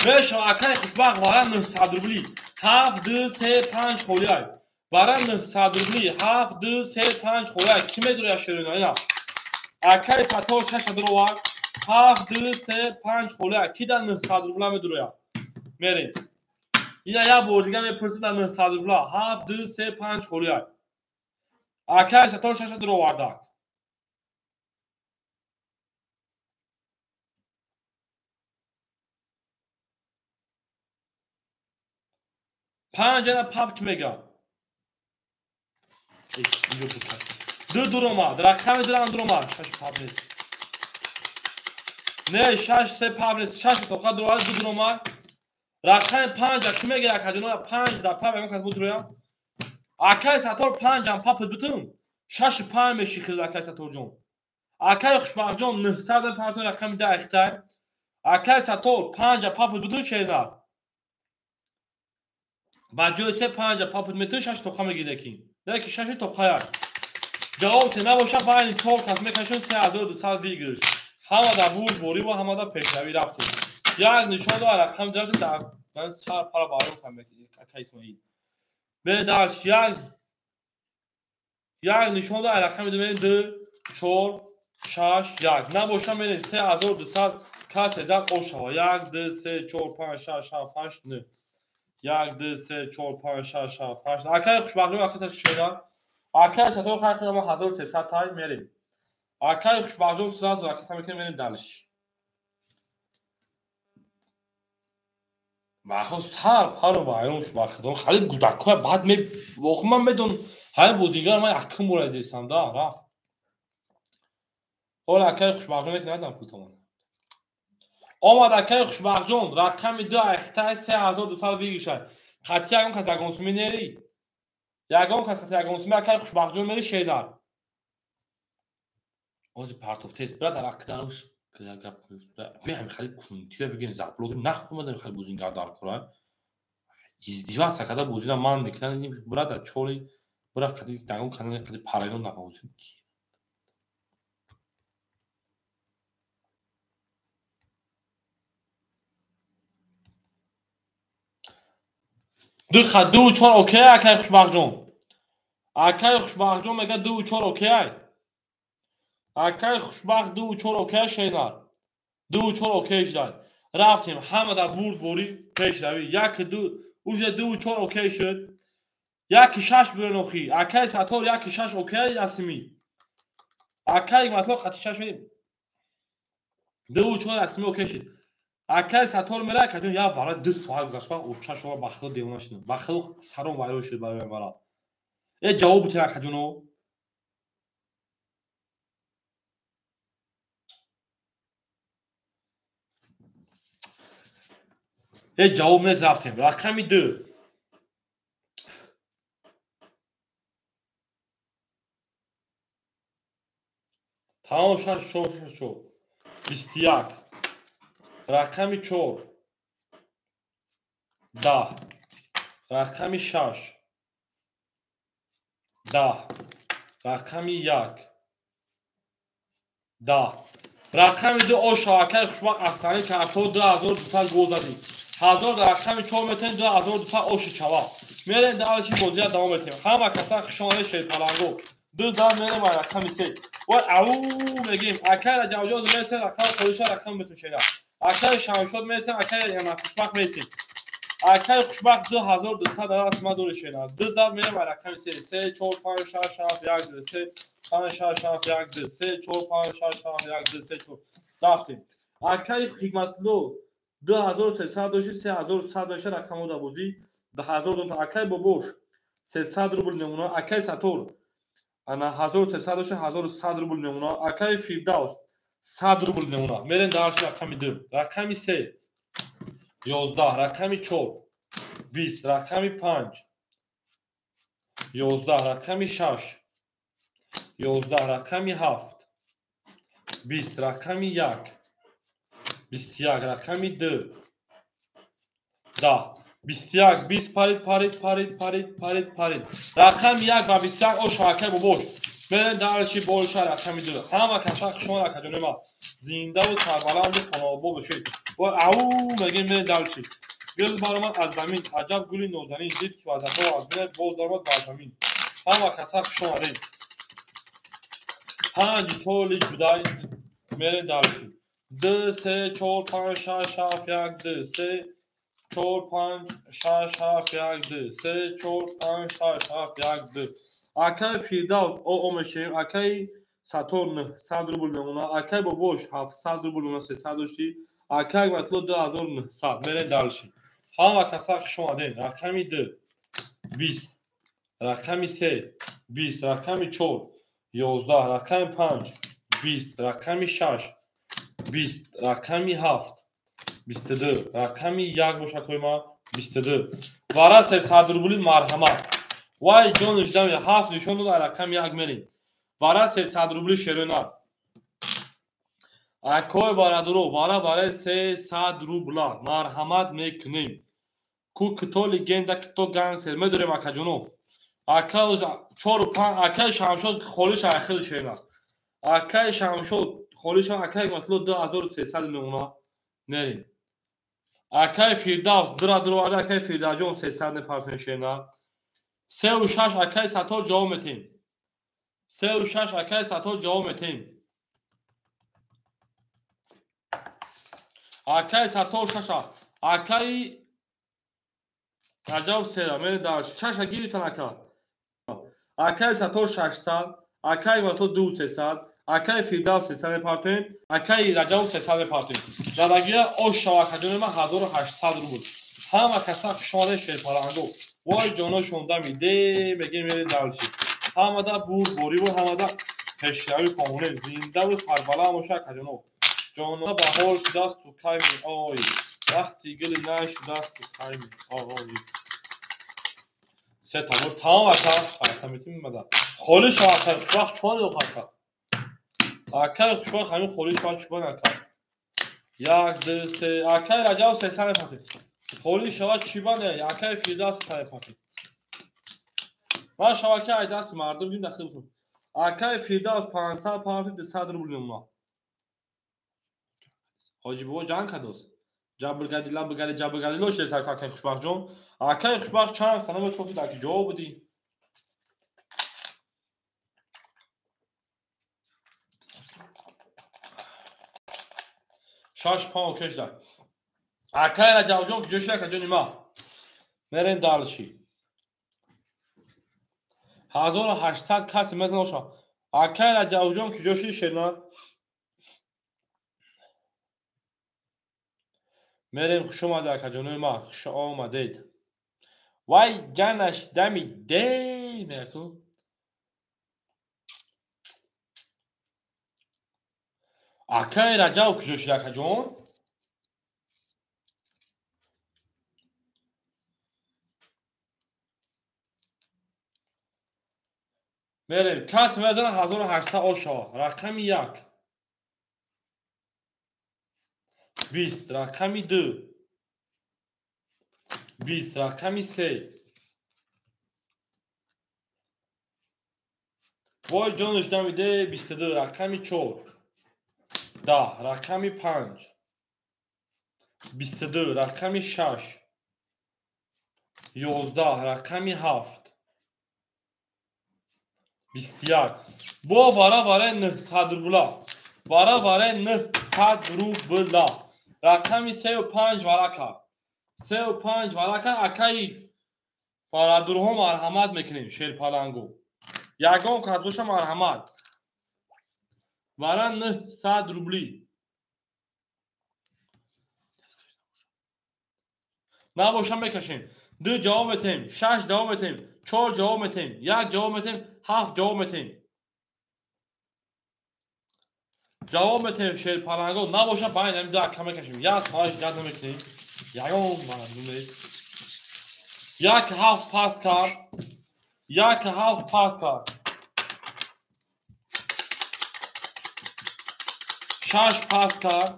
Мешава акаи Хушбахт вара 900 рубли. 7 2 3 5 холӣ ай. Вара 900 рубли 7 2 3 5 холӣ ай. Кӣ медорад шерина ина? Акаи Сатор 6 дуровард. 7 2 3 5 холӣ ай. Ки дар 900 рубла медорояд? Мерем. Ина як бор дига мепурсим дар 900 рубла. 7 2 3 5 холия. Акай Сатор 6 дуровардак. Панҷ ана папк мега. Ду дуромад. Рақами дурам дуромад. Шаш пап нест. Не, 6 3 пап нест. 6 тоқа дуромад, ду дуромад. Рақами 5 чӣ мега акаҷоно? 5 да пап ягон кас будроя. Акай Сатор 5 ам папит бутун. 6 5 меши хирд акай Саторҷон. Акай Хушбахтҷон 900 партон рақами 10 ихтай. Акай Сатор 5 папит бутун шернар. Ба ҷои 3 5 папит метун 6 тоқа мегирдаки. Леки 6 тоқая. Ҷавоб те набоша байни 4 кас мекашон 3200 выигрыш. Ҳама дар бурд борӣ ва ҳама дар пешравӣ рафтем. Як нишон дора рақам рафтем дар ман сар пара вайрон кардам ака Исмоил. Бе дарш як нишон дора рақам мерем 2 4 6 1. Набоша мерем 3200 касе зад ошава. 1 2 3 4 5 6 7 8 9. 1 2 3 4 5 6 7 8. Акай Хушбахтҷон акай шедан. Акай Сатор хайр ма 1300 тай мерем. Акай Хушбахтҷон сразу акай мекунем мерем дальше. Бахо сар паро вайрон шуд бахто. Хали гудакҳоя баъд ме охи ман медон ҳай бозингар ман якум бора дестам да рафт. Ҳола акай Хушбахтҷон мекунад пултамон. Омад акай Хушбахтҷон рақами 2 айхтай 3200 выигрыша. Қатъи ягон кас ягон суми нери. Ягон кас қатъи ягон суми акай Хушбахтҷон мери шедар. Ози партов тест брат дар акдануш гап беҳам хали кунтия бигем заблог нахумадам хали бозингар дар кора. Издеваться када бозина ман мекунан брат дар чори брат қади ягон канали қади параллел нағозим. Ду ха 2 4 окей акай Хушбахтҷон. Акай Хушбахтҷон мега 2 4 окей. Акай Хушбахт 2 4 окей шенар. 2 4 окей шуд. Рафтем ҳама дар бурд борӣ пешравӣ. 1 2 уже 2 4 окей шуд. 1 6 биён охи. Акай Сатор 1 6 окей асми. Акай Матло қати 6 мерим. 2 4 асми окей шуд. Акай Сатор мера акаҷон як вара 2 соат гузашт ва оча шумо ба худ девона шуд. Ба худ сарон вайрон шуд барои вара. Э ҷавоб бутен акаҷоно. Э ҷавоб нест рафтем. Рақами 2. Тамом 6 4 6 4. 21. Рақами 4. 10. Рақами 6. 10. Рақами 1. 10. Рақами 2 оша акай Хушбахт асани карто 2200 гол задӣ. 1000 дар рақами 4 метавонем 2200 оши чава. Мерем дальше бозия давом метем. Ҳама каса хушомадед шерпаланго. Ду зан мерем ба рақами 3. Вай ау мегим. Акай Раҷабҷон мерсен рақами холиша рақам метушеда. Акай Шамшод мерсен акай яна Хушбахт мерсен. Акай Хушбахт 2200 дар аст ма доришена. Ду зан мерем ба рақами 3. 3 4 5 6 7 1 2 3 5 6 7 1 2 3 4 5 6 7 1 2 3 4. Рафтем. Акай Ҳикматло 2300 дошти 3100 доша рақамо да бозӣ 2000 дон акай Бобош 300 рубл мемона. Акай Сатор ана 1300 дошти 1100 рубл мемона. Акай Фирдавс 100 рубл мемона. Мерем дарш рақами 2. Рақами 3 11. Рақами 4 20. Рақами 5 11. Рақами 6 11. Рақами 7 20. Рақами 1 21. Рақами 2 10. 21 20 парид парид парид парид парид парид. Рақами 1 ва 21 оша акай Бобош. Мерем дарши болша рақами 2. Ҳама каса хушомад акаҷони ма. Зиндаву сарбаланду хонаобод бошед. Ва ау мегем мерем дарши. Гул баромад аз замин, аҷаб гули нозанин, дид ки вазато аз бинад боз даромад бар замин. Ҳама каса хушомадед. 5 4 лич будай мерем дарши. 2 3 4 5 6 7 1 2 3 4 5 6 7 1 2 3 4 5 6 7 1 2. Акай Фирдавс о мешавем. Акай Сатор 900 рубл мемонад. Акай Бобош 700 рубл мемонад, 300 дошти. Акай Батло 2900. Мерем дальше. Ҳама каса хуш омадем. Рақами 2 20, рақами 3 20, рақами 4 11, рақами 5 20, рақами 6 20, рақами 7 22, рақами 1 боша койма 22. Вара 300 рубли марҳамат. Вай ҷониш дами 7 нишон дод, рақами 1 мерем. Вара 300 рубли шерона. Акой варадуро, вара вара 300 рубла марҳамат мекунем. Ку кито легенда, кито гангстер медорем акаҷоно. Ака 4 5 акай Шамшод холиш ахил шерона. Акай Шамшод холиш акай матло 2300 мемона. Мерем. Акай Фирдавс дра дровара акай Фирдавҷон 300 мепартем шерона. 3 6 акай Сатор ҷавоб метем. 3 6 акай Сатор ҷавоб метем. Акай Сатор 6 акай Раҷаб сера мерем дар 6 гирифтан ака. Акай Сатор 600, акай Мато 2300, акай Фирдавс 300 мепартем, акай Раҷаб 300 мепартем. Задагия ош шава акаҷони ман 1800 рубл. Ҳама каса хушомадед шерпаланго. Вой ҷоношон дами де мегем мерем дальше. Ҳамада бурдбориву ҳамада пешравӣ хонем. Зиндаву сарбаланд боша акаҷоно. Ҷонона баҳор шудааст ту кай меоӣ. Вақти гули най шудааст ту кай меоӣ. Се табор тамом ака. Ака метим мада. Холӣ шава ака, хушбахт чуан ё ака. Акай хушбахт ҳамин холӣ шава чубан ака. 1 2 3 акай Раҷаб 300 мепартем. Холӣ шава чибан акай Фирдавс 300 мепартем. Ман шава ки ай дасти мардум гим дахил кунам. Акай Фирдавс 500 партӣ 200 рубл мемонад. Ҳоҷи бобо ҷанг кардост. Ҷабргадила бигари ҷабргадило шудест акай Хушбахтҷон. Акай Хушбахт чанд хона метофти дар ки ҷо будӣ? Шаш панҷ окей шуда. Акай Раҷабҷон куҷо шуда акаҷони ма? Мерем дальше. 1800 касе мезана боша. Акай Раҷабҷон куҷо шуди шернар? Мерем хуш омадед акаҷонои ма, хуш омадед. Вай ҷанаш дами де меяку. Акай Раҷаб куҷо шуд акаҷон? Мерем кас мезана 1800 ош шава. Рақами 1 20, рақами 2 20, рақами 3. Вой ҷониш дамиде 22, рақами 4 10, рақами 5 22, рақами 6 11, рақами 7 21. Бо вара вара 900 рубла. Вара вара 900 рубла. Рақами 3 5 варака. 3 5 варака акаи барадурҳо марҳамат мекунем шерпалангу. Ягон кас боша марҳамат. Вара 900 рубли. Набоша мекашем. 2 ҷавоб метем, 6 ҷавоб метем, 4 ҷавоб метем, 1 ҷавоб метем, 7 ҷавоб метем. Ҷавоб метем шерпаланго. Набоша байн ҳамин ду ака мекашем. Як хоҳиш гап намекунем. Ягон мардум нест. 1 7 пас кард. 1 7 пас кард. 6 пас кард.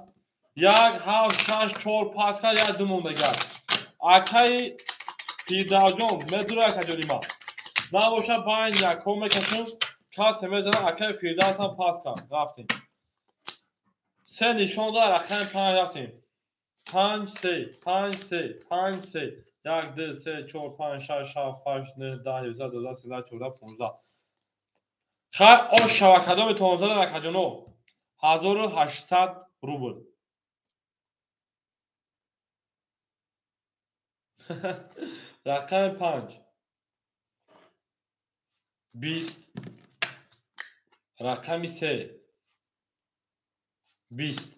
1 7 6 4 пас кард, 1 2 мондагар. Акаи Фирдавҷон медура акаҷони ма. Набоша байн якҳо мекашем. Касе мезана акаи Фирдавс ҳам пас кард. Рафтем. 3 нишон дод, рақами 5 рафтем. 5 3 5 3 5 3 1 2 3 4 5 6 7 8 9 10 11 12 13 14 15. Хай ош шава кадоми тонзада акаҷоно? 1800 рубл. Рақами 5 20. Рақами 3 20.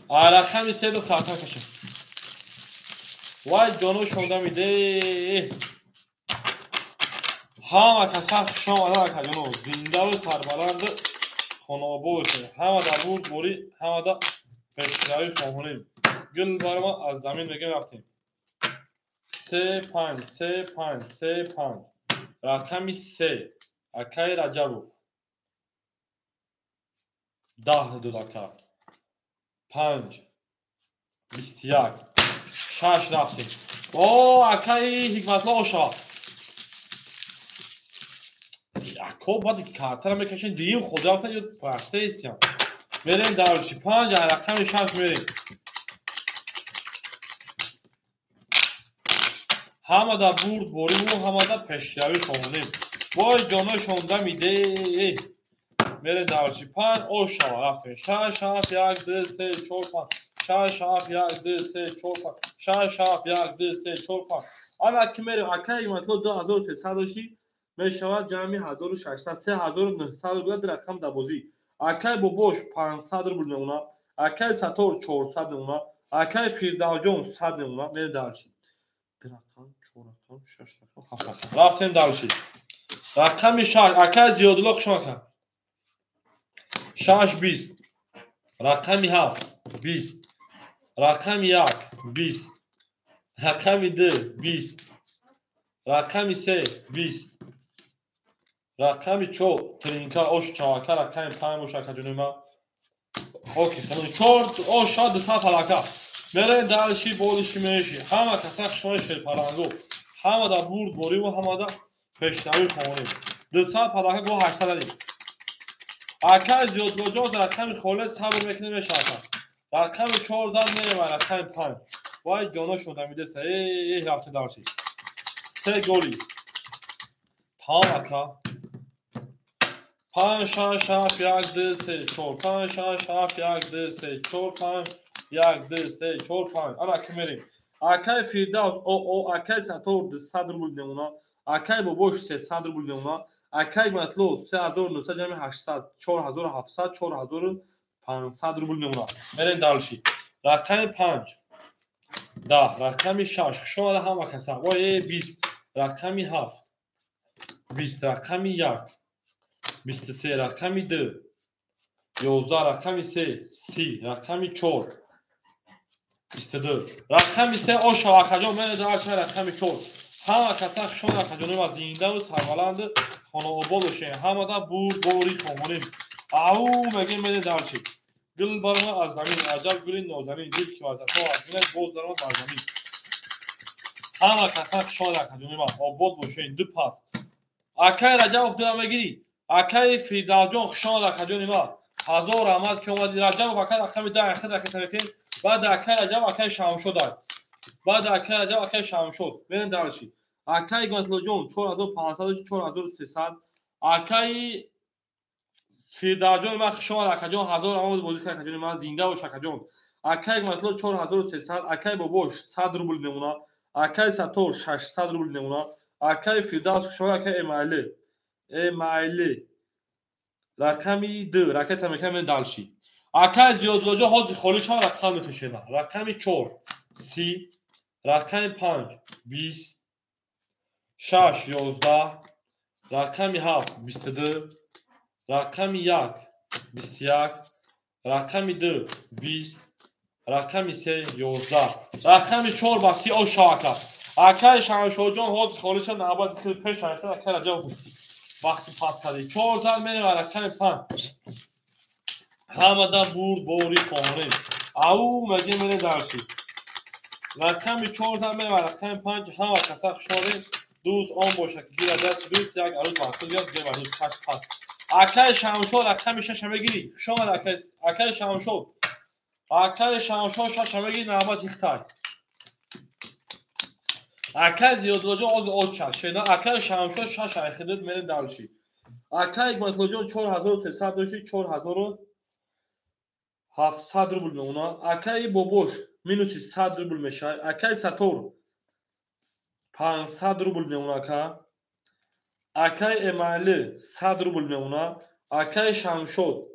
Рақами 3 ду хата кашем. Вай ҷоно шонда миде. Ҳама каса хуш омада акаҷоно. Зиндаву сарбаланд хонаобод бошед. Ҳама дар бурд борӣ, ҳама да пешравӣ хоҳонем. Гул барма аз замин мегем рафтем. 3 5 3 5 3 5. Рақами 3 акаи Раҷабов. 10 дод ака. 5 21 6 рафтем. О, акаи Ҳикматло оша. Ако баъди картара мекашем, дуюм худ рафтан ё пахта истиям. Мерем дарчи 5 рақами 6 мерем. Ҳама да бурд бориву ҳама да пешравӣ хоҳонем. Вой ҷоно шонда миде. Мерем дарчи 5 ош шава рафтем. 6 7 1 2 3 4 5 6 7 1 2 3 4 5 6 7 1 2 3 4 5. Ана ки мерем акаи Ҳикматло 2300 дошти мешавад ҷамъи 1600 3900 рубл рақам дар бозӣ. Акаи Бобош 500 рубл мемонад, акаи Сатор 400 мемонад, акаи Фирдавҷон 100 мемонад. Мерем дарчи. 2 рақам, 4 рақам, 6 рақам, 7 рақам. Рафтем дарчи. Рақами 6 акаи Зиёдулло хуш омад. 6 20. Рақами 7 20. Рақами 1 20. Рақами 2 20. Рақами 3 20. Рақами 4 тринка ош чавака рақами 5 ош акаҷони ма. Окей, 4 ош 200 фалака. Мерем дарши болиши меши. Ҳама каса хушмои шерпалангу. Ҳама да бурд бориву ҳама да пешравӣ хоҳонем. 200 фалака го 800 дадим. Акаи Зиёдлоҷон рақами холе сабр мекунем мешавад. Рақами 4 зад мерем рақами 5. Вай ҷоно шуда мидеса. Эй, рафтем дарши. 3 голи. Тамом ака. 5 6 7 1 2 3 4 5 6 7 1 2 3 4 5 1 2 3 4 5. Ана ки мерем. Акаи Фирдавс о акаи Сатор 200 рубл мемонад, акаи Бобош 300 рубл мемонад, акаи Матло 3900 ҷамъи 800 4700 4500 рубл мемонад. Мерем дарши. Рақами 5 10 рақами 6 хуш омада ҳама каса. Вой 20 рақами 7 20 рақами 1 23 рақами 2 11 рақами 3 30 рақами 4 22 рақами 3 оша акаҷон мере дарша рақами 4. Ҳама каса хуш омада акаҷони ма зиндаву сарбаланд хонаобод бошед. Ҳамада бурд бори хоҳонем. Ау мегем мере дарчи. Гул барма аз замин аҷаб гули нозанин дил ки вазато аз мина боз дарма бар замин. Ҳама каса хуш омада акаҷони ма обод бошед. Ду пас. Акаи Раҷабов дура мегирӣ. Акаи Фирдавҷон хуш омад акаҷони ма. Ҳазор раҳмат ки омадӣ. Раҷабов ака рақами 10 ахир ракета мекунем. Баъд акаи Раҷабов акаи Шамшод ай. Баъд акаи Раҷабов акаи Шамшод. Мерем дарши. Акаи Ҳикматлоҷон 4500 4300. Акаи Фирдавҷон ма хуш омад акаҷон. Ҳазор раҳмат бозӣ кард акаҷони ма. Зинда бош акаҷон. Акаи Ҳикматло 4300, акаи Бобош 100 рубл мемонад, акаи Сатор 600 рубл мемонад, акаи Фирдавс хуш омад акаи Эмаили. Эмаили рақами 2 ракета мекунем дарши. Акаи Зиёдлоҷон ҳозир холӣ шава рақам метошена. Рақами 4 30 рақами 5 20 6 11 рақами 7 22 рақами 1 21 рақами 2 20 рақами 3 11 рақами 4 ба 30 ош шава ака. Акаи Шамшодҷон ҳозир холӣ шава навбати хел пеш акаи Раҷабов вақти пас кардӣ. 4 зад мерем рақами 5. Ҳамада бурд бори хоҳонем. Ау мегем мерем дарши. Рақами 4 зад мерем рақами 5. Ҳама каса хуш омадед. Дӯст он бошад ки гирад даст дӯст як арӯз мақсуд гирад гир дӯст 6 пас. Акаи Шамшод рақами 6 мегирӣ. Хуш омад акаи Шамшод. Акаи Шамшод 6 мегирӣ навбат ихтай. Акаи Зиёдлоҷон оз оз чад. Шена акаи Шамшод 6 айхидид мерем дарши. Акаи Ҳикматлоҷон 4300 дошти 4700 рубл мемонад. Акаи Бобош минуси 100 рубл мешавад. Акаи Сатор 500 рубл мемона ака. Акай Эмали 100 рубл мемона. Акай Шамшод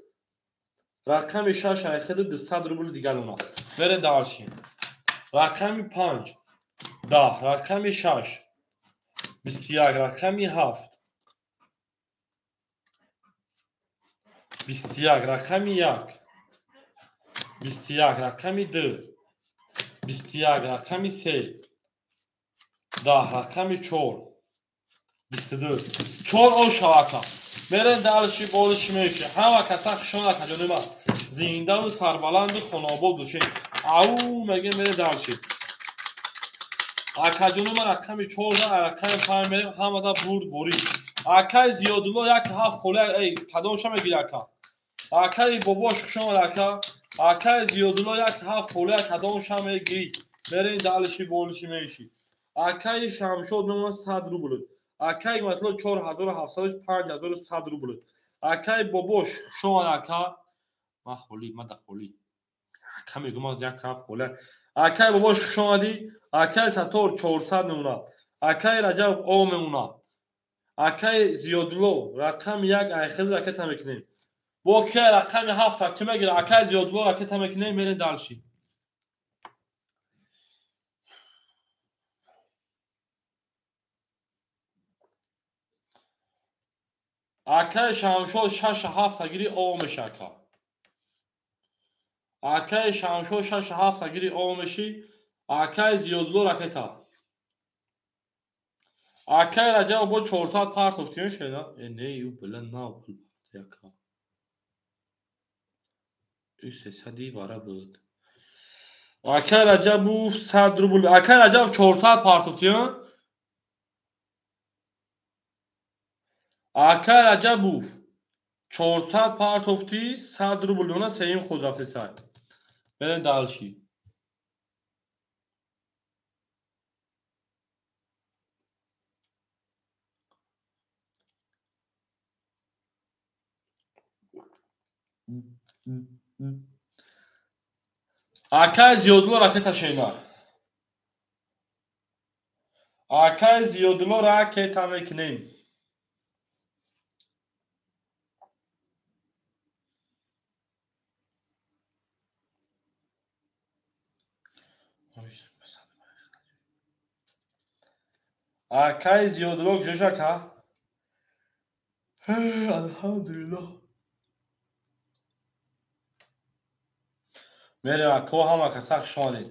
рақами 6 айхиди 200 рубл дигар мемона. Мерем дальше. Рақами 5 10, рақами 6 21, рақами 7 21, рақами 1 21, рақами 2 21, рақами 3 10, рақами 4 22. 4 о шавака. Мерем дальше, болиши меши. Ҳама каса хушон ака ҷони ман. Зиндаву сарбаланду хонобод бошед. Ау мегем мерем дальше. Ака ҷони ман рақами 4 да рақами 5 мерем, ҳамада бурд борӣ. Акай Зиёдулло 1 7 хола, эй кадомша мегири ака? Акай бобош хушон ака. Акай Зиёдулло 1 7 хола кадомша мегири? Мерем дальше, болиши меши. Акай Шамшод мемонад 100 рубл. Акай Матло 4700 5100 рубл. Акай бобош хушон ака. Ма холи, ма да холи. Ака мегум 1 7 хола. Акай бобош хуш омадӣ. Акай Сатор 400 мемонад. Акай Раҷаб о мемонад. Акай Зиёдулло рақами 1 айхел ракета мекунем. Бо ки рақами 7 ки мегира? Акай Зиёдулло ракета мекунем, мерем дальше. Акай Шамшод 6 7 гири о меша ака. Акай Шамшод 6 7 гири о меши. Акай Зиёдулло ракета. Акай Раҷаб бо 400 партов киён шеда? Э не, ю била на пул яка. Ю 300 вара буд. Акай Раҷабу 100 рубл. Акай Раҷаб 400 партов киён? Акай Раҷабу 400 партофти 100 рубл мемонад, сеюм худ рафти сай. Мерем дальше. Акай Зиёдулло ракета шена. Акай Зиёдулло ракета мекунем. Акай Зиёдулло куҷош ака? Алҳамдулиллоҳ. Мерем ако, ҳама каса хуш омадед.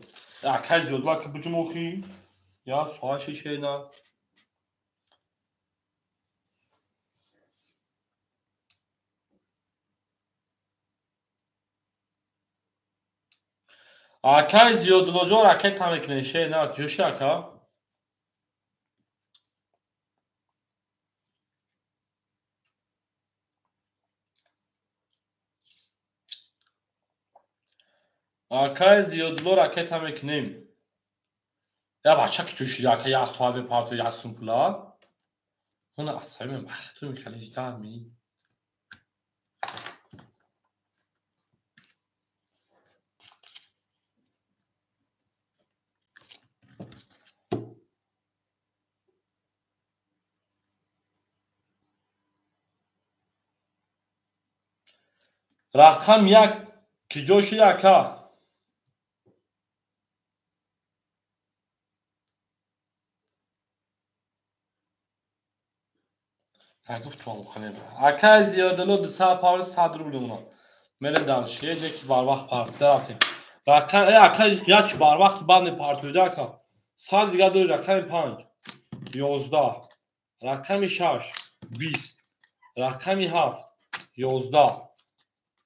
Акай Зиёдулло ки буҷумохӣ? Я соат шишена. Акай Зиёдуллоҷон ракета мекунем, шена куҷоши ака? Акай Зиёдулло ракета мекунем. Я бача ки ҷӯшида ака, як соат мепартои як сум пула? Мана асаби мен бахту мехали 10 минут. Рақам 1 ки ҷо шида ака? Акай Зиёдулло 200 павр 100 рубл мемонад. Мерем дальше. Яке барвақт партида рафтем. Рақам э акай як барвақт баъд мепартоида ака. 100 дигар дори. Рақами 5 11, рақами 6 20, рақами 7 11,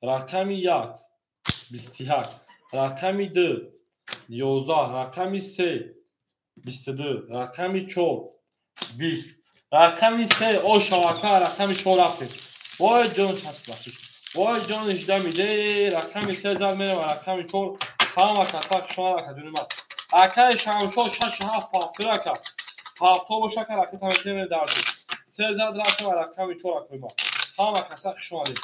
рақами 1 21, рақами 2 11, рақами 3 22, рақами 4 20, рақами 3 о шавака, рақами 4 рафтем. Вой ҷон часп бахшиш. Вой ҷон 18 миде, рақами 3 зад мерем ва рақами 4. Ҳама каса хушомад ака ҷони ман. Акаи Шамшод 6 7 пафтир ака. Ҳафто боша ака, ракета метавонем дарди. 3 зад рафтем ва рақами 4 акои ма. Ҳама каса хушомадед.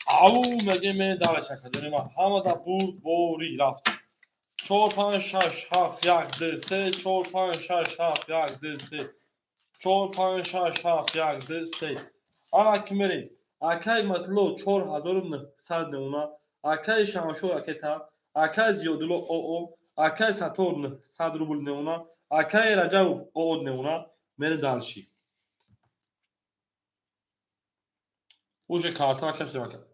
Ау мегем мерем дарч ака ҷони ман. Ҳамада бурд борӣ рафтем. 4 5 6 7 1 2 3 4 5 6 7 1 2 3 4 5 6 7 1 2 3. Ана ки мерем. Акай Матло 4900 мемона. Акай Шамшо ракета. Акай Зиёдулло ОО. Акай Сатор 900 рубл мемона. Акай Раҷабов ОО мемона. Мерем дальше. Уже карта кашидем ака.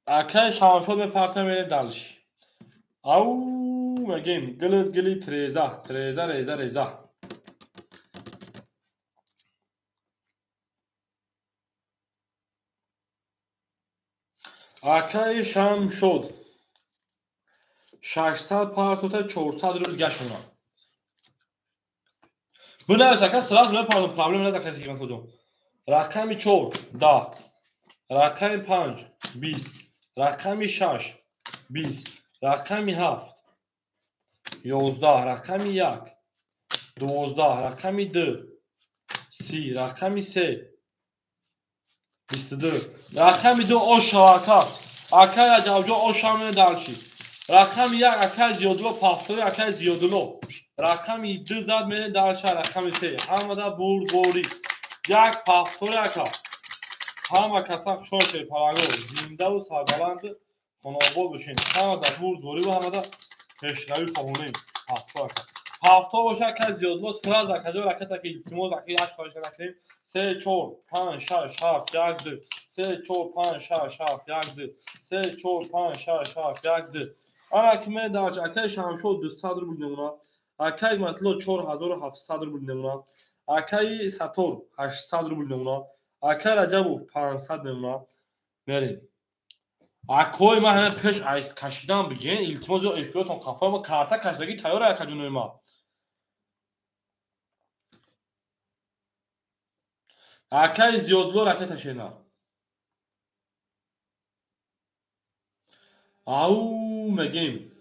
Акай Шамшо мепарта мерем дальше. Ау мегем гилит гили треза треза реза реза. Акай Шамшод 600 партота 400 рубл гашона. Бунавис ака сразу мепардом, проблема нест акай Сигматуллоҷон. Рақами 4 10, рақами 5 20, рақами 6 20, рақами 7 11, рақами 1 12, рақами 2 30, рақами 3 22, рақами 2 оша ака. Акай Раҷабҷон оша мене дальше. Рақами 1 акай Зиёдулло повтори акай Зиёдулло. Рақами 2 зад мене дальше рақами 3. Ҳамада бурдборӣ. Як повтори ака. Ҳама каса хушҳол шавед паланго. Зиндаву сарбаланд хонобод бошед. Ҳамада бурдборӣ ва ҳамада пешравӣ хоҳонем. Повтор ака. Повтор боша акай Зиёдулло сразу акаҷо ракета ки илтимос аки як хоҳиш накунем. 3 4 5 6 7 1 2 3 4 5 6 7 1 2 3 4 5 6 7 1 2. Ана ки мене дальше. Акай Шамшо 200 рубл мемона. Акай Матло 4700 рубл мемона. Акай Сатор 800 рубл мемона. Акай Раҷабов 500 мемона. Мерем. Акои ман ҳама пеш кашидан бигин, илтимос ё эфиротон қафо ма карта кашидагӣ тайёр акаҷонои ма. Акай Зиёдулло ракета шена. Ау мегем.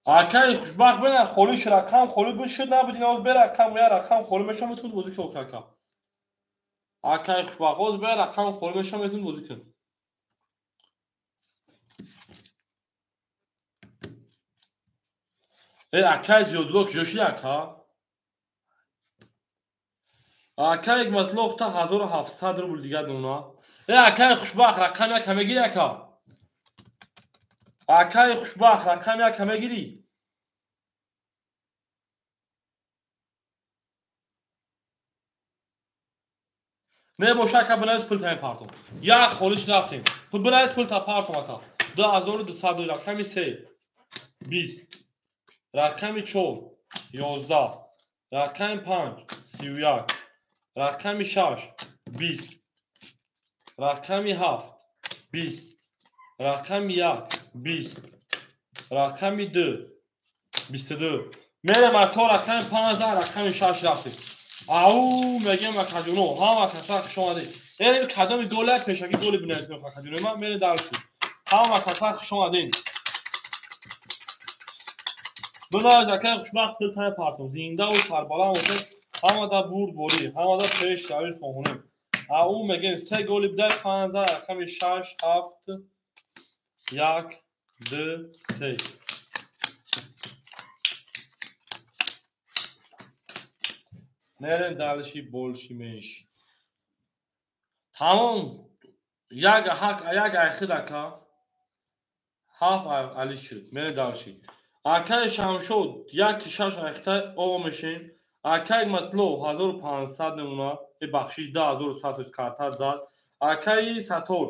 Акай хушбахт бена холиш рақам холӣ бишуд набуд ин оз бе рақам я рақам холӣ мешавад метавонад бозӣ кунад ака. Акай хушбахт оз бе рақам холӣ мешавад метавонад бозӣ кунад. Акай Зиёдулло куҷо шуди ака? Акай Ҳикматулло та 1700 рубл дигар мемона. Акай хушбахт рақам яка мегири ака? Акай хушбахт рақам яка мегирӣ? Не боша ака бинавис пул та мепартом. Як холиш рафтем. Бинавис пул та партом ака. 2200 рақами 3 20, рақами 4 11, рақами 5 31, рақами 6 20, рақами 7 20, рақами 1 20, рақами 2 22. Мерем ако рақами 5 рақами 6 рафтем. Ау мегем акаҷоно, ҳама каса хуш омадед. Эрем кадоми голя пешакӣ голи бинависем акаҷоно ман мерем дальше. Ҳама каса хуш омадед. Бинавис акай хушбахт пул тани партом. Зиндаву сарбаланд бошед. Ҳамада бурдборӣ, ҳамада пешравӣ хоҳонем. Ау мегем 3 голи бидай 5 рақами 6 7 1 2 3. Мерем дальше больше меньше. Тамом як ҳақ як айхид ака. 7 али шуд. Мерем дальше. Акай Шамшо 1 6 айхита ово мешем. Акай Матло 1500 мемона. Бахшиш 2100 тост карта зад. Акай Сатор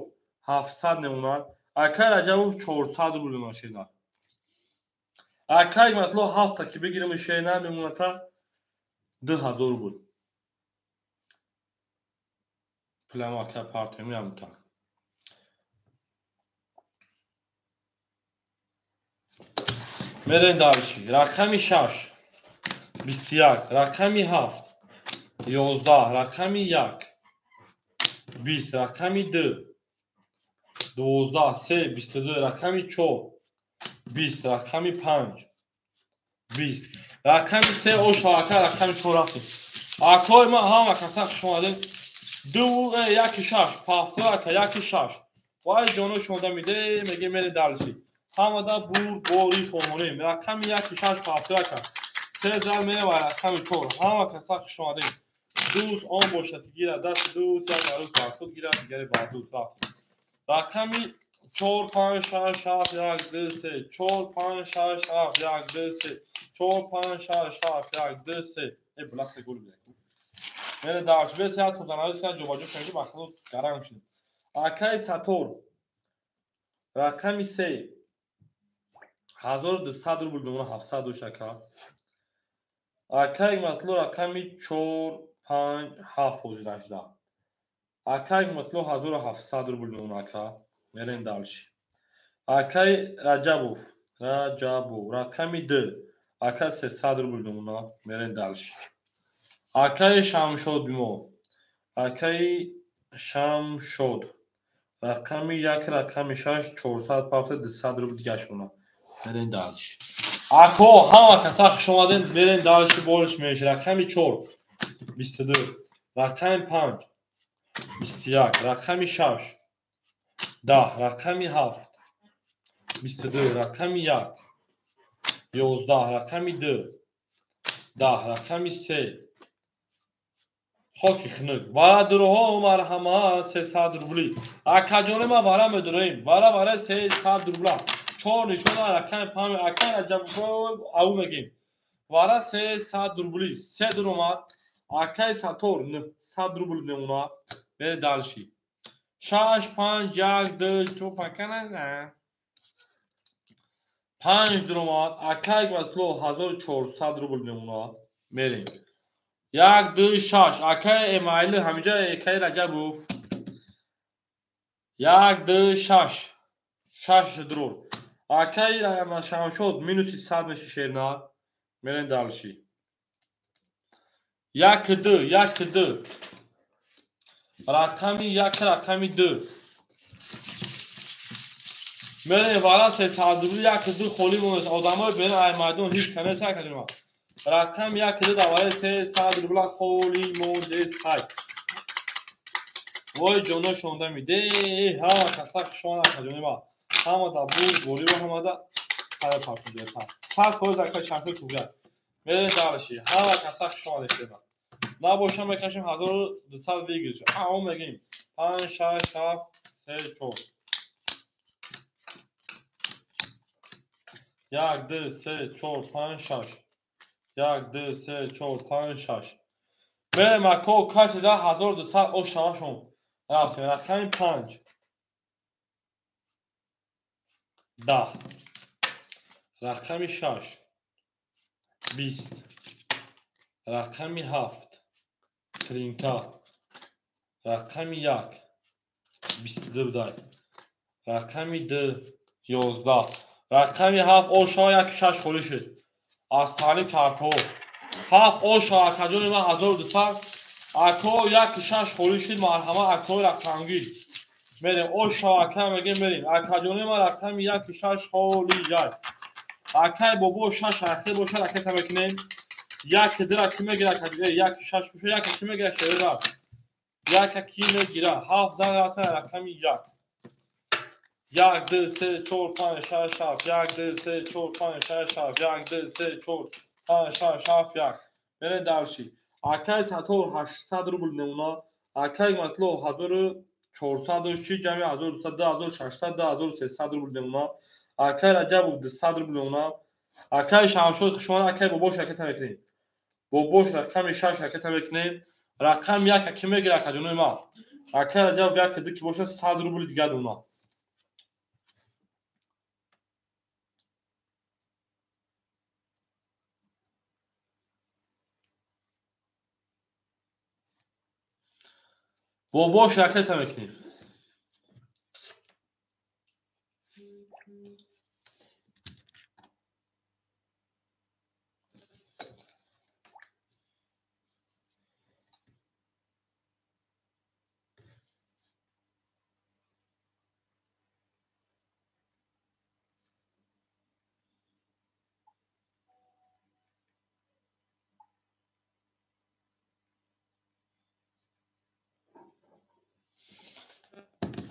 700 мемона. Акай Раҷабов 400 рубл мемона шена. Акай Матло 7 ки бигирем шена мемоната 2000 рубл. Пулама ака партоем ямта. Мерем дальше. Рақами 6 21, рақами 7 11, рақами 1 20, рақами 2 12, 3 22, рақами 4 20, рақами 5 20, рақами 3 оша ака рақами 4 рафтем. Акои ма ҳама каса хуш омадед. Ду яки шаш, пафто ака яки шаш. Вай ҷоно шонда миде, меге мере дальше. Ҳамада бурд бори фомонем. Рақами яки шаш пафто ака. Се зар мере ва рақами чор. Ҳама каса хуш омадед. Дӯст он бошад ки гирад дасти дӯст, як арӯз бар худ гирад, дигаре бар дӯст. Рафтем. Рақами 4 5 6 7 1 2 3 4 5 6 7 1 2 3 4 5 6 7 1 2 3. Э бла се гол бия. Мере дальше. Бес я тозанави се ҷобаҷо шуд ки ба худ гаранг шуд. Акай Сатор. Рақами 3. 1200 рубл мемона 700 дош ака. Акай Матлу рақами 4 5 7 ҳозир шуда. Акай Матлу 1700 рубл мемона ака. Мерем дальше. Акай Раҷабов, Раҷабов, рақами 2. Ака 300 рубл мемона. Мерем дальше. Акай Шамшод бимо. Акай Шамшод. Рақами 1, рақами 6, 400 пафта 200 рубл дигаш мона. Мерем дальше. Ако ҳама каса хуш омадед. Мерем дальше бориш меш. Рақами 4 22, рақами 5 21, рақами 6 10, рақами 7 22, рақами 1 11, рақами 2 10, рақами 3 хоки хунук. Вара дуруҳо марҳама 300 рубли. Акаҷоне ма вара медуроем. Вара вара 300 рубла. Чор нишона рақами 5 ака Раҷабов ау мегем. Вара 300 рубли. Се дур омад. Акай Сатор 900 рубл мемонад. Мере дальше. 6 5 1 2 4 5 5 дур омад. Акай Матлу 1400 рубл мемонад. Мерем. 1 2 6 акай Эмайли ҳамиҷа акай Раҷабов. 1 2 6 6 дур. Акай Шамшод минуси 100 меши шерна. Мерем дальше. 1 2 1 2 рақами 1 рақами 2. Мерем вара 300 рубл 1 2 холӣ монест. Одамои берин ай майдон ҳеҷ кане сар кардем. Рақами 1 2 давари 300 рубла холӣ мондест. Ҳай. Вой ҷоно шонда миде. Ҳама каса хушона акаҷони ма. Ҳама да бурд борӣ ва ҳама да сар парту диҳад. Сар фоиз ака Шамшод туград. Мерем дальше. Ҳама каса хуш омадед шеба. Набошам мекашем 1200 выигрыш. Ао мегем. 5 6 7 3 4. 1 2 3 4 5 6. 1 2 3 4 5 6. Мерем ако каси за 1200 ош шавашон. Рафтем рақами 5. 10. Рақами 6. 20. Рақами 7. Тринка. Рақами 1. 22 будай. Рақами 2 11. Рақами 7 ошава 1 6 холӣ шуд. Аз таълим картҳо. 7 ошава акаҷони ман 1200. Ако 1 6 холӣ шуд марҳама акои рақамгир. Мерем ошава ака мегем мерем. Акаҷони ман рақами 1 6 холӣ 1. Акай бобо 6 ахир боша ракета мекунем. 1 2 ки мегира 1 6 боша 1 ки мегира шера. 1 ки мегира 7 зан рафта рақами 1. 1 2 3 4 5 6 7 1 2 3 4 5 6 7 1 2 3 4 5 6 7 1. Мерем дальше. Акай Сатор 800 рубл мемона. Акай Матлу 1400 дошт ҷамъи 1200 2600 2300 рубл мемона. Акай Раҷабов 200 рубл мемона. Акай Шамшод хушона акай бобош ракета мекунем. Бобош рақами 6 ракета мекунем. Рақами 1 ки мегира акаҷонои ман. Акай Раҷабов 1 2 ки боша 100 рубл дигар мемона. Бобош ракета мекунем.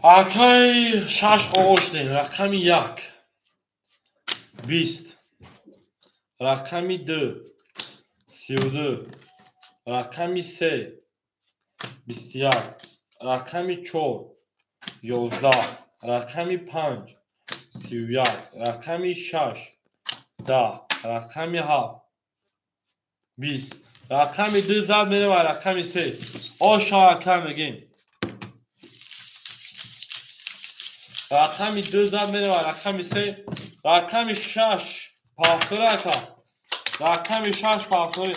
Акай шаш оғоз шудем. Рақами як 20, рақами 2 32, рақами 3 21, рақами 4 11, рақами 5 31, рақами 6 10, рақами 7 20, рақами 2 зад мерем ва рақами 3. Оша ака мегем. Рақами 2 зад мерем ва рақами 3, рақами 6 повтори ака. Рақами 6 повтори.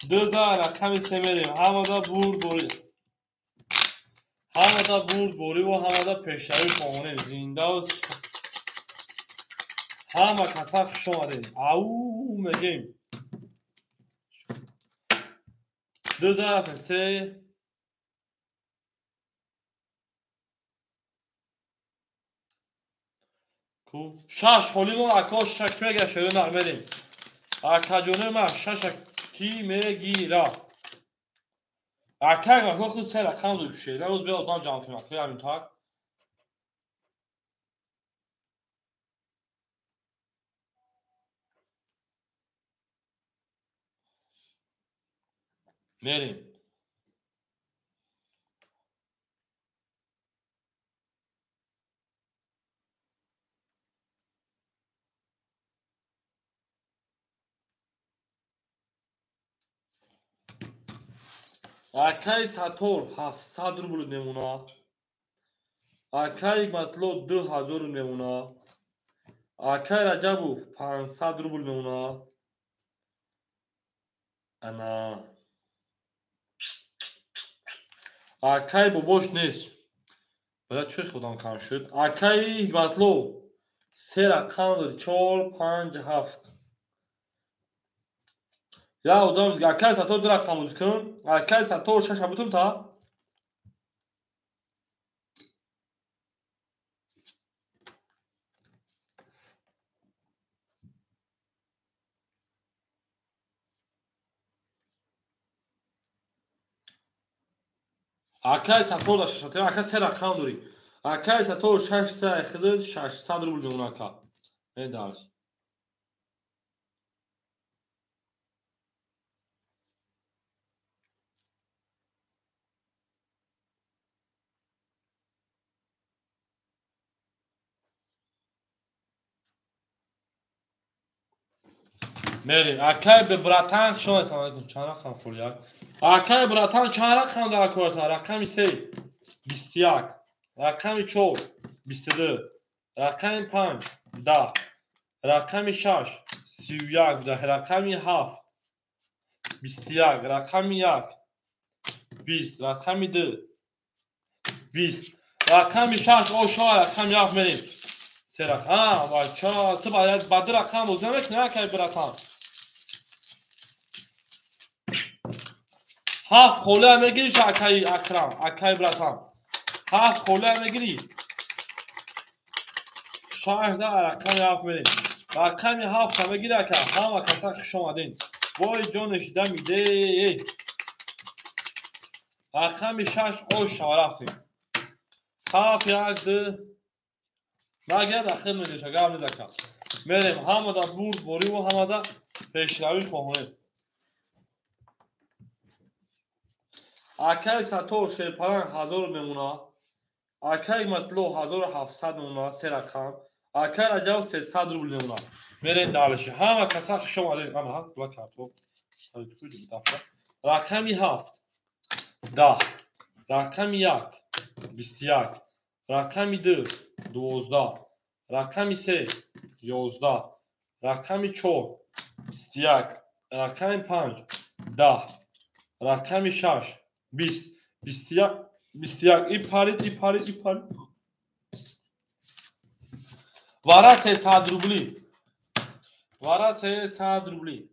2 зад рақами 3 мерем. Ҳамада бурдборӣ. Ҳамада бурдборӣ ва ҳамада пешравӣ хоҳонем. Зинда ҳама каса хуш омадем. Ау мегем. 2 зад 3. Шаш холимон ака шаш мега шеро нармерем. Акаҷони ман шаша ки мегира. Акай вақто худ се рақам ду шеро рӯз бе одам ҷамъ кунем акай ҳамин так. Мерем. Акай Сатор 700 рубл мемонад. Акай Матло 2000 мемонад. Акай Раҷабов 500 рубл мемонад. Ана. Акай бобош нест. Бара чӣ худам кам шуд? Акай Матло се рақам дод 4 5 7. Я одам акай Сатор ду рақам буд кун. Акай Сатор шаш бутум та. Акай Сатор да шаш та. Акай се рақам дорӣ. Акай Сатор 6 3 600 рубл мемонад ака. Медарс. Мерим. Акай бе братан шо салом алейкум. Чанд рақам хӯрд? Акай братан чанд рақам дар корта? Рақами 3 21, рақами 4 22, рақами 5 10, рақами 6 31, рақами 7 21, рақами 1 20, рақами 2 20, рақами 6 ошо рақами 7 мерим. Се рақам, бача, ту бояд ба ду рақам бозӣ намекунӣ, акай братан. 7 холия мегириш акай Акрам, акай братан. 7 холия мегирӣ. 6 за рақами 7 мерем. Рақами 7 мегирӣ ака. Ҳама каса хуш омадин. Вой ҷонеш дамиде. Рақами 6 ош шава рафтем. 7 1 2 нагирад ахир медеша, гап нест ака. Мерем ҳамада бурдборӣ ва ҳамада пешравӣ хоҳонем. Акай Сатор Шерпаланг 1000 мемонад. Акай Матло 1700 мемонад, се рақам. Акай Раҷаб 300 рубл мемонад. Мерем далиши. Ҳама каса хуш омадед. Ана ва картоф. Рақами 7 10, рақами 1 21, рақами 2 12, рақами 3 11, рақами 4 21, рақами 5 10, рақами 6 20, 21, 21. И парид, и парид, и парид. Вара 300 рубли. Вара 300 рубли.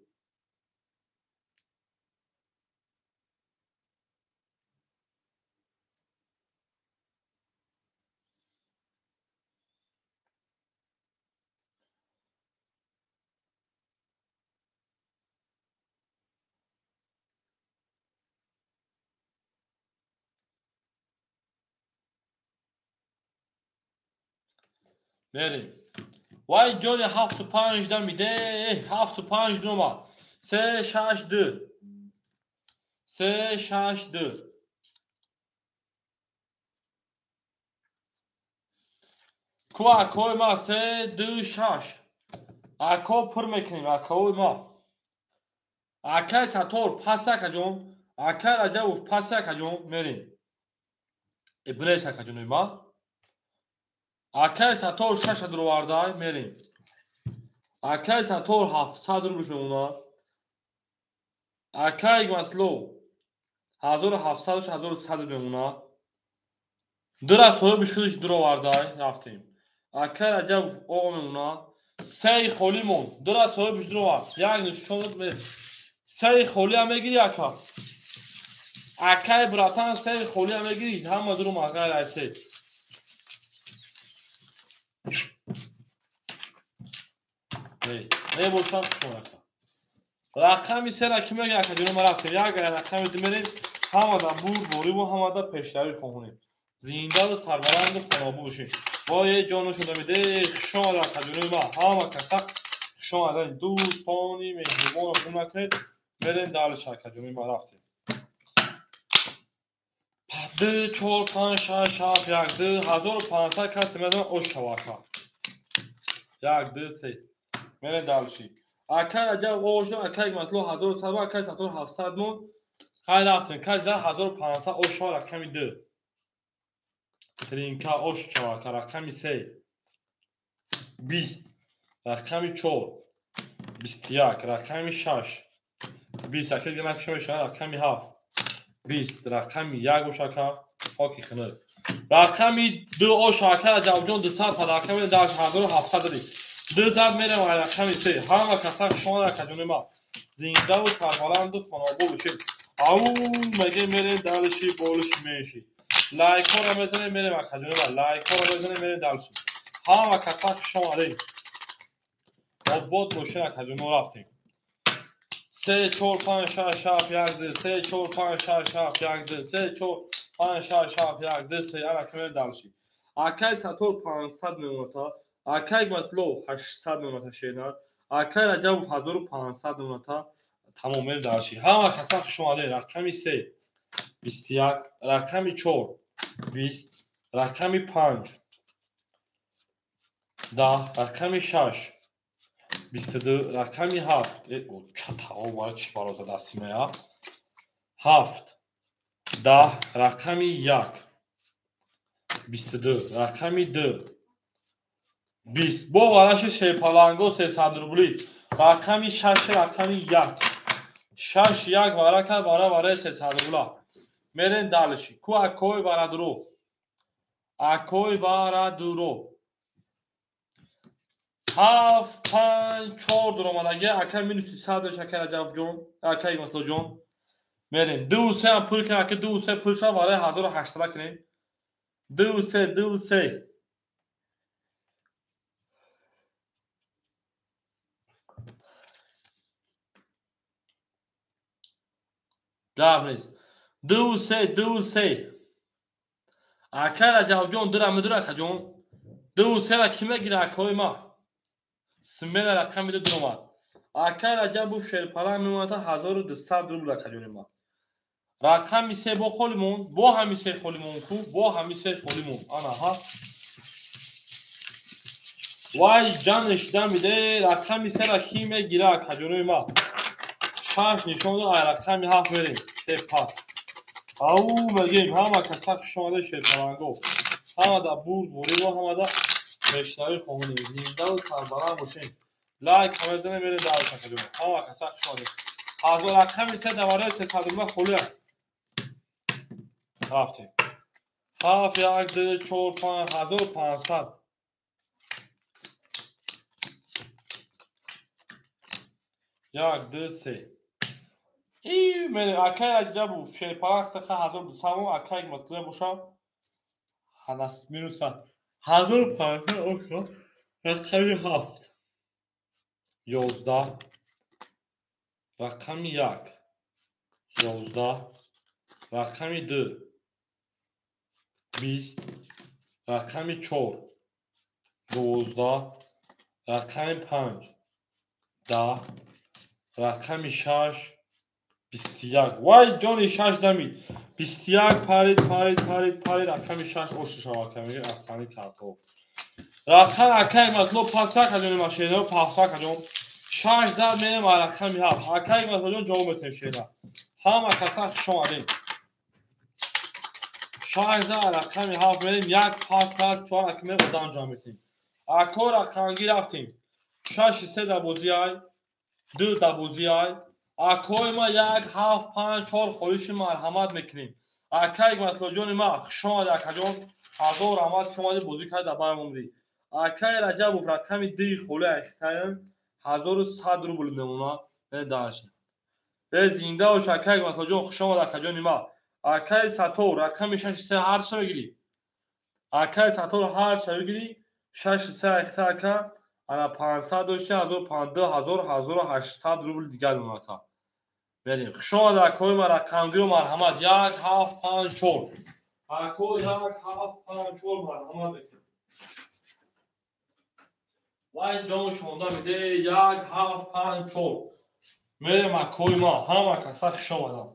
Мерем. Вай ҷони 7-5 дамиде, 7-5 дума. 3 6 2. 3 6 2. Ку акои ма 3 2 6. Ако пур мекунем, акои ма. Акай Сатор пас акаҷон, акай Раҷабов пас акаҷон мерем. Ибнес акаҷони ма. Акай Сатор 6 дуровардай мерем. Акай Сатор 700 рубл мемонад. Акай Матло 1700 1100 мемонад. Дура соҳибиш худиш дуровардай рафтем. Акай Раҷабов о мемонад. Сей холӣ монд. Дура соҳибиш дуровард. Як нишон сей холиам мегири ака. Акай братан сей холиам мегири. Ҳама дурум ғайр аз сей. Не бошам шумо. Рақами сера ки мега ака ҷоно ма рафтем. Як рақами ду мерем. Ҳамада бурд бориву ҳамада пешравӣ хоҳонем. Зиндаву сарбаланду хонобу бошем. Вой ҷоно шуда меде. Хуш омада ака ҷонои ма. Ҳама каса хуш омада. Дӯстони меҳрубон гум накунед. Мерем далиш ака ҷонои ма рафтем. 2 4 5 6 7 1 2 1500 касе мезанад ош шава ака. 1 2 3. Мерем далиши. Акай Раҷаб ош дод, акай Матло 1100, акай Сатор 700 монд. Хай рафтем. Кай за 1500 ош шава рақами 2. Тринка ош шава ака рақами 3. 20 рақами 4. 21 рақами 6. 20 ака дигар накша мешава рақами 7. 20 рақами 1 бош ака хоки хинук. Рақами 2 ош ака Раҷабҷон 200 падака мерем дар 1700 додем. 200 мерем рақами 3. Ҳама каса хуш омада ака ҷони ма. Зиндаву сарбаланду хонобо бошед. Ау меге мерем далиши болиши менши. Лайкҳоро мезанем мерем ака ҷони ма. Лайкҳоро мезанем мерем далиши. Ҳама каса хуш омадед. Обод бошед ака ҷоно рафтем. 3 4 5 6 7 1 2 3 4 5 6 7 1 2 3 4 5 6 7 1 2 3 ана ки мерем далиши. Акай Сатор 500 мемонад. Акай Матло 800 мемонад шена. Акай Раҷабов 1500 мемонад. Тамом мерем далиши. Ҳама каса хуш омадед. Рақами 3 21, рақами 4 20, рақами 5 10, рақами 6 22, рақами 7. Чатао бара чӣ бало зада дасти мая? 7 10, рақами 1 22, рақами 2 20. Бо вараши шерпаланго 300 рубли. Рақами 6, рақами 1. 6 1 варака вара вараи 300 рубла. Мерем далиши. Ку акои варадуро. Акои варадуро. 7 5 4 дуромадаги. Ака минуси 100 ака Раҷабҷон, ака Матлоҷон. Мерем. 2 3 ҳам пур кунем. Ака 2 3 пур шава вараи 1800 кунем. 2 3 2 3. Гап нест. 2 3 2 3. Ака Раҷабҷон дура медура акаҷон. 2 3 ра ки мегира акои ма? Смена рақами 2 дуромад. Акай Раҷабов шерпаланг мемонад 1200 рубл акаҷони ма. Рақами 3 бо холӣ монд, бо ҳами 3 холӣ монд ку, бо ҳами 3 холӣ монд. Ана ҳа. Вай ҷанш дамиде, рақами 3 ра ки мегира акаҷони ма? 6 нишон дод, ай рақами 7 мерем. 3 пас. Ау мегем ҳама каса хуш омада шерпаланго. Ҳамада бурд бориво, ҳамада пешравӣ хоҳонем. Зиндаву сарбаланд бошем. Лайк мезанем мерем дар акаҷон. Ҳама каса хуш омадед. Ҳазор рақами 3 давараи 300 рубла холӣ. Рафтем. 7 1 2 4 5 1500. 1 2 3. И мерем акай Раҷабов шерпаланг 1200 акай Матло бошам. Ҳанас минуса 1500 оша рақами 7 11 рақами 1 11 рақами 2 20 рақами 4 12, рақами 5 10, рақами 6 21. Вай ҷони 6 дамид. 21 парид, парид, парид, парид, рақами 6 ошу шава камери астани картоф. Рақам акай матлуб пасак аҷони машина пасак аҷон. 6 зад мерем рақами 7. Акай матлуб ҷавоб метем шена. Ҳама каса хуш омадем. 6 зад рақами 7 мерем, як пас кард, 4 рақами одам ҷамъ мекунем. Ако рақамгӣ рафтем. 6 3 дар бозӣ ай, 2 дар бозӣ ай. Акои ма 1 7 5 4 хоҳиши марҳамат мекунем. Акай матлуб ма хуш омадӣ акаҷон. Ҳазор раҳмат ки омадӣ бозӣ кард дар барам омадӣ. Акай Раҷабов рақами 2 холи айхтаем 1100 рубл мемона. Даш. Зинда бош акай матлуб хуш омад акаҷони ма. Акай Сатор рақами 6 3 ҳар ша бигирӣ. Акай Сатор ҳар ша бигирӣ 6 3 айхта ака ана 500 дошти 1500 1800 рубл дигар мемона ака. Берем. Хуш омад акои ма рақамгиро марҳамат 1 7 5 4. Ако 1 7 5 4 марҳамат мекунем. Вай ҷон шонда меде 1 7 5 4. Мерем акои ма ҳама каса хуш омадам.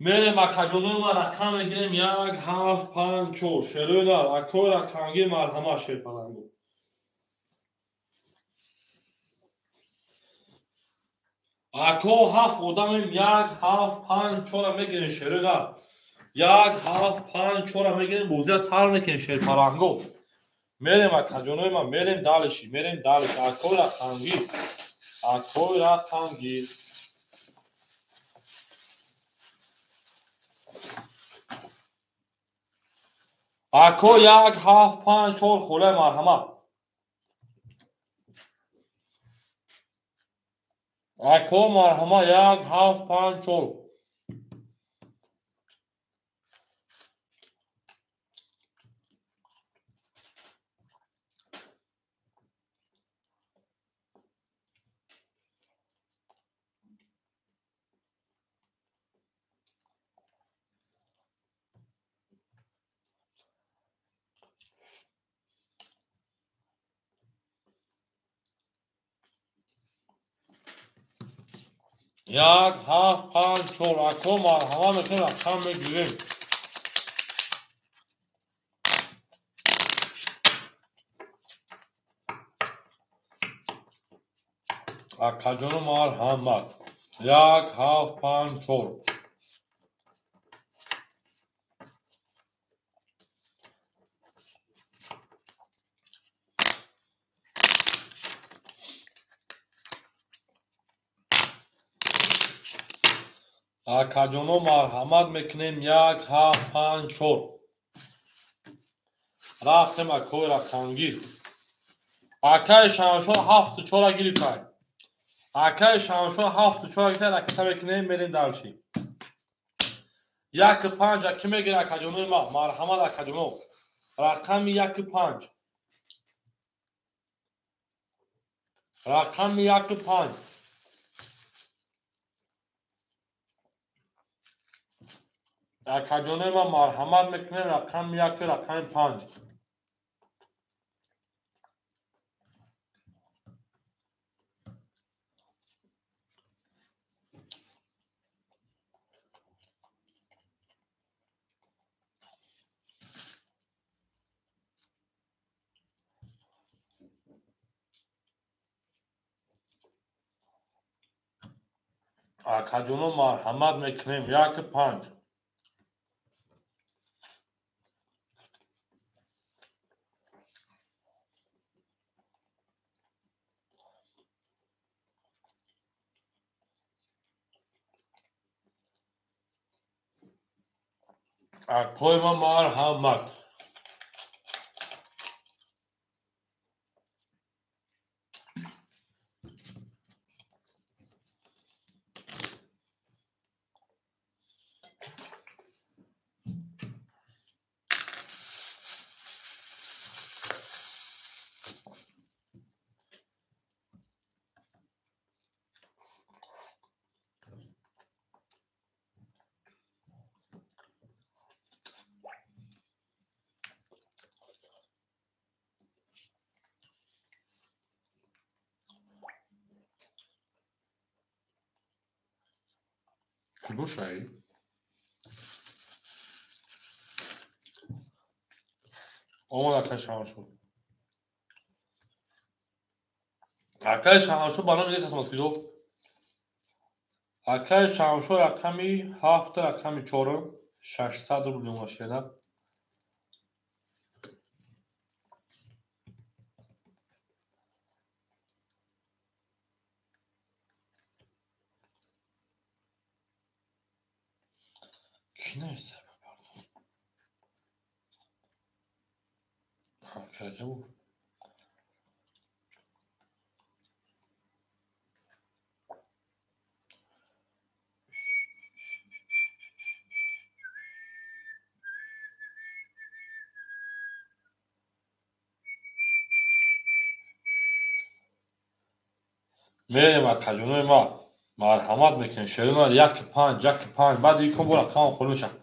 Мерем акаҷонои ма рақам мегирем 1 7 5 4. Шерои нар акои рақамгир марҳамат шерпалангу. Ако 7 одамем 1 7 5 4 мегирем шерои нар. 1 7 5 4 мегирем бозия сар мекунем шерпалангу. Мерем акаҷонои ма мерем далиши, мерем далиши. Акои рақамгир. Акои рақамгир. Ако 1 7 5 4 холе марҳамат. Ако марҳамат 1 7 5 4. 1 7 5 4. Ако марҳамат мекунем рақам мегирем. Акаҷоно марҳамат 1 7 5 4. Акаҷоно марҳамат мекунем 1 7 5 4. Рафтем акои рақамгир. Акаи Шамшо 7 4 гирифтай. Акаи Шамшо 7 4 гирифтай, ракета мекунем, мерем далши. 1 5 аки мегирад акаҷонои ма. Марҳамат акаҷоно. Рақами 1 5. Рақами 1 5. Акаҷонои ма марҳамат мекунем рақами 1 рақами 5. Акаҷоно марҳамат мекунем 1 5. Акои ма марҳамат. Ки бошай? Омад акай Шаҳаншоҳ. Акай Шаҳаншоҳ ба номи як кидо. Акай Шаҳаншоҳ рақами 7, рақами 4, 600 рубл мемонад. Ки нависта? Караҷабов. Мерем акаҷонои ма, марҳамат мекунем. Шеруна 1-5, 1-5, баъд икон бо рақам холӣ мешавад,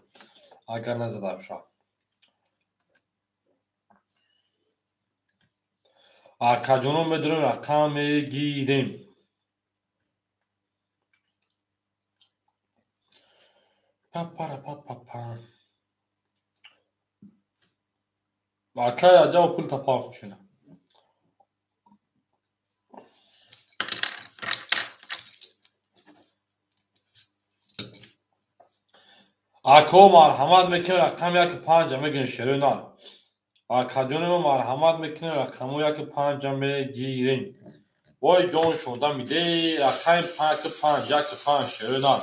агар назада бошад. Акаҷоно медурем, рақам мегирем. Папара-папапа. Акай Раҷабов пул тапарф мешина. Ако марҳамат мекунем, рақами 1-5 мегирем, шерои нар. Акаҷони ма марҳамат мекунем, рақамҳо 1-5 мегирем. Вой ҷон шода миде, рақами 1-5, 1-5, шерои нар.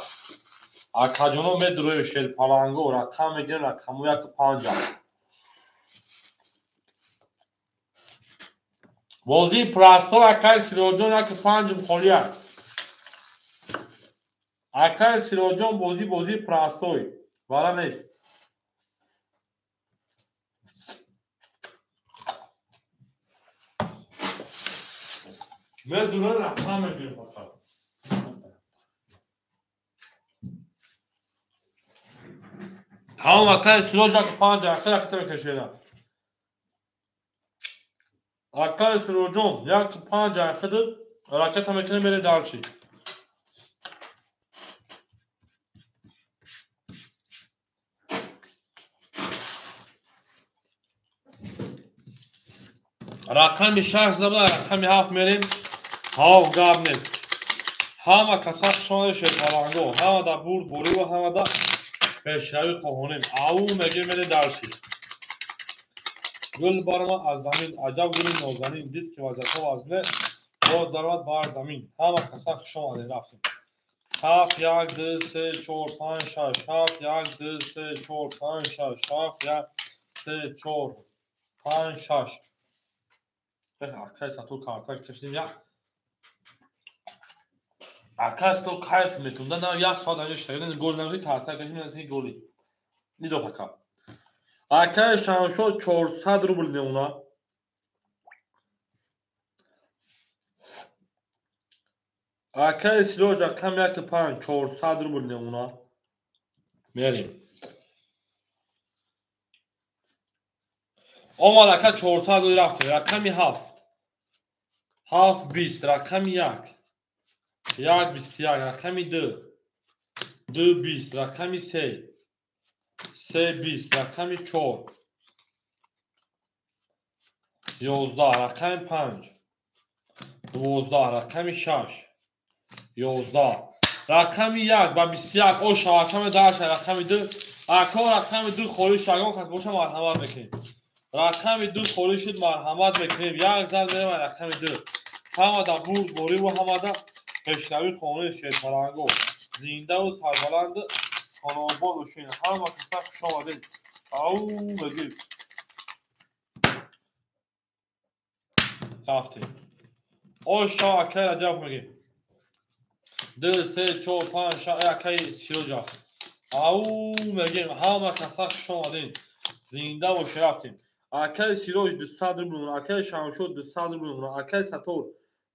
Акаҷоно медуроем шерпаланго, рақам мегирем, рақамҳо 1-5. Бозии простой акай Сироҷон 1-5 холия. Акай Сироҷон бозии простой. Вара нест. Медурем, рақам мегирем фақат. Тамом акай Сироҷ 1-5, ахир ракета мекашена. Акай Сироҷон 1-5 ахир ракета мекунем, мерем дарчи. Рақами 6 забла, рақами 7 мерем. Ҳав гап нест. Ҳама каса хушомадед шерпаланго, ҳама да бурд бориву ҳама да пешравӣ хоҳонем. Ау мегирем, мерем дарши. Гул барома аз замин, аҷаб гули нозанин, дид ки вазиятҳо вазмине, боз даромад бар замин. Ҳама каса хушомадед, рафтем. 7, 1, 2, 3, 4, 5, 6, 7, 1, 2, 3, 4, 5, 6, 7, 1, 3, 4, 5, 6. Акай Сатор карта кашидем як. Акай Сатор кайф метунда, на як соат анҷо шитагӣ, гол набуди, карта кашидем, на голи. Нидо пака. Акай Шаҳаншоҳ 400 рубл мемона. Акай Сироҷ рақами 1-5, 400 рубл мемона. Мерем. Омад ака 400 рубл рафтем. Рақами 7. 7 20, рақами 1. 1 21, рақами 2. 2 20, рақами 3. 3 20, рақами 4. 11, рақами 5. 12, рақами 6. 11, рақами 1 ба 21. О шавакаме дарша, рақами 2. Ако рақами 2 холӣ шагон кас боша, марҳамат мекунем. Рақами 2 холӣ шуд, марҳамат мекунем. Як зад мерем рақами 2. Ҳама да бурд бориву ҳама да пешравӣ хонаи шерпаланго. Зиндаву сарбаланд хонаобод бошед. Ҳама каса хуш омадед. Ау мегир. Рафтем. О шав акай Раҷабов мегир. 2, 3, 4, 5, 6, акай Сироҷ. Ау мегир. Ҳама каса хуш омадед. Зинда бошед, рафтем. Акай Сироҷ 200 рубл мемонад, акай Шаҳаншоҳ 200 рубл мемонад, акай Сатор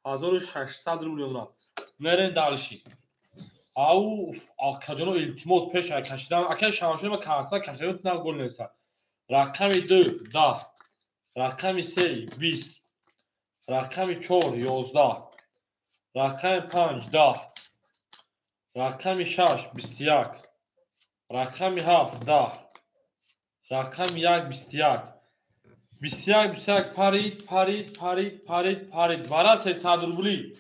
1600 рубл мемонад. Мерем дарши. Ау акаҷоно илтимос пеш кашидан, акай Шаҳаншоҳ ма картана кашидан на гол несад. Рақами 2 10, рақами 3 20, рақами 4 11, рақами 5 10, Рақами 6 21. Рақами 7 10. Рақами 1 21. 21 21 парид, парид, парид, парид, парид. Вара 300 рубли.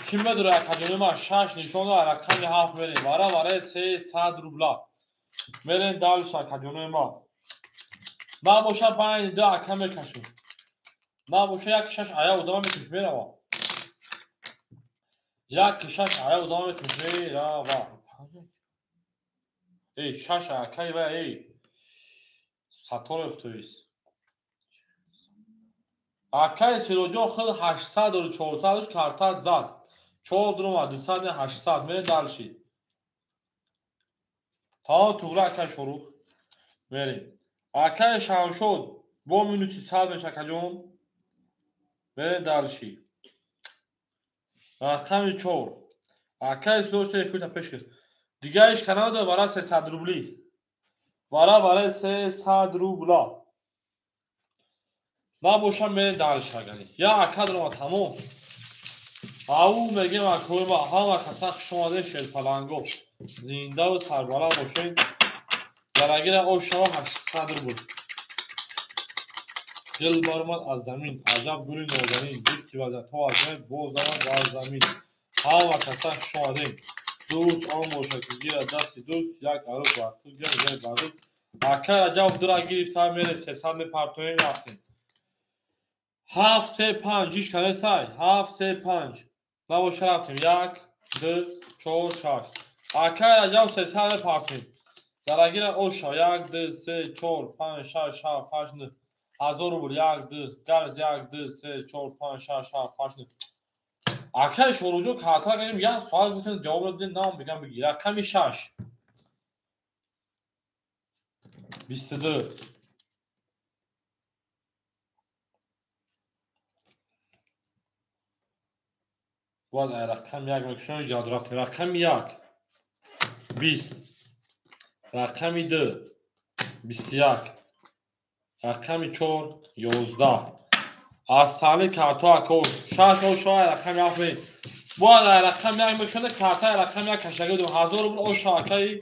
Ким медора акаҷони ман 6 нишон дора, рақами 7 мерем. Вара вара 300 рубла. Мерем дальше акаҷони ман. Набоша 5 2 ака мекашем. Набоша 1 6 ая одама мекаш мерава. 1 6 ая одама мекаш мерава. Эй 6 акай ва эй. Саторов то есть. Акай Сироҷон худ 800 400 карта зад. 4 дурума 200 800 мерем дальше. Тамом туғра акай Шорух. Мерем. Акай Шамшод бо минуси 100 меша акаҷон. Мерем дальше. Рақами 4. Акай Сироҷ телефонта пеш кис. Дигариш канал вара 300 рубли. Вара вара 300 рубла. Набошам мерем дальше агани. Я ака дурума тамом. Ау мегем акои ма ҳама каса хуш омадед шерпаланго. Зиндаву сарбаланд бошед. Зарагира ош шава 800 рубл. Гил баромад аз замин, аҷаб гули нозанин, дид ки вазиятҳо аз замин, боз замад аз замин. Ҳама каса хуш омадед. Дӯст он бошад ки гирад дасти дӯст, як арӯс бар худ гирад, як бар дӯст. Ака Раҷаб дура гирифта мерем 300 мепартоем рафтем. 7 3 5 ҳеҷ кане сай 7 3 5 набоша рафтем 1 2 4 6 акай Раҷаб 300 мепартоем. Зарагира оша 1 2 3 4 5 6 7 8 9 1000 рубл 1 2 гарз 1 2 3 4 5 6 7 8 9 акай Шоруҷон карта кардем як соат гуфтем ҷавоб додем нам бигам бигир. Рақами 6 22 бояд рақами 1 мекушам ҷавоб рафтем. Рақами 1 20 рақами 2 21 рақами 4 11 аз таълим карто ако 6 оша рақами 7 ме бояд рақами 1 мекушам карта рақами 1 кашаги дум 1000 рубл оша акаи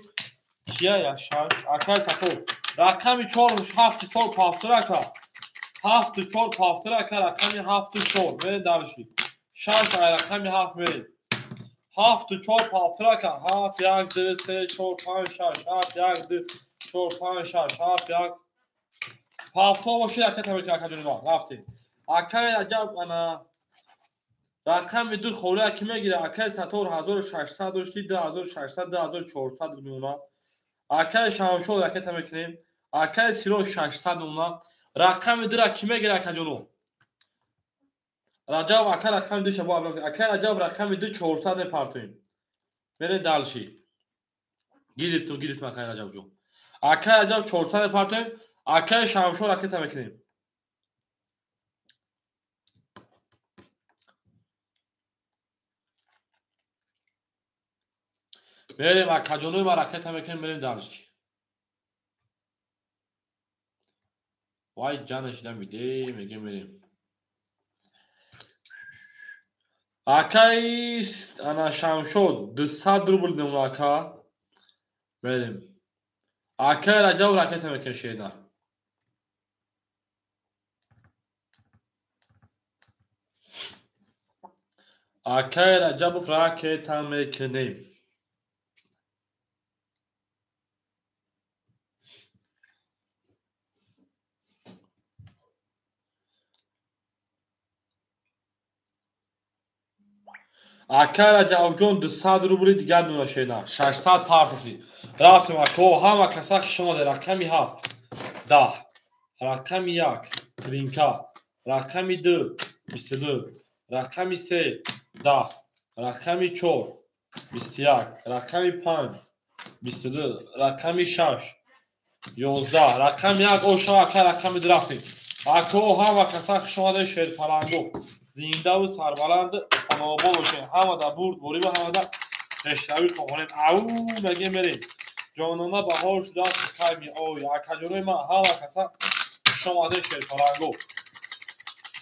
кия я 6 акаи сато рақами 4 7 4 пафтур ака 7 4 пафтур ака рақами 7 4 мерем дальше. 6 рақами 7 мерем. 7 4 пафтур ака 7 1 2 3 4 5 6 7 1 2 4 5 6 7 1 пафтур бошед ака тамоки ака ҷони ма рафтем. Акаи Раҷаб ана рақами 2 хори аки мегира. Акаи Сатор 1600 дошти 2600 2400 мемона. Акаи Шамшод ракета мекунем. Акаи Сироҷ 600 мемона. Рақами 2 ра ки мегира ака ҷоно? Раҷаб ака рақами 2 шабо акаи Раҷаб рақами 2 400 мепартоем. Мерем дальше. Гирифтум, гирифтум акаи Раҷаб ҷон. Акаи Раҷаб 400 мепартоем. Акаи Шамшод ракета мекунем. Мерем акаҷонои ма ракета мекунем, мерем дальше. Вай ҷанаш намиде, мегем мерем. Акаи ана Шамшод 200 рубл мемона ака. Мерем. Акаи Раҷаб ракета мекунем шеда. Акаи Раҷабов ракета мекунем. Акаи Раҷабҷон 200 рубли дигар мемона шена. 600 партофи. Рафтем ако ҳама каса хуш омадед. Рақами 7 10 рақами 1 тринка рақами 2 22 рақами 3 10 рақами 4 21 рақами 5 22 рақами 6 11 рақами 1 оша ака рақами 2 рафтем. Ако ҳама каса хуш омадед шерпаланго. Зиндаву сарбаланд хонаобод бошед. Ҳама да бурдборӣ ва ҳама да пешравӣ хоҳонем. Ау мегем мерем. Ҷонона баҳор шудааст қайми ой. Акаҷонои ман ҳама каса хуш омадед шерпаланго.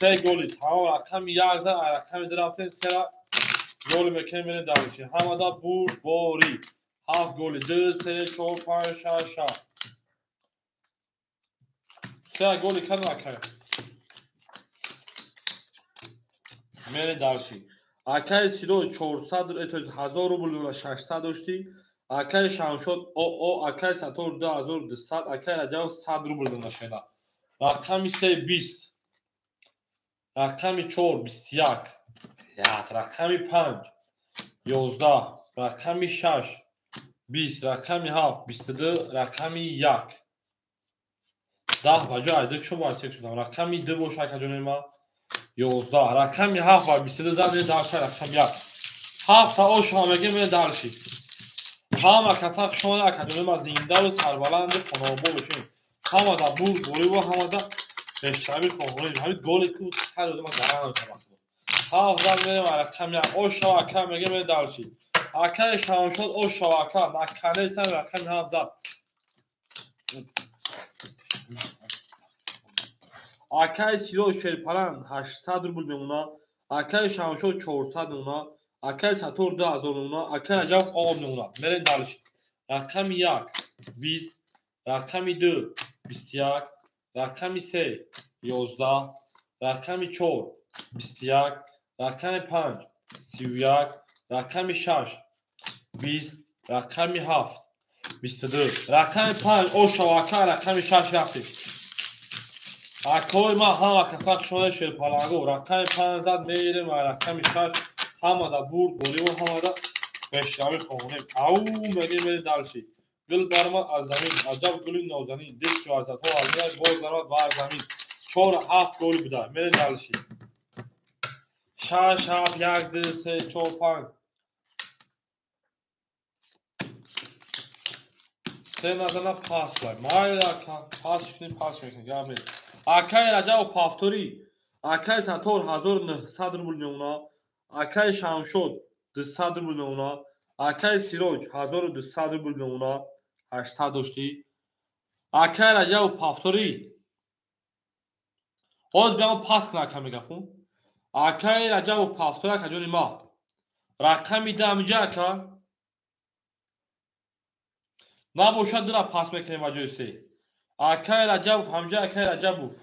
3 голи тамом рақами 1 зад, рақами 2 рафтем, 3 Голи мекунем, мерем дальше. Ҳамада бурдборӣ. 7 голи. 2, 3, 4, 5, 6, 7. 3 голи кардам акай. Мерем дальше. Акай Сироҷ 400, 1000 рубл 600 доштӣ. Акай Шамшод ОО, акай Сатор 2200, акай Раҷабов 100 рубл донашена. Рақами 3 20. Рақами 4 21. Рақами 5 11, рақами 6 20, рақами 7 22, рақами 1 10 ба ҷои 2 чун бояд сек шудам. Рақами 2 боша акаҷони ма 11, рақами 7 ба 22 зад, дальше рақами 1. 7 та ош ҳамагӣ ме дальше. Ҳама каса хушомада акаҷони ма, зиндаву сарбаланду хонаобод бошем. Ҳамада бурдборӣ ва ҳамада пешравӣ хоҳонем. Ҳамин голе ку ҳар одама гарам мекунад. 7 зад мерем рақами 1. Ош ака меге ме дальше. Акаи Шамшод ош ака наканесан рақами 7 зад. Акаи Сироҷ Шерпаланд 800 рубл мемонад. Акаи Шамшод 400 мемонад. Акаи Сатор 2000 мемонад. Акаи Раҷабов об мемонад. Мерем дальше. Рақами 1 20, рақами 2 21, рақами 3 11, рақами 4 21, рақами 5 31, рақами 6 20, рақами 7 22, рақами 5 ошава ака, рақами 6 рафтем. Акои ма ҳама каса хушомада Шерпаланго. Рақами 5 зад мерем ва рақами 6 ҳамада бурдборӣ ва ҳамада пешравӣ хоҳонем. Ау мегем мерем дальше. Гул баромад аз замин, аҷаб гули нозанин, дил ки варзадҳо аз меяд, боз даромад бар замин. 4 7 голи буда. Мерем дальше. 6 7 1 2 3 4 5. Се назана пас бай. Майли ака, пас кунем, пас мекунем. Гап нест. Акаи Раҷабов повторӣ. Акаи Сатор 1900 рубл мемонад. Акаи Шамшод 200 рубл мемонад. Акаи Сироҷ 1200 рубл мемонад. 800 доштӣ. Акаи Раҷабов повторӣ. Ҳозир биям пас кун ака мегафон. Акаи Раҷабов повторӣ ака ҷони ма. Рақами 10 ҳаминҷа ака. Набошад дура пас мекунем ба ҷои 3. Акаи Раҷабов ҳаминҷа акаи Раҷабов.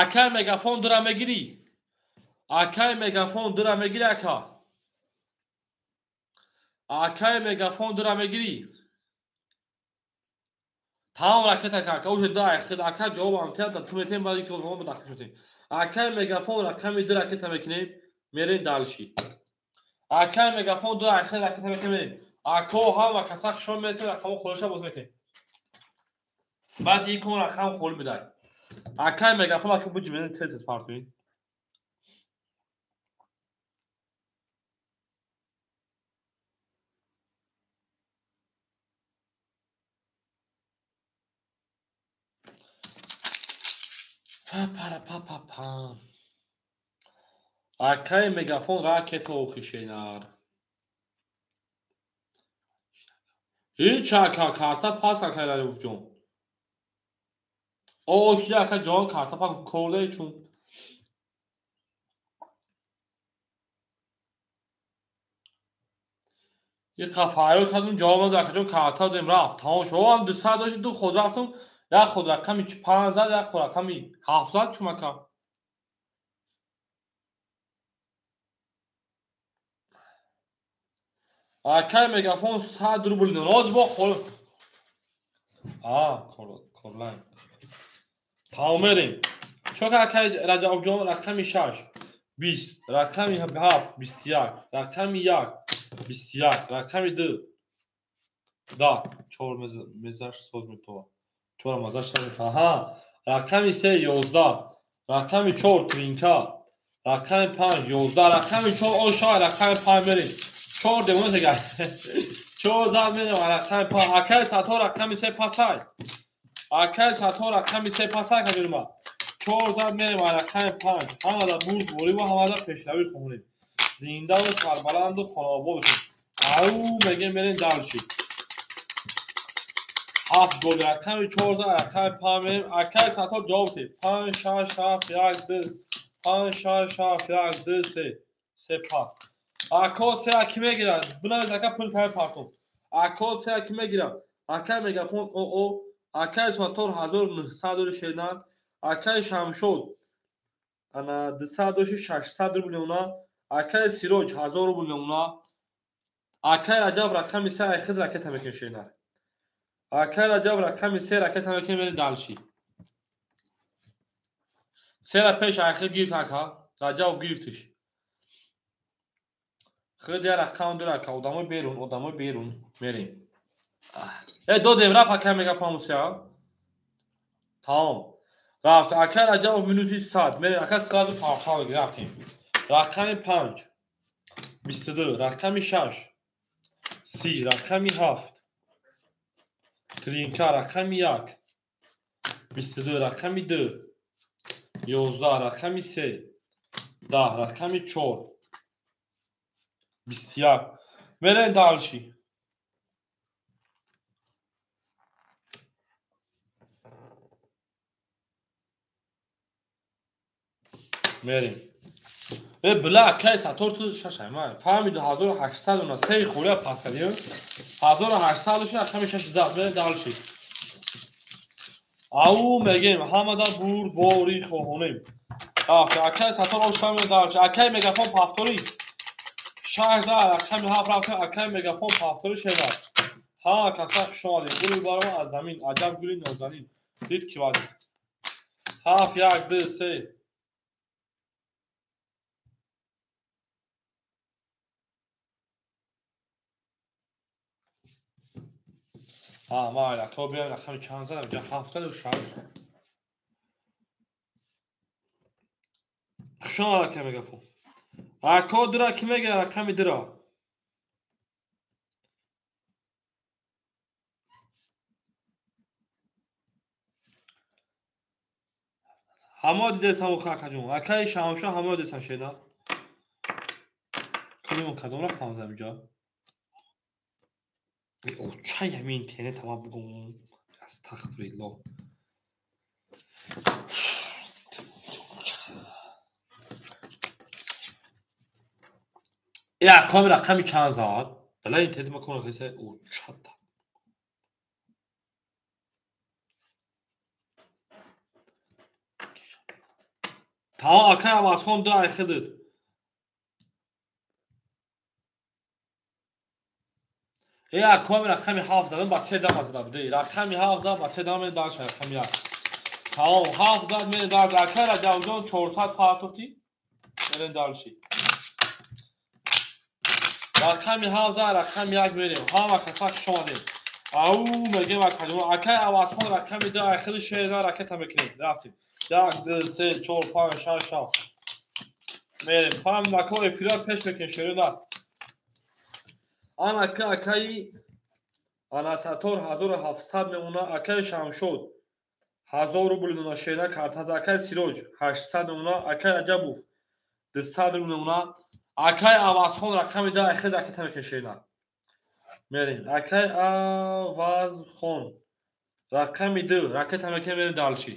Акаи мегафон дура мегирӣ. Акаи мегафон дура мегирӣ ака. Акаи мегафон дура мегирӣ. Тамом ракета ака, уже да ака ҷавоб ам тиҳад, ту метем баъди ки мо дахил шудем. Акаи мегафон рақами 2 ракета мекунем, мерем дальше. Акаи мегафон 2 ракета мекунем, мерем. Ако ҳама каса хушон мерасем, рақамҳо холиша боз мекунем. Баъди ин кон рақам холӣ медаҳем. Акаи мегафон ака буҷи мерем тез тез партоед. Па-пара-па-па-па. Акаи мегафон ракета охишенар. Ҳеч ака карта пас акаи Раҷабовҷон. О, шуди ака ҷон карта пас кордае чун. Иқа фарёд кардум ҷавоб надод акаҷон карта додем рафт. Тамом шуд. Ам 200 дошти ду худ рафтум. Як худ рақами 5 зад, як худ рақами 7 зад чум ака. Акаи мегафон 100 рубл дод. Ҳозир бо хол а корлайн. Тамом мерем. Чока акаи Раҷабовҷон рақами 6 20, рақами 7 21, рақами 1 21, рақами 2 10 4 мезаш соз метова. 4 мазаш соз метова. Аҳа, рақами 3 11, рақами 4 тринка, рақами 5 11, рақами 4 оша, рақами 5 мерем. 4 демон сега. 4 зад мерем рақами 5. Акаи Сатор рақами 3 пасай. Акаи Сатор рақами 3 пасай каҷурма. 4 зад мерем рақами 5. Ҳамада бурдборӣ ва ҳамада пешравӣ хоҳонем. Зиндаву сарбаланду хонаобод бошем. Ау мегем мерем дальше. 7 гол рақами 4 за рақами 5 мерем. Акай Саттор ҷавоб дед. 5 6 7 1 2 5 6 7 1 2 3 се пас. Ако се аки мегирад. Бинавис ака пул тай партом. Ако се аки мегирад. Акай мегафон ОО, акай Саттор 1900 дори шернат, акай Шамшод ана 200 доши 600 рубл мемона, акай Сироҷ 1000 рубл мемона, акай Раҷаб рақами 3 айхид ракета мекунем шернат. Акай Раҷаб рақами 3 ракета мекунем мерем дальше. Сера пеш айхид гирифт ака, Раҷабов гирифтиш. Худ я рақам дур ака, одамои берун, одамои берун мерем. Додем рафт акай мегафон мусия. Тамом. Рафт акай Раҷабов минуси 100 мерем ака сразу партав мегирем рафтем. Рақами 5 22 рақами 6 30 рақами 7 тринка рақами 1 22 рақами 2 11 рақами 3 10 рақами 4 21 мерем дальше. Мерем. Била акай Саттор ту шашай ман фаҳмиду 1800 уна се хӯрия пас кардем. 1800 доши рақами 6 зад мерем дальше. Ау мегем ҳамада бурд бори хоҳонем. Акай Саттор ошта мерем дальше. Акай мегафон пафтори 6 зад рақами 7 рафтем. Акай мегафон пафтори шерад. Ҳама каса хуш омадем. Гули барома аз замин аҷаб гули нозанин. Дид ки вадид. 7 1 2 3 майла то биём рақами чанд задам? Ҷа 706. Хуш омад акай мегафон. Ако дура ки мегирад рақами дура? Ҳамо дидесам охир акаҷон. Акаи Шамшо ҳамо дидесам шена. Кунем кадом рақам задам инҷа? Чай ҳамин интернет ҳама бугум. Астағфируллоҳ. Акам рақами чанд зад? Бала интернет ма кона касе чата. Тамом акай Авазхон ду айхидид. Акам рақами 7 задам ба 3 дама зада буд. Рақами 7 зад ба 3 дама мерем дальше рақами 1. Тамом 7 зад мерем дальше. Акай Раҷабҷон 400 партофтӣ. Мерем дальше. Рақами 7 зад рақами 1 мерем. Ҳама каса хуш омадем. Ау мегем акаҷон. Акай Авазхон рақами 2 айхиди шерна ракета мекунем. Рафтем. 1 2 3 4 5 6 7 мерем. Фаҳмид ако эфира пеш мекунем шерна. Ан ака акаи ана Саттор 1700 мемона, акаи Шамшод 1000 рубл мемона шерна картаз, акаи Сироҷ 800 мемона, акаи Раҷабов 200 рубл мемона, акаи Авазхон рақами 2 айхид ракета мекунем шерна. Мерем. Акаи Авазхон рақами 2 ракета мекунем мерем дальше.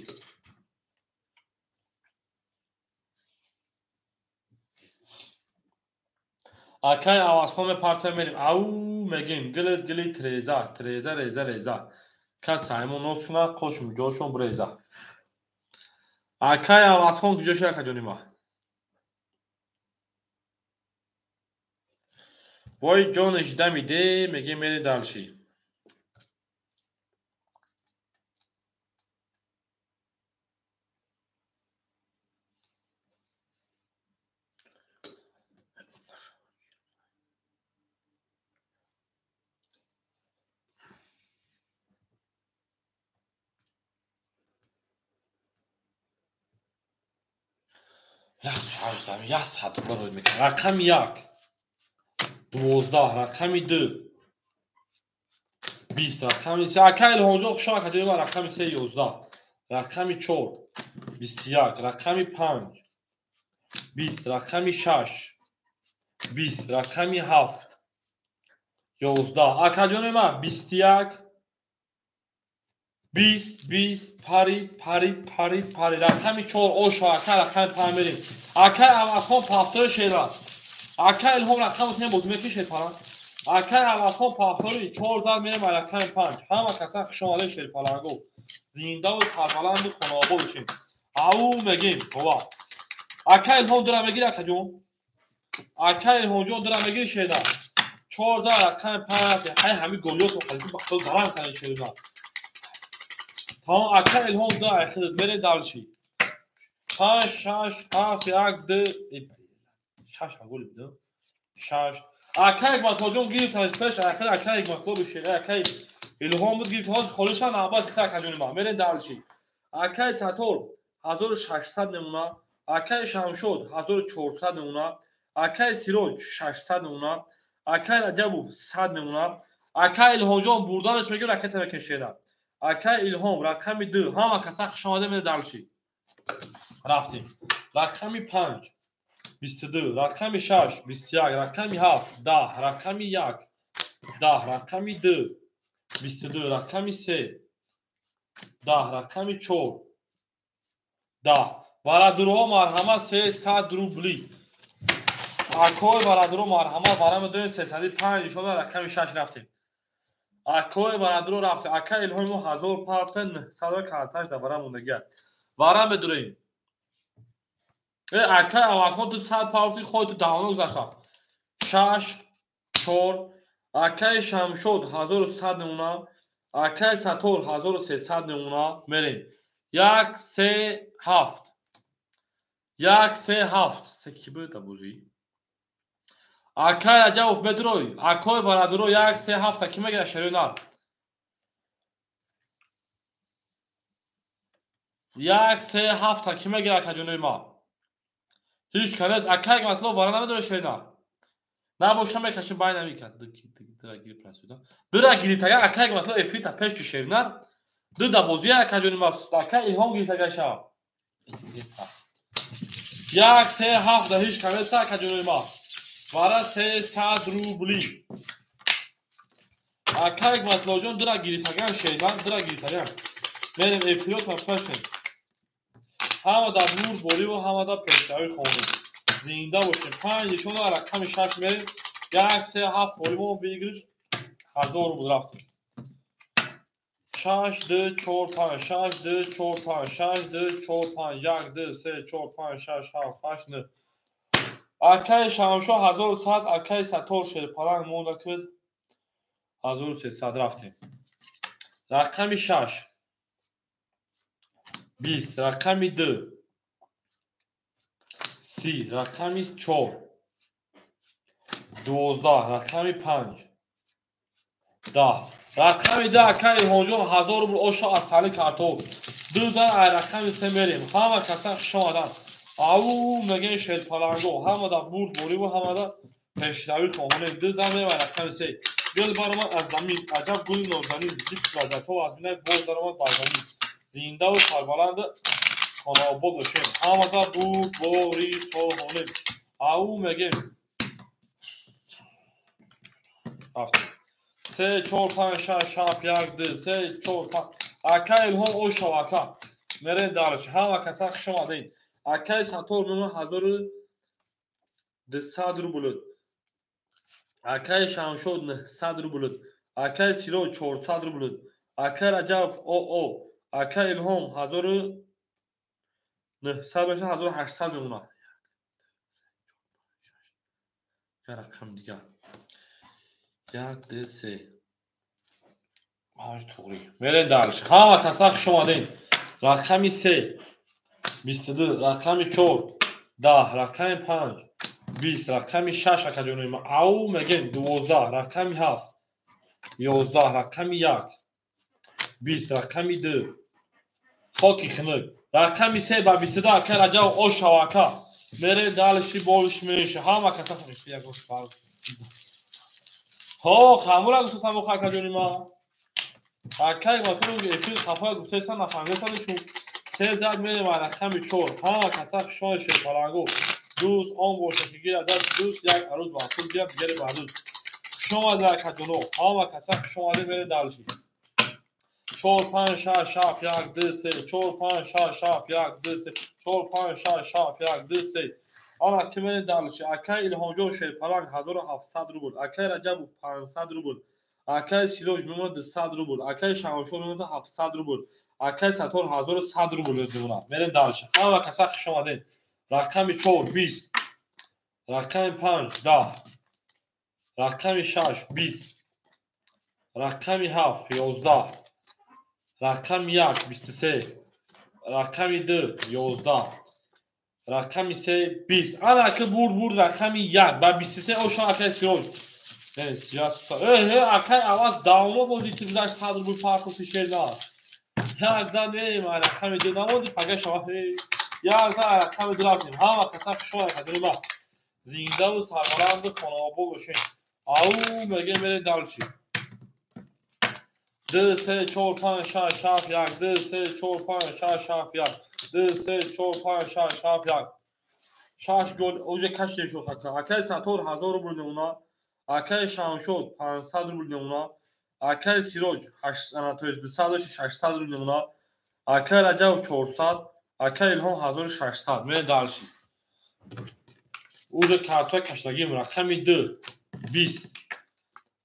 Акай Авазхон мепартоем мерем. Ау мегем гилит гилит треза, треза реза реза. Кас саймон нос кунад, қошум ҷошон буреза. Акай Авазхон куҷо шуд акаҷони ма? Вой ҷониш дамиде, мегем мерем дальше. Як сад доллар рӯй мекунад. Рақами 1 12, рақами 2 20, рақами 3. Акай Илҳомҷон хуш омад акаҷони ман. Рақами 3 11, рақами 4 21, рақами 5 20, рақами 6 20, рақами 7 11. Акаҷони ман 21 20 20 парид парид парид парид. Рақами 4 оша ака рақами 5 мерем. Ака Авазхон пафтори шера. Ака Илҳом рақами тем боз мекишед палан. Ака Авазхон пафтори 4 зад мерем рақами 5. Ҳама каса хуш омадед шерпаланго. Зиндаву сарбаланду хонаобод бошем. Ау мегем бова. Ака Илҳом дира мегир акаҷон. Ака Илҳомҷон дира мегир шера. 4 зад рақами 5. Ҳай ҳами голиётро қалби ба худ гарам кардем шера. Тамом ака Илҳом ду айхидат мерем дальше. 5 6 7 1 2 6 ҳам голи буд. 6 ака Ҳикматуллоҷон гирифтанаш пеш айхид ака Ҳикматулло бишера ака Илҳом буд гирифт ҳозир холиша навбат хита акаҷони ман мерем дальше. Акаи Сатор 1600 мемона, акаи Шамшод 1400 мемона, акаи Сироҷ 600 мемона, акаи Раҷабов 100 мемона, акаи Илҳомҷон бурданаш мегир ракета мекашена. Акаи Илҳом рақами 2 ҳама каса хуш омада мере дальше. Рафтем. Рақами 5 22, рақами 6 21, рақами 7 10, рақами 1 10, рақами 2 22, рақами 3 10, рақами 4 10. Барадурҳо марҳама 300 рубли. Акои барадурҳо марҳама вара медонем 305 нишон рақами 6 рафтем. Акои барадурҳо рафтем. Ака Илҳоми мо 1000 пафта 900 карташ дар вара мондагиа. Вара медурем. Ака Авазхон 200 пафти хой ту даҳона гузашта. 6 4 акаи Шамшод 1100 мемона, акаи Сатор 1300 мемона. Мерем. 1 3 7 1 3 7 се ки буд бозӣ? Акаи Раҷабов медурой. Акои барадуро 1 3 7 ки мегирад шерои нар? 1 3 7 ки мегирад акаҷонои ма? Ҳеҷ канез акаи Ҳикматулло вара намедорад шерои нар. Набоша мекашим бай намекард. Дира гирифт расида. Дира гирифт агар акаи Ҳикматулло эфита пеш ки шерои нар. Ду да бозӣ акаҷони ма акаи Илҳом гирифт агар шава. 1 3 7 да ҳеҷ канез акаҷонои ма. Вара 300 рубли. Акаи Ҳикматуллоҷон дира гирифтаган шернар, дира гирифтаган. Мерем эфирот пашем. Ҳама дар нур бориву ҳама дар пешравӣ хонем. Зинда бошем. 5 нишон рақами 6 мерем. 1 3 7 холӣ мо выигрыш 1000 рубл рафтем. 6 2 4 5 6 2 4 5 6 2 4 5 1 2 3 4 5 6 7 8 9. Акаи Шамшо 1100, акаи Сатор шерпаланг монда куд 1300 рафтем. Рақами 6 20, рақами 2 30, рақами 4 12, рақами 5 10. Рақами 2 акаи Илҳомҷон 1000 рубл оша аз сали картоф. 2 зан ай рақами 3 мерем. Ҳама каса хуш омаданд. Ау мегӯем шерпаланго ҳама да бурд бориву ҳама да пешравӣ хоҳонем. 2 зан мерем ай рақами 3. Гул баромад аз замин, аҷаб гули нозанин, зикр лаззатҳо аз бинай боз даромад бар замин. Зиндаву сарбаланду хонаобод бошем. Ҳама да бурд борӣ хоҳонем. Ау мегӯем. Рафтем. 3 4 5 6 7 1 2 3 4 5. Ака Илҳом ошав ака. Мерем дальше. Ҳама каса хуш омадед. Акаи Сатор мемона 1200 рубл. Акаи Шамшод 900 рубл. Акаи Сироҷ 400 рубл. Акаи Раҷабов ОО. Акаи Илҳом 1900 мешавад 1800 мемонад. Як рақам дигар. 1 2 3 5 туғри. Мерем дальше. Ҳама каса хуш омадед. Рақами 3 22, рақами 4 10, рақами 5 20, рақами 6 акаҷонои ма. Ау мегӯем 12, рақами 7 11, рақами 1 20, рақами 2 хоки хунук. Рақами 3 ба 22 ака Раҷабов ошава ака. Мерем дальше больше меньше. Ҳама каса ҳо хамура гуфтасам охо акаҷони ма. Акаи Ҳикматулло эфир хафоя гуфтаесан нафаҳмидасану шу. 3 зад мерем рақами 4. Ҳама каса хушони шерпаланго. Дӯст он бошад ки гирад дӯст як арӯз ба пул гирад дигаре ба дӯст. Хуш омадед акаҷоно. Ҳама каса хуш омадед мерем дальше. 4 5 6 7 1 2 3 4 5 6 7 1 2 3 4 5 6 7 1 2 3. Ана ки мени дальше. Акай Илҳомҷон Шерпаланг 1700 рубл, акай Раҷабов 500 рубл, акай Сироҷ мемонад 200 рубл, акай Шамшод мемонад 700 рубл, акай Сатор 1100 рубл мемонад. Мерем дальше. Ҳама каса хуш омадед. Рақами 4 20, рақами 5 10, рақами 6 20, рақами 7 11, рақами 1 23, рақами 2 11, рақами 3 20. Ана ки бурд бурд рақами 1 ба 23 оша акай Сироҷ. Акай аваз давно бозӣ ту гузашт 100 рубл партофти шерна. Як зан мерем рақами 2 намонди пага шава. Як зан рақами 2 рафтем. Ҳама каса хуш омадед. Ма зиндаву сарбаланду хонаобод бошем. Ау меге мерем дальше. 2 3 4 5 6 7 1 2 3 4 5 6 7 1 2 3 4 5 6 7 1 6 гол уже кашидем шуд ака. Акай Сатор 1000 рубл мемонад, акай Шамшод 500 рубл мемонад, акай Сироҷ 200 600 рубл мемонад, акай Раҷабов 400, акай Илҳом 1600. Мерем дальше. Уже картҳои кашидагим. Рақами 2 20,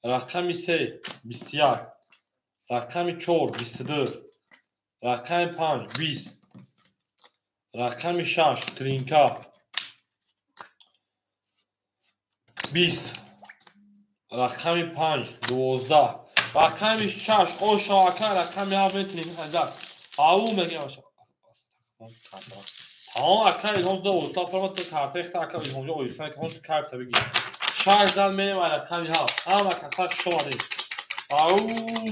рақами 3 21, рақами 4 22, рақами 5 20, рақами 6 тринка 20, рақами 5 12, рақами 6 оша ака, рақами 7 тринка хазар. Ау мегем тамом ака Илҳом да уста формат картаи хта ака Илҳомҷон оҳиста кун кайфта бигир. 6 зан мерем рақами 7. Ҳама каса хуш омадед. Ау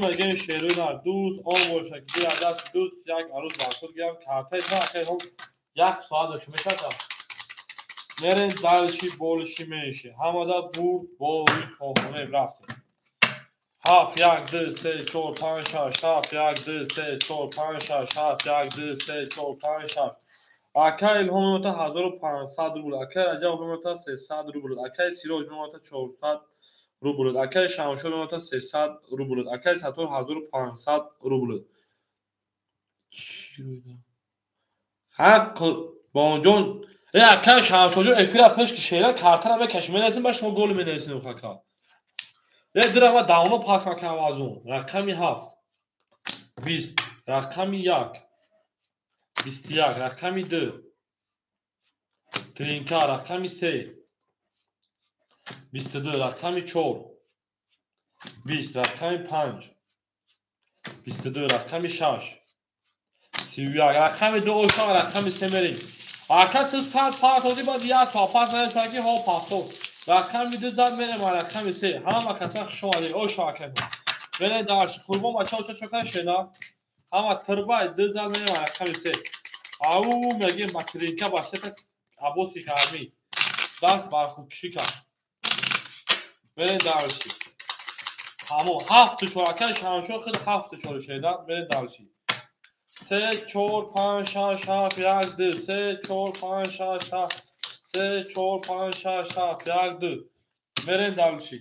мегем шеруи нар дӯст он боша ки дил аз дасти дӯст як арӯз бар худ гирам. Картаи та ака Илҳом як соат дошт мешавад. Мерем дальше больше меньше. Ҳамада бурд бори хоҳонем рафтем. 7 1 2 3 4 5 6 7 1 2 3 4 5 6 7 1 2 3 4 5 6. Акай Илҳом мемонад 1500 рубл, акай Раҷабов мемонад 300 рубл, акай Сироҷ мемонад 400 рубл, акай Шамшод мемонад 300 рубл, акай Сатор 1500 рубл. Ҳа Қурбонҷон, акай Шамшодҷон эфира пеш ки шера картара мекаши менависем, ба шумо гол менависем хака. Дирама давно пас макам аз он. Рақами 7 20, рақами 1 21, рақами 2 тринка, рақами 3 22, рақами 4 20, рақами 5 22, рақами 6 31, рақами 2 оша, рақами 3 мерем. Ака ту 100 партоди баъд як соат пас нависад ки ҳо пастор. Рақами 2 зад мерем рақами 3. Ҳама каса хуш омадед. Оша ака. Мерем дальше. Қурбон бачаҳо чо чо шена. Ҳама тирбай 2 зад мерем рақами 3. Ау мегем ба тринка ба сета абоси гармӣ. Даст бар худкушӣ кард. Мерем дальше. Ҳамон 7 4 акай Шамшод худ 7 4 шеда. Мерем дальше. 3 4 5 6 7 1 2 3 4 5 6 7 3 4 5 6 7 1 2. Мерем дальше.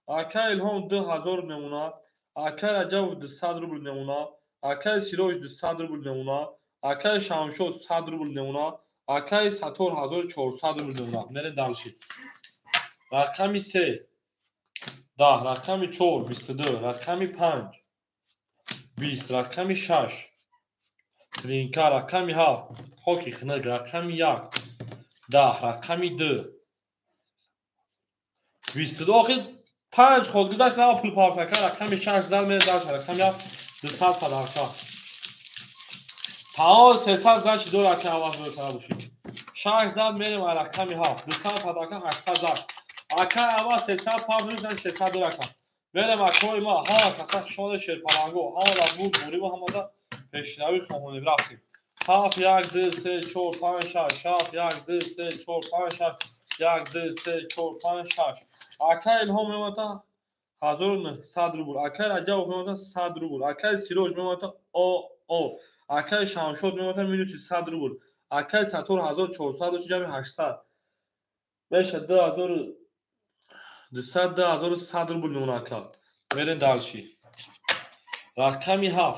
Акай Илҳом 2000 мемонад, акай Раҷабов 200 рубл мемонад, акай Сироҷ 200 рубл мемонад, акай Шамшод 100 рубл мемонад, акай Сатор 1400 рубл мемонад. Мерем дальше. Рақами 3 10, рақами 4 22, рақами 5 20, рақами 6 тринка, рақами 7 хоки хунук, рақами 1 10, рақами 2 22. Охир 5 ход гузашт, нава пул партака. Рақами 6 зад мерем дальше. Рақами 7 200 подарка. Тамом 300 зад чи дора ака аваз бекара бошид. 6 зад мерем рақами 7 200 подарка 800 зад. Ака аваз 300 павд зад 600 дора ака. Мерем акои ма ҳама каса хуш омадед шерпаланго. Ҳамада бурд буриву ҳамада пешравӣ хоҳонем рафтем. 7 1 2 3 4 5 6 7 1 2 3 4 5 6 1 2 3 4 5 6. Акай Илҳом мемонад 1900 рубл, акай Раҷабов мемонад 100 рубл, акай Сироҷ мемонад о, акай Шамшод мемонад минуси 100 рубл, акай Сатор 1400 ҷамъи 800 меша 2200 2100 рубл мемонад ака. Мерем дальше. Рақами 7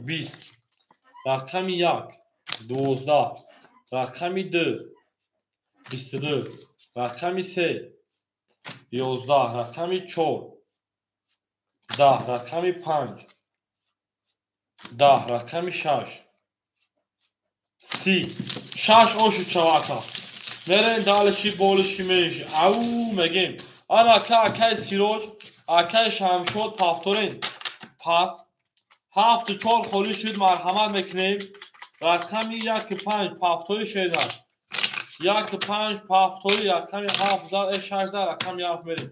20, рақами 1 12, рақами 2 22, рақами 3 11, рақами 4 10, рақами 5 10, рақами 6 30. 6 ошуд чавака. Мерем далиши болиши менши. Ау мегем. Ана ака акай Сироҷ, акай Шамшод повторен. Пас 7 4 холӣ шуд, марҳамат мекунем. Рақами 1 5 повтори шеда. 1 5 повтори рақами 7 зад, 6 зад, рақами 7 мерем.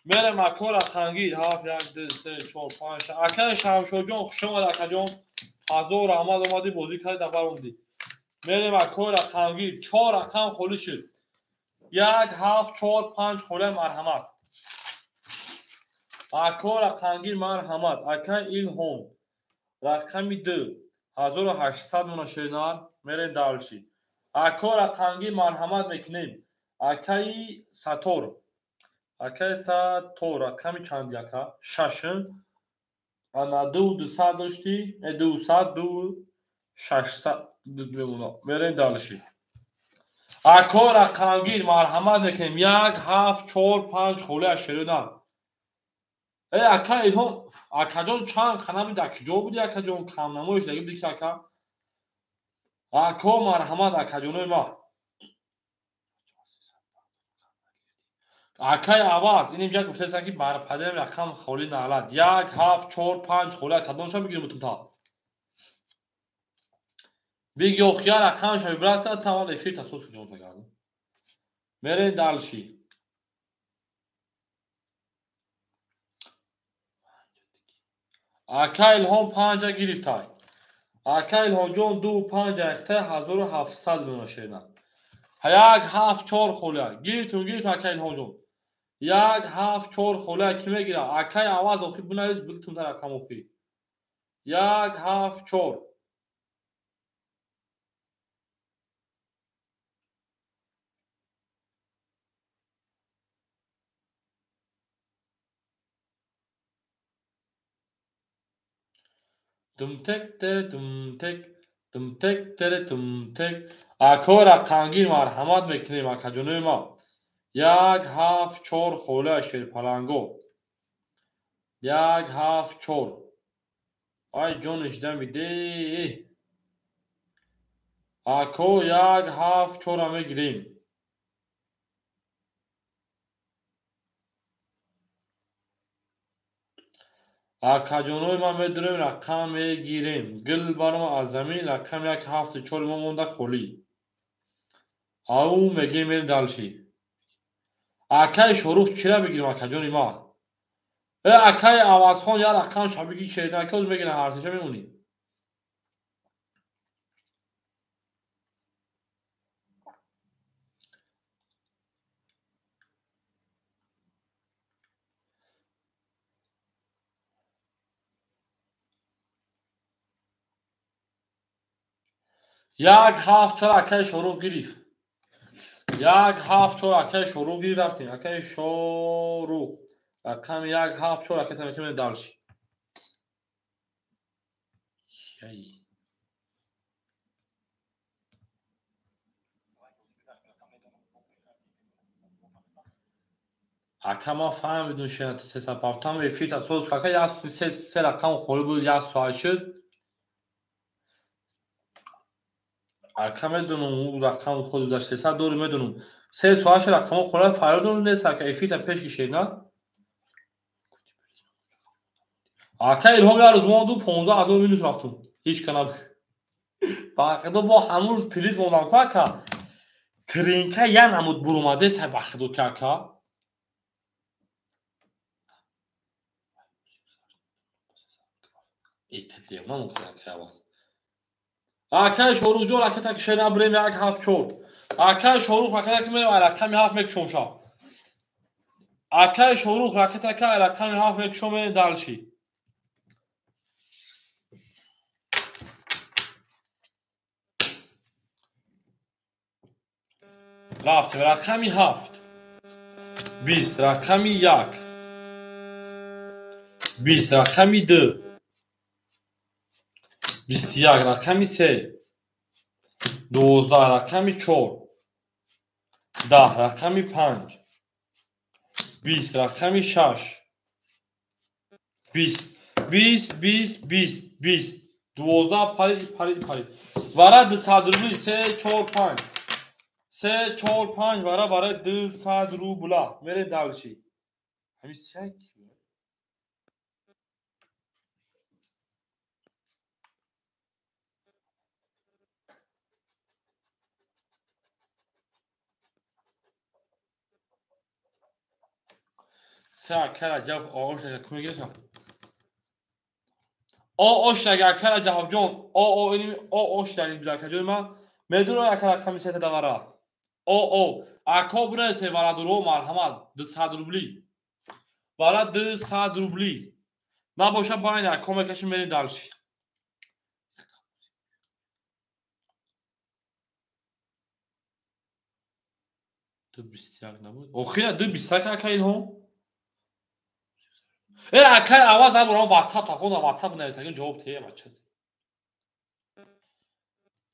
Мерем ако рақамгир 7 1 2 3 4 5 6. Акай Шамшодҷон хуш омад акаҷон. Ҳазор раҳмат омадӣ бозӣ кардӣ дафар омадӣ. Мерем ако рақамгир 4 рақам холӣ шуд. 1 7 4 5 холӣ марҳамат. Ако рақамгир марҳамат. Акай Илҳом рақами 2 1800 мона шенар. Мерем далчи. Ако рақамгир марҳамат мекунем. Акаи Сатор. Акаи Сатор рақами чанд яка? 6. Ана 2 200 доштӣ, 200 2 600 мемона. Мерем далши. Ако рақамгир марҳамат мекунем. 1 7 4 5 холӣ аз шерона. Ака Илҳом, акаҷон чанд қанами дар куҷо буди акаҷон? Камнамоиш даги буди ки ака? Ако марҳамат акаҷонои ма. Акай Аваз, ин инҷа гуфтаистанд ки бар падарам рақам холӣ наълат. 1 7 4 5 холӣ кадомша бигирем бутунта? Биги охия рақамша вибрат кард, тавал эфир тасос кунҷон тагардем. Мерем далши. Ака Илҳом 5 гирифтай. Ака Илҳомҷон 2 5 ахтай 1700 мона шерна. 1 7 4 холия. Гирифтум, гирифтум ака Илҳомҷон. 1 7 4 холия ки мегира? Акай Аваз охир бинавис бигтум та рақам охир. 1 7 4. Думтек тере думтек думтек тере думтек. Ако рақамгир марҳамат мекунем акаҷонои ма. 1 7 4 холия шерпаланго. 1 7 4. Ай ҷониш дамиде. Ако 1 7 4 мегирем. Акаҷонои ман медурем рақам мегирем. Гил барома аз замин рақам 1 7 4 мо монда холӣ. Ау мегем мерем далши. Акаи Шорух чира бигирем акаҷони ма? Акаи Авазхон як рақам шабиги шерина ки ҳозир мегирам ҳар сеша мемонӣ. 1 7 4 акаи Шорух гирифт. 1 7 4 акаи Шорух гирифт рафтем. Акаи Шорух рақами 1 7 4 акаи тамекунем далши. Ака ман фаҳмидум шена 307 эфир тасодуф ака як се рақам холӣ буд як соат шуд. Ака медонам ӯ рақам худ гузашт 300 дори медонам. 3 соат шуд рақамҳо холӣ фарёдум нест ака эфирта пеш кишед на? Ака Илҳом як рӯз монду 15 000 минус рафтум. Ҳеҷ ка набуд. Бақидо бо ҳамун рӯз плиз мондам ку ака. Тринка як намуд буромадес бақидо ки ака. Акаи Шоруҳҷон ракета ки шена бирем 1 7 4. Акаи Шорух ракета ки мерем рақами 7 мекушом ша. Акаи Шорух ракета ки рақами 7 мекушом мерем далши. Рафтем рақами 7 20, рақами 1 20, рақами 2 21 рақами 3, 12 рақами 4, 10 рақами 5, 20 рақами 6, 20, 20, 20, 20, 20, 12 парид, парид, парид. Вара 200 рубли, 3, 4, 5. 3, 4, 5, вара, вара 200 рубла. Мере дальше. Ҳамин се се ака Раҷаб ош ака кумегираш о ош ака ака Раҷабҷон о о иними о ош дар ин акаҷони ман медурам ака рақами сета давара о о ако биресе варадуро марҳамат 200 рубли вара 200 рубли набоша байна ако мекашим мерем дальше. Ду 21 набуд охира ду 21 ака Илҳом. Э акай аваз абурам WhatsApp тахонда WhatsApp нависагин ҷавоб тия бача.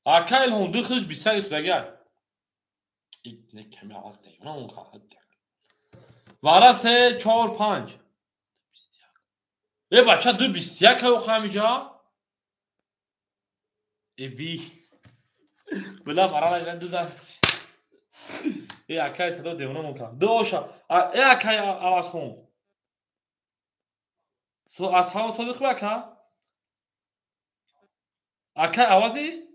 Акай Илҳом ду хиш 21 судагай. Не ками аваз девона он қад. Вара 3 4 5. Э бача ду 21 кай охамиҷа? Э ви. Била вара на ду за. Э акай садо девона мон кад. Ду оша. Э акай аваз хон. Аз салом содиқ ака? Ака авази?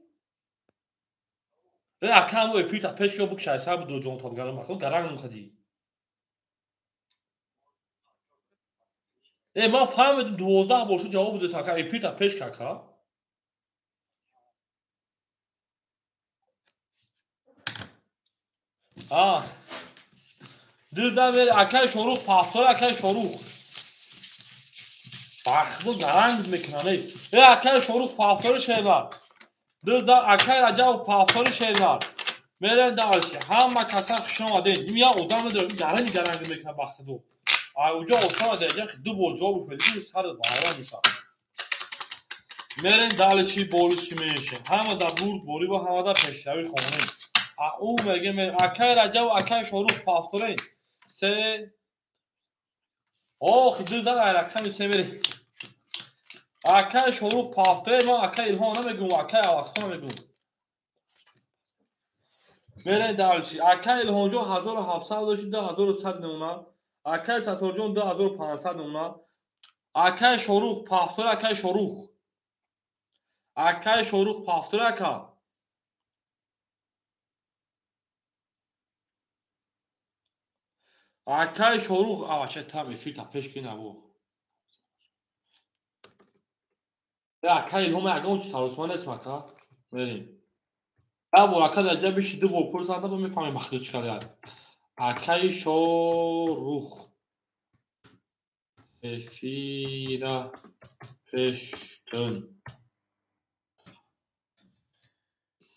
Э ака амо эфирта пеш ки букшай саб ду ҷон табгарам ака гаранг мухади. Э ман фаҳмидам 12 бошу ҷавоб дод ака эфирта пеш ки ака. А. Дизамер акай Шорух пафтор акай Шорух. Бахту гаранг мекунанд. Э акай Шорух пафтори шевар. Диза акай Раҷаб пафтори шевар. Мерен дальше. Ҳама каса хуш омадед. Ин як одам надорад, гаранг гаранг мекунад бахту. А уҷо осон аст, як ду бор ҷавобш медиҳӣ, сарат вайрон мешавад. Мерен дальше болиши мешем. Ҳама да бурд борӣ ва ҳама да пешравӣ хонем. А ӯ меге акай Раҷаб акай Шорух пафторен. Се ох диза рақами се мере. Акай Шорух пафторе, ман акай Илҳом намегӯм, акай Авазхон мегӯм. Мерен дальше. Акай Илҳомҷон 1700 дошт, 2100 намуна. Акай Сатторҷон 2500 намуна. Акай Шорух пафторе, акай Шорух. Акай Шорух пафторе ака. Акай Шорух, авача там эфир та пеш ки набу. Акай Илҳом ягон чи саросма нест мака. Мерем. Як бор ака дар ҷа биши ду бор пурсанда ба мефаҳмем бахту чӣ кардааст. Акай Шорух эфира пеш кун.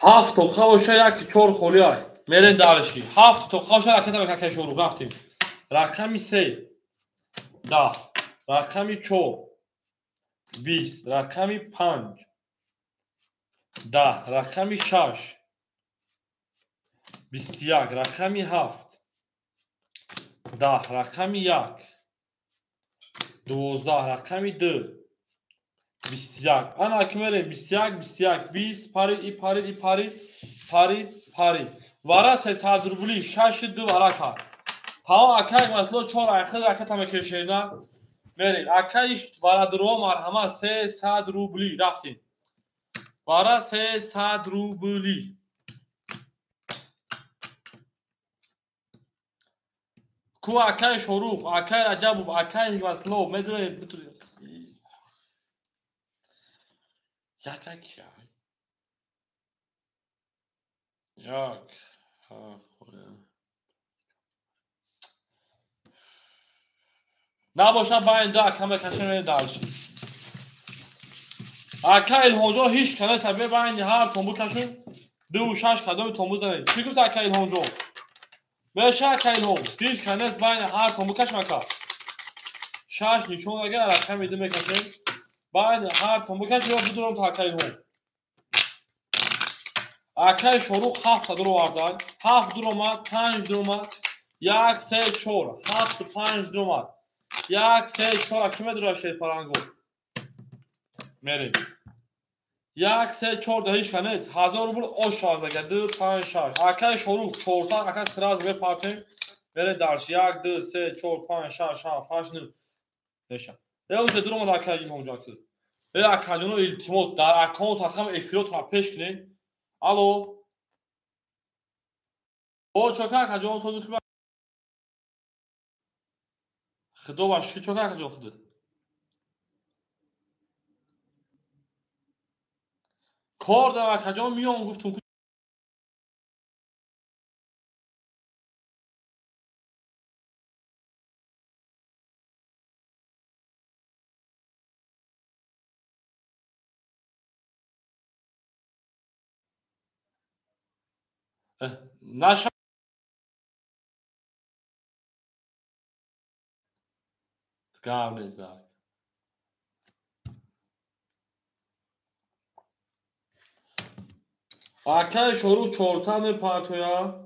7 тоқа боша 1 4 холӣ ай. Мерем дальше. 7 тоқа боша ракета ба акай Шорух рафтем. Рақами 3 10, рақами 4 20, рақами 5 10, рақами 6 21, рақами 7 10, рақами 1 12, рақами 2 21. Ана ки мерем 21 21 20 парид и парид и парид парид парид. Вара 300 рубли 6 2 варака. Тамом акай матло 4 айхид ракета мекешена. Мерем акай варадуро марҳамат 300 рубли рафтем. Вара 300 рубли. Ку акай Шорух, акай Раҷабов, акай Ҳикматло медонем як як як набоша байн ду ака мекашем мерем дальше. Ака Илҳомҷон ҳеҷ кана сабе байни ҳар томбу кашем 2 6 кадоми томбу занем. Чӣ гуфт ака Илҳомҷон? Меша ака Илҳом ҳеҷ кана байни ҳар томбу кашем ака. 6 нишон агар рақами ду мекашем Байни ҳар том бикаши ё бидурам то акай Илҳом. Акай Шорух 7 дуровардай. 7 дуромад, 5 дуромад. 1 3 4 7 5 дуромад. 1 3 4 ки медура шерпаранго. Мерем. 1 3 4 да ҳеч нест. 1000 рубл ош шавад. 2 5 6. Акай Шорух 400 ака сразу мепартем. Мере дарш 1 2 3 4 5 6 7 8 9. Меша. Уже дуромад акай Илҳомҷон. Э акаҷоно илтимос дар аккаунт ҳам эфиротро пеш кунед. Алло. О чока акаҷон сози хуб. Худо ба шукр чока акаҷон худат. Кор дар акаҷон миём гуфтум. Наша гап нест. Акай Шорух 400 мепартоя.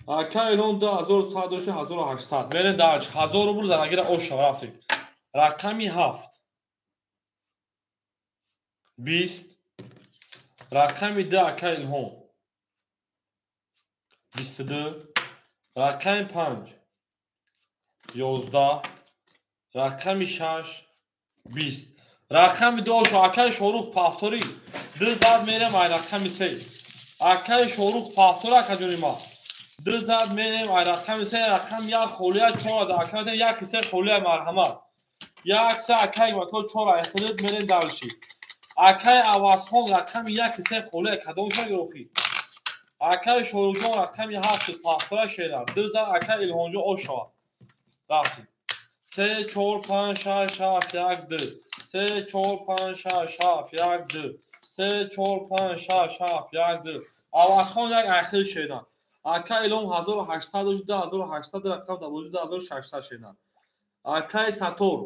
Акай Илҳом 2100 дошти 1800. Мерем дарч 1000 рубл занагира ош шава рафтем. Рақами 7 20 рақами 2 акай Илҳом 22 рақами 5 11 рақами 6 20 рақами 2 акай Шорух пафтори 2 зад мерем ай рақами 3 акай Шорух пафтор акаҷони ма 2 зад мерем ай рақами 3 рақами 1 холия 4 да акай 1 3 холия марҳамат 1 3 акай мако 4 ай худат мерем дарши акай Авазхон рақами 1 3 холия кадом шагирохи акай Шорухҷон рақами 7 пафтора шерар 2 зад акай Илҳомҷон ош шавад. Рафтем. 3 4 5 6 7 1 2 3 4 5 6 7 1 2 3 4 5 6 7 1 2 Авазхон як ахир шеран. Акай Илҳом 1800 дошт 2800 рақам дабози 2600 шеран. Акай Сатор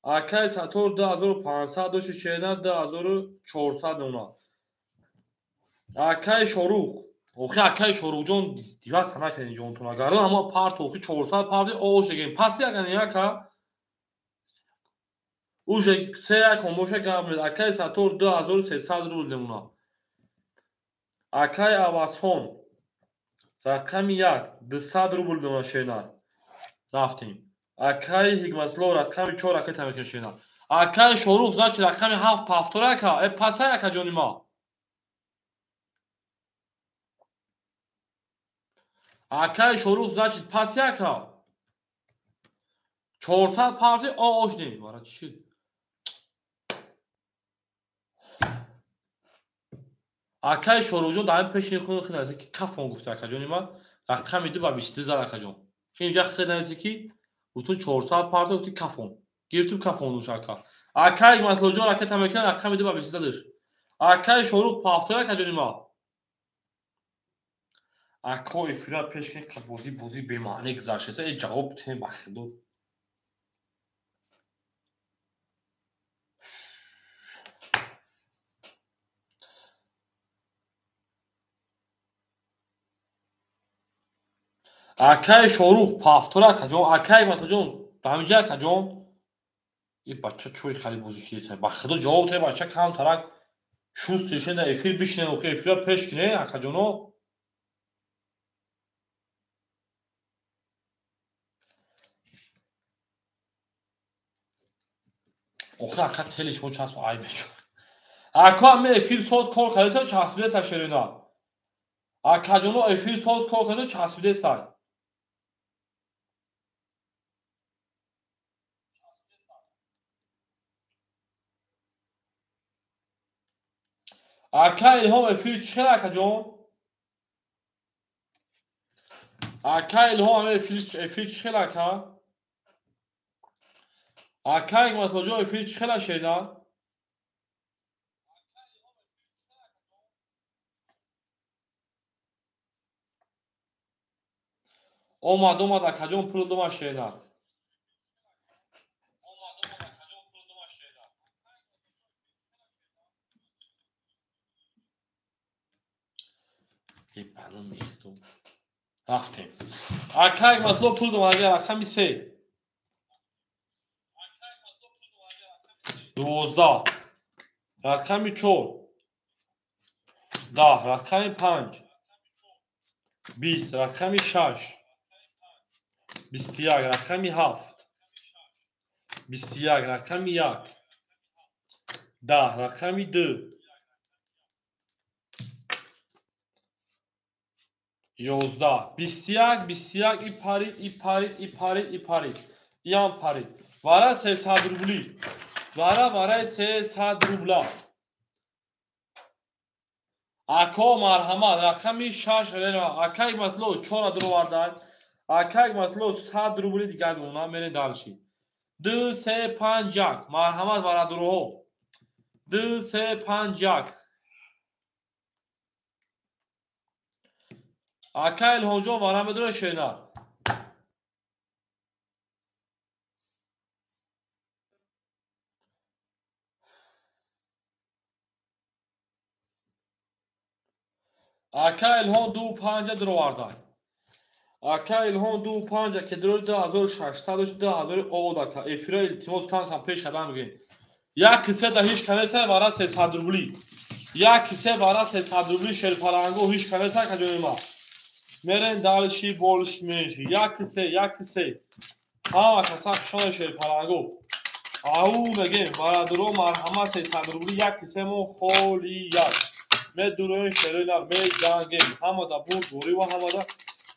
2500 дошт шеран 2400 мемонад. Акай Шорух охи акай Шорухҷон диват сана кардин ҷонтон. Агар ама парт охи 400 парти ош дегем. Пас яган яка уже се як омоша гап мед. Акай Сатор 2300 рубл мемонад. Акай Авазхон рақами 1 200 рубл мемонад шернар. Рафтем. Акай Ҳикматулло рақами 4 ракета мекунад шернар. Акай Шорух значит рақами 7 пафтора ака. Э пасай ака ҷони ма. Акай Шорух значит пас яка 400 парти ош нем. Вара чӣ шуд? Акай Шорухҷон дар пеши худ нависта ки кафон гуфта акаҷони ман рақами 2 ба 22 зад акаҷон. Инҷа худ нависта ки гуфтум 400 парти гуфти кафон. Гирифтум кафон уш ака. Акай Ҳикматуллоҷон ракета мекунад рақами 2 ба 22 задаш. Акай Шорух пафтор акаҷони ман. Ако эфира пеш ки бозӣ бемаъне гузаштеса э ҷавоб тем ба худо. Акай Шорух пафтор акаҷон, акай Ҳикматуллоҷон, ба ҳаминҷа акаҷон. Э бача чой хали бозӣ шидеса. Ба худо ҷавоб тем бача камтарак шуст шуда эфир бишине охи эфира пеш кине акаҷоно. Охи ака телиш мо часп ай мешуд. Ака ами эфир соз кор кардеса часпидеса шерина. Акаҷоно эфир соз кор кардеса часпидеса. Ака Илҳом эфир чӣ хел акаҷон? Ака Илҳом эфир чӣ хел ака? Ака Ҳикматуллоҷон эфир чӣ хела шерина? Омад омад акаҷон пул домад шерина. Ебану. Рафтем. Акай матло пул дом агар рақами 3. 12. Рақами 4. 10. Рақами 5. 20. Рақами 6. 21. Рақами 7. 21. Рақами 1. 10. Рақами 2. 11. 21. 21. И парид, и парид, и парид, и парид. Иам парид. Вара 300 рубли. Вара вараи 300 рубла. Ако марҳамат рақами 6 акай матло 4 дуровардай. Акай матло 100 рубли дигар дона мере дальше. 2 3 5 1 марҳамат вара дуроҳо. 2 3 5 1. Акай Илҳомҷон вара медура шена. Ака Илҳом 2 5 дуровардай. Ака Илҳом 2 5 ки дур 2600 дошт 2000 овод ака. Эфира илтимос кан кан пеш қадам мегирем. Як кисе да ҳеч канеса вара 300 рубли. Як кисе вара 300 рубли шерпаланго ҳеч канеса каҷои ма. Мерен дальше больше меньше. Як кисе, як кисе. Ҳама каса хушона шерпаланго. Ау мегем барадуро марҳама 300 рубли як кисе мо холи як. Медуроем шеринар меҷангем. Ҳамада бурд ва ҳамада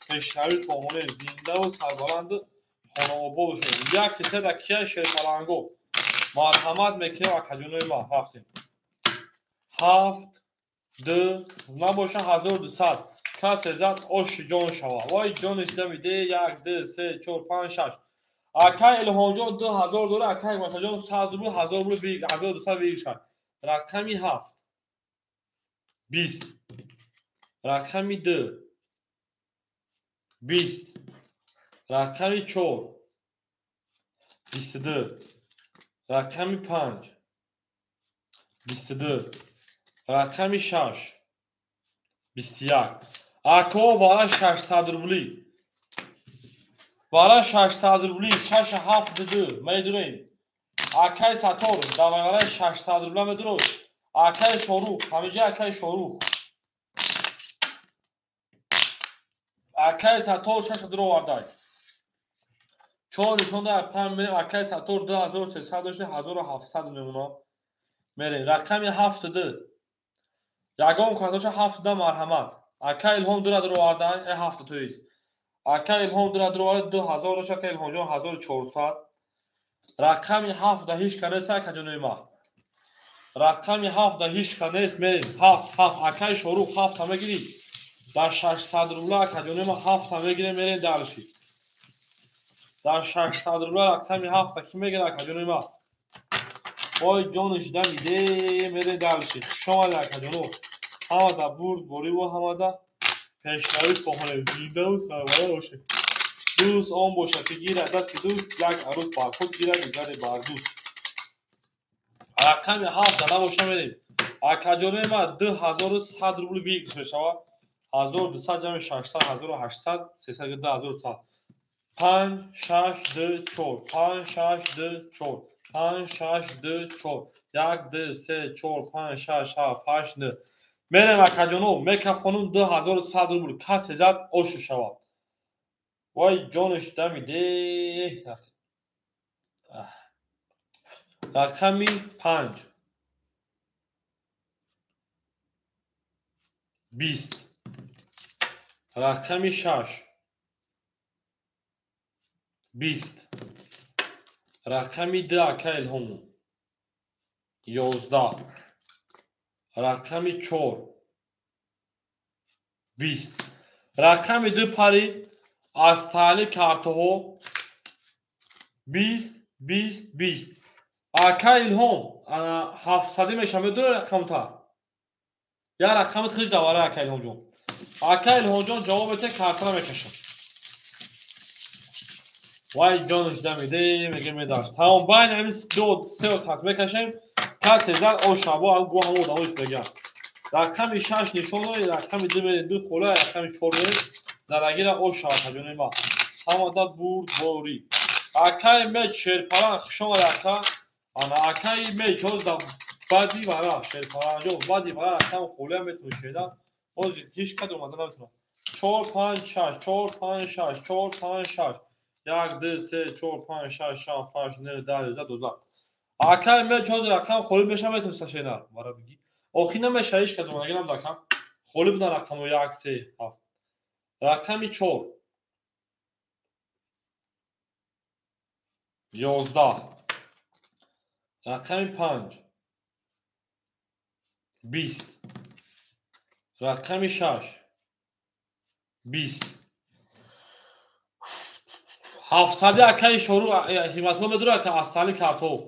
пешравӣ хоҳонем. Зиндаву сарбаланду хонаобод бошем. Як кисе да кия шерпаланго. Марҳамат мекунем акаҷонои ма. Рафтем. 7 2 набоша 1200. Касе зад оши ҷон шава. Вой ҷониш намиде. 1 2 3 4 5 6. Акай Илҳомҷон 2000 дора, акай Матаҷон 100 рубл 1000 рубл 1200 вигшад. Рақами 7. 20. Рақами 2. 20. Рақами 4. 22. Рақами 5. 22. Рақами 6. 21. Ако вара 600 рубли. Вара 600 рубли 6 7 2 медурем. Акай Сатор да вара 600 рубла медурод. Акай Шорух, ҳамиҷа акай Шорух. Акай Сатор 6 дуровардай. 4 нишонда 5 мерем. Акай Сатор 2300 дошта 1700 мемона. Мерем. Рақами 7 2. Ягон кадоша 7 да марҳамат. Акай Илҳом 2 дуровардай, 7 тоист. Акай Илҳом 2 дуровардай 2000 дошта, акай Илҳомҷон 1400. Рақами 7 да ҳеч канеса акаҷонои ма. Рақами 7 да ҳеч канест мерем. 7 7 акай Шорух 7 та мегирӣ. Дар 600 рубла акаҷонои ма 7 та мегирем мерем дальше. Дар 600 рубла рақами 7 та ки мегирад акаҷонои ма? Ой ҷониш дамиде мерем дальше. Хуш омадед акаҷоно. Ҳамада бурд бориву ҳамада пешравӣ хоҳонем. Зиндаву сарбаланд бошед. Дӯст он бошад ки гирад дасти дӯст, як арӯс бар худ гирад, дигаре бар дӯст. Рақами 7 да набоша мерем. Акаҷонои ма 2100 рубл вигш мешавад. 1200 ҷамъи 600 1800 300 2100. 5 6 2 4 5 6 2 4 5 6 2 4 1 2 3 4 5 6 7 8 9. Мерем акаҷоно мекафонум 2100 рубл. Касе зад ошу шавад. Вой ҷониш дамиде. Рақами 5. 20. Рақами 6. 20. Рақами 2 ака Илҳом. 11. Рақами 4. 20. Рақами 2 парид аз таълиқ картаҳо 20 20 20. Ака Илҳом 700 мешавад медура рақамта. Я рақамат хиш давара ака Илҳомҷон. Ака Илҳомҷон ҷавоб мете картара мекашад. Вай ҷониш дамиде меге медаш. Тамом байн ҳамин ду се кас мекашем. Касе зад ошабо гу ҳамо одамош мегӯяд. Рақами 6 нишон доред, рақами 2 мерем, 2 хола, рақами 4 мерем. Зарагира ош шавад ҳаҷони ма. Ҳамада бурдборӣ. Акаи меч шерпалан хуш омад ака. Ана акаи меч ҳоз да баъди вара шерпаланҷон баъди вара рақами холия метавонӣ шеда. Ҳозир ҳеҷ кад омада наметавонад. 4 5 6 4 5 6 4 5 6 1 2 3 4 5 6 7 8 9 10 11 12. Акаи меч ҳозир рақам холӣ мешава метавонӣ шена. Вара бигӣ. Охи намеша ҳеҷ кад омадагӣ набуд акам. Холӣ будан рақамҳо 1 3 7. Рақами 4 11. Рақами 5 20. Рақами 6 20. 700 акаи шору ҳиматулло медурад ака астали картоф.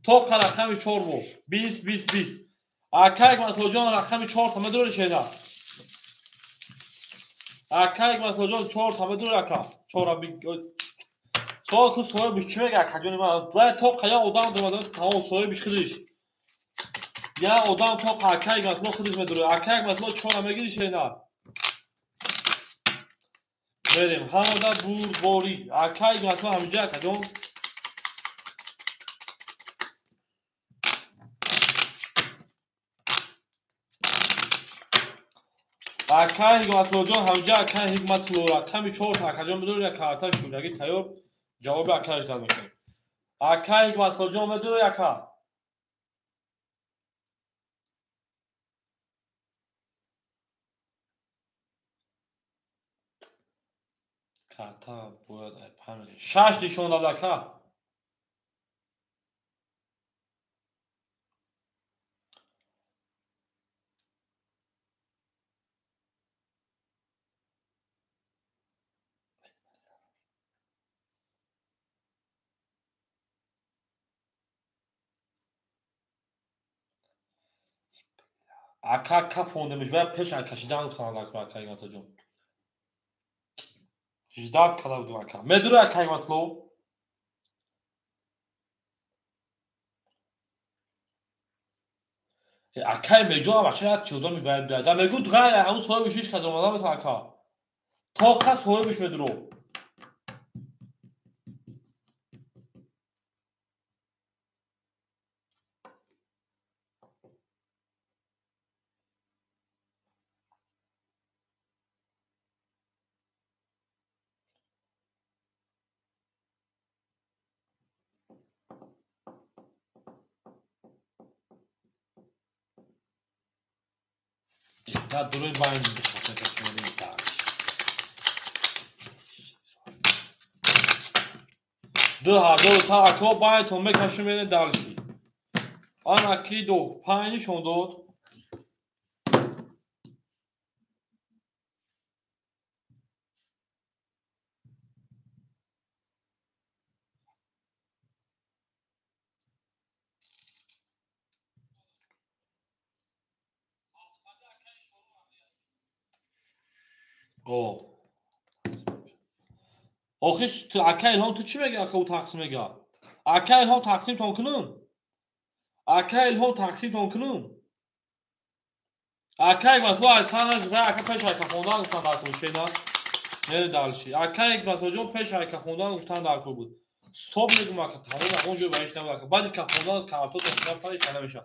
Тоқа рақами 4 бо 20 20 20. Акаи ҳикматуллоҷон рақами 4 та медурад шеда. Акаи ҳикматуллоҷон 4 та медурад ака. 4 суол ку соҳибиш чӣ мега акаҷони ман? Бояд тоқа як одам думада тамом соҳибиш худиш. Як одам тоқа акаи ҳикматулло худиш медурад. Акаи ҳикматулло 4 мегири шена. Мерем ҳамада бурдборӣ. Акаи ҳикматулло ҳаминҷа акаҷон. Акаи ҳикматуллоҷон ҳаминҷа акаи ҳикматулло рақами 4 та акаҷон медурад, як карта шудагӣ тайёр. Ҷавоби акааш дад мекунем. Акаи ҳикматуллоҷон медурад ака. Карта бояд 6 нишон дад ака. Ака кафондемиш ва пеш кашидан гуфтам ака ҳикматуллоҷон. Ждат карда будем ака. Медура ака ҳикматулло? Акаи меҷон абача як чиз одами вайб да. Да мегӯд ғайр ҳамун соҳибиш ҳеҷ кас омада наметавонад ака. Тоқа соҳибиш медуро. Да дуруй байн ду ҳазору сад ако байнтон мекашем мерем дальше. Ана кидов 5 нишон дод. Охи ака Илҳом ту чӣ меги ака ӯ тақсим мега? Ака Илҳом тақсимтон кунум? Ака Илҳом тақсимтон кунум? Ака ҳикматулло айсаназ ва ака пеш ака хондан гуфтан дар кор шена. Мере дальше. Ака ҳикматуллоҷон пеш ака хондан гуфтан дар кор буд. Стоп мегум ака тамом он ҷой бариш набуд ака. Баъди ка хондан карто дохила пари ка намеша.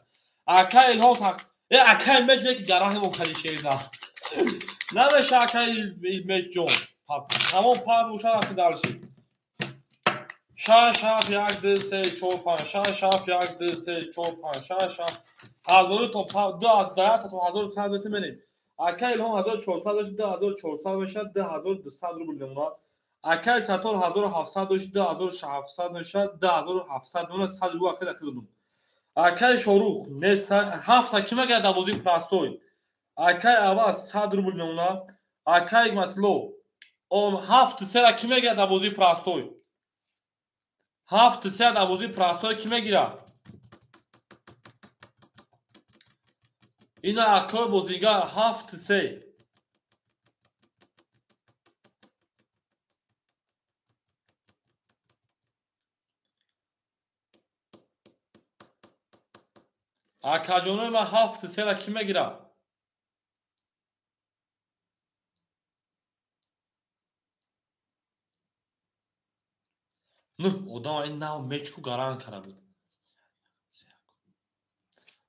Ака Илҳом тақсим э ака меч ки гараҳимо кали шена. Намеша ака меч ҷон. Тамом пар уша рафти дальше. 6 7 1 2 3 4 5 6 7 1 2 3 4 5 6 7 ҳазору то ду даята то 1100 бете мерем. Акаи Илҳом 1400 дошт 2400 мешавад 2200 рубл мемонад. Акаи Саттор 1700 дошт 2700 мешавад 2700 мемонад 100 рубл ахир ахир додум. Акаи Шорух нест ҳафта ки мегӯяд дар бозии простой. Акаи Аваз 100 рубл мемонад. Акаи Ҳикматулло он 7 сера ки мегирад дар бозии простой? 7 сера дар бозии простой ки мегирад? Ина акои бозигар 7 се. Акаҷонои ман 7 сера ки мегирад? Нӯҳ одам ин нав мечку гаран кара буд.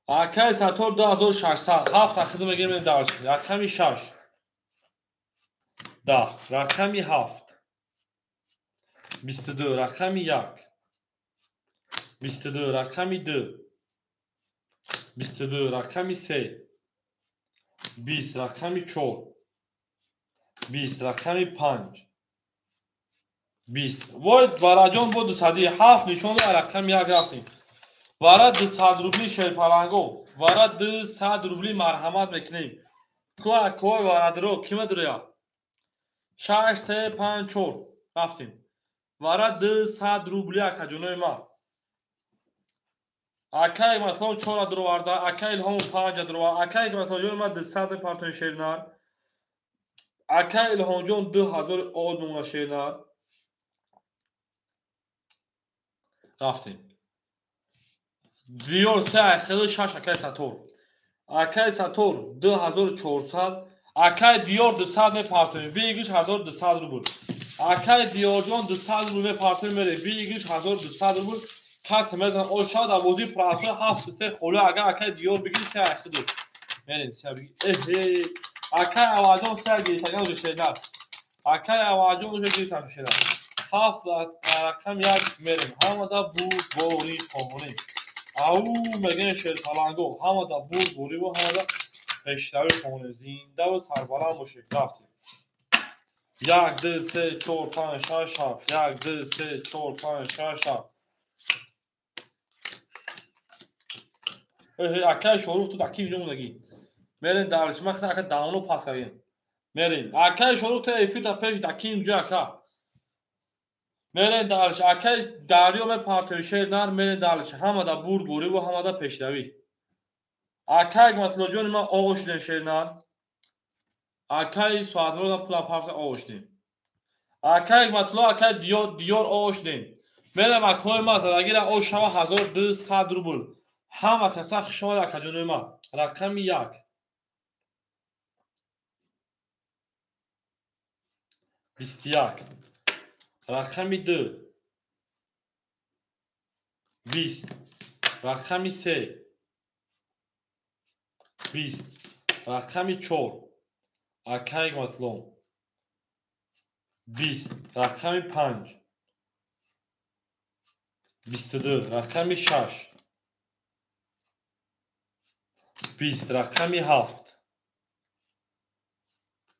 Акай Сатор 2600. Ҳафт ахида мегирем дарш. Рақами 6. 10. Рақами 7. 22. Рақами 1. 22. Рақами 2. 22. Рақами 3. 20. Рақами 4. 20. Рақами 5. 20. Вой Вараҷон бо 207 нишон дод, рақами 1 рафтем. Вара 200 рубли шерпаланго. Вара 200 рубли марҳамат мекунем. Куа кой варадро кима дуроя? 6 3 5 4 рафтем. Вара 200 рубли акаҷонои ма. Акай матлоб 4 дуроварда, акай Илҳом 5 дурова, акай матлобҷони ма 200 партони шернар. Акай Илҳомҷон 2000 од мона шернар. Рафтем. Диёр 3 ахили 6 акай Сатор. Акай Сатор 2400, акай Диёр 200 мепартоем. Выигрыш 1200 рубл. Акай Диёрҷон 200 рубл мепартоем мере. Выигрыш 1200 рубл. Кас мезан о шад авози прасо 7 3 холе агар акай Диёр бигири 3 ахили. Мерем 3 бигири. Эҳе. Акай Аваҷон 3 гирифтаган уже шернар. Акай Аваҷон уже гирифтан шернар. 7 рақам 1 мерем. Ҳамада бурдборӣ хоҳонем. Ау мегӯян шерпаланго. Ҳамада бурдбориву ҳамада пешравӣ хоҳонем. Зиндаву сарбаланд бошед. Рафтем. 1 2 3 4 5 6 7. 1 2 3 4 5 6 7. Эҳе, акай Шорух ту даким ҷо мондагӣ. Мерем дарш. Ман ака давно пас кардем. Мерем. Акай Шорух ту эфирта пеш даким ҷо ака. Мерем дарш. Акай Дарё мепартои шернар. Мерем дарш. Ҳамада бурдбориву ҳамада пешравӣ. Акай Матлоҷони ман оғо шудем шернар. Акай Соатворда пула парса оғо шудем. Акай Матло, акай Диёр оғо шудем. Мерем акои ман задагира о шава 1200 рубл. Ҳама каса хуш омад акаҷонои ман. Рақами 1. 21. Рақами 2. 20. Рақами 3. 20. Рақами 4. Акай Матлом. 20. Рақами 5. 22. Рақами 6. 20. Рақами 7.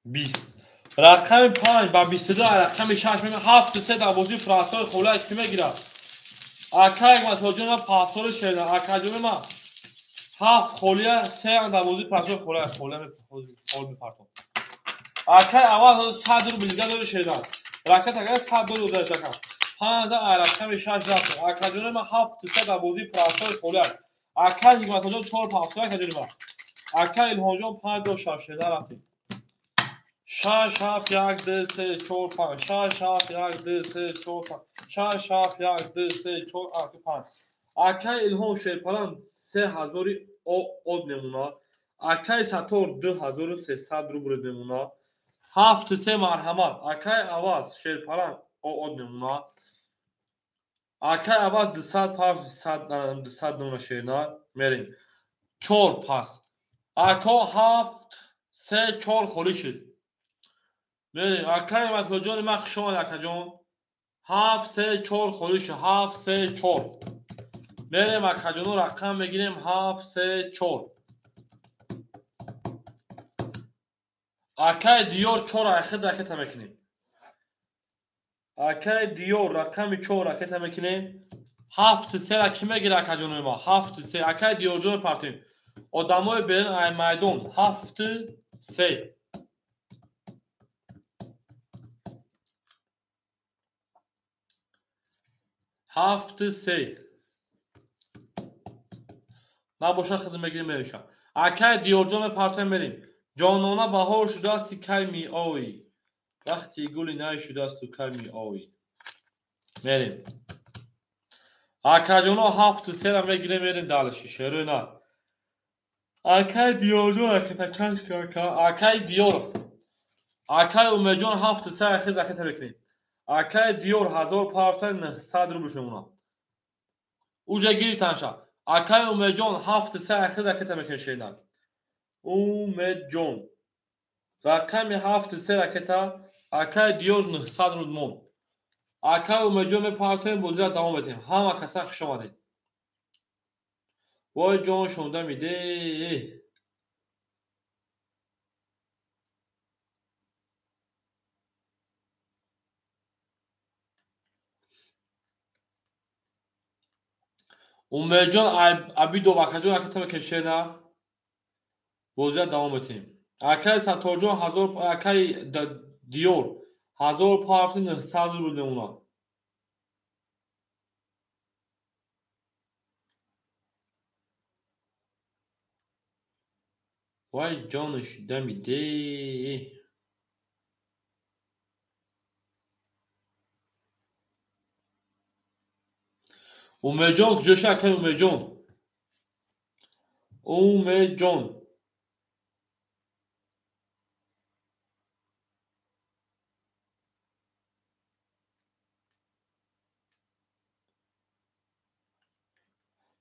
20. Рақами 5 ба 22 рақами 6 мегирад. 7 3 дарвозаи фрасои холаи ки мегирад? Акай Матлоҷон ман пафтори шерна. Акаҷони ман 7 холия 3 дарвозаи фрасои холаи хола хол мепартом. Акай аввал 100 рубл дига дори шерна. Ракет агар 100 доллар дошт ака. 5 рақами 6 рафт. Акаҷони ман 7 3 дарвозаи фрасои холаи. Акай Ҳикматоҷон 4 пафтори акаҷони ман. Акай Илҳомҷон 5 2 6 шерна рафтем. 6 7 1 2 3 4 5 6 7 1 2 3 4 5 6 7 1 2 3 4 5. Акай Илҳом Шерпалан 3000 од мемонад. Акай Сатор 2300 рубл мемонад. 7 3 марҳамат. Акай Аваз Шерпалан од мемонад. Акай Аваз 200 пас 100 200 нона шерна. Мерем. 4 пас. Ако 7 3 4 холӣ шуд. Мерем. Акай Матлоҷони ман хуш омад акаҷон. 7 3 4 холӣ шуд. 7 3 4. Мерем акаҷоно рақам мегирем 7 3 4. Акай Диёр 4 ахир ракета мекунем. Акай Диёр рақами 4 ракета мекунем. 7 3 ра ки мегирад акаҷонои ма? 7 3. Акай Диёрҷон мепартоем. Одамои берун ай майдон 7 3. 7 3. Набошад хидм мегирем мереша. Акай Диёрҷон мепартоем мерем. Ҷонона баҳор шудааст кай меоӣ. Вақти гули най шудааст кай меоӣ. Мерем. Акаҷоно 7 3 ра мегирем мерем далши шерои на. Акай Диёрҷон ракета чашка ака. Акай Диёр. Акай Умедҷон 7 3 ахир ракета мекунем. Акай Диёр 1000 партофта 900 рубл мемонад. Уҷа гирифтанша. Акай Умедҷон 7-3 ахир ракета мекунед шернак. Умедҷон рақами 7-3 ракета. Акай Диёр 900 рубл мон. Акай Умедҷон мепартоем, бозиро давом медиҳем. Ҳама каса хуш омадед. Вой ҷон шонда миде. Умедҷон Абидов акаҷон ракета мекунед шернак. Бозиро давом медиҳем. Акай Сатторҷон 1000, акай Диёр 1000 партофта 900 рубл мемонад. Вай ҷонаш дамиде. Умедҷон куҷоша акай Умедҷон? Умедҷон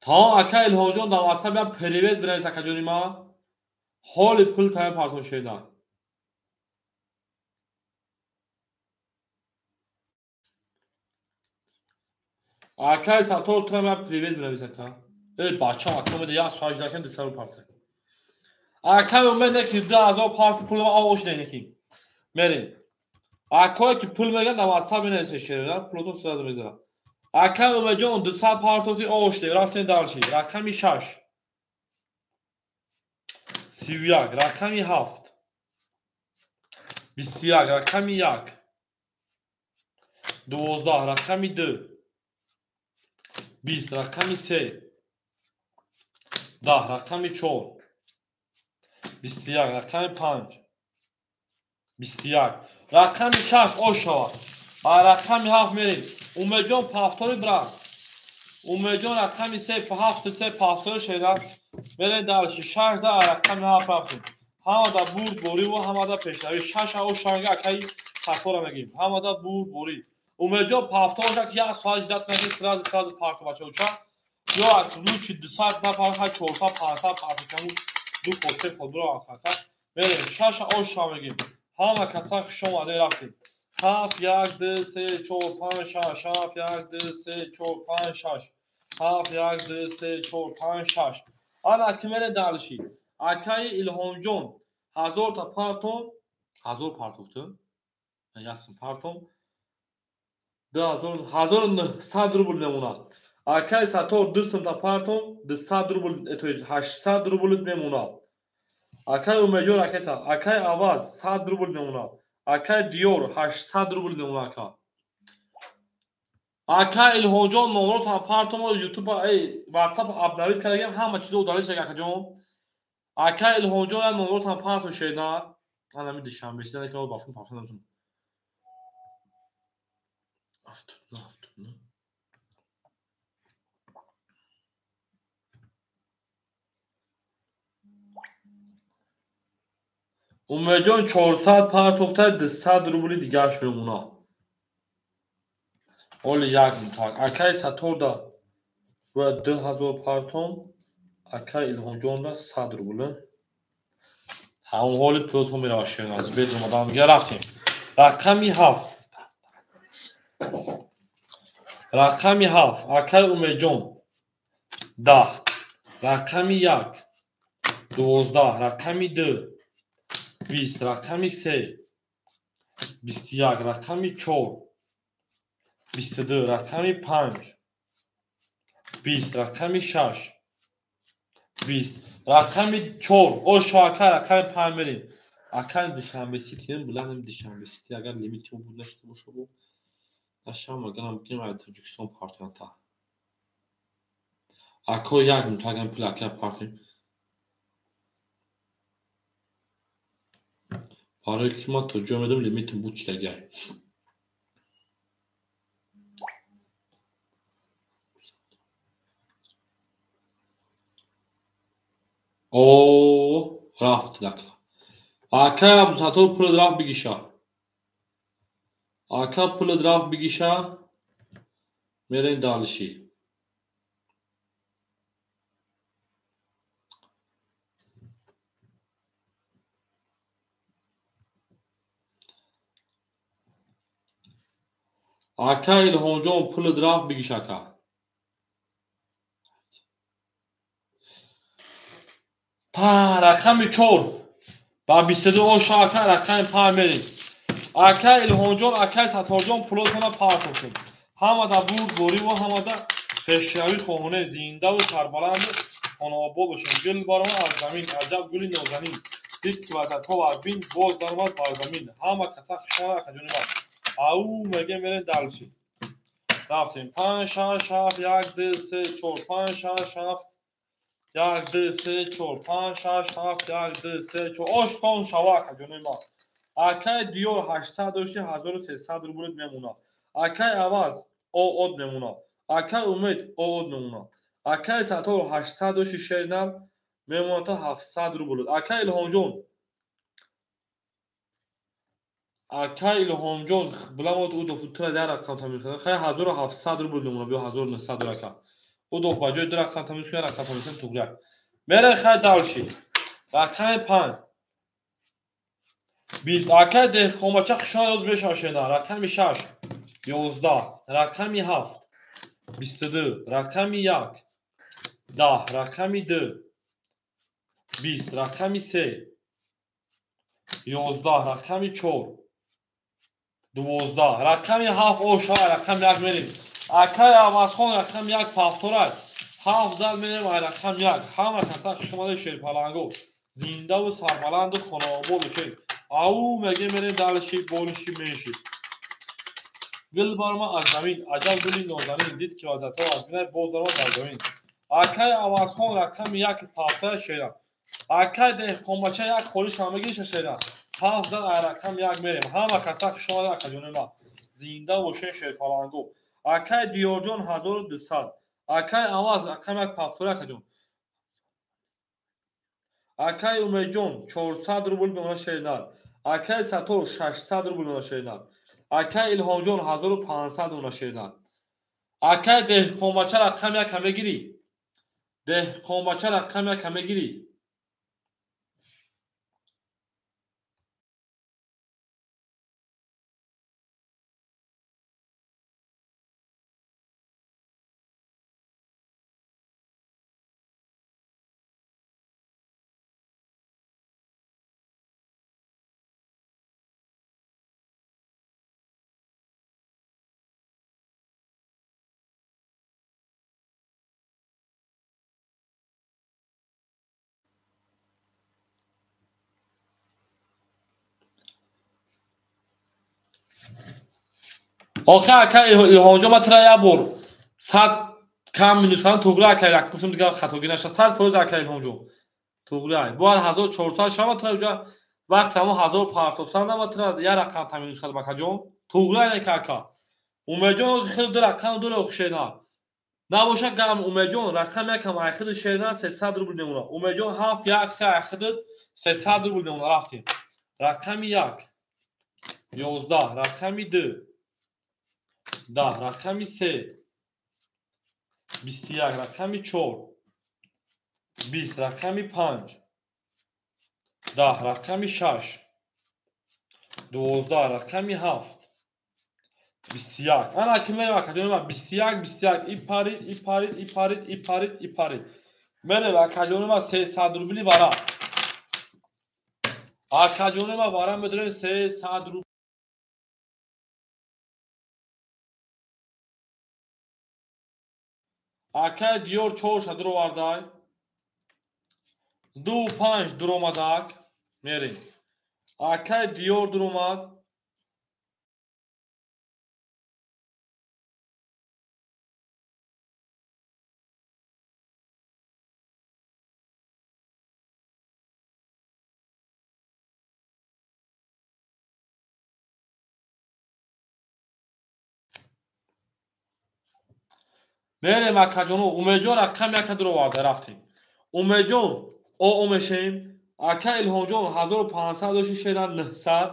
тамом. Акай Илҳомҷон дар WhatsApp як привет бинавис акаҷони ман. Ҳоли пул тайёр партон шеда. Акай Саттор турам як привет бинавис ака. Эй бача ака омеда як соат ждакем 200 парта. Акай Умед неки 2000 парти пул ош неки. Мерем. Акое ки пул меган дар WhatsApp бинависед шеда, пулотон сразу мегзарад. Акай Умедҷон 200 партоти ош де, рафтем дальше. Рақами 6. 31, рақами 7. 21, рақами 1. 12, рақами 2. 20, рақами 3. 10, рақами 4. 21, рақами 5. 21, рақами 6 ош шавад. Ба рақами 7 мерем. Умедҷон пафтори брат. Умедҷон рақами 3 7 3 пафтори шера. Мерем дальше. 6 за рақами 7 рафтем. Ҳамада бурд борӣ ва ҳамада пешравӣ. 6 ош шанга акай Саттора мегирем. Ҳамада бурд борӣ. Умедҷон пафторша ки як соат ждат накунед, сразу сразу парто бачаоча. Ё аз лучи 200 нафар 400 500 парто каму ду ход се ход бро ахака. Мерем 6 ош ша мегирем. Ҳама каса хуш омадед рафтем. 7 1 2 3 4 5 6 7 1 2 3 4 5 6 7 1 2 3 4 5 6. Ана ки мере дальше. Акай Илҳомҷон 1000 та партон, 1000 партофту. Ясн партон 1900 рубл мемонад. Акай Саттор 200 та партон 200 рубл, то есть 800 рубл мемонад. Акай Умедҷон ракета, акай Аваз 100 рубл мемонад. Акай Диёр 800 рубл мемонад ака. Акай Илҳомҷон номротам партон YouTube WhatsApp обновить кардагам, ҳама чизо удалить шуда акаҷон. Акай Илҳомҷон як номротам партон шеда. Ана ми Душанбе сида ки бафтум партон наметунам. 79 Умедҷон 400 партофта 200 рубли дигарш мемонад. Оли як мутак. Акай Сатторда бояд 2000 партон, акай Илҳомҷонда 100 рубл. Ҳамон ҳоли пулотон меравад шерназ. Бед омадан мегира рафтем. Рақами 7. Рақами 7. Акай Умедҷон 10. Рақами 1. 12. Рақами 2. 20. Рақами 3. 21. Рақами 4. 22. Рақами 5. 20. Рақами 6. 20. Рақами 4. Ошо ака рақами 5 мерем. Акай Душанбе Сити, буланем Душанбе Сити агар лимити буд нашта бошад. Нашам агарам бикунем ай Тоҷикистон партиянта. Ако як мутагам пул ака партиям. Барои ки ман то ҷо медам лимитим буд чидагай. О, рафт дака. Акай Абдусаттор пул рафт бигиша. Ака пулат рафт бигиша, мерем дальше. Ака Илҳомҷон пулат рафт бигиш ака. Па рақами 4 ба 22 оша ака рақами 5 мерем. Ака Илҳомҷон, акай Сатторҷон пулотона партофтем. Ҳамада бурд бориву ҳамада пешравӣ хоҳоне, зиндаву сарбаланду хонаобод бошем. Гул баромад аз замин, аҷаб гули нозанин. Дид ки вазатҳо аз бин, боз даромад бар замин. Ҳама каса хушомад акаҷони ман. Ау мегем мерем дальше. Рафтем. 5 6 7 1 2 3 4 5 6 7 1 2 3 4 5 6 7 1 2 3 4. Оштон шава акаҷони ман. Акай Диёр 800 дошти 1300 рублит мемонад. Акай Аваз ООД мемонад. Акай Умед ООД мемонад. Акай Саттор 800 дошти шернар мемонад то 700 рублит. Акай Илҳомҷон, акай Илҳомҷон биламод удоф тура дар рақам тамиз кунад. Хай 1700 рубл мемонад, биё 1900 ака. Удоф ба ҷои ду рақам тамиз кунад, рақам тамиз кунад туғрия. Мерем хай дальше. Рақами 5 20. Акай деҳқонбача хушомад оз мешавад шена. Рақами 6 11, рақами 7 22, рақами 1 10, рақами 2 20, рақами 3 11, рақами 4 12, рақами 7 оша, рақами 1 мерем. Акай Авазхон рақами 1 пафторай. 7 зад мерем ай рақами 1. Ҳама каса хушомади шерпаланго. Зиндаву сарбаланду хонаобод бошед. Ау меге мерем дальше болиши менши. Гул барома аз замин, аҷаб гули нозанин. Дид ки вазатҳо аз бинай, боз даромад бар замин. Акай Авазхон рақами 1 пафтая шера. Акай деҳқонбача як холиш ҳам мегириша шера. 7 зад ай рақами 1 мерем. Ҳама каса хушомад акаҷони ман. Зинда бошед шерпаланго. Акай Диёрҷон 1200. Акай Аваз рақами 1 пафтора акаҷон. Акай Умедҷон 400 рубл мемонад шернар. Акай Саттор 600 рубл мемонад шернар. Акай Илҳомҷон 1500 мемонад шернар. Акай деҳқонбача рақами 1 мегирӣ? Деҳқонбача рақами 1 мегирӣ? Охе ака Илҳомҷон ман тура як бор 100 кам минус кардам, туғри ака як гуфтам дигар хатогӣ нашад. 100% ака Илҳомҷон туғри ай. Бояд 1400 шава тура уҷа вақт ҳамон 1000 партофтан ман тура як рақам та минус кардам акаҷон. Туғри ай ака ака. Умедҷон ҳозир хеле ду рақам дора хушена. Набошад гам Умедҷон рақам якам ай хиди шерна 300 рубл мемонад. Умедҷон 7 1 3 ай хиди 300 рубл мемонад. Рафтем. Рақами 1 11, рақами 2 10, рақами 3 21, рақами 4 20, рақами 5 10, рақами 6 12, рақами 7 21. Ана ки мерем акаҷони ман 21 21 и парид и парид и парид и парид и парид. Мерем акаҷони ман 300 рубли вара. Акаҷони ман вара медорем 300 рубл. Акай Диёр 4 дуровардай. 2 5 дуромадак. Мерем. Акай Диёр дуромад. Мерем акаҷоно, Умедҷон рақам яка дуроварда рафтем. Умедҷон ОО мешем. Ака Илҳомҷон 1500 дошти шедан 900.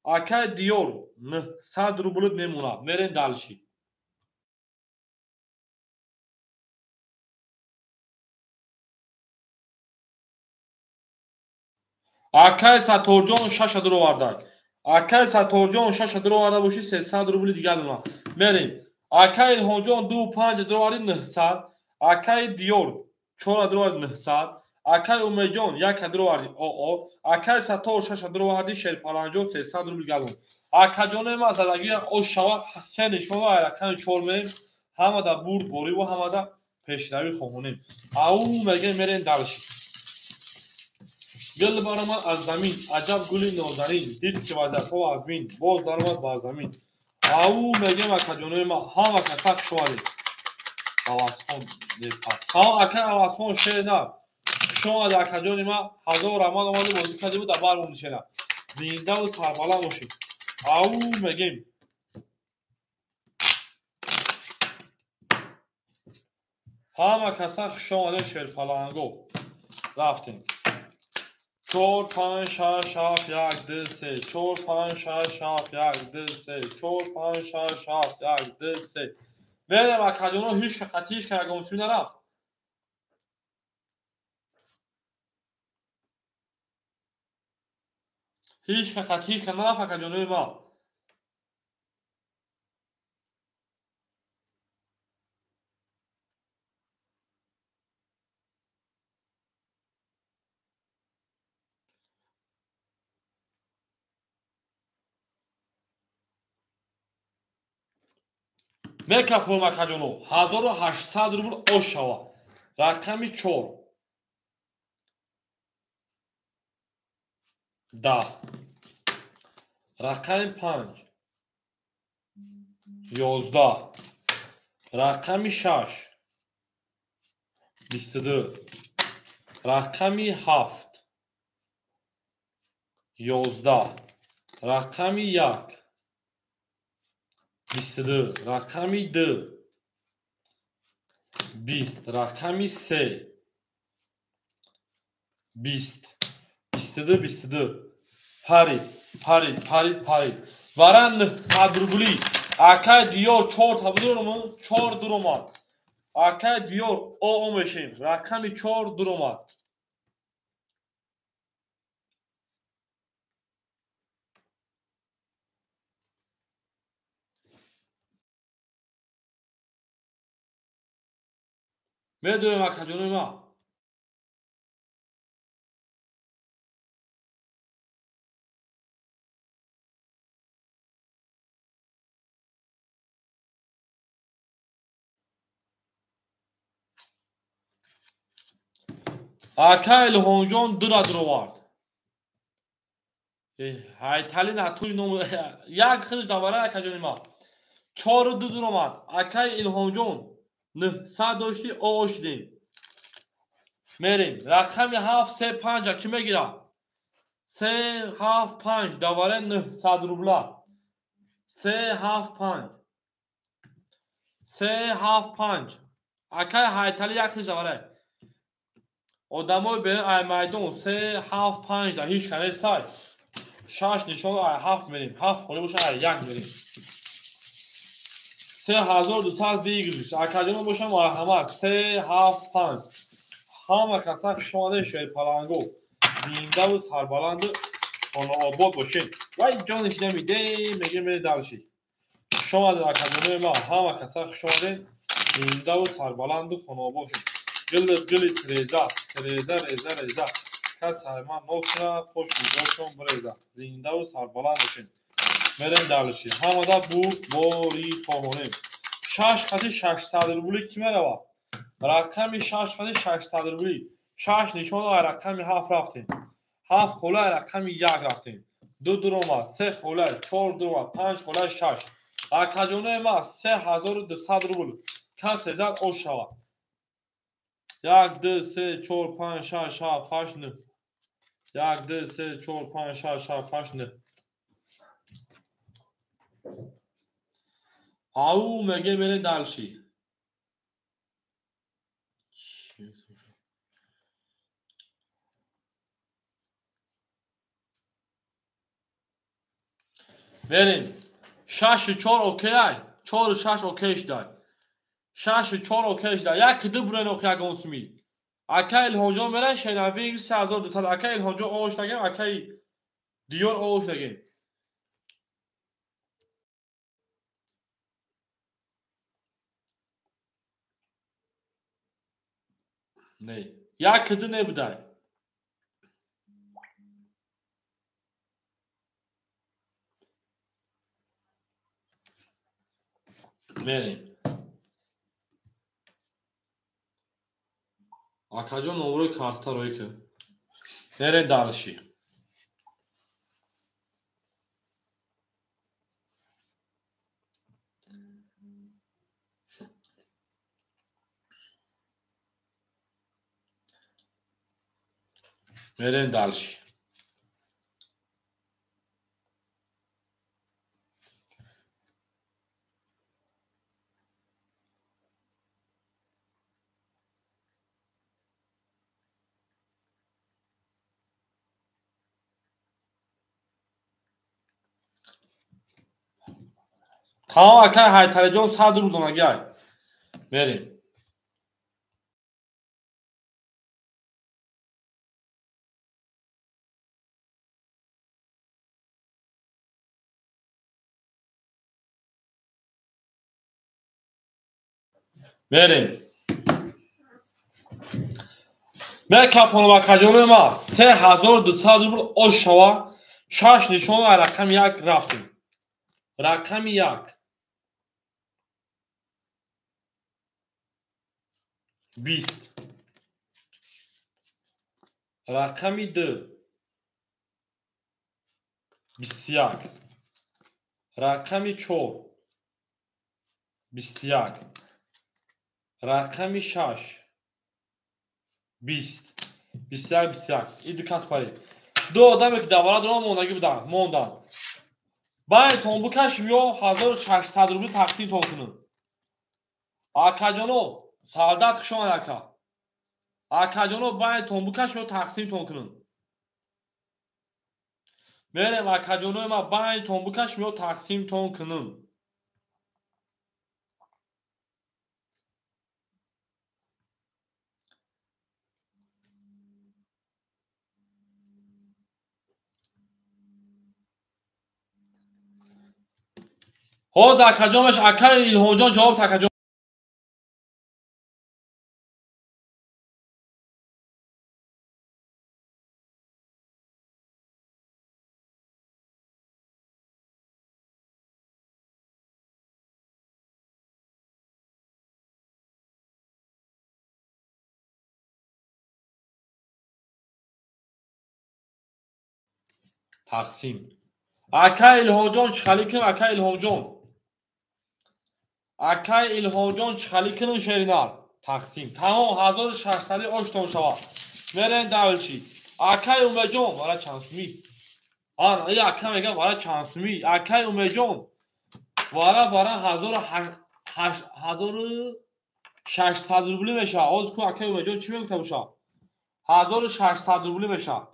Акай Диёр 900 рубл мемонад. Мерем дальше. Акай Сатторҷон 6 дуроварда. Акай Сатторҷон 6 дуроварда боши 300 рубли дигар мемонад. Мерем. Акай Илҳомҷон 2.5 дуроварди 900. Акай Диёр 4 дуроварди 900. Акай Умедҷон 1 дуроварди ОО. Акай Саттор 6 дуроварди Шерпаланҷон 300 рубл дигар мемонад. Акаҷонои ман задагӣ ош шава се нишона рақами 4 мерем. Ҳамада бурд бориву ҳамада пешравӣ хоҳонем. Ау мегем мерем дальше. Гул баромад аз замин, аҷаб гули нозанин, дид ки вазиятҳо аз бин, боз даромад бар замин. Ау мегем акаҷонои ман, ҳама каса хуш омадед. Авазхон непас. Ҳа акай Авазхон шер на. Хуш омадед акаҷони ман, ҳазор раҳмат омаду бозӣ кардибу дар бар монди. Зиндаву сарбаланд бошед. Ау мегем. Ҳама каса хуш омадед шерпаланго. Рафтем. 4 5 6 7 1 2 3 4 5 6 7 1 2 3 4 5 6 7 1 2 3. Мерем акаҷоно, ҳеч ка хати ҳеч ка ягон сӯй нарафт. Ҳеч ка хати ҳеч ка нарафт акаҷонои ман. Мекафурм акаҷоно, 1800 рубл ош шава. Рақами 4. 10. Рақами 5. 11. Рақами 6. 22. Рақами 7. 11. Рақами 1. 22. Рақами 2. 20. Рақами 3. 20. 22 22. Парид, парид, парид, парид. Варан 900 рубли. Акай Диёр 4 та будурму? 4 дуромад. Акай Диёр ОО мешем. Рақами 4 дуромад. Медонем акаҷонои ман. Акай Илҳомҷон 2 дуровард. Ҳайтали натури ном як хидш давара акаҷони ман. 4 2 дуромад. Акай Илҳомҷон 900 дошти ОО шудем. Мерем. Рақами 7 3 5 ки мегирад? 3 7 5 давара 900 рубла. 3 7 5. 3 7 5. Акай Ҳайтали як хидш давара. Одамои берун ай майдон 3 7 5 да ҳеч ка нестай. 6 нишон ай 7 мерем. 7 холӣ боша ай 1 мерем. 3200 выигрыш. Акаҷоно бошам марҳамат. 3 7 5. Ҳама каса хуш омадед шерпаланго. Зиндаву сарбаланду хонаобод бошед. Вай ҷониш намиде, мегем мере дальше. Хуш омадед акаҷонои ман. Ҳама каса хуш омадед. Зиндаву сарбаланду хонаобод бошед. Гили гили тереза, тереза реза реза. Кас сари ман ноз кунад, хош рӯзошон биреза. Зиндаву сарбаланд бошед. Мерем дальше. Ҳамада бурд бори хоҳонем. 6 хати 600 рубли ки меравад? Рақами 6 хати 600 рубли. 6 нишон ай рақами 7 рафтем. 7 хола ай рақами 1 рафтем. 2 дуромад, 3 хола, 4 дуромад, 5 хола, 6. Акаҷонои ман 3200 рубл. Касе зад ош шавад. 1 2 3 4 5 6 7 8 9. 1 2 3 4 5 6 7 8 9. Ау меге мере дальше. Мерем. 6-4 окей ай. 4-6 окей шудай. 6-4 окей шудай. Як ду бурен охи ягон суми. Ака Илҳомҷон мера шенави 3200. Ака Илҳомҷон ош дагем, акаи Диёр ош дагем. Не. Як ду небудай. Мерем. Акаҷон номрои карта рӯй кун. Мерем дальше. Мерем дальше. Тамом акай Ҳайталиҷон 100 рубл донагиай. Мерем. Мерем. Мекафонам акаҷони ма 3200 рубл ош шава. 6 нишон рақами 1 рафтем. Рақами 1. 20. Рақами 2. 21. Рақами 4. 21. Рақами 6. 20. 21 21. Иди кас пари. Ду одаме ки давара дорам мондагӣ буданд, монданд. Баъдтон бикашем ё 1600 рубл тақсимтон кунем. Акаҷоно, солдат хуш омад ака. Акаҷоно, баъдтон бикашем ё тақсимтон кунем. Мерем акаҷонои ма, баъдтон бикашем ё тақсимтон кунем. Ҳозир акаҷонаш акаи Илҳомҷон ҷавоб акаҷон. Тақсим. Акаи Илҳомҷон чӣ хали кунем, акаи Илҳомҷон? Акаи Илҳомҷон чӣ хали кунем шеринар? Тақсим. Тамом 1600 оштон шавад. Мерем давлчи. Акаи Умеҷон вара чанд сумӣ? Ана и ака мегам вара чанд сумӣ? Акаи Умеҷон вара 1600 рубли мешавад. Ҳозир ку акаи Умеҷон чӣ мегуфта бошад? 1600 рубли мешавад.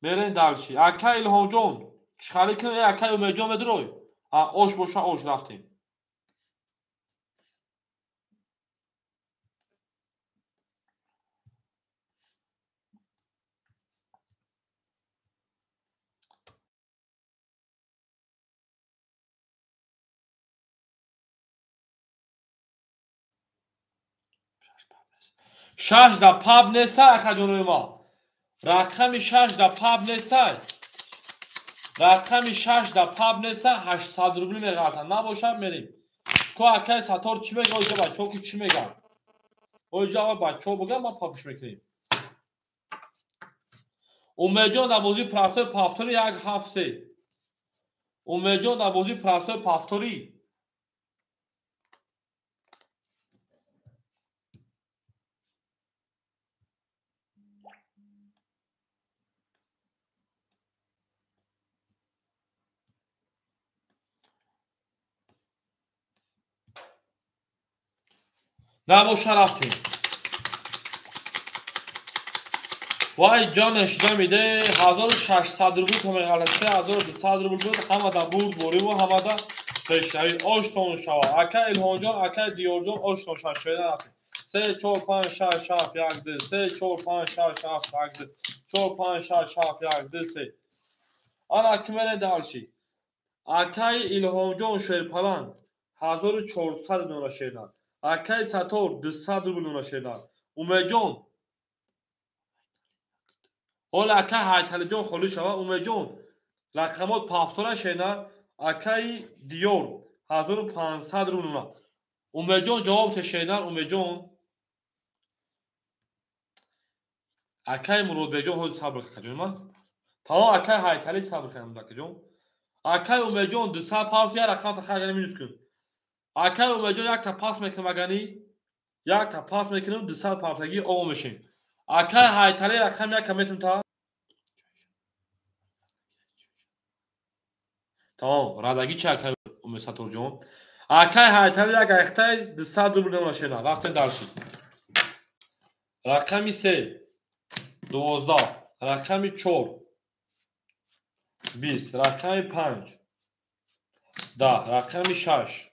Мерем дальше. Акаи Илҳомҷон чӣ хали кунем? Акаи Умеҷон медурой? Ош боша, ош рафтем. Шаш да паб нестай, акаҷонои ма. Рақами 6 да паб нестай. Рақами 6 да паб нестай, 800 рубли меғалтанд. Набошад мерем. Ку акаи Сатор чӣ мега? Оҷа бачаҳо ку чӣ меган? Оҷа аввал бачаҳо биган, баъд папуш мекунем. Умеҷон дар бозии простой повтори 1 7 3. Умеҷон дар бозии простой повтори. Набоша рафтем. Вай ҷонаш дамиде 1600 рубл то меғалад, 3200 рубл буд, ҳамада бурд бориву ҳамада пешравӣ. Оштон шава. Ака Илҳомҷон, ака Диёрҷон оштон шава. Шояд рафтем. 3 4 5 6 7 1 2 3 4 5 6 7 1 2 4 5 6 7 1 2 3. Ана ки мере далши. Акаи Илҳомҷон Шерпаланг 1400 дона шедан. Акаи Сатор 200 рубл дона шедан. Умедҷон ҳоло акаи Ҳайталиҷон холӣ шава. Умедҷон рақамот пафтора шена. Акаи Диёр 1500 рубл дона. Умедҷон ҷавоб тешенар. Умедҷон акаи Муродбекҷон ҳозир сабр кардам ма. Тамом акаи Ҳайтали сабр кардам акаҷон. Акаи Умедҷон 200 пас як рақам та хайгани минус кун. Акаи Умедҷон якта пас мекунам агани, якта пас мекунам 200 пасаги ово мешем. Акаи Ҳайтали рақам яка метум та. Тамом, радагӣ чи акаи Умед Саторҷон? Акаи Ҳайтали як айхтай 200 рубл намашена. Рафтем дарши. Рақами 3 12, рақами 4 20, рақами 5 10, рақами 6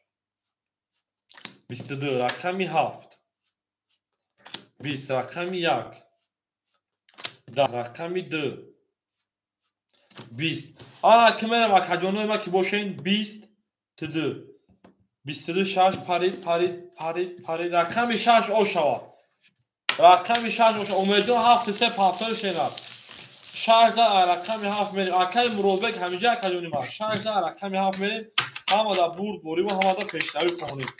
22, рақами 7 20, рақами 1 10, рақами 2 20. Ана ки мерам акаҷонои ма ки бошен 20 2 22 6 парид парид парид парид. Рақами 6 ошава. Рақами 6 ошава. Умедҷон 7 3 50 шенад. 6 за рақами 7 мерем. Акаи Муродбек ҳамиҷа акаҷони ма. 6 за рақами 7 мерем. Ҳамада бурд бориву ҳамада пешравӣ хонем.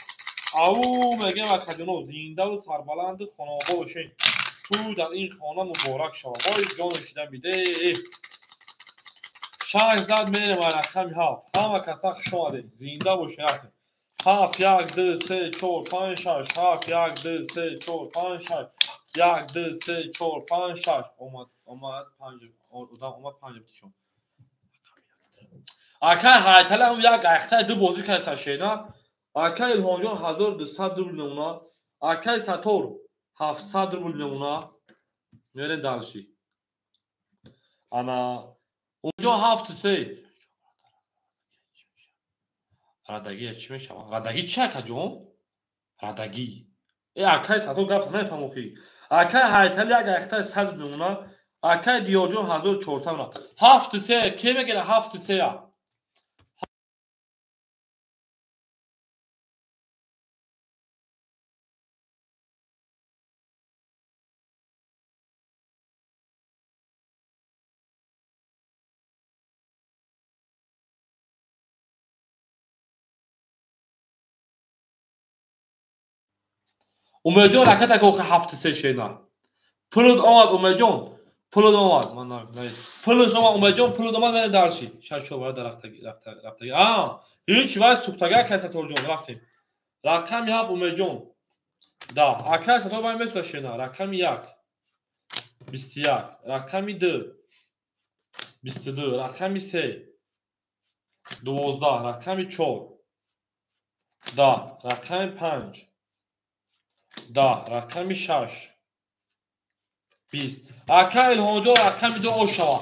Ау мегем акаҷоно зиндаву сарбаланду хонобод бошен. Ту дар ин хона муборак шава. Вой ҷони шида биде. 6 зад мерем рақами 7. Ҳама каса хуш омадед. Зинда бошед рафтем. 7 1 2 3 4 5 6 7 1 2 3 4 5 6 1 2 3 4 5 6. Омад омад 5 одам омад 5 битишон. Акаи Ҳайтали ҳам як айхтай ду бозӣ карда шена. Акаи Илҳомҷон 1200 рубл мемона. Акаи Сатор 700 рубл мемона. Мерем далши. Ана унҷо 7 3. Радагӣ чӣ мешавад? Радагӣ чи акаҷон? Радагӣ. Акаи Сатор гап намефаҳмам охи. Акаи Ҳайтали як айхтай 100 мемона. Акаи Диёрҷон 1400 мемона. 7 3 ке мегира 7 3? Умедҷон раката ки охи 7 3 шена. Пулут омад Умедҷон. Пулут омад. Ман пулут омад Умедҷон, пулут омад мерем дарши. 6 4 бара рафтаги рафтаги. Ҳеч вай сухтага акаи Саторҷон рафтем. Рақами 7 Умедҷон. Да, акаи Сатор вай месӯза шена. Рақами 1 21, рақами 2 22, рақами 3 12, рақами 4 10, рақами 5 10, рақами 6 20. Ака Илҳомҷон рақами 2 ошава.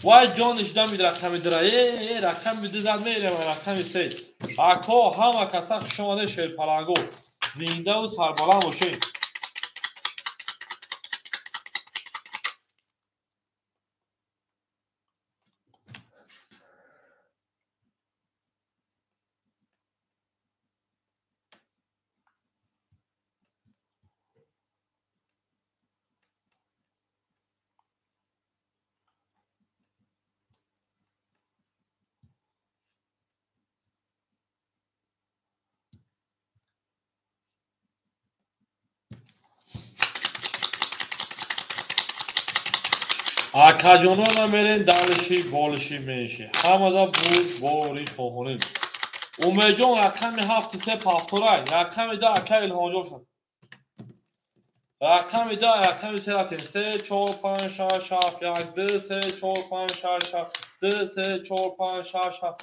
Вай ҷониш дамид рақами 2-ра. Рақами 2 зад мерем рақами 3. Ако ҳама каса хуш омадед шерпаланго. Зиндаву сарбаланд бошед. Акаҷонон намерен далши болиши менши. Ҳамада буд бори хоҳонем. Умедҷон рақами 7 3 пафторай. Рақами 2 ака Илҳомҷон шуд. Рақами 2 рақами 3 рафтем. 3 4 5 6 7 1 2 3 4 5 6 7 2 3 4 5 6 7.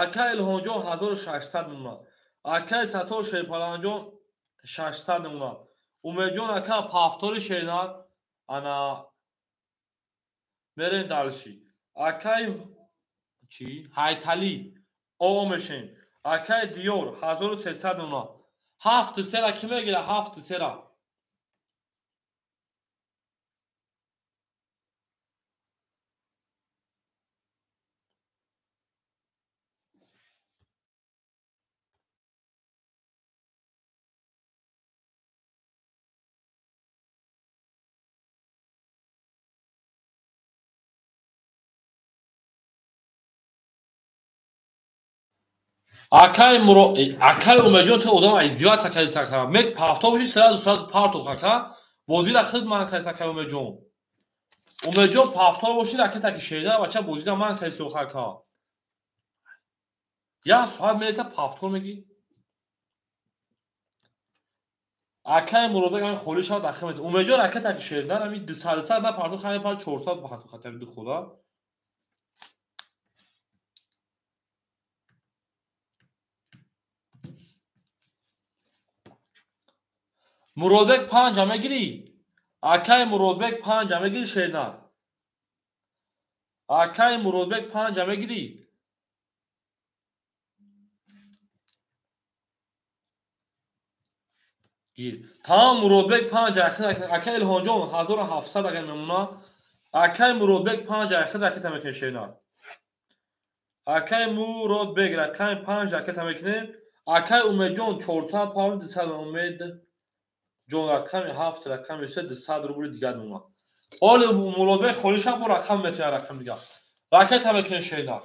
Ака Илҳомҷон 1600 мемонад. Акаи Сатор Шерпаланҷон 600 мемонад. Умедҷон ака повтори шернар. Ана мерем дальше. Акай чӣ? Ҳайталӣ о мешем. Акай Диёр 1300 мемонад. 7 сера ки мегира? 7 сера. Акай Муро, акай Умедҷон, ту одам издеваться кардӣ сака. Мек повтор боши, сразу партох ака. Бозира худ ман кардӣ акай Умедҷон. Умедҷон повтор боши, ракета ки шеда, бача бозира ман кардӣ сох ака. Я соат мереса повтор мегӣ. Акай Муродбек ҳамин холӣ шавад дахил мет. Умедҷон ракета ки шеда, ҳамин 200 на партох, ҳамин пар 400 ба хату хатари ду худа. Муродбек 5 мегирӣ? Акай Муродбек 5 мегирӣ шернар? Акай Муродбек 5 мегирӣ? Гир. Тамом Муродбек 5 акай Илҳонҷон 1700 агар мемона. Акай Муродбек 5 ахир ракета мекунем шернар. Акай Муродбек рақами 5 ракета мекунем. Акай Умедҷон 400 паунд 200 Умед ҷон рақами 7 рақами 3 200 рубли дигар мемонад. Оли Муродбек холӣ шаб бо рақам метавонад рақам дигар. Ракета мекунем шернар.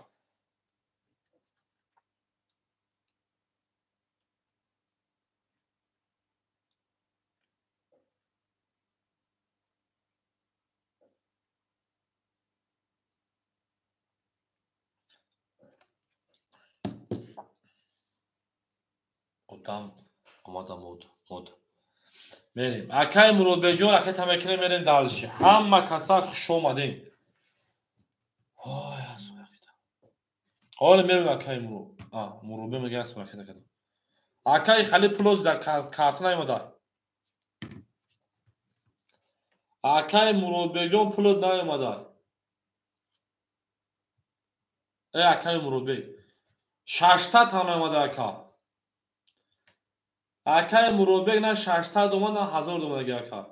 Одам омада мод. Мерем. Акай Муродбекҷон ракета мекунем, мерем дальше. Ҳама каса хуш омадем. Ой, ракета. Ҳоло мерем акай Мурод. Муродбек мега аст ракета кардам. Акай Хали пулоз дар карта наомада. Акай Муродбекҷон пулоз наомада. Акай Муродбек 600 та наомада ака. Акай Муродбек на 600 омад, на 1000 омад ака.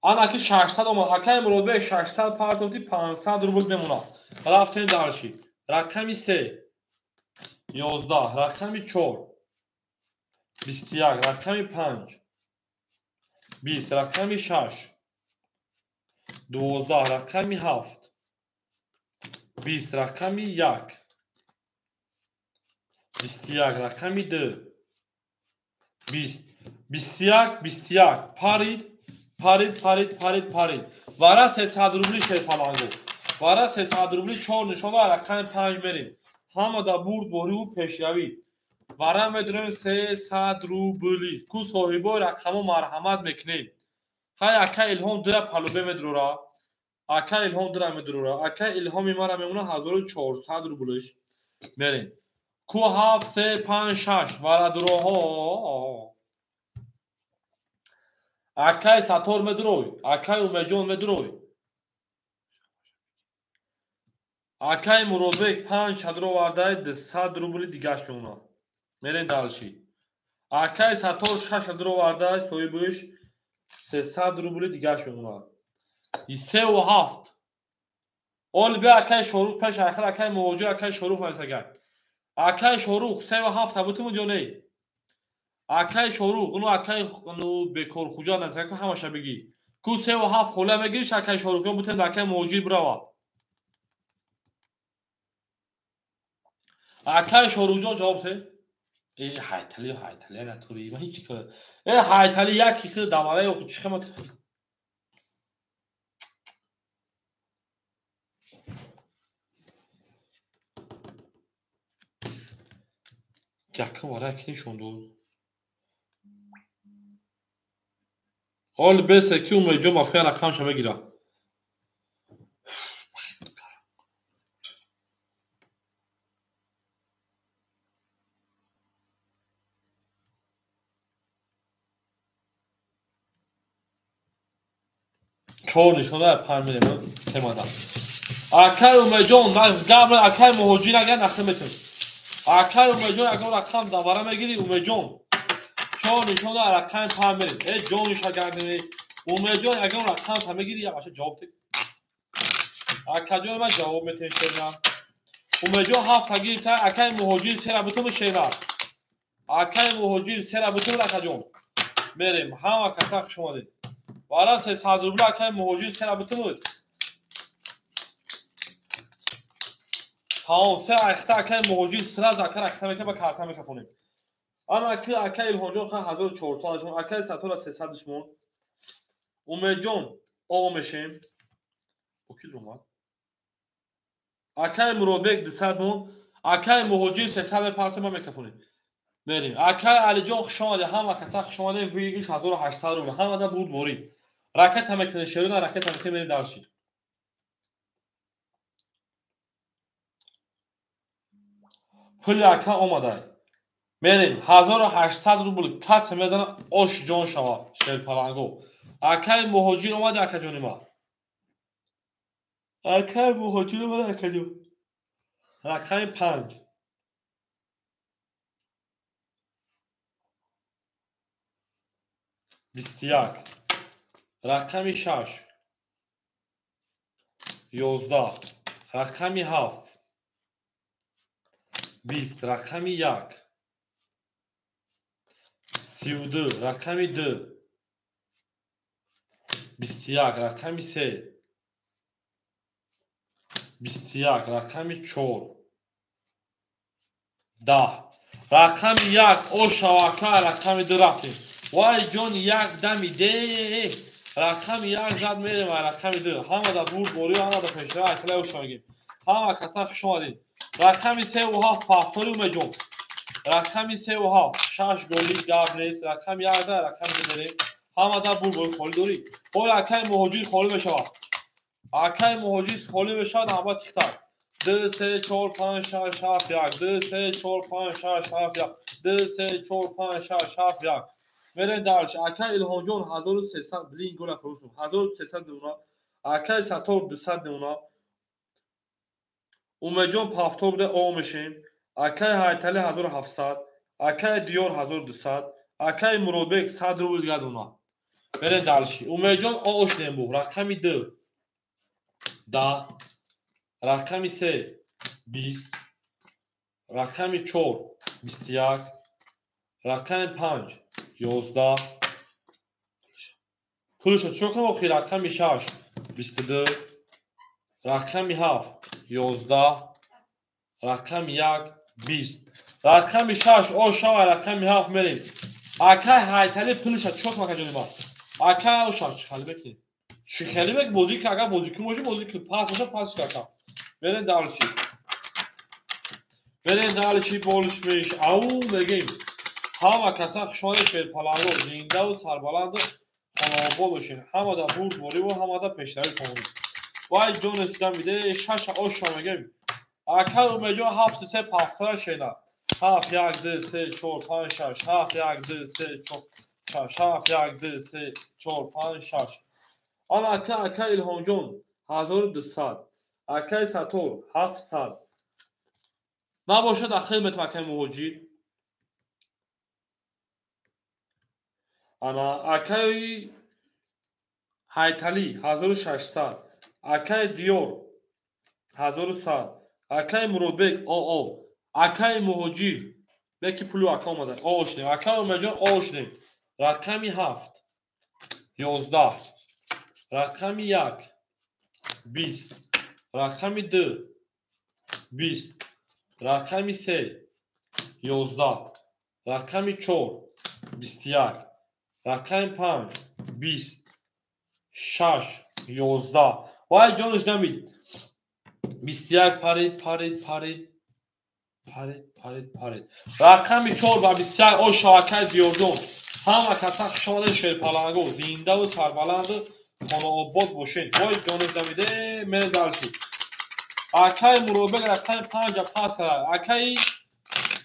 Ана ки 600 омад. Акай Муродбек 600 партофти 500 рубл мемонад. Рафтем дальше. Рақами 3 11, рақами 4 21, рақами 5 20, рақами 6 12, рақами 7 20, рақами 1 21, рақами 2 20, 21, 21. Парид, парид, парид, парид, парид. Вара 300 рубли шерпалангу. Вара 300 рубли 4 нишона рақами 5 мерем. Ҳама да бурд бориву пешравӣ. Вара медонем 300 рубли. Ку соҳибои рақамо марҳамат мекунем. Хай ака Илҳом дира палубе медурора. Ака Илҳом дира медурора. Ака Илҳоми мара мемона 1400 рублиш. Мерем. Ку 7 3 5 6 вара дуроҳо. Акай Сатор медурой, акай Умедҷон медурой. Акай Муродбек 5 чадро овардаи 200 рубли дигаш мемонад. Мерем дальше. Акай Сатор 6 чадро овардаи соҳибаш 300 рубли дигаш мемонад. 3 ва 7. Ол бия акай Шорух пеш ахир акай Муҳоҷир акай Шорух нависагар. Акай Шорух 3 ва 7 табутимуд ё не? Акай Шорух, ну акай ну бекорхуҷа нависагар, ҳамаша бигӣ. Ку 3 ва 7 хола мегириш акай Шорух ё бутем акай Муҳоҷир бирава. Акай Шоруҳҷон ҷавоб те. Э ҳайтали ҳайтали натури ман ҳеҷ кор. Э ҳайтали як хи дамалаи охи чӣ хема. Якум вара ки нишон дод. Ҳол бесе ки Умедҷон мафия рақамша мегира. Чор нишона панҷ мерем темада. Акай Умедҷон, габр акай Муҳоҷир агар нахи метем. Акай Умедҷон ягон рақам давара мегири Умедҷон. Чор нишона рақами панҷ мерем. Э ҷониша гардини. Умедҷон ягон рақам та мегири я баша ҷавоб те. Акаҷон ман ҷавоб метем шерна. Умедҷон ҳафта гирифта, акай Муҳоҷир сера бутум шерна. Акай Муҳоҷир сера бутум акаҷон. Мерем, ҳама каса хуш омадед. Вара 300 рубл акай Муҳоҷир сера бутум. Тамом, се ахта акай Муҳоҷир сразу ака рахта мека ба карта мекафонем. Ана аки акай Илҳонҷон ха 1400 шмон, акай Сатора 300 шмон. Умедҷон о мешем. О ки омад? Акай Муродбек 200 мон, акай Муҳоҷир 300 парта ма мекафонем. Мерем. Акай Алиҷон хуш омадед, ҳама каса хуш омадед, выигрыш 1800 рубл. Ҳамада бурд борид. Ракета мекунем, шерона ракета мекунем, мерем дальше. Пули ака омадай. Мерем 1800 рубл касе мезана ош ҷон шава шерпаланго. Акай Муҳоҷир омада акаҷони ма. Акай Муҳоҷир омада акаҷон. Рақами 5. 21. Рақами 6. 11. Рақами 7. 20. Рақами 1. 32. Рақами 2. 21. Рақами 3. 21. Рақами 4. 10. Рақами 1. О шавака рақами 2 рафтем. Вай ҷон як дами де. Рақами 1 зад мерем рақами 2. Ҳамада бурд борӣ, ҳамада пешра айхилай оша мегем. Ҳама каса хуш омадед. Рақами 3 ва 7 повтори Умедҷон. Рақами 3 ва 7 6 голи гап нест. Рақами 1 зад рақами 2 мерем. Ҳамада бурд борӣ холӣ дорӣ. Ҳол акай Муҳоҷир холӣ мешавад. Акай Муҳоҷир холӣ мешавад, ҳама тихтар. 2 3 4 5 6 7 1 2 3 4 5 6 7 1 2 3 4 5 6 7 1. Мерем дальше. Акай Илҳонҷон 1300 блин гола фурӯш 1300 дуна. Акай Сатор 200 дуна. Умедҷон повтор буда о мешем. Акай Ҳайтали 1700, акай Диёр 1200, акай Муродбек 100 рубл дигар дуна. Мерем дальше. Умедҷон о шудем бу. Рақами 2 10, рақами 3 20, рақами 4 21, рақами 5 11. Пулша чӣ кунам охир? Рақами 6 22, рақами 7 11, рақами 1 20. Рақами 6 о шава рақами 7 мерем. Акай Ҳайтали пулша чӣ кунам акаҷони ма? Акай о шав чӣ хеле бекунем? Чӣ хеле бек бозӣ ки агар бозӣ кун бошӣ бозӣ кун, пас боша пас ака. Мерем дальше. Мерем дальше болиш меш. Ау мегем. Ҳама каса хуш омадед шерпаланго, зиндаву сарбаланду хонаобод бошед. Ҳамада бурд бориву ҳамада пешравӣ шомонед. Вай ҷонеш дамиде шаша оша мегем. Акай Умедҷон 7 3 повтора шена. 7 1 2 3 4 5 6 7 1 2 3 4 6 7 1 2 3 4 5 6. Ана ака акай Илҳонҷон 1200, акай Сатор 700. Набошад ахир метам акай Муҳоҷир. Ана акай Ҳайтали 1600, акай Диёр 1100, акай Муродбек оо, акай Муҳоҷир беки пулу ака омада о шудем. Акай Умедҷон о шудем. Рақами 7 11, рақами 1 20, рақами 2 20, рақами 3 11, рақами 4 21, рақами 5 20, 6 11. Вай ҷонаш дамид. 21 парид парид парид парид парид парид. Рақами 4 ва 21 о шавакай Диёрҷон. Ҳама каса хуш омадед шерпаланго, зиндаву сарбаланду хонаобод бошед. Вой ҷонаш дамиде, мерем дальше. Акай Муродбек рақами 5 пас кард. Акай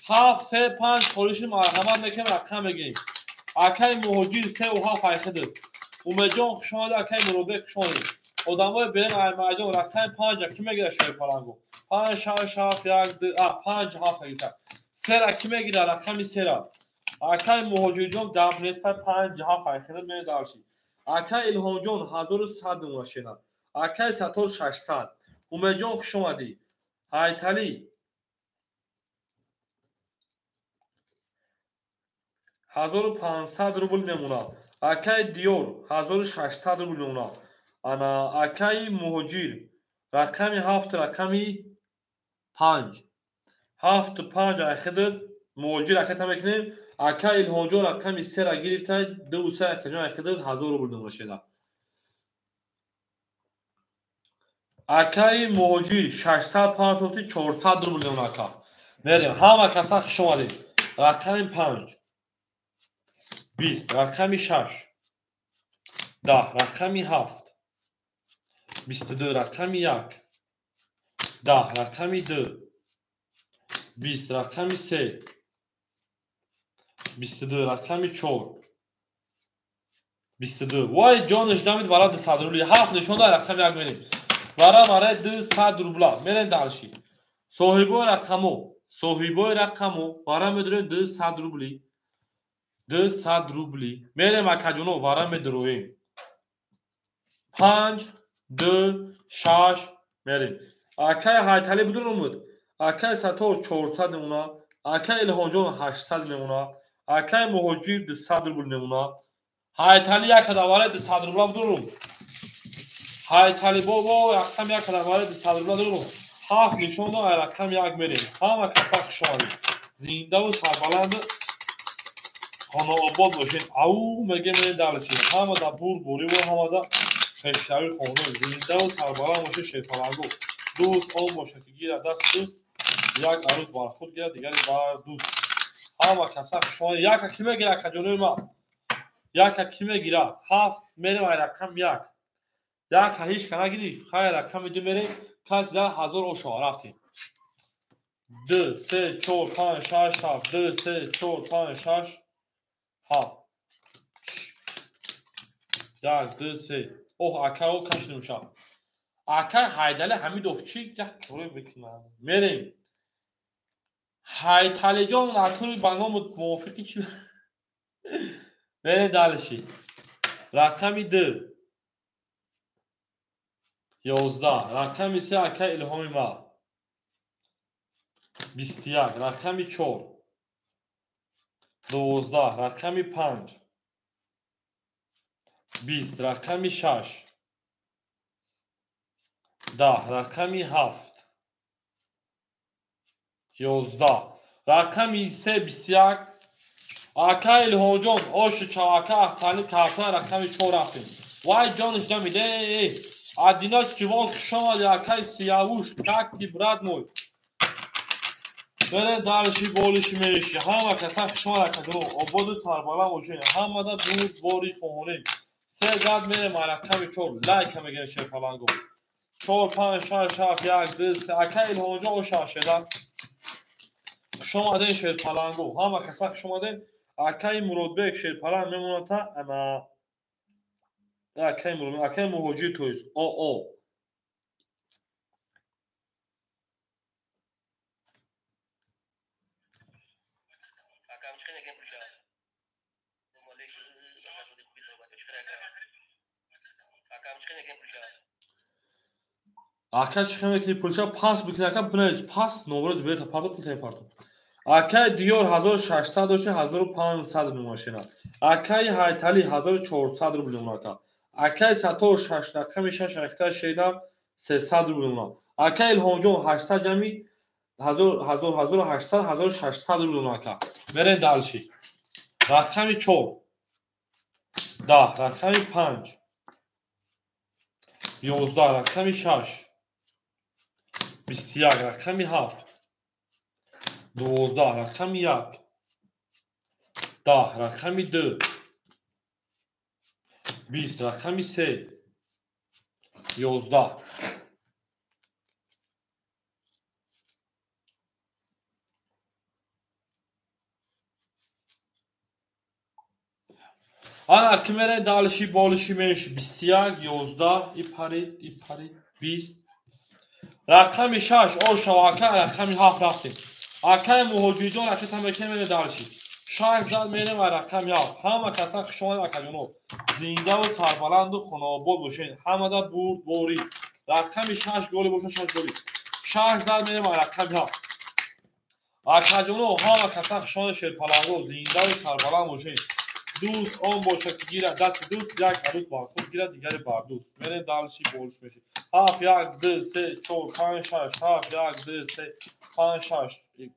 7 3 5 холиши марҳамат мекунем, рақам мегирем. Акай Муҳоҷир 3 ва 7 айхиду. Умедҷон хуш омадӣ, акаи Муродбек хуш омадӣ. Одамои берин ай майдон рақами 5 ки мегирад шерпалангу? 5 6 7 1 2 5 7 гирифта. Сера ки мегирад рақами сера? Акаи Муҳоҷирҷон гап неста 5 7 айхинат медарши. Акаи Илҳомҷон 1100 мемона шена. Акаи Сатор 600. Умедҷон хуш омадӣ. Ҳайталӣ 1500 рубл мемонад. Акаи Диёр 1600 рубл мемонад. Ана акаи Муҳоҷир рақами 7 рақами 5. 7 5 айхидр Муҳоҷир аката мекунем. Акаи Илҳомҷон рақами 3 ра гирифта, 2 3 акаҷон айхидр 1000 рубл мемонад шеда. Акаи Муҳоҷир 600 партофти 400 рубл мемонад ака. Мерем, ҳама каса хуш омадед. Рақами 5 20, рақами 6 10, рақами 7 22, рақами 1 10, рақами 2 20, рақами 3 22, рақами 4 22. Вой ҷонаш дамид вара 200 рубли. 7 нишон дар рақами 1 мерем. Вара вара 200 рубла. Мерем дальше. Соҳибои рақамо, соҳибои рақамо вара медорем 200 рубли. 200 рубли. Мерем акаҷоно вара медроем. 5 2 6 мерем. Акаи Ҳайталӣ бидурумуд. Акаи Сатор 400 мемона. Акаи Илҳомҷон 800 мемона. Акаи Муҳоҷир 200 рубл мемона. Ҳайталӣ як кадаваре 200 рубла бидурум. Ҳайталӣ бобо рақам як кадаваре 200 рубла бидурум. 7 нишон до рақам 1 мерем. Ҳама каса хуш омадед. Зиндаву сарбаланд хонаобод бошед. Ау меге мерем дальше. Ҳама да бурбуриву ҳама да пешравӣ хона. Зиндаву сарбаланд бошед шерпалангу. Дӯст он бошад ки гирад даст дӯст, як арӯз бар худ гирад, дигаре бар дӯст. Ҳама каса хуш омадед. Яка ки мегирад акаҷонои ман? Яка ки мегирад? 7 мерем ай рақам 1. Яка ҳеч ка нагирифт. Хай рақами 2 мерем. Каси за 1000 ошава рафтем. 2 3 4 5 6 7 2 3 4 5 6 7 1 2 3. Оҳ акао кашидем шаб. Акай Ҳайдалӣ Ҳамидов чӣ як кӯрӣ мекунад? Мерем. Ҳайталиҷон натури ба ному мувофиқи чӣ? Мерем дальше. Рақами 2 11, рақами 3 акаи Илҳоми ма 21, рақами 4 12, рақами 5 20, рақами 6 10, рақами 7 11, рақами 3 21. Акаи Илҳомҷон ошу чавака аз таълим картан рақами 4 рафтем. Вай ҷонаш намиде. Адиноч ҷивон хуш омадӣ акаи Сиявуш, как ты брат мой. Бере дальше болиши меши. Ҳама каса хуш омад акаҷон. Ободу сарбаланд бошед. Ҳамада бурдбори хоҳонем. 3 зад мерем рақами 4. Лайка мегирем шерпалангу. 4 5 6 7 1 2 3. Акаи Илҳомҷон оша шеда. Хуш омадем шерпалангу. Ҳама каса хуш омадем. Акаи Муродбек шерпаланг мемонад та ана акаи Муродбек, акаи Муҳоҷир тоист. О. Ака чӣ хел мекунӣ пулша пас бикунӣ ака бинавис пас номро зубета парто пул тепарто. Акаи Диёр 1600 дошта 1500 мемошина. Акаи Ҳайталӣ 1400 рубл мемона ака. Акаи Сатор 6 рақами 6 рақта шедам 300 рубл мемона. Акаи Илҳомҷон 800 ҷами 1800 1600 рубл мемона ака. Мерем дальше. Рақами 4 10, рақами 5 11, рақами 6 21, рақами 7 12, рақами 1 10, рақами 2 20, рақами 3 11. Ана ки мерем дальше больше меньше 21 11 и парид и парид 20. Рақами 6 ошава ака рақами 7 рафтем. Акаи муҳоҷирҷон ракета мекунем мерем дальше. 6 зад мерем ва рақами 7. Ҳама каса хушомадед акаҷоно. Зиндаву сарбаланду хонаобод бошед. Ҳамада бурдборӣ. Рақами 6 голи бошад 6 голи. 6 зад мерем ва рақами 7. Акаҷоно ҳама каса хушомадед шерпаланго. Зиндаву сарбаланд бошед. Дӯст он бошад ки гирад дасти дӯст як арӯз бар худ гирад дигаре бар дӯст. Мерем дальше больше мешид. 7 1 2 3 4 5 6 7 1 2 3 5 6 7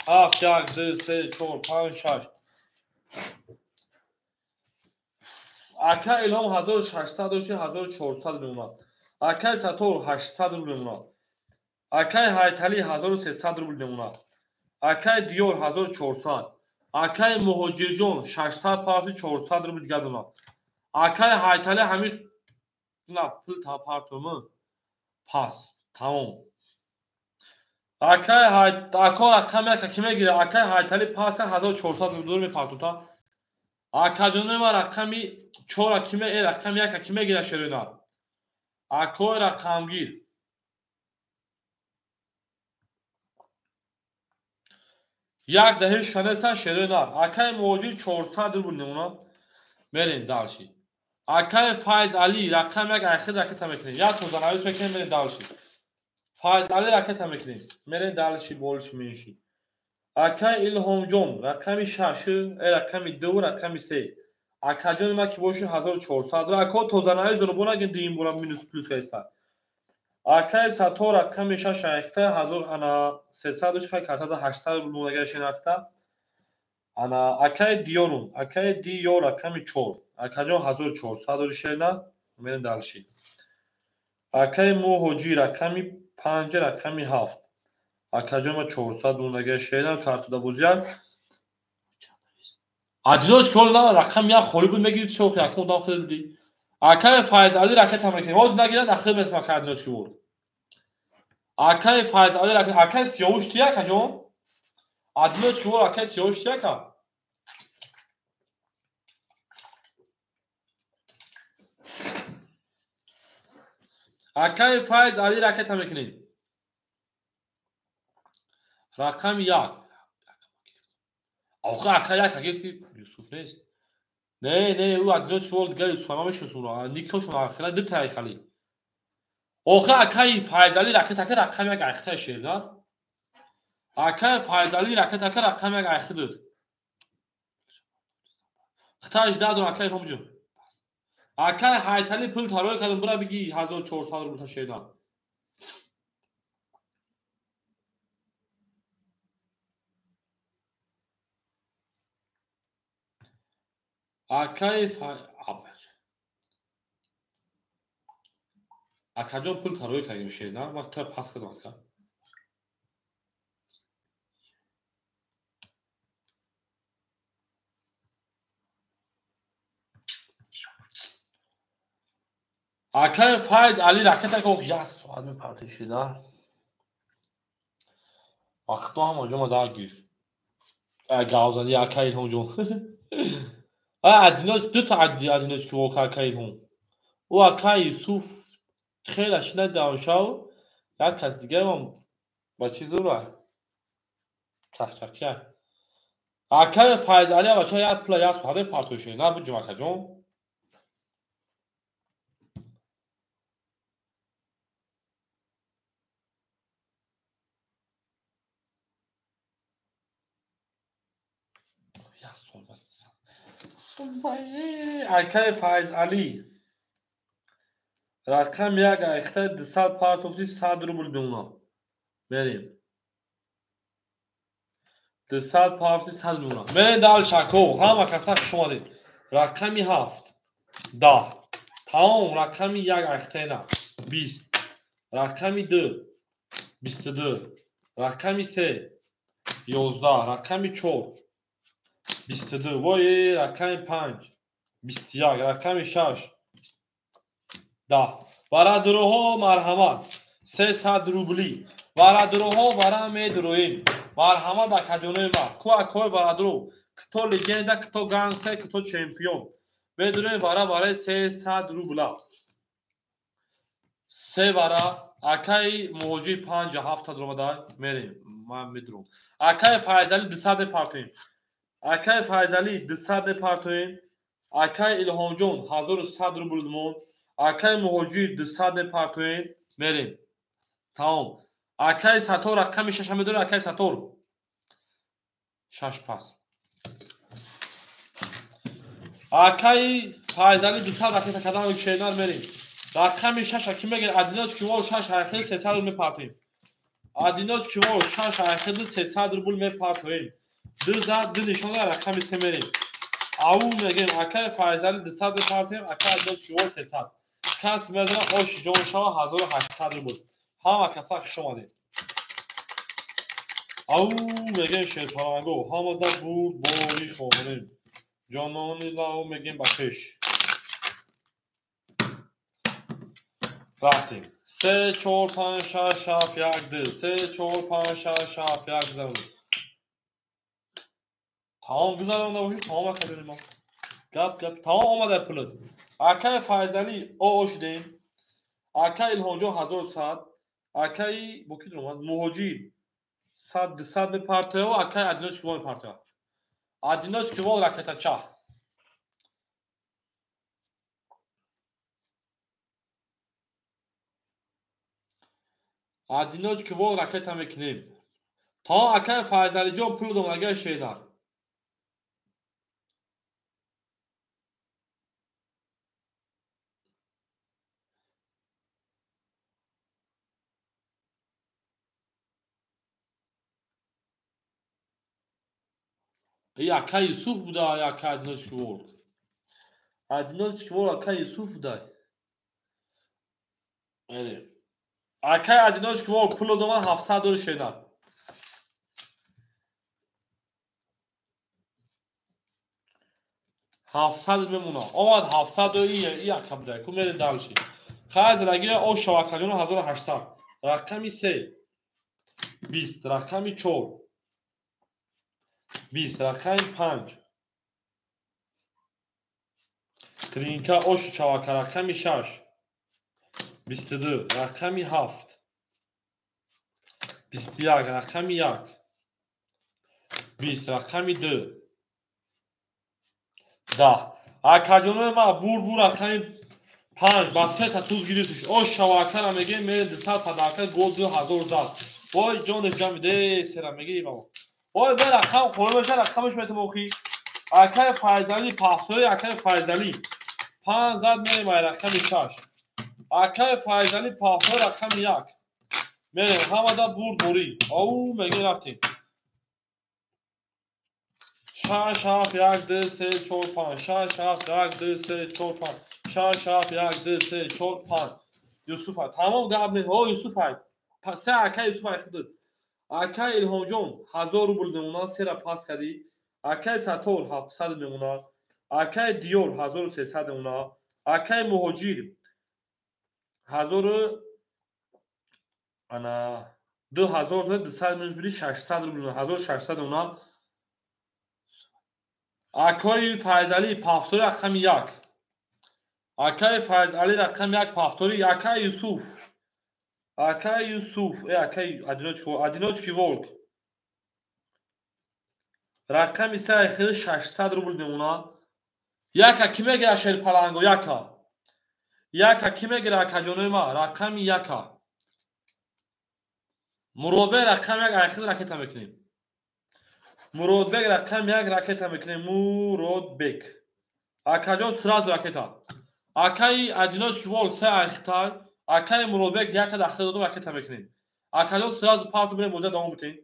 1 2 3 4 5 6. Ака Илҳом 1600 дошти 1400 мемонад. Акаи Сатор 800 рубл мемонад. Акаи Ҳайталӣ 1300 рубл мемонад. Акаи Диёр 1400. Акаи Муҳоҷирҷон 600 парти 400 рубл дига донад. Акаи Ҳайталӣ ҳамин на пул та партумы пас тамом. Акаи ако рақам яка ки мегирад? Акаи Ҳайталӣ пас 1400 рубл мепартута. Акаҷонои ман рақами 4 ки ме рақами яка ки мегирад шерина. Акои рақамгир. Як да ҳеч канеса шерои нар. Акаи муҳоҷир 400 рубл мемонад. Мерем дальше. Акаи Файзалӣ рақам як айхид ракета мекунем. Як тозанавис мекунем мерем дальше. Файзалӣ ракета мекунем. Мерем дальше больше меньше. Акаи Илҳомҷон рақами 6, рақами 2, рақами 3. Акаҷони ман ки боши 1400. Ако тозанавис рубона дим бора минус плюс кайса. Акаи Сатор рақами 6 айхта 1300 хай картада 800 рубл монага шинахта. Ана акаи Диёрум, акаи Диёр рақами 4. Акаҷон 1400 дори шерна. Мерем дальше. Акаи Муҳоҷир рақами 5, рақами 7. Акаҷон ма 400 монага шерна картада бозиян. Адинош кол на рақами 1 холӣ буд мегирид шохи акун одам хеле буди. Акаи Файзалӣ ракета мекунем. Ҳозир нагирад ахир метма ка Адинош ки буд. Акаи Файзалӣ ракета, акаи Сиёвуш ти акаҷон? Адинош ки буд акаи Сиёвуш ти ака? Акаи Файзалӣ ракета мекунем. Рақами 1. Охи ака 1 гирифти Юсуф нест. Не, не, ӯ Адинош ки буд дигар Юсуф ҳама мешиносум. Никошон ахира ду таи хали. Охи акаи Файзалӣ ракета ка рақами 1 айхта шерна. Акаи Файзалӣ ракета ка рақами 1 айхи дуд. Хитааш дадон акаи Ҳомҷон. Акаи Ҳайталӣ пул тарои кардам бура биги 1400 рубл та шерна. Акаи Акаҷон пул тарои кардем шерна. Вақт тра пас кардам ака. Акаи Файзалӣ ракета ки як соат мепарти шерна. Вақтҳо ҳама ҷома дар гирифт. Гавзани акаи Илҳомҷон. Адинош дута Адинош ки вока акаи Илҳом. Ӯ акаи Юсуф хеле шинадам шав. Як кас дигарам ба чиз ура. Чақчақия. Акаи Файзалӣ бача як пула як соат мепартои шерна буҷум акаҷон. Акаи Файзалӣ рақами 1 айхта 200 партофти 100 рубл мемонад. Мерем. 200 партофти 100 мемонад. Мерем дальше ако ҳама каса хуш омадед. Рақами 7 10. Тамом рақами 1 айхта на 20. Рақами 2 22. Рақами 3 11. Рақами 4 22. Вой рақами 5 21. Рақами 6 10. Бародарҳо марҳамат 300 рубли. Бародарҳо бара медроем. Марҳамат акаҷонои ман. Ку акои бародаро Кто легенда, кто гангстер, кто чемпион. Медурем вара барои 300 рубла. Се вара акаи муҳоҷир 5 7 омада мерем. Ман медурам. Акаи Файзалӣ 200 мепартоем. Акаи Файзалӣ 200 мепартоем. Акаи Илҳомҷон 1100 рубл монд. Акаи муҳоҷир 200 мепартоем. Мерем. Тамом. Акаи Сатор рақами шаша медорӣ, акаи Сатор. Шаш пас. Акаи Файзалӣ 200 ракета кадан шернар мерем. Рақами шаша ки мегирад? Одиночки вол шаш айхел 300 рубл мепартоем. Одиночки вол шаш айхел 300 рубл мепартоем. Ду зад, ду нишона, рақами се мерем. Ау мегем, акаи Файзалӣ 200 мепартоем, акаи Одиночки вол 300. Кас мезана ош ҷон шава 1800 рубл. Ҳама каса хуш омадед. Ау мегем шерпаланго, ҳамада бурд бори хоҳем. Ҷонони лав мегем ба пеш. Рафтем. Се, чор, панҷ, шаш, ҳафт, як, ду. Се, чор, панҷ, шаш, ҳафт, як, гузарон. Тамом гузаронда бошед, тамом акаҷони ман. Гап гап, тамом омада пулат. Акаи Файзалӣ о шудем. Акаи Илҳомҷон 1100. Акаи бо ки дуромад? Муҳоҷир 100 200 мепартояв, акаи Одиночки вол мепартояв. Одиночки вол ракетача. Одиночки вол ракета мекунем. То акаи Файзалиҷон пул домагай шедар. И акаи Юсуф буда, акаи Одиночки вол. Одиночки вол акаи Юсуф буда. Эре. Акаи Одиночки вол пул дома 700 доллар шедар. 700 мемона. Омад 700 и ака буда. Ку мере дальше. Хай залаги о шавакалион 1800. Рақами 3 20, рақами 4 20, рақами 5 тринка ош чавака, рақами 6 22, рақами 7 21, рақами 1 20, рақами 2 10. Акаҷонои ма бур бур рақами 5 ба сета туз гирифтиш. Ош шавакара мегем мере 200 падарка гол 2000 зад. Вой ҷонеш ҷамиде сера меги бабо. Ой бе рақам хӯрда боша рақамаш метам охи. Акаи Файзалӣ пафтои акаи Файзалӣ 5 зад мерем ай рақами 6. Акаи Файзалӣ пафтои рақами 1. Мерем ҳамада бурд бурӣ. Ау меги рафтем. 6 7 1 2 3 4 5 6 7 1 2 3 4 5 6 7 1 2 3 4 5. Юсуф тамом гап не. Ҳо Юсуф се акаи Юсуф худат. Акаи Илҳомҷон 1000 рубл мемонад, сера пас кардӣ. Акаи Сатор 700 мемонад. Акаи Диёр 1300 мемонад. Акаи Муҳоҷир 1000 ана 2200 минус биди 600 рубл мемонад, 1600 мемонад. Акаи Файзалӣ пафтори рақами 1. Акаи Файзалӣ рақами 1 пафтори акаи Юсуф. Акаи Юсуф, акаи Одиночки волк. Рақами 3 хел 600 рубл мемонад. Яка ки мегирад шерпаланго яка. Яка ки мегирад акаҷонои ма рақами яка. Муродбек рақами 1 айхел ракета мекунем. Муродбек рақами 1 ракета мекунем. Муродбек. Акаҷон сразу ракета. Акаи Одиночки вол 3 айхтай. Акаи Муродбек яка дахта додум ракета мекунем. Акаҷон сразу парту бирем бозия давом битем.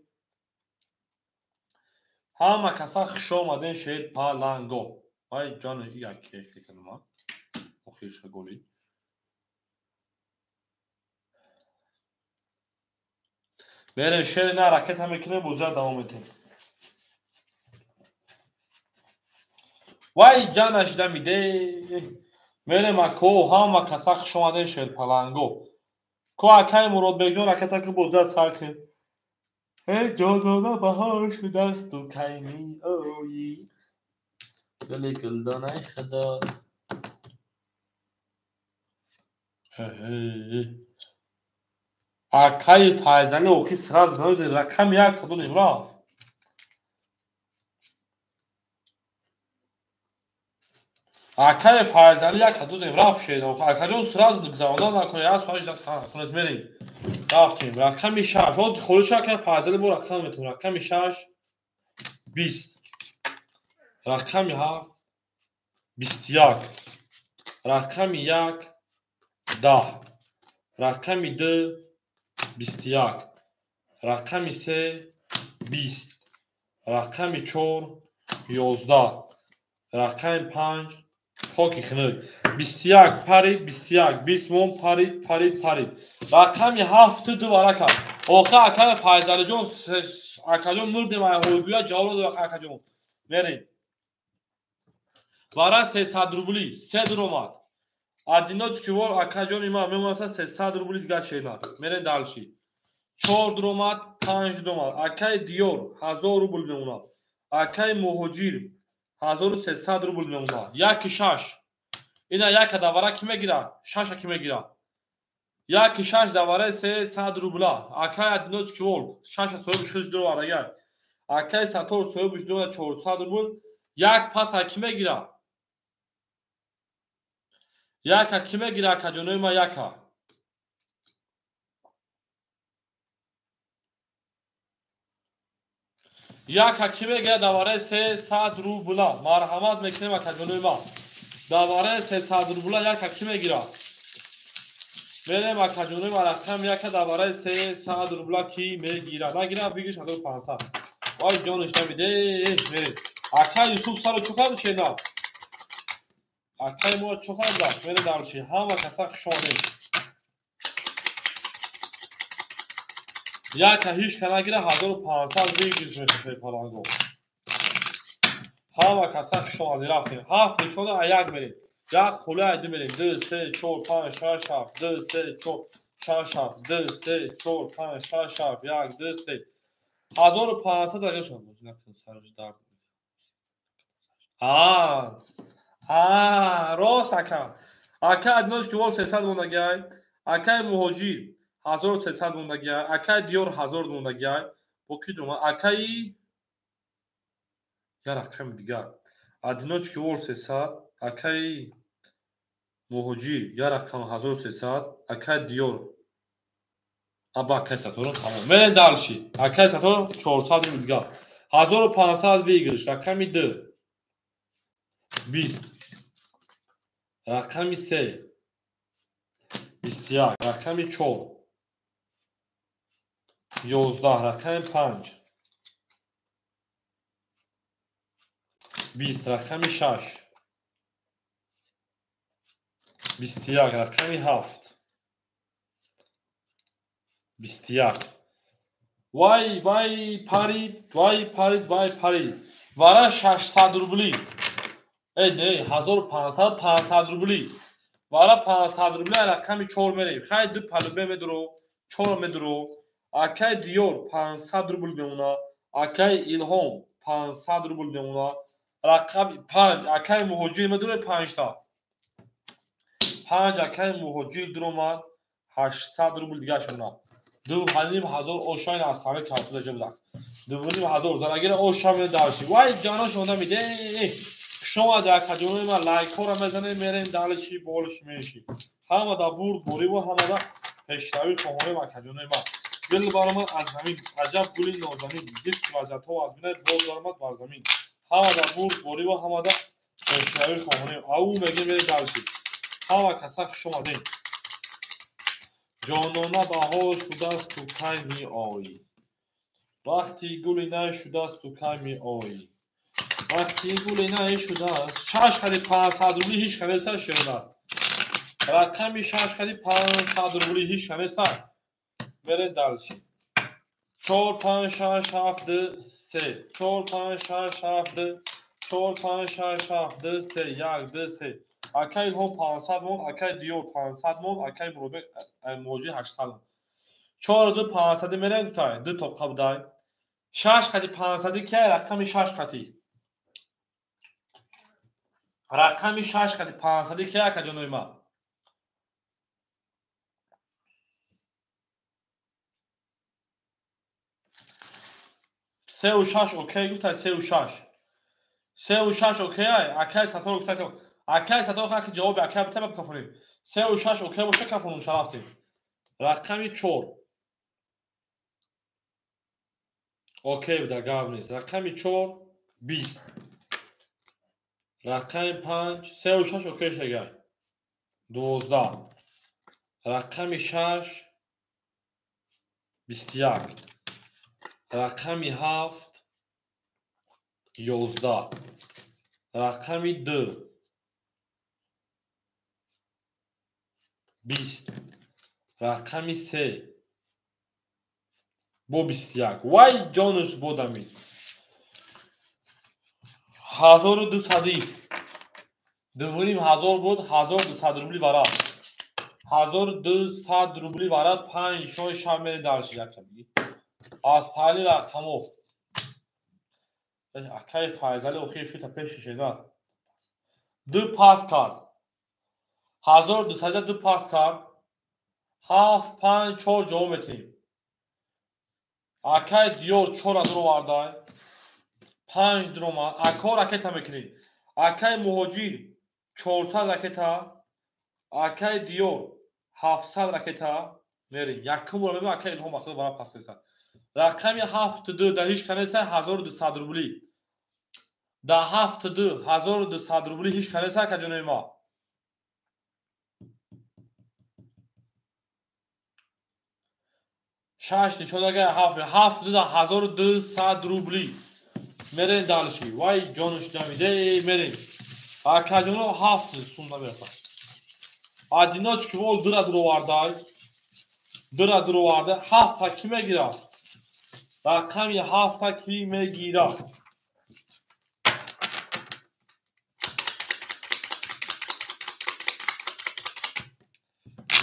Ҳама каса хуш омаден шерпаланго. Вай ҷон як кардам. Охирша голи. Мерем шер на ракета мекунем бозия давом метем. Вай ҷанаш дамиде. Мерем ако ҳама каса хуш омаден шерпаланго. Ко акаи Муродбекҷон ракета ки бозия сар кунем. Эй ҷонона баҳор шудасту кай меоӣ. Гули гулдонаи худо. Акаи Файзали охи сразу рақами як та додем, рафт. Акаи Файзали як та додем, рафт шед. Акаҷон сразу гузаронда накунед, як соат жда кунед, мерем. Рафтем. Рақами 6. Ҳозир холиша акаи Файзали бо рақам метавонем. Рақами 6 20. Рақами 7 21. Рақами 1 10. Рақами 2 21. Рақами 3 20. Рақами 4 11. Рақами 5 хоки хунук. 21 парид, 21 20 мон парид, парид, парид. Рақами 7 ду вара кард. Охир акаи Файзалиҷон, акаҷон мурдем, ай ҳойгӯя ҷавоб дод акаҷон. Мерем. Вара 300 рубли, се дуромад. Одиночки вор акаҷони ман мемонад 300 рубли дигар шена. Мерем дальше. 4 дуромад, 5 дуромад. Акаи Диёр 1000 рубл мемонад. Акаи Муҳоҷир 1300 рубл мемонад. 1 6. Ина яка давара ки мегирад? Шаша ки мегирад? 1 6 давараи 300 рубла. Акаи Одиночки волк шаша соҳиби шиш дуровардагар. Акаи Сатор соҳиби дуроварда 400 рубл. Як паса ки мегирад? Яка ки мегирад, акаҷонои ман, яка? Яка ки мегирад давараи 300 рубла? Марҳамат мекунем, акаҷонои ман. Давараи 300 рубла яка ки мегирад? Мерем, акаҷонои ман, рақами яка давараи 300 рубла ки мегирад? Нагирад, бигир 1500. Вай ҷониш намиде, мерем. Ака Юсуф саро чӯ кард шена? Акаи мо чӯ кард рафт? Мерем дальше. Ҳама каса хуш омадед. Яка ҳеҷ ка нагира, 1500 бигир мешавад паланго. Ҳама каса хуш омадед, рафтем. Ҳафт нишона а як мерем. Як хуле ай ду мерем. 2 3 4 5 6 7 2 3 4 6 7 2 3 4 5 6 7 1 2 3. 1500 дақиқа шуд. Накун сараш дард. А, а, рост ака. Ака Одиночки вол 300 мондагиай. Акаи Муҳоҷир 1300 мондагиай. Акаи Диёр 1000 мондагиай. Бо ки дума? Акаи я рақами дигар. Одиночки вол 300, акаи Муҳоҷир я рақам 1300, акаи Диёр. Аба акаи Саторон тамом. Мерем дальше. Акаи Сатор 400 рубл дигар. 1500 выигрыш. Рақами 2 20. Рақами 3 21. Рақами 4 11. Рақами 5 20. Рақами 6 21. Рақами 7 21. Вай, вай, парид, вай, парид, вай, парид. Вара 600 рубли. Эй, не, 1500, 500 рубли. Вара 500 рубли рақами 4 мерем. Хай ду палубе медуро, 4 медуро. Акаи Диёр 500 рубл мемона. Акаи Илҳом 500 рубл мемона. Рақами 5 акаи Муҳоҷир медуре 5 та. 5 акаи Муҳоҷир дуромад 800 рубл дигаш мемона. 2500 ошайн аз ҳама картуда ҷа будак. 2500 зарагира оша медарши. Вай ҷанош онда миде. Шумо дар акаҷонои ман лайкҳоро мезанем, мерем дальше, болиш меши. Ҳама да бурд бориву ҳама да пешравӣ хоҳонем, акаҷонои ман. Дил баромад аз замин, аҷаб гули нозанин, дид лаззатҳо аз бинад, боз баромад бар замин. Ҳама да бурд бориву ҳама да пешравӣ хоҳонем. Ау мегем, мерем дальше. Ҳама каса хуш омадем. Ҷонона баҳор шудааст, ту кай меоӣ? Вақти гули най шудааст, ту кай меоӣ? Вақти гули най шудааст. Шаш хари 500 рубли ҳеҷ ка неста, шерна. Рақами шаш хари 500 рубли ҳеҷ ка неста. Мерем дальше. 4 5 6 7 2 3 4 5 6 7 2 4 5 6 7 2 3 1 2 3. Акаи Илҳом 500 мон, акаи Диёр 500 мон, акаи Муродбек Муҳоҷир 800 мон. 4 2 500 мерем, гуфтай, ду тоқа будай. Шаш қати 500 ки рақами шаш қати. Рақами 6 қати 500 ки акаҷонои ман. Сеу шаш окей гуфтай, 3 6. 3 6 окей ай, акай Сатор гуфтай, акай Сатор хаки ҷавоби акай бита бикафонем. 3 6 окей боша, кафонум шарафтем. Рақами 4 окей буда, гап нест. Рақами 4 20. Рақами 5, 3 6 окей шагай. 12. Рақами 6 21. Рақами 7 11. Рақами 2 20. Рақами 3 бо 21. Вай ҷонаш бодами. 1200-и. 2500 буд, 1200 рубли варақ. 1200 рубли варақ, панҷ шои шаб мере дарши якаби. Аз таҳлил рақамо. Акаи Файзали охири фита пеши шеда. Ду пас кард. 1200 ду пас кард. 7 5 4 ҷавоб метиҳем. Акаи Диёр 4 дуровардай. 5 дуромад. Ако ракета мекунем. Акаи Муҳоҷир 400 ракета. Акаи Диёр 700 ракета. Мерем. Якум бора мебинем, акаи Илҳом Ахмедов вара пас ресад. Рақами 7 2 дар ҳеҷ канеса 1200 рубли. Дар 7 2 1200 рубли ҳеҷ канеса, акаҷонои ма. Шаш нишонага ҳафт ҳафт ду дар 1200 рубли. Мерем дальше. Вай ҷонаш дамиде, мерем. Акаҷоно ҳафт сум намерасад. Одиночки вол дура дуровардай. Дура дуроварда. Ҳафта кӣ мегирад? Рақами ҳафта кӣ мегирад?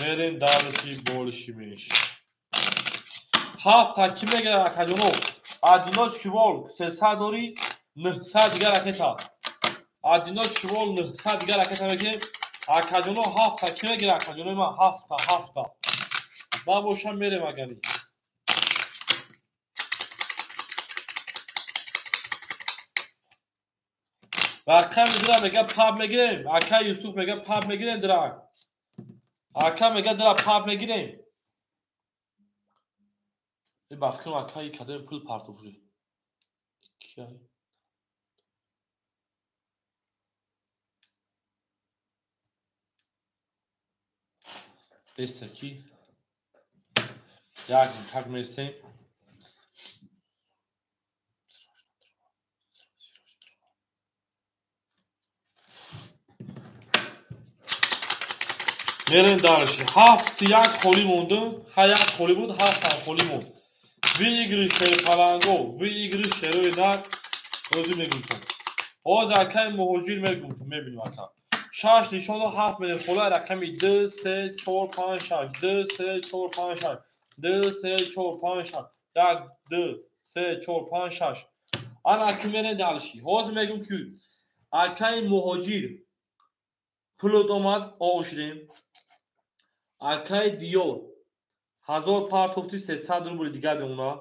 Мерем дальше больше меньше. Ҳафта кӣ мегирад, акаҷоно? Одиночки вол 300 дори, 900 дигар ракета. Одиночки вол 900 дигар ракета мегирем. Акаҷоно ҳафта кӣ мегирад, акаҷонои ман? Ҳафта, ҳафта. Ман бошам мерем агани. Рақами дира мега паб мегирем. Ака Юсуф мега паб мегирем дира. Ака мега дира паб мегирем. Ба фикрам акаи кадоми пул партоф шуд. Киай? Эста ки? Як как местем. Мерем дальше. Ҳафт як холӣ монду. Ҳа як холӣ буд, ҳафт ҳам холӣ монд. Выигрыш шерпаланго, выигрыш шерои нар. Ҳозир мегумтон. Ҳозир акаи Муҳоҷир мегумтон, мебинем ака. Шаш нишону ҳафт мерем хола рақами 2 3 4 5 6 2 3 4 5 6 2 3 4 5 6 1 2 3 4 5 6. Ана аки мерем дальше. Ҳозир мегум ки акаи Муҳоҷир пулот омад, ошидем. Акаи Диёр 1000 партофти, 300 рубли дигар мемонад.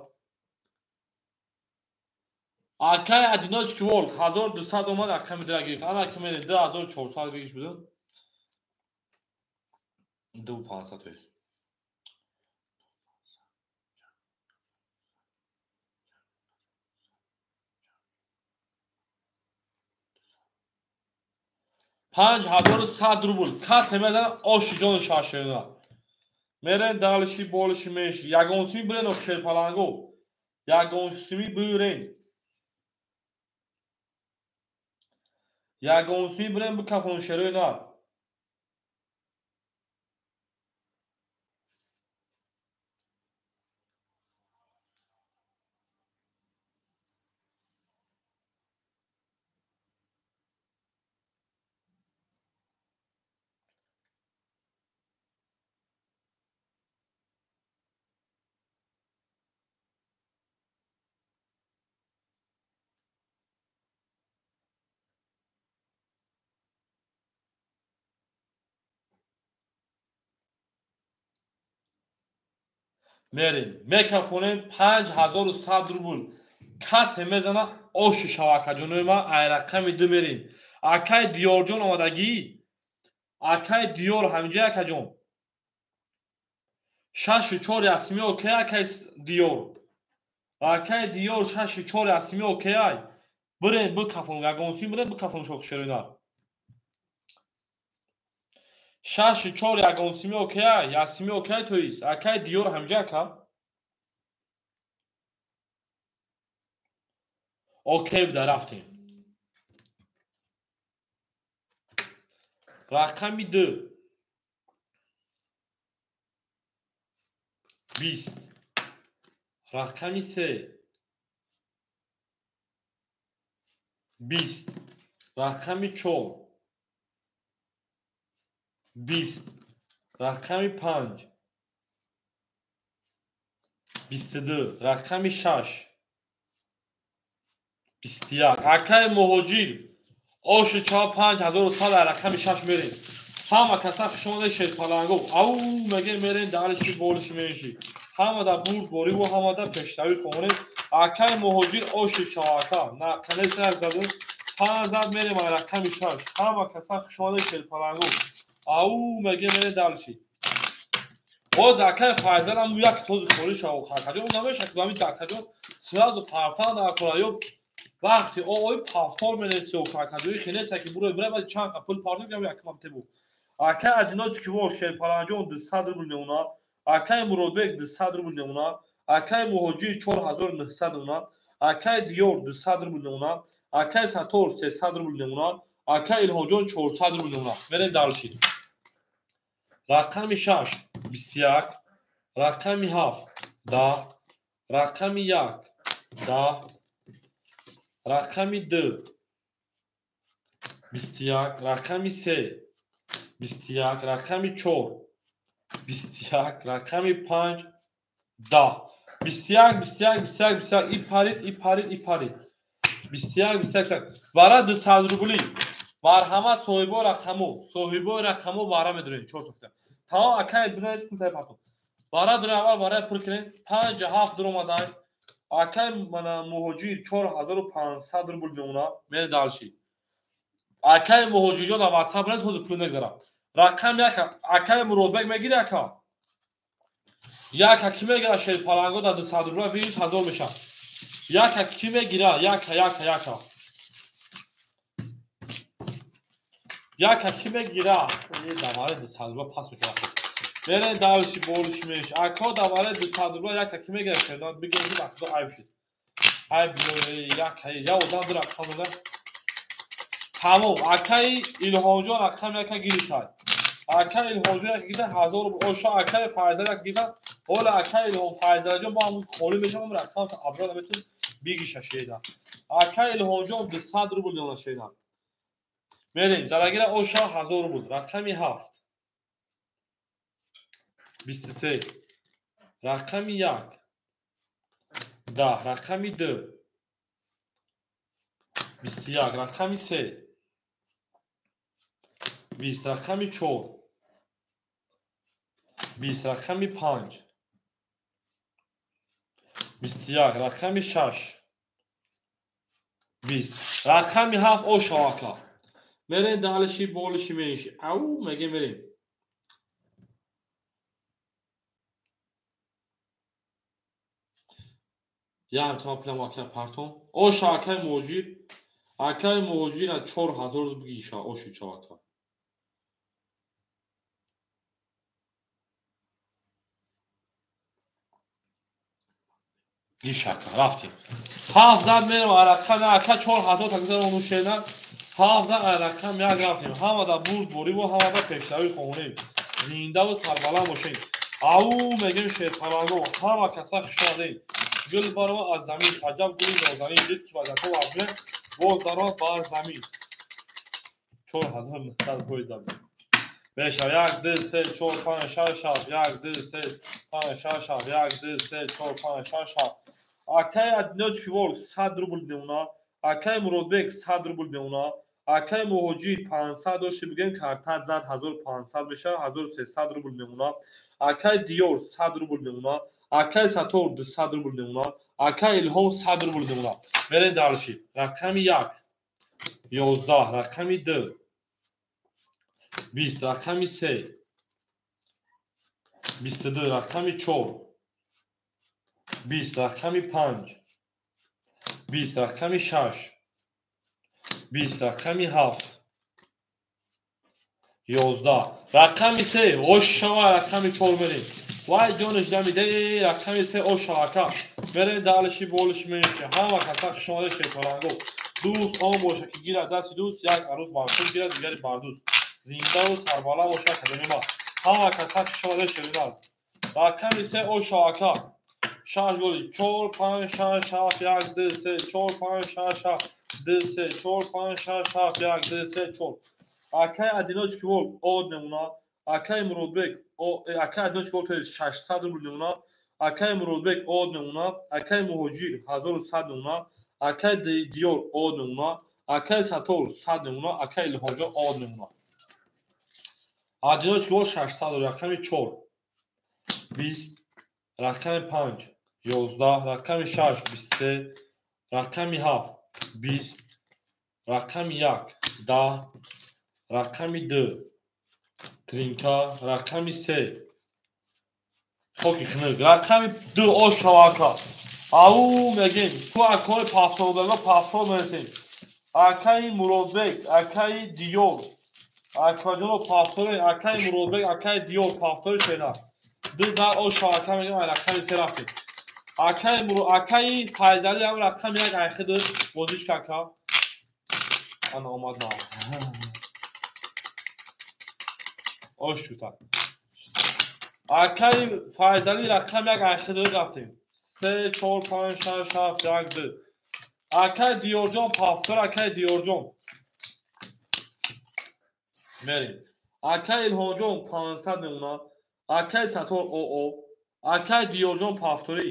Акаи Одиночки волк 1200 омад, рақами дира гирифт. Ана ки мерем 2400 гирифт будем. 2500 то есть. 5100 рубл. Касе мезанад оши ҷони шашена. Мерен дальше больше меньше. Ягон сими бирен ох шерпаланго. Ягон сими бирен. Ягон сими бирен бикафон шерои нар. Мерем. Мекафонем 5100 рубл. Касе мезана оши шава акаҷонои ман, ай рақами 2 мерем. Акай Диёрҷон омадагӣ? Акай Диёр ҳаминҷа акаҷон. 6-4 ясми окей акай Диёр. Акай Диёр 6-4 ясми окей ай. Бирем бикафонем, ягонсин бирем бикафонем шохшерина. 6-4 ягонсими окей ай, ясми окей тоист. Акай Диёр ҳаминҷа ака? Окей буда рафтем. Рақами 2. 20. Рақами 3. 20. Рақами 4. 20. Рақами 5. 22. Рақами 6. 21. Акай муҳоҷир оши чава 5100 рақами 6 мерем. Ҳама каса хушомаде шерпалангов. Ау меге мерем дариши болиши менши. Ҳама да бурд бориву ҳама да пешравӣ хонем. Акай муҳоҷир оши чава ака. На канес як заду 5 зад мерем рақами 6. Ҳама каса хушомаде шерпалангов. Ау меге мерем дариши. Боз акай Файзал ҳам як този холӣ шава акаҷон намеша ки ҳамин акаҷон сразу партан акора ё вақти ой пафтор менесиё акаҷои хелеса ки буро бира баъд чанд қа пул партон гам якмам тебу. Акай Адиночки во Шерпаланҷон 200 рубл мемонад, акай Муродбек 200 рубл мемонад, акай Муҳоҷир 4900 мемонад, акай Диёр 200 рубл мемонад, акай Сатор 300 рубл мемонад, акай Илҳомҷон 400 рубл мемонад. Мерем дальше. Рақами 6 21, рақами 7 10, рақами 1 10, рақами 2 21, рақами 3 21, рақами 4 21, рақами 5 10. 21 21 21 21 и парид и парид и парид. 21 21 21. Вара 200 рубли. Марҳамат соҳибои рақамо, соҳибои рақамо вара медорем 4 сокта. Тамом акай бинавис пул тай партон. Вара дорем аввал вара пур кунем. 5 7 дуромадай. Акай мана муҳоҷир 4500 рубл мемонад. Мере дальше. Акай муҳоҷирҷон дар WhatsApp нест, ҳозир пул мегзарам. Рақам 1 акай Муродбек мегири ака. 1 ки мегира шерпаланго дар 200 рубл 20000 мешавад. 1 ки мегира 1 1 1. 1 ки мегира даваре 200 рубл пас мекунад. Мере дальше болиш меш. Ака даваре 200 рубл 1 ки мегира шердан бигем ки вақто айб шуд. Айб 1 я одам ду рақам додам. Тамом акай Илҳомҷон рақам 1 гирифтад. Акай Илҳомҷон 1 гирифтад 1000 рубл. Оша акай Файзал 1 гирифтад. Ҳола акай Илҳом Файзалҷон бо ҳамун холӣ мешавам рақам аброд наметун бигиша шеда. Акай Илҳомҷон 200 рубл меона шеда. Мерем залагира оша 1000 рубл. Рақами 7 23, рақами 1 10, рақами 2 21, рақами 3 20, рақами 4 20, рақами 5 21, рақами 6 20, рақами 7 оша ака. Мерем далиши болиши менши. Ау меге мерем. Як та плам ака партон. Оша акай муҳоҷир. Акай муҳоҷир 4000 бигиша оши чавака. Гишака рафтем. 7 зад мерем рақам ака 4000 тагзар ону шена. 7 зад рақам як рафтем. Ҳама да бурд бориву ҳама да пешравӣ хонем. Зиндаву сарбаланд бошем. Ау мегем шерпаланго ҳама каса хушомадед. Гул барова аз замин, аҷаб гули нозанин, дид ки вазато вазне, боз даромад бар замин. 4900 фоиза мешавад. 1 2 3 4 5 6 7 1 2 3 5 6 7 1 2 3 4 5 6 7. Акай Адиночки Волк 100 рубл мемонад. Акай Муродбек 100 рубл мемонад. Акай Муҳоҷир 500 дошти бигем картат зад 1500 мешавад, 1300 рубл мемонад. Акай Диёр 100 рубл мемонад. Акай Сатор 200 рубл мемонад. Акай Илҳом 100 рубл мемонад. Мерем дальше. Рақами 1 11, рақами 2 20, рақами 3 22, рақами 4 20, рақами 5 20, рақами 6 20, рақами 7 11, рақами 3 ошава, рақами 4 мерем. Вай ҷонаш дамиде, рақами 3 ошава ака. Мерем дальше, болиш менши. Ҳама каса хушомада шерпаланго. Дӯст он боша ки гирад дасти дӯст, як арӯз бар худ гирад, дигари бар дӯст. Зиндаву сарбаланд боша академия ма. Ҳама каса хушомада шеринал. Рақами 3 ошава ака. 6 голи 4 5 6 7 1 2 3 4 5 6 7 2 3 4 5 6 7 1 2 3 4. Акай Одиночки Волк од мемонад. Акай Муродбек, акай Одиночки Волк 600 рубл мемонад. Акай Муродбек од мемонад. Акай Муҳоҷир 1100 мемонад. Акай Диёр од мемонад. Акай Сатор 100 мемонад. Акай Илҳомҷон од мемонад. Одиночки Волк 600, рақами 4 20, рақами 5 11, рақами 6 23, рақами 7 20, рақами 1 10, рақами 2 тринка, рақами 3 хоки хунук, рақами 2 ошава ака. Ау мегем, ку акои пафтобема пафтоб мерасем. Акаи Муродбек, акаи Диёр, акаҷоно пафторе, акаи Муродбек, акаи Диёр пафтори шена. 2 зар ошава ака мегем, ай рақами 3 рафтем. Акаи Файзали ҳам рақами 1 айхиду бозиш кака. Ана омад на. Ош шута. Акаи Файзали рақами 1 айхиду рафтем. 3 4 5 6 7 1 2. Акаи Диёрҷон пафтор, акаи Диёрҷон. Мерем. Акаи Илҳомҷон 500 мемонад. Акаи Сатор ОО. Акаи Диёрҷон пафторӣ.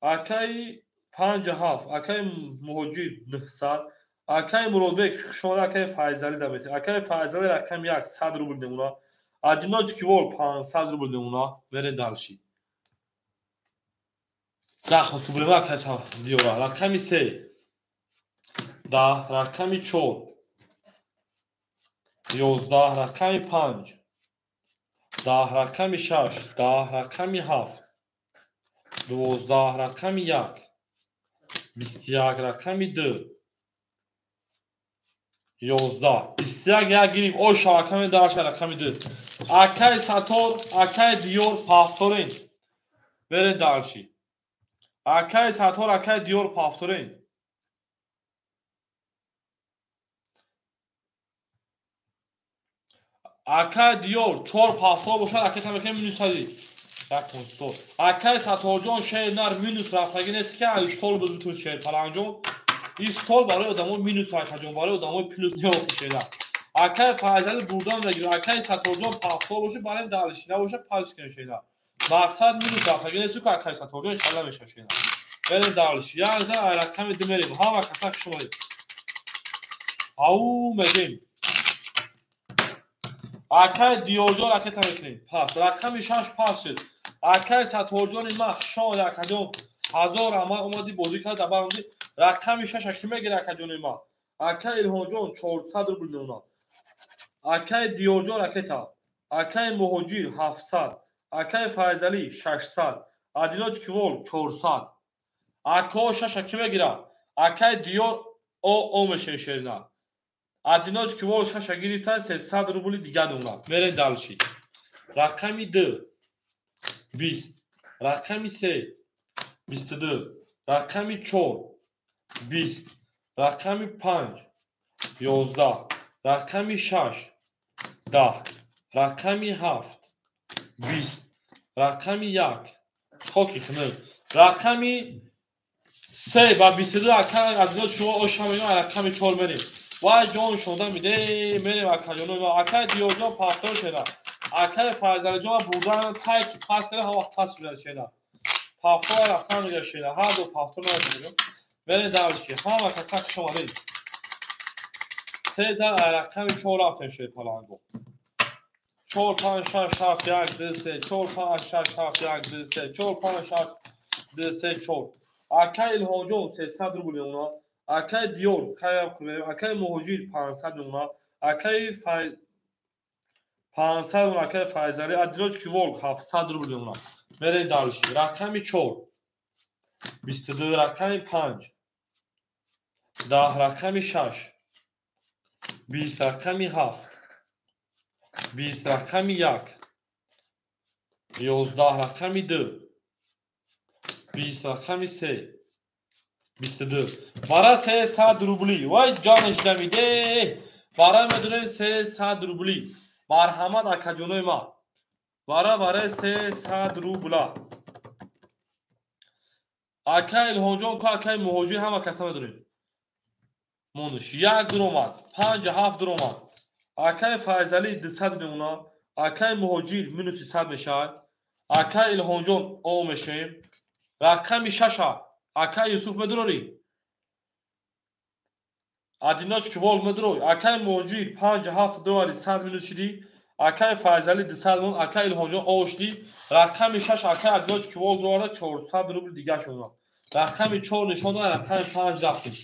Акаи 5 7, акаи Муҳоҷир 900, акаи Муродбек хушомада, акаи Файзали даметем. Акаи Файзали рақами 1 100 рубл мемонад. Одиночки Волк 500 рубл мемонад. Мерем дальше. Заход кубрема акаи Диёра. Рақами 3 10, рақами 4 11, рақами 5 10, рақами 6 10, рақами 7 12, рақами 1 21, рақами 2 11, 21 як гирифт. Ошава рақами 10, рақами 2. Акаи Сатор, акаи Диёр пафторен. Берем дальше. Акаи Сатор, акаи Диёр пафторен. Акаи Диёр 4 пафтор бошад, акаи тамекем минус 1. Як констор. Акаи Саторҷон шер нар минус рафтагӣ нест ки ай стол буд бутун шер паланҷон. Ин стол барои одамо минус акаҷон, барои одамои плюс неохи шера. Акаи Файзали бурдан мегирад. Акаи Саторҷон пафтор бошад, барем дальше набошад, палш кунем шера. Мақсад минус рафтагӣ нест ки акаи Саторҷон хала мешавад шера. Берем дальше. Як зан ай рақами 2 мерем. Ҳама каса хуш омадед. Ау мегем. Акаи Диёрҷон ракета мекунем. Пас рақами 6 пас шуд. Акаи Саторҷони ма хушомад акаҷон. 1000 раҳмат омадӣ бозӣ кард, дар баромадӣ. Рақами 6 ки мегирад акаҷони ма? Акаи Илҳомҷон 400 рубл мемонад. Акаи Диёрҷон ракета. Акаи Муҳоҷир 700, акаи Файзалӣ 600, Одиночки Волк 400. Ако 6 ки мегирад? Акаи Диёр ОО мешавад шерина. Одиночки Волк 6 гирифта 300 рубли дигар мемонад. Мерем дальше. Рақами 2 20, рақами 3 22, рақами 4 20, рақами 5 11, рақами 6 10, рақами 7 20, рақами 1 хоки хунук, рақами 3 ва 22 акаи Одиночки Волк оша мегӯям, рақами 4 мерем. Вай ҷон шода миде, мерем акаҷоно. Акаи Диёрҷон пафтор шена. Акаи Файзалиҷон бурдан тай ки пас карда ҳама вақт пас шуда шена. Пафтор рафтан мега шена. Ҳар ду пафтор намегӯям. Мерем дальше. Ҳама каса хуш омадед. 3 зан ай рақами 4 рафтем шер паланго. 4 5 6 7 1 2 3 4 5 6 7 1 2 3 4 5 6 2 3 4. Акай Илҳомҷон 300 рубл мемонад. Акай Диёр хайр, акай Муҳоҷир 500 мемонад. Акай 500, акай Файзалӣ Одиночки Волк 700 рубл мемонад. Мерем дальше. Рақами 4 22, рақами 5 10, рақами 6 20, рақами 7 20, рақами 1 11, рақами 2 20, рақами 3 22. Бара 300 рубли. Вай ҷонаш дамиде. Бара медонем 300 рубли. Марҳамат, акаҷонои ма. Бара 300 рубла. Акай Илҳомҷон ку, акай Муҳоҷир, ҳама каса медонем. Монуш 1 дуромад, 5 7 дуромад. Акай Файзалӣ 200 мемонад. Акай Муҳоҷир минуси 100 мешавад. Акай Илҳомҷон о мешавем. Рақами 6 акай Юсуф медурорӣ? Одиночки Волк медурой. Акай Муҳоҷир 5 7 доллари 100 минус шидӣ. Акай Файзалӣ 200 мон, акай Илҳомҷон о шидӣ. Рақами 6 акай Одиночки Волк дорад 400 рубл дига шуд. Рақами 4 нишон дорад, рақами 5 рафтем.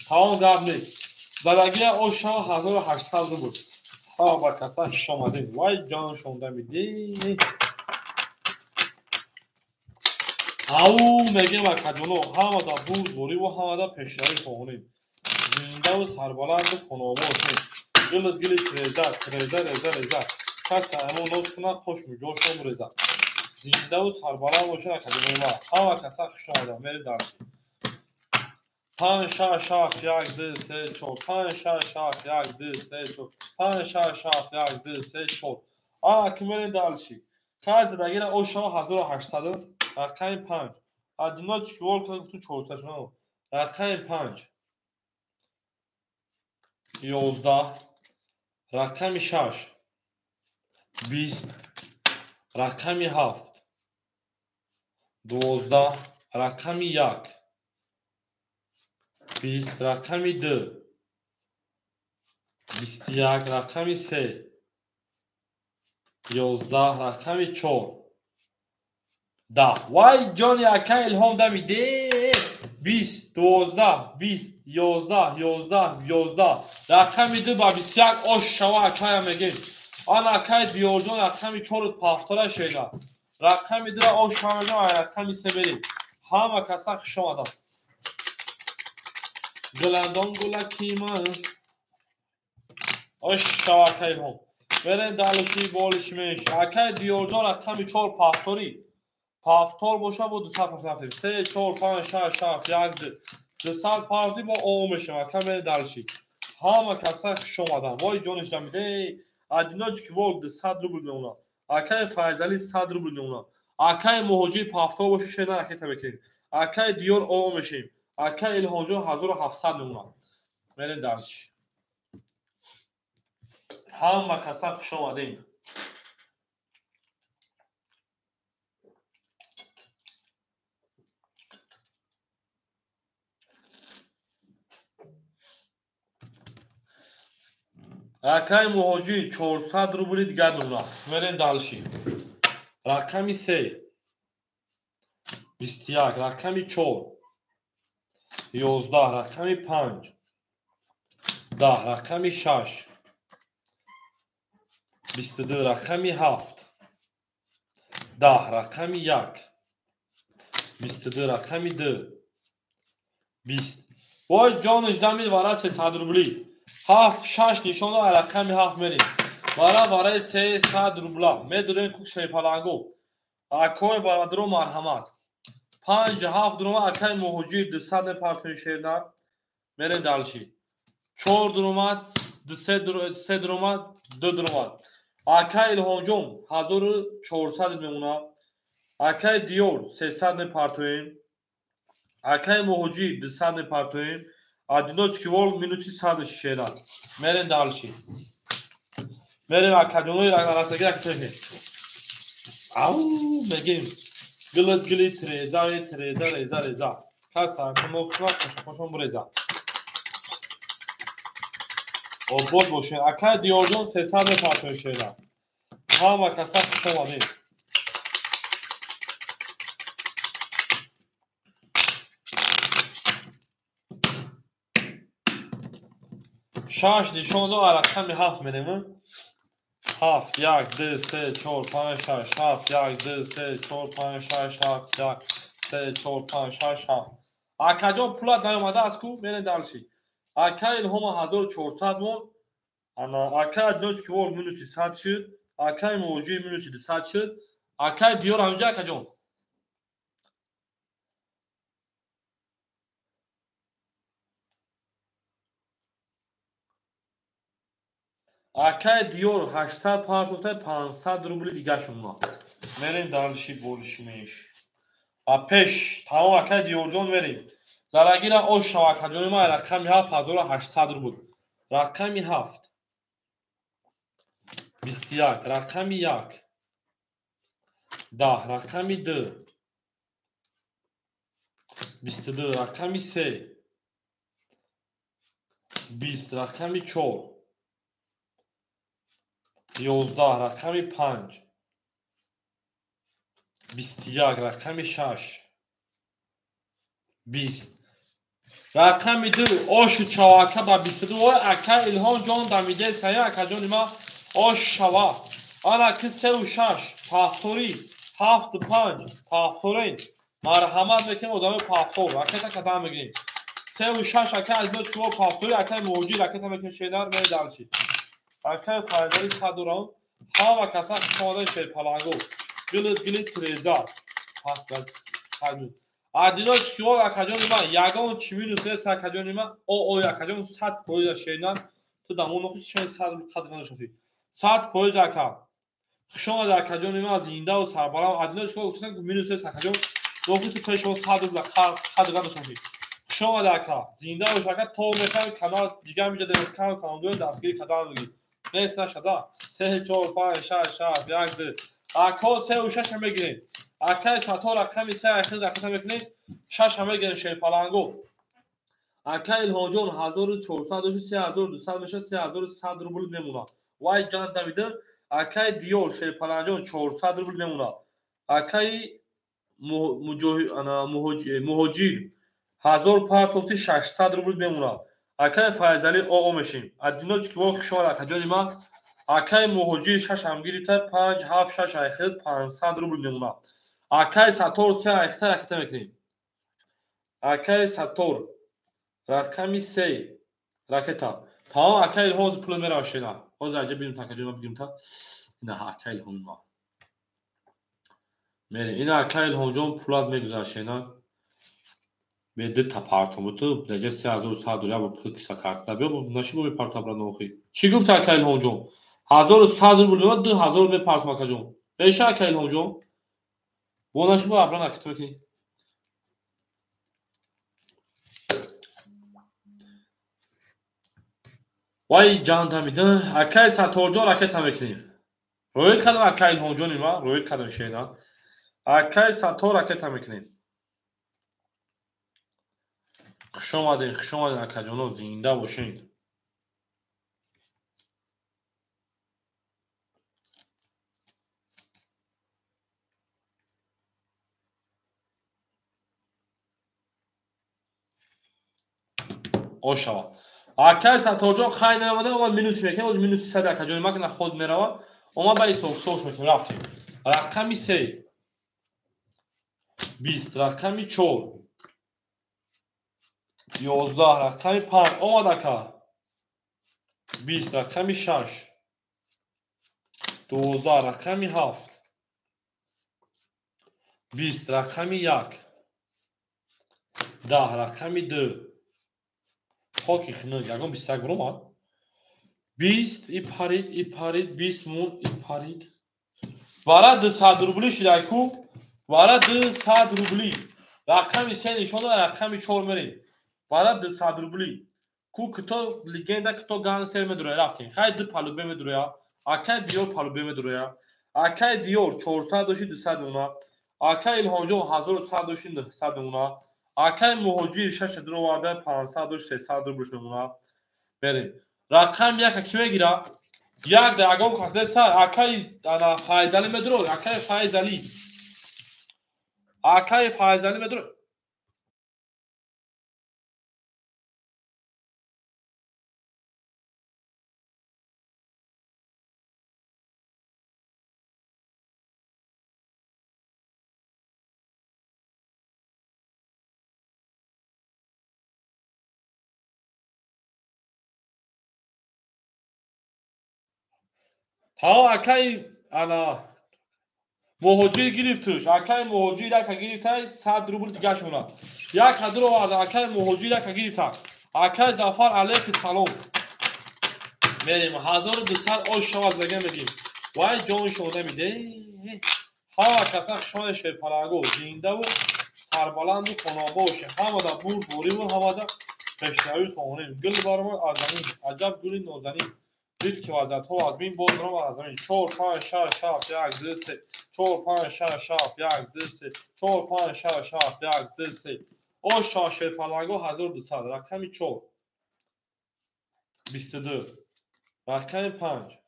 Тамом, гап нест. Задагия о шава 1800 рубл. Ҳа ба каса хуш омадем. Вай ҷон шонда мидӣ. Ау мегем, акаҷоно, ҳамада бурдбориву ҳамада пешравӣ хоҳонем. Зиндаву сарбаланду хонобод бошем. Гилит гилит реза, реза реза реза. Кас ҳамон ноз кунад, хош муҷошон реза. Зиндаву сарбаланд бошед, акаҷонои ма. Ҳама каса хуш омадам. Мерем дальше. 5 6 7 1 2 3 4 5 6 7 1 2 3 4 5 6 7 1 2 3 4. Ана ки мерем дальше. Хай задагира о шава 1800, рақами 5. Одиночки Волк гуфту 400 шуд. Рақами 5 11, рақами 6 20, рақами 7 12, рақами 1 20, рақами 2 21, рақами 3 11, рақами 4 10. Вай ҷони акай Илҳом дамиде. 20 12 20 11 11 11, рақами 2 ба 21 ош шава акая мегем. Ана акай Диёрҷон рақами 4 пафтора шеда. Рақами 2 ош шава мегем, рақами 3 берем. Ҳама каса хуш омадам. Гуландон гулаки ман. Ош шава акай Илҳом. Берем дальше болиш меш. Акай Диёрҷон рақами 4 пафтори. Пафтор боша бо 200 пафтор. 3 4 5 6 7 1 2 200 пафти бо о мешава. Акай мерем дальше. Ҳама каса хуш омадам. Вой ҷониш дамиде. Одиночки Волк 200 рубл мемонад. Акай Файзалӣ 100 рубл мемонад. Акай Муҳоҷир пафтор боша шена ракета мекунем. Акай Диёр о мешавем. Акай Илҳомҷон 1700 мемонад. Мерем дальше. Ҳама каса хуш омадем. Акай Муҳоҷир 400 рубли дигар мемонад. Мерем дальше. Рақами 3 21, рақами 4 11, рақами 5 10, рақами 6 22, рақами 7 10, рақами 1 22, рақами 2 20. Вой ҷониш дамид, вара 300 рубли. 7 6 нишон дорад, рақами 7 мерем. Вара вараи 300 рубла. Медурем кук шайпаланго. Акои бародаро марҳамат. 5 7 дурома акай Муҳоҷир 200 мепартои шердар. Мерем дальше. 4 дуромад, 3 дуромад, 2 дуромад. Акай Илҳомҷон 1400 мемонад. Акай Диёр 300 мепартоем. Акай Муҳоҷир 200 мепартоем. Одиночки Волк минуси 100 шердар. Мерем дальше. Мерем акаҷонои растагӣ ракетаке. Ау мегем. Гилит гилит реза реза реза реза. Кас ҳакун ноз кунад, қошақошон буреза. Обод бошед. Акай Диёрҷон 300 мепартоед шена. Ҳама каса хуш омадед. Шаш нишон дод, рақами 7 мерем. 7 1 2 3 4 5 6 7 1 2 3 4 5 6 7 1 3 4 5 6 7. Акаҷон пулат наёмада аз ку мерем дальше. Акай Илҳома 1400 мон. Ана акай Одиночки Вор минуси 100 шуд. Акай Муҳоҷир минуси 200 шуд. Акай Диёр ҳаминҷа акаҷон. Акай Диёр 800 партофта 500 рубли дигаш монад. Мерем дальше больше меньше. А пеш тамом акай Диёрҷон мерем. Зарагира ош шава акаҷони ман рақами 7800 рубл. Рақами 7. 21 рақами 1. 10 рақами 2. 22 рақами 3. 20 рақами 4. 11 рақами 5. 21 рақами 6. 20 рақами 2 ошу чавака ба 22 ой ака Илҳом ҷон дамиде сая акаҷони ма ош шава. Ана ки 3 6 пафторӣ 7 5 пафторин. Марҳамат мекунем одамои пафтор. Ракета кадам мегирем. 3 6 ака Одиночки Вор пафторӣ акаи Муҳоҷир ракета мекунем шенар мерем дальше. Акаи Файзали 100 дорам. Ҳама каса хуш омадан шерпаланго. Гилит гилит треза. Пас бад 100. Одиночки Вор акаҷони ман ягон чи минус нест акаҷони ман. О ой акаҷон 100% шенар. Ту дамон нохи шен 100 қадр надошти. 100% ака. Хуш омад акаҷони ман зиндаву сарбаланд. Одиночки Вор гуфтан минус нест акаҷон. Нохи ту пеш 100 рубла қадр надошти. Хуш омад ака. Зинда бош ака то мехоҳем канал дигар миҷа дем канал канал дастгирӣ кардан мегӣ. Нест нашада. 3 4 5 6 7 1 2. Ако 3 6 мегирем. Акай Сатор рақами 3 ахир ракета мекунем. 6 мегирем шерпаланго. Акай Илҳомҷон 1400 дошт 3200 меша 3100 рубл мемонад. Вай ҷан давида. Акай Диёр шерпаланҷон 400 рубл мемонад. Акай Муҳоҷир 1000 партофти 600 рубл мемонад. Акай Файзали оо мешим. Одиночки Вор хуш омад акаҷони ман. Акай Муҳоҷир 6 ҳам гирифта 5 7 6 айхир 500 рубл мемонад. Акай Сатор 3 айхта ракета мекунем. Акай Сатор рақами 3 ракета. Тамом акай Илҳом ҳозир пул мерава шена. Ҳозир аҷаб бинем та акаҷони ман бигирем та. Ина акай Илҳом ма. Мерем. Ина акай Илҳомҷон пулат мегузарад шена. Ме ду та партом буту, даҷа 3100 рубл пул киса карта биё, наши бо мепартам бра нохи. Чӣ гуфт акай Илҳомҷон? 1100 рубл меомад, 2000 мепартам акаҷон. Меша акай Илҳомҷон? Бо наши бо абран акита мекунӣ. Вай ҷан тамида, акай Сатторҷон ракета мекунем. Роид кардам акай Илҳомҷони ма, роид кардам шена. Акай Саттор ракета мекунем. Хуш омадед, хуш омадед акаҷоно, зинда бошед. Ошава. Акай Сатторҷон хай наомада, омад минус мекунем, оз минуси 100 акаҷони ма ки худ мерава. Омад ба ҳисоб мекунем, рафтем. Рақами 3 20 рақами 4 11 рақами 5 омад ака. 20 рақами 6 12 рақами 7 20 рақами 1 10 рақами 2 хоки хинук ягон 21 буромад. 20 и парид, и парид, 20 мун, и парид. Вара 200 рубли шудай ку? Вара 200 рубли. Рақами 3 нишон дод, рақами 4 мерем. Вара 200 рубли. Ку кито легенда, кито гангстер медуроя, рафтем. Хай ду палубе медуроя. Акай Диёр палубе медуроя. Акай Диёр 400 доши 200 муна. Акай Илҳомҷон 1100 доши 900 муна. Акай Муҳоҷир 6 дуроварда 500 доши 300 рублш мемона. Мерем. Рақами яка ки мегира? Як да ягон кас неста. Акаи ана Файзалӣ медуро, акаи Файзалӣ. Акаи Файзалӣ медуро. Тамом акаи ана муҳоҷир гирифтуш. Акаи муҳоҷир яка гирифтай 100 рубл дигаш монад. Яка дур оварда акаи муҳоҷир яка гирифта. Акаи Зафар алейкум салом. Мерем 1200 ош шавад зага мегим. Вай ҷон шода миде. Ҳама каса хушоне шерпалаго зиндаву сарбаланду хонобоше. Ҳамада бурд бориву ҳамада пешравӣ хонем. Гул баромад аз замин. Аҷаб гули нозанин. Дид ки вазъиятҳо аз бин боз баромад аз замин. 4 5 6 7 1 2 3 4 5 6 7 1 2 3 4 5 6 7 1 2 3. Ош шава шерпаланго 1200. Рақами 4 22. Рақами 5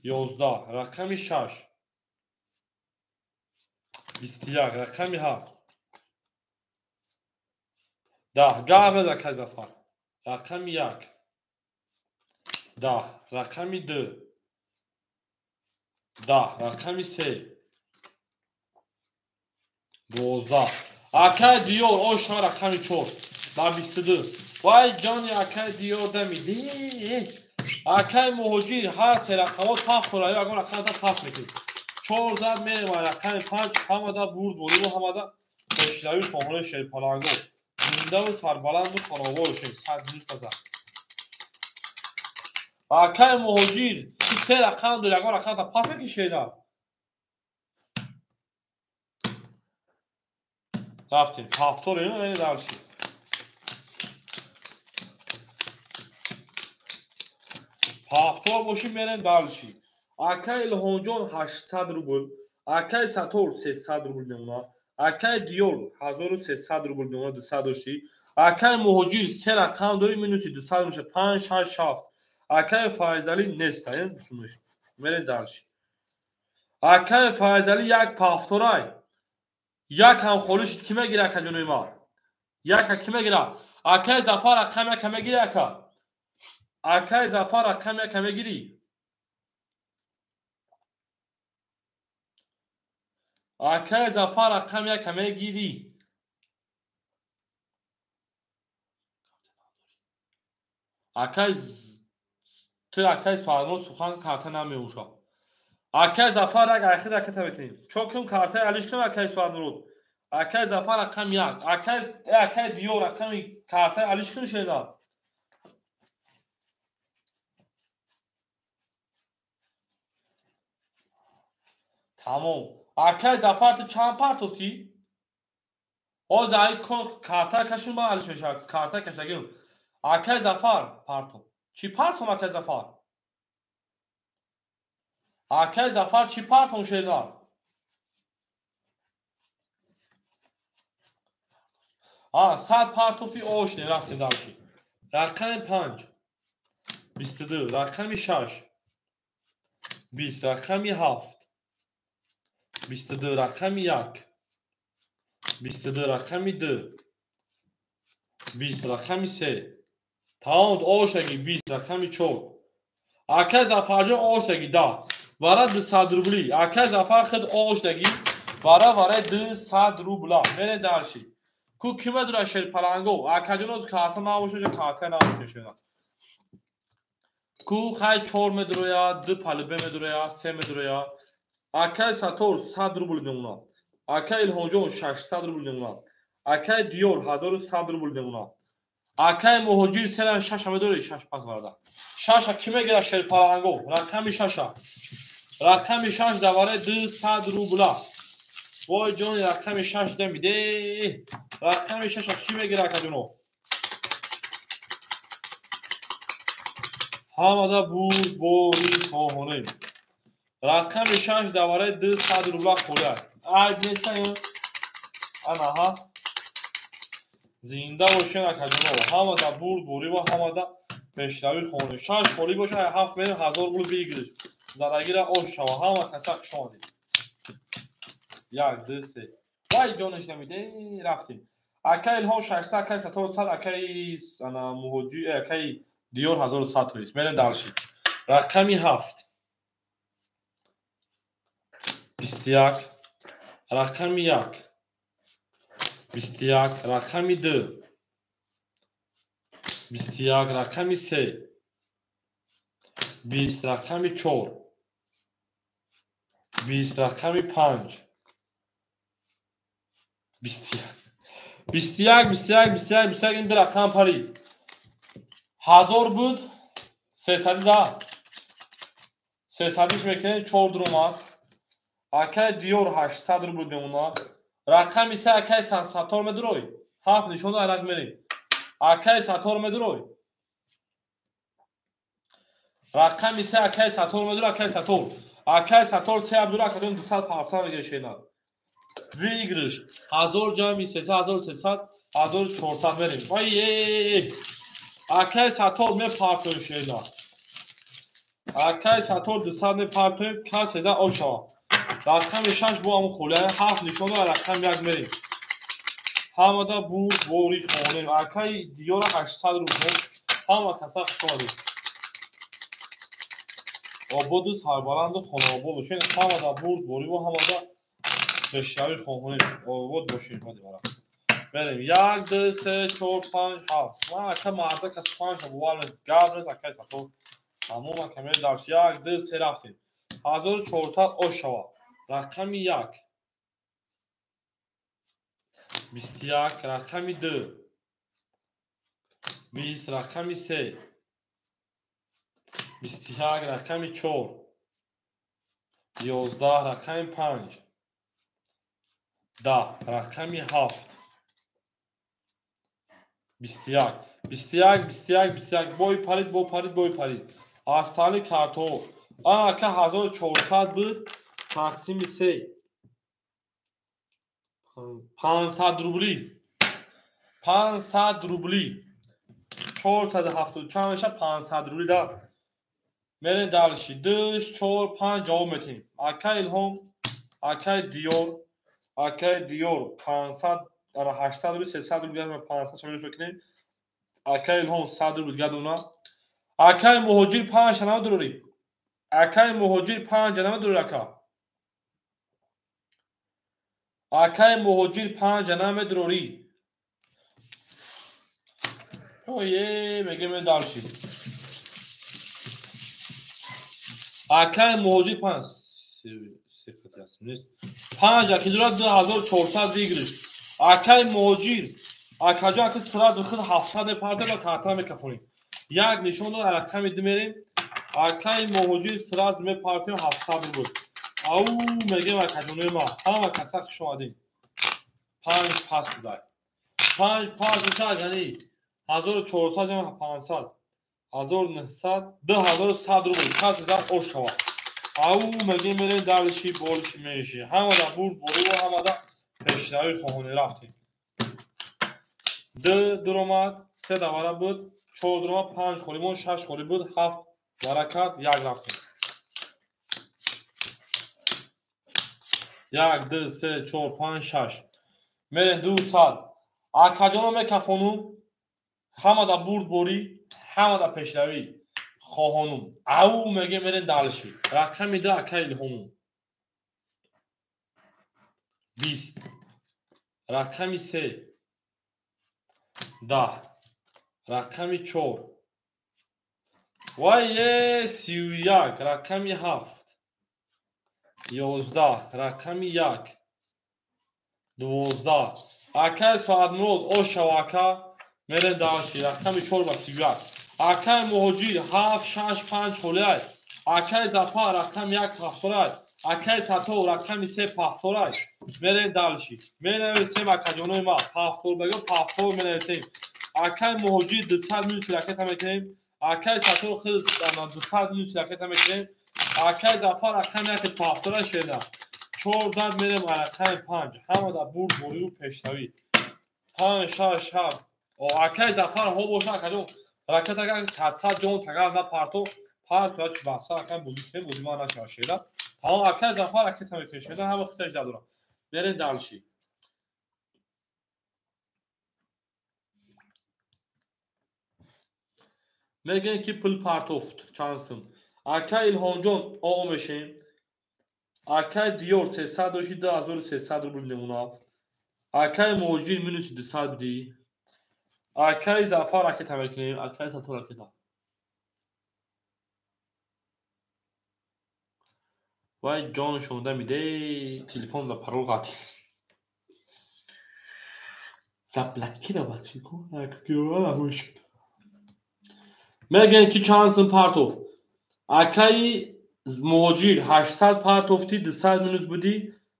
11. Рақами 6 21. Рақами 7 10. Гап наз акаи Зафар. Рақами 1 10. Рақами 2 10. Рақами 3 12. Акаи Диёр ошна рақами 4 ба 22. Вай ҷони акаи Диёр дамиди. Акаи муҳоҷир ҳар се рақамот пафт ё ягон рақамата пафт мекунӣ. 4 зад мерем рақами 5 ҳамада бурд бориву ҳамада пешравӣ хоҳони шерпаланго. Зиндаву сарбаланду хонобор шем. 100 минус зад. Акаи муҳоҷир се рақам дори ягон рақамата пафт мекунӣ шена. Рафтем. Ҳафтор ин дарши. Ҳафтор бошим мерем дарши. Акаи Илҳомҷон 800 рубл, акаи Сатор 300 рубл мемонад, акаи Диёр 1300 рубл мемонад, 200 доштӣ. Акаи муҳоҷир се рақам дори минуси 200 мешавад 5 6 7. Акаи Файзалӣ нест, мерем дарши. Акаи Файзалӣ як пафторай. Як ҳам холӣ шуд ки мегира ака ҷонои ман? Яка ки мегира? Акаи Зафар рақам яка мегири ака? Акаи Зафар рақам яка мегирӣ? Акаи Зафар рақам яка мегирӣ? Акаи ту акаи Суалмо сухан карта намеушад. Акаи Зафар як айхир ракета мекунем. Чо кун картаи алиш кунем акаи Суалмурод. Акаи Зафар рақам 1. Акаи Диёр рақами картаи алиш кун шеда. Тамом. Акаи Зафар ту чанд партофтӣ? Ҳозир ай карта кашун ба алиш мешавад. Карта кашдагим. Акаи Зафар партоф. Чӣ партом акаи Зафар? Акаи Зафар чӣ партом шеда? 100 партофти ошне рафтем дарши. Рақами 5 22. Рақами 6 20. Рақами 7 22. Рақами 1 22. Рақами 2 20. Рақами 3. Тамом ошаги 20. Рақами 4. Акаи Зафарҷон ошаги 10. Вара 200 рубли. Акаи Зафар худ ошаги вара вараи 200 рубла. Мерем дарши. Ку ки медура шерпаланго? Акаҷон оз карта набошад, карта набошад. Ку хай 4 медуроя, 2 палубе медуроя, 3 медуроя. Акаи Сатор 100 рубл мемонад. Акаи Илҳомҷон 600 рубл мемонад. Акаи Диёр 1100 рубл мемонад. Акаи муҳоҷир серам 6 медори, 6 пас варда. 6 ки мегира шерпаланго? Рақами 6. Рақами 6 давараи 200 рубла. Вой ҷони рақами 6 дамиде. Рақами 6 ки мегира акаҷоно? Ҳамада бурд бори хоҳонем. Рақами 6 давараи 200 рубла холӣ. Айб неста ин? Анаҳа. Зинда бошен акаҷоно. Ҳамада бурд борӣ ва ҳамада Пешравӣ хонем. 6 холӣ боша, 7 мерем, 1000 рубл выигрыш. Задагира ош шава, ҳама каса хуш омадед. 1 2 3. Вай ҷонаш намиде, рафтем. Акай Илҳом 600, акай Сатор 100, акай ана Муҳоҷир, акай Диёр 1100 тоист. Мерем дальше. Рақами 7. 21, рақами 1. 21, рақами 2. 21, рақами 3. 20, рақами 4. 20, рақами 5. 21. 21, 21, 21, 21 ин ду рақам парид. 1000 буд, 310. 300-иш мекунем, 4 дуромад. Акай Диёр 800 рубл мемонад. Рақами 3 акай Сатор медурой. 7 нишон арак мерем. Акай Сатор медурой. Рақами 3 акай Сатор медурой, акай Сатор. Акай Сатор 3 абдура, акай 200 пафта мегиршена. Выигрыш 1000 ҷамъи 300, 1300, 1400 мерем. Вай, акай Сатор мепартоем шена. Акай Сатор 200 мепартоем, кас 1000 ошава. Рақами 6 бо ҳамон холия, 7 нишон ва рақами 1 мерем. Ҳамада бурд бори хонем. Акай Диёра 800 рубл. Ҳама каса хуш омадед. Ободу сарбаланду хонаобод бошед. Ҳамада бурд бори ва ҳамада пешравӣ хоҳонем. Обод бошед. Мерем. 1 2 3 4 5 7. Ман ака марда кас 5 бовар нест. Гап нест акай Сатор. Тамом ака мерем дарс. 1 2 3 рафтем. 1400 ош шава. Рақами 1. 21, рақами 2. 20, рақами 3. 21, рақами 4. 11, рақами 5. 10, рақами 7. 21, 21, 21, 21. Бой парид, бо парид, бой парид. Аз тани картҳо. Ана ака 1400 буд, тақсими 3. 500 рубли. 500 рубли. 470 чанд мешавад? 500 рубли да. Мерем дальше. 2 4 5 ҷавоб метем. Акай Илҳом, акай Диёр, акай Диёр 500, ана 800 рубли, 300 рубли гап 500 чанд мекунем. Акай Илҳом 100 рубли гадона. Акай Муҳоҷир 5 намедурӣ. Акай Муҳоҷир 5 намедурӣ ака. Акай Муҳоҷир 5 намедурӣ. Ое, мегем дальше. Акай Муҳоҷир 5 5 аки дура 2400 выигрыш. Акай Муҳоҷир, акаҷон ака сразу худ 700 мепарта ва карта мекафонем. Як нишон дод, рақами 2 мерем. Акай Муҳоҷир сразу мепартем 700 рубл. Ау мегем акаҷонои ма, ҳама каса хуш омадем. 5 пас будай. 5 пас бошад, яъне 1400 ҷамъ 500, 1900, 2100 рубл. Касе зад ош шавад. Ау мегем мерем дальше, больше меньше. Ҳамада бурд борӣ ва ҳамада пешравӣ хоҳонем рафтем. 2 дуромад, 3 давара буд, 4 дуромад, 5 холӣ монд, 6 холӣ буд, 7 баракат, 1 рафтем. 1 2 3 4 5 6. Мерем 200. Акаҷоно мекафонум, ҳамада бурд борӣ, ҳамада пешравӣ хоҳонум. Ау мегем мерем дальше. Рақами 2 акай Илҳомум. 20. Рақами 3. 10. Рақами 4. Вай, 31. Рақами 7. 11. Рақами 1. 12. Акай Соатмурод ошава ака. Мерем дальше. Рақами 4 ва 31. Акай Муҳоҷир 7 6 5 холиай. Акай Зафар рақами 1 ҳафторай. Акай Сатор рақами 3 пафторай. Мерем дальше. Менависем акаҷонои ма. Пафтор бего пафтор менависем. Акай Муҳоҷир 200 минус ракета мекунем. Акай Сатор худ 200 минус ракета мекунем. Акай Зафар рақами 1 пафторай шеда. 4 зад мерем рақами 5. Ҳамада бурд борию пешравӣ. 5 6 7. Акай Зафар ҳо боша акаҷон Ракета агар 100 ҷон тагар на парто, парто чи баста акай бозӣ кунем, бозӣ ман нашава шеда. Тамом акай Зафар ракета мекунем шеда, ҳама хиташ дадора. Мерем дальше. Мегӯем ки пул партофт чанд сум. Акай Илҳомҷон оо мешем. Акай Диёр 300 дошти 2300 рубл мемонад. Акай Муҳоҷир минуси 200 бидӣ. Акай Зафар ракета мекунем, акай Сатор ракета. Вай ҷон шонда миде, телефон ба парол қатъ. Заблокировать кун, шуд. Мегӯем ки чанд сум партофт. Акаи Муҳоҷир 800 партофтӣ, 200 минус будӣ,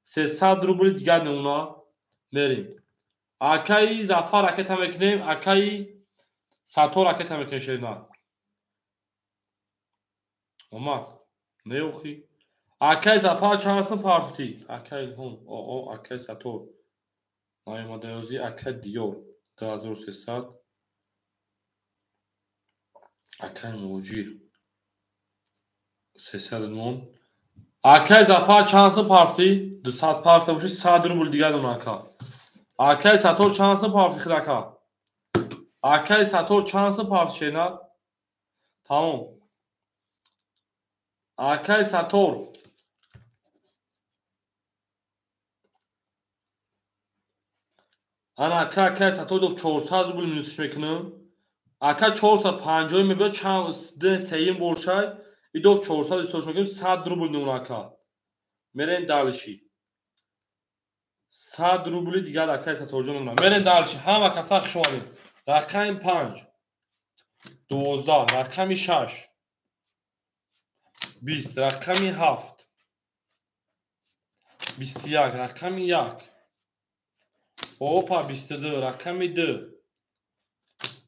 300 рубли дигар мемонад. Мерем. Акаи Зафар ракета мекунем, акаи Сатор ракета мекунем шерина. Омад. Неохи. Акаи Зафар чанд сум партофтӣ? Акаи Илҳом, оо, акаи Сатор. Наомадаёзӣ акаи Диёр 2300. Акаи Муҳоҷир 300 мон. Акаи Зафар чанд сум партофтӣ? 200 партофта бошӣ, 100 рубл дигар дон ака. Акаи Сатор чанд сум партофтӣ хид ака? Акаи Сатор чанд сум партофтӣ шена? Тамом. Акаи Сатор ана акаи Сатор 400 рубл минусш мекунам. Ака 450 мебиёд, чанд сеюм бошад, идов 400 ҳисоб мекунем, 100 рубл мемонад ака. Мерем дальше. 100 рубли дигар акаи Саторҷон мемонад. Мерем дальше. Ҳама каса хуш омадед. Рақами 5 12, рақами 6 20, рақами 7 21, рақами 1 опа 22, рақами 2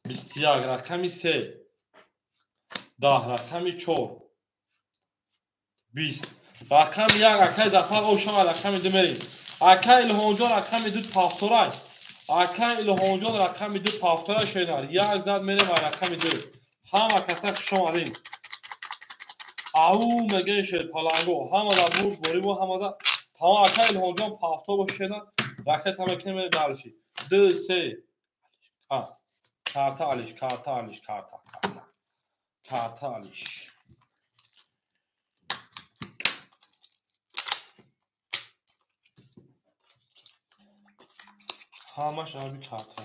21, рақами 3 10, рақами 4 20, рақами 1. Акаи Зафар ошава, рақами 2 мерем. Акаи Илҳомҷон рақами 2 павторай. Акаи Илҳомҷон рақами 2 павторай шенар. Як зад мерем ва рақами 2. Ҳама каса хуш омадед. Ау мегӯем шер паланго. Ҳама да бурд борибо, ҳама да. Тамом акаи Илҳомҷон павтор бош шенар. Ракета мекунем, мерем дальше. 2 3 карта алиш, карта алиш, карта, карта. Карта алиш. Ҳамаш аби карта.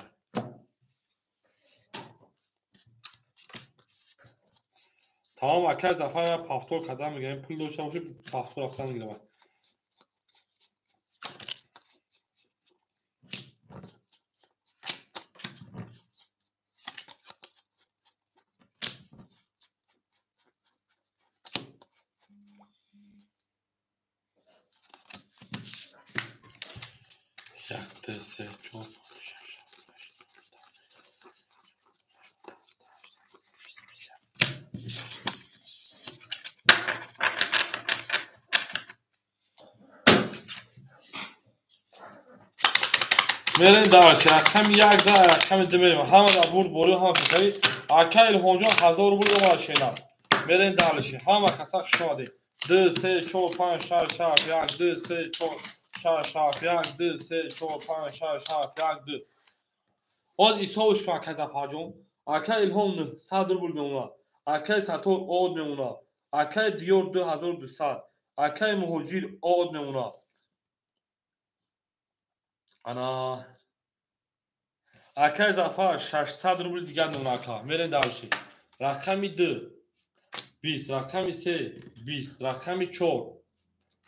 Тамом акаи Зафар я павтор кардан мегирем, пул дошта бошӣ павтор рафтан мегирам. Як, ду, се, чор, шаш, мерем дальше. Рақами 1 за рақами 2 мерем. Ҳама да бурд борӣ, ҳама пешави. Акаи Илҳомҷон 1000 рубл омад шена. Мерем дальше. Ҳама каса хуш омадед. 2 3 4 5 6 7 1 2 3 4 6 7 1 2 3 4 5 6 7 1 2. Оз ҳисобш кун акаи Зафарҷон. Акаи Илҳом 900 рубл мемонад. Акаи Сатор од мемонад. Акаи Диёр 2200. Акаи Муҳоҷир од мемонад. Ана акаи Зафар 600 рубл дигар мемонад ака. Мерем дальше. Рақами 2 20, рақами 3 20, рақами 4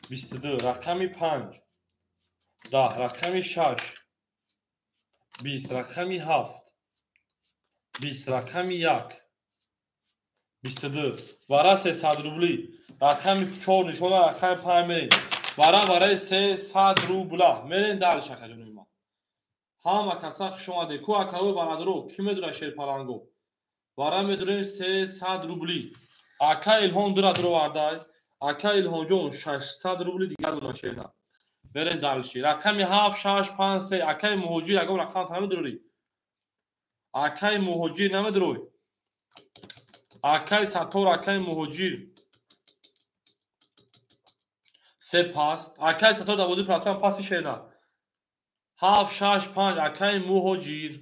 22, рақами 5 10, рақами 6 20, рақами 7 20, рақами 1 22. Вара 300 рубли. Рақами 4 нишона, рақами 5 мерем. Вара вараи 300 рубла. Мерем дальше акаҷони ман. Ҳама каса хуш омадед. Ку акаҳои варадоро ки медонад шерпаланго? Вара медонем 300 рубли. Ака Илҳом дура дуровардай. Ака Илҳомҷон 600 рубли дигар дона шерна. Мерем дальше. Рақами 7 6 5 3. Акаи Муҳоҷир ягон рақам намедурӣ? Акаи Муҳоҷир намедурӣ? Акай Саттор, акай Муҳоҷир. Се паст. Акай Саттор дар бозӣ партофтан пасти шена. 7 6 5 акай Муҳоҷир.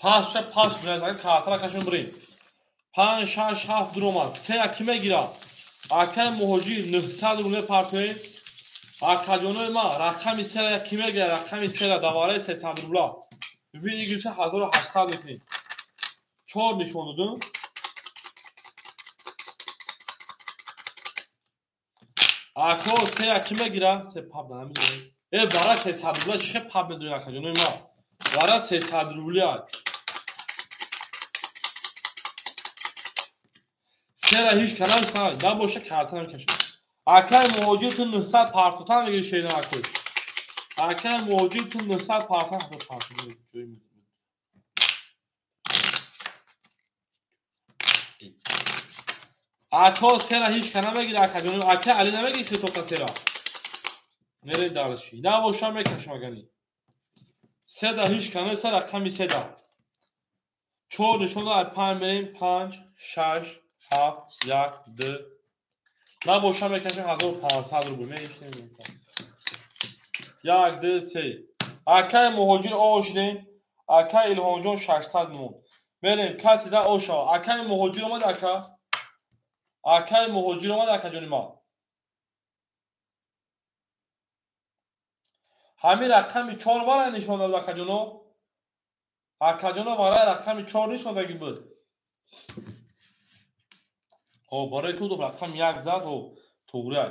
Пас пас меояд, картара кашон бирем. 5 6 7 дуромад. Се ки мегирад? Акай Муҳоҷир 900 рубле партоем. Акаҷонои ма рақами сера ки мегирад? Рақами сера давараи 300 рубла. Выигрыша 1800 мекунем. 4 нишон додум. Ако се ки мегирад? Се паб намедонем. Э бара 300 рубла чӣ хел паб медонед акаҷонои ма? Бара 300 рубли аст. Сера ҳеҷ канал набоша карта намекашад. Акай Муҳоҷир ту 900 партотан мегири шеъна акой. Акай Муҳоҷир ту 900 партотан. Ако сера ҳеҷ кана мегири акаҷон. Акай Али намегири хитоқа сера. Мерем дарши. Набоша мекашам агани. Седа ҳеҷ кана се рақами седа. 4 нишон дод 5 мерем 5 6 7 1 2. Набоша мекашем 1500 рубл. Мешнем. 1 2 3. Акай Муҳоҷир ошдем. Акай Илҳомҷон 600 мон. Мерем каси за оша. Акай Муҳоҷир омад ака. Акай Муҳоҷир омад акаҷони ма. Ҳамин рақами 4 вара нишон дод акаҷоно. Акаҷоно вара рақами 4 нишон додагӣ буд. О, барои ку рақами 1 зад, о, туғри.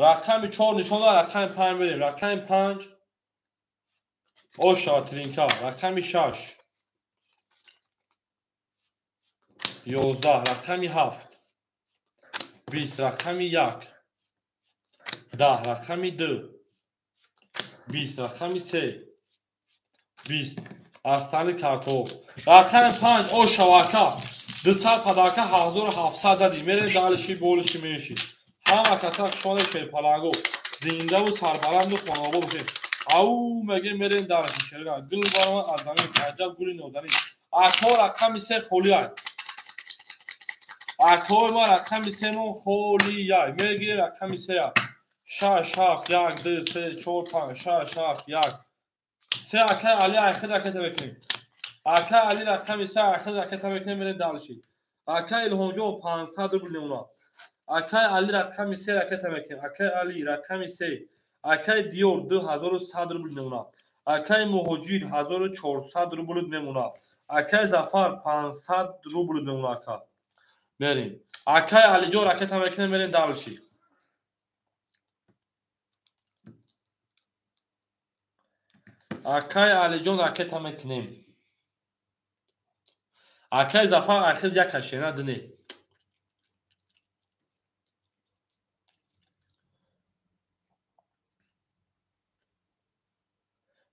Рақами 4 нишон дод, рақами 5 мерем. Рақами 5 оша тринка, рақами 6 11, рақами 7 20, рақами 1 10, рақами 2 20, рақами 3 20. Астани картоф. Рақами 5 оша вака. 200 падака 1700 задӣ. Мерем далиши болиши менши. Ҳама каса хушоне шерпаланго. Зиндаву сарбаланду хонобо бошед. Ау меге мерем далиши шерга. Гул барома аз замин, аҷаб гули нозанин. Ако рақами 3 холиай. Ако ма рақами 3 мон холиай. Мегирем рақами 3. 6 7 1 2 3 4 5 6 7 1. 3 акай Али айхид ракета мекунем. Акай Али рақами 3 айхид ракета мекунем, мерем далиши. Акай Илҳомҷон 500 рубл мемонад. Акай Али рақами 3 ракета мекунем. Акай Али рақами 3. Акай Диёр 2100 рубл мемонад. Акай Муҳоҷир 1400 рубл мемонад. Акай Зафар 500 рубл мемонад ака. Мерем. Акай Алиҷон ракета мекунем, мерем далиши. Акай Алиҷон ракета мекунем. Акай Зафар ахир як кашена дне.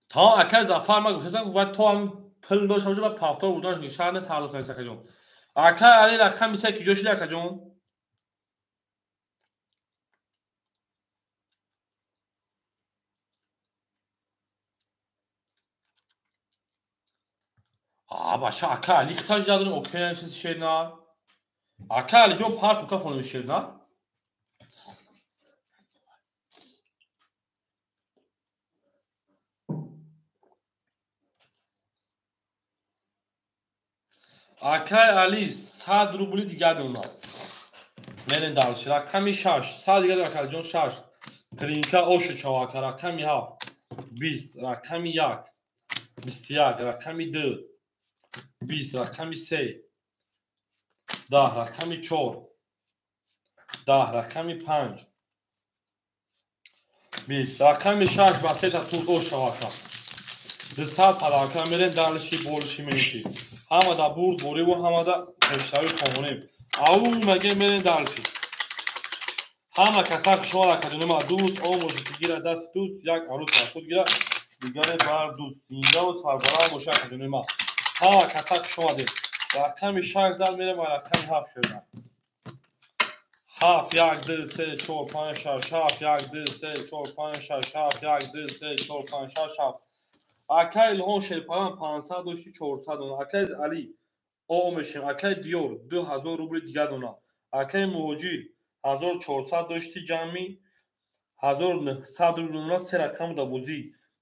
Та акай Зафар ма гуфтам ва то ҳам пул дошта боша ва пафтор буданаш мегӯ. Шаҳр нест ҳар духтари акаҷон. Акай Али рақами 3 ки ҷо шуди акаҷон? А баша ака Али хитаж дадум окей намсис шерна. Ака Али ҷон парт ука фонум шерна. Акай Али 100 рубли дигар мемонад. Мерем дальше. Рақами 6 100 дигар ака Алиҷон 6. Тринка ошу чавака рақами 7 20 рақами 1 21 рақами 2 20 рақами 3 10 рақами 4 10 рақами 5 20 рақами 6 ба сета тут ошавака 200 падака мерем далиши болиши менши. Ҳамада бурд бориву ҳамада пешравӣ хононем. Ау меге мерем далиши. Ҳама каса хушҳол акаҷони ма дӯст омӯзӣ ки гирад дасти дӯст як арӯс бар худ гирад дигаре бар дӯст. Зиндаву сарбаланд боша акаҷони ма. Ҳама каса хуш омадед. Рақами 6 зад мерем ва рақами 7 шуда. 7 1 2 3 4 5 6 7 1 2 3 4 5 6 7 1 2 3 4 5 6 7. Акай Илҳом Шерпалан 500 дошти 400 дона. Акай Али о мешем. Акай Диёр 2000 рубли дигар дона. Акай Муҳоҷир 1400 дошти ҷамъи 1900 рубли дона, се рақам да бозӣ.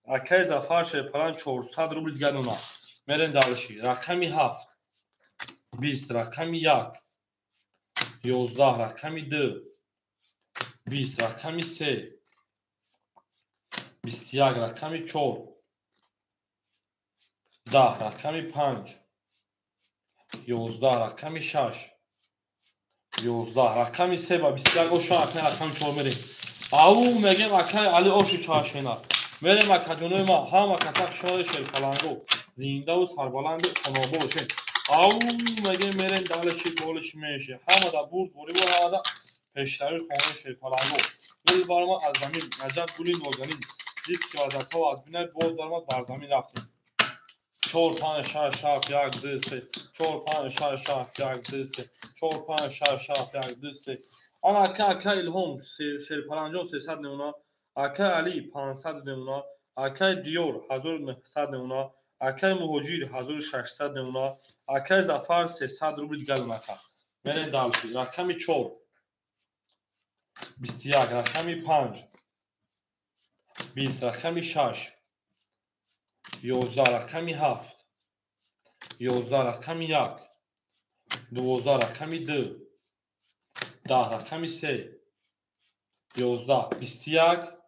Акай Зафар Шерпалан 400 рубли дигар дона. Мерем дальше. Рақами 7 20, рақами 1 11, рақами 2 20, рақами 3 21, рақами 4 10, рақами 5 11, рақами 6 11, рақами 3 ба 21 оша, акай рақами 4 мерем. Ау мегем акай Али оши чашена. Мерем акаҷонои ма, ҳама каса хушомадед Шерпаланго. Зиндаву сарбаланду хонобо бошед. Ау мегем мерем дальше болиши меше. Ҳамада бурд бориву ҳамада пешравии хонаи Шерпаланго. Гул баромад аз замин, аҷаб гули нозанин. Дид ки вазатҳо аз бинай боз даромад бар замин рафтем. 4 5 6 7 1 2 3 4 5 6 7 1 2 3 4 5 6 7 1 2 3. Ана ака ака Илҳом Шерпаланҷон 300 немуна, акай Али 500 немуна, акай Диёр 1900 немуна, акай Муҳоҷир 1600 немуна, акай Зафар 300 рубли дигар дона. Мерем дальше. Рақами 4 21, рақами 5 20, рақами 6 11, рақами 7 11, рақами 1 12, рақами 2 10, рақами 3 11, 21,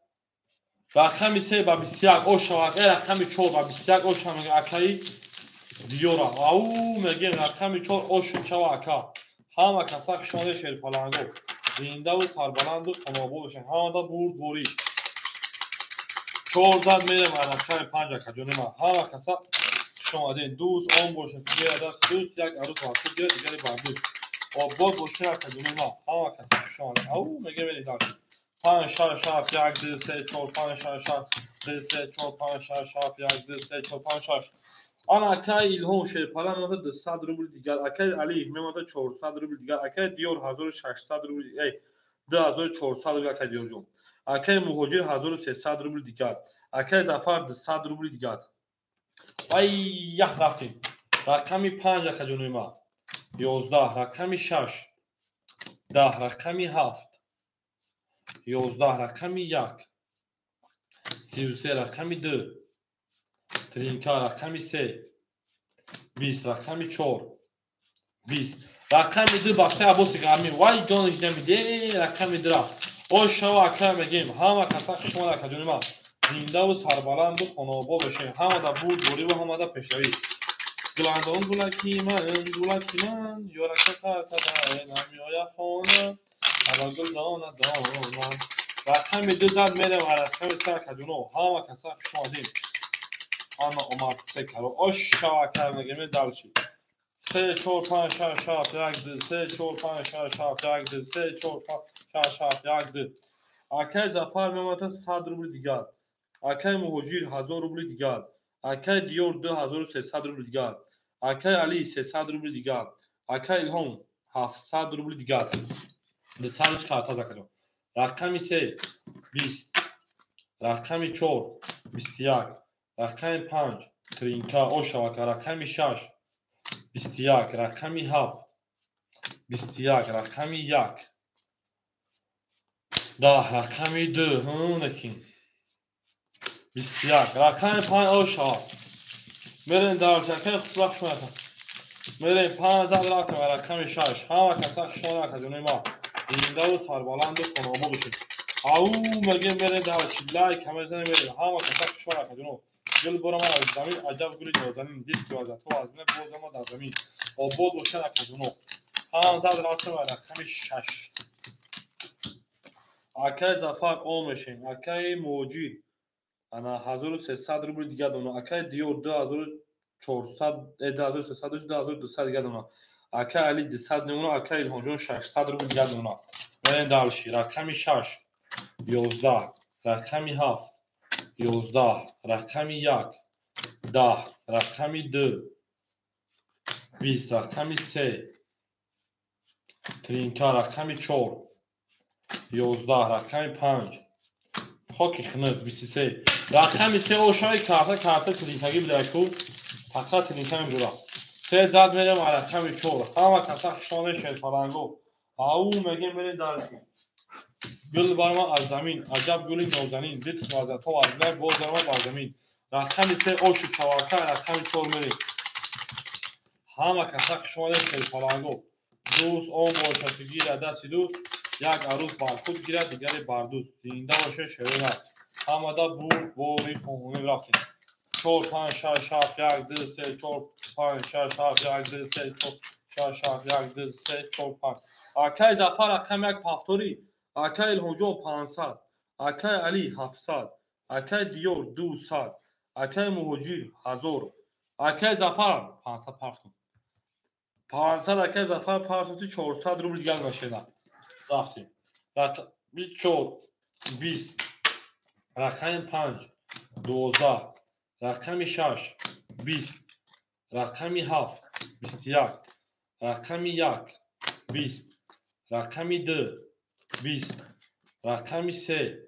рақами 3 ба 21 ошава, рақами 4 ба 21 оша мега акаи Диёра. Ау мегем рақами 4 ошу чава ака. Ҳама каса хушомадед Шерпаланго. Зиндаву сарбаланду хонобо бошед. Ҳамада бурдворӣ. 4 зад мерем рақами 5 акаҷони ман. Ҳама каса хушомадед. Дӯст он бошад ки гирад даст дӯст, як арӯс бар худ гирад, дигаре бар дӯст. Обод бошед акаҷони ман. Ҳама каса хушомадед. Ау мегем мерем дальше. 5 6 7 1 2 3 4 5 6 7 2 3 4 5 6 7 1 2 3 4 5 6. Ана акай Илҳом Шерпалан мемонад 200 рубл дигар, акай Алиев мемонад 400 рубл дигар, акай Диёр 1600 рубл, 2400 рубл акай Диёрҷон. Акай Муҳоҷир 1300 рубл дигар, акай Зафар 200 рубл дигар. Ай ях рафтем. Рақами 5 акаҷонои ман. 11, рақами 6 10, рақами 7 11, рақами 1 33, рақами 2 тринка, рақами 3 20, рақами 4 20, рақами 2 ба 3 Аббоси Гармӣ. Вай ҷониш намиде, рақами 2 рафт. Ошава ака мегем, ҳама каса хушомад акаҷони ман. Зиндаву сарбаланду хонобод бошем. Ҳамада бурд бориву ҳамада пешравӣ. Гуландон гулаки ман, гулаки ман, ёрака қартада намеояд хона, ава гул дона дона. Рақами 2 зад мерем рақами 3 акаҷоно. Ҳама каса хушомадем. Ана омад се каро. Ошава ака мегем дальше. 3 4 5 6 7 1 2 3 4 5 6 7 1 2 3 4 5 6 7 1 2. Акай Зафар мемонад 100 рубли дигар. Акай Муҳоҷир 1000 рубли дигар. Акай Диёр 2300 рубли дигар. Акай Али 300 рубли дигар. Акай Илҳом 700 рубли дигар. 200 карта закаҷон. Рақами 3 20, рақами 4 21, рақами 5 тринка ошавака, рақами 6 21, рақами 7 21, рақами 1 10, рақами 2 ҳунакин 21, рақами 5 ошава. Мерем дарчакаи хушбахт шумоятон. Мерем 5 зад рафтем рақами 6. Ҳама каса хушомад акаҷонои ман. Зиндаву сарбаланду хонобод бошед. Ау мегем мерем дальше. Лайк ҳама занем мерем. Ҳама каса хушомад акаҷоно. Гул баромад аз замин, аҷаб гули нозанин. Дид ки вазатҳо аз бина боз омад дар замин. Обод бошад акаҷоно. 5 зад рафтем рақами 6. Акай Зафар о мешем. Акай Муҳоҷир ана 1300 рубли дигар дона. Акай Диёр 2400, 2300, 2200 дигар дона. Акай Али 200 немуна, акай Илҳомҷон 600 рубли дигар дона. Мерем дальше. Рақами 6 11, рақами 7 11, рақами 1 10, рақами 2 20, рақами 3 тринка, рақами 4 11, рақами 5 хоки хунук 23. Рақами се ошаи карта карта тринкагӣ бидаку фақат тринка мебура. Се зад мерем рақами чор. Ҳама каса хушоне шерпаланго. Ау мегем мерем дальше. Гул барма аз замин, аҷаб гули нозанин, дид вазато аз лай боз дарма бар замин. Рақами се оши чавака, рақами чор мерем. Ҳама каса хушоне шерпаланго. Дӯст он бошад ки гирад дасти дӯст, як арӯс бар худ гирад, дигаре бар дӯст. Зинда бошед шерона. Ҳамада бурд бори хонӣ рафтем. 4 5 6 7 1 2 3 4 5 6 7 1 2 3 4 6 7 1 2 3 4 5. Акай Зафар рақами як пафторӣ, акай Илҳомҷон 500, акай Али 700, акай Диёр 200, акай Муҳоҷир 1000, акай Зафар 500 пафтум. 500 акай Зафар пафтум 400 рубл дигар машина. Рафтем. Рақами 4 20, рақами 5 12, рақами 6 20, рақами 7 21, рақами 1 20, рақами 2 20, рақами 3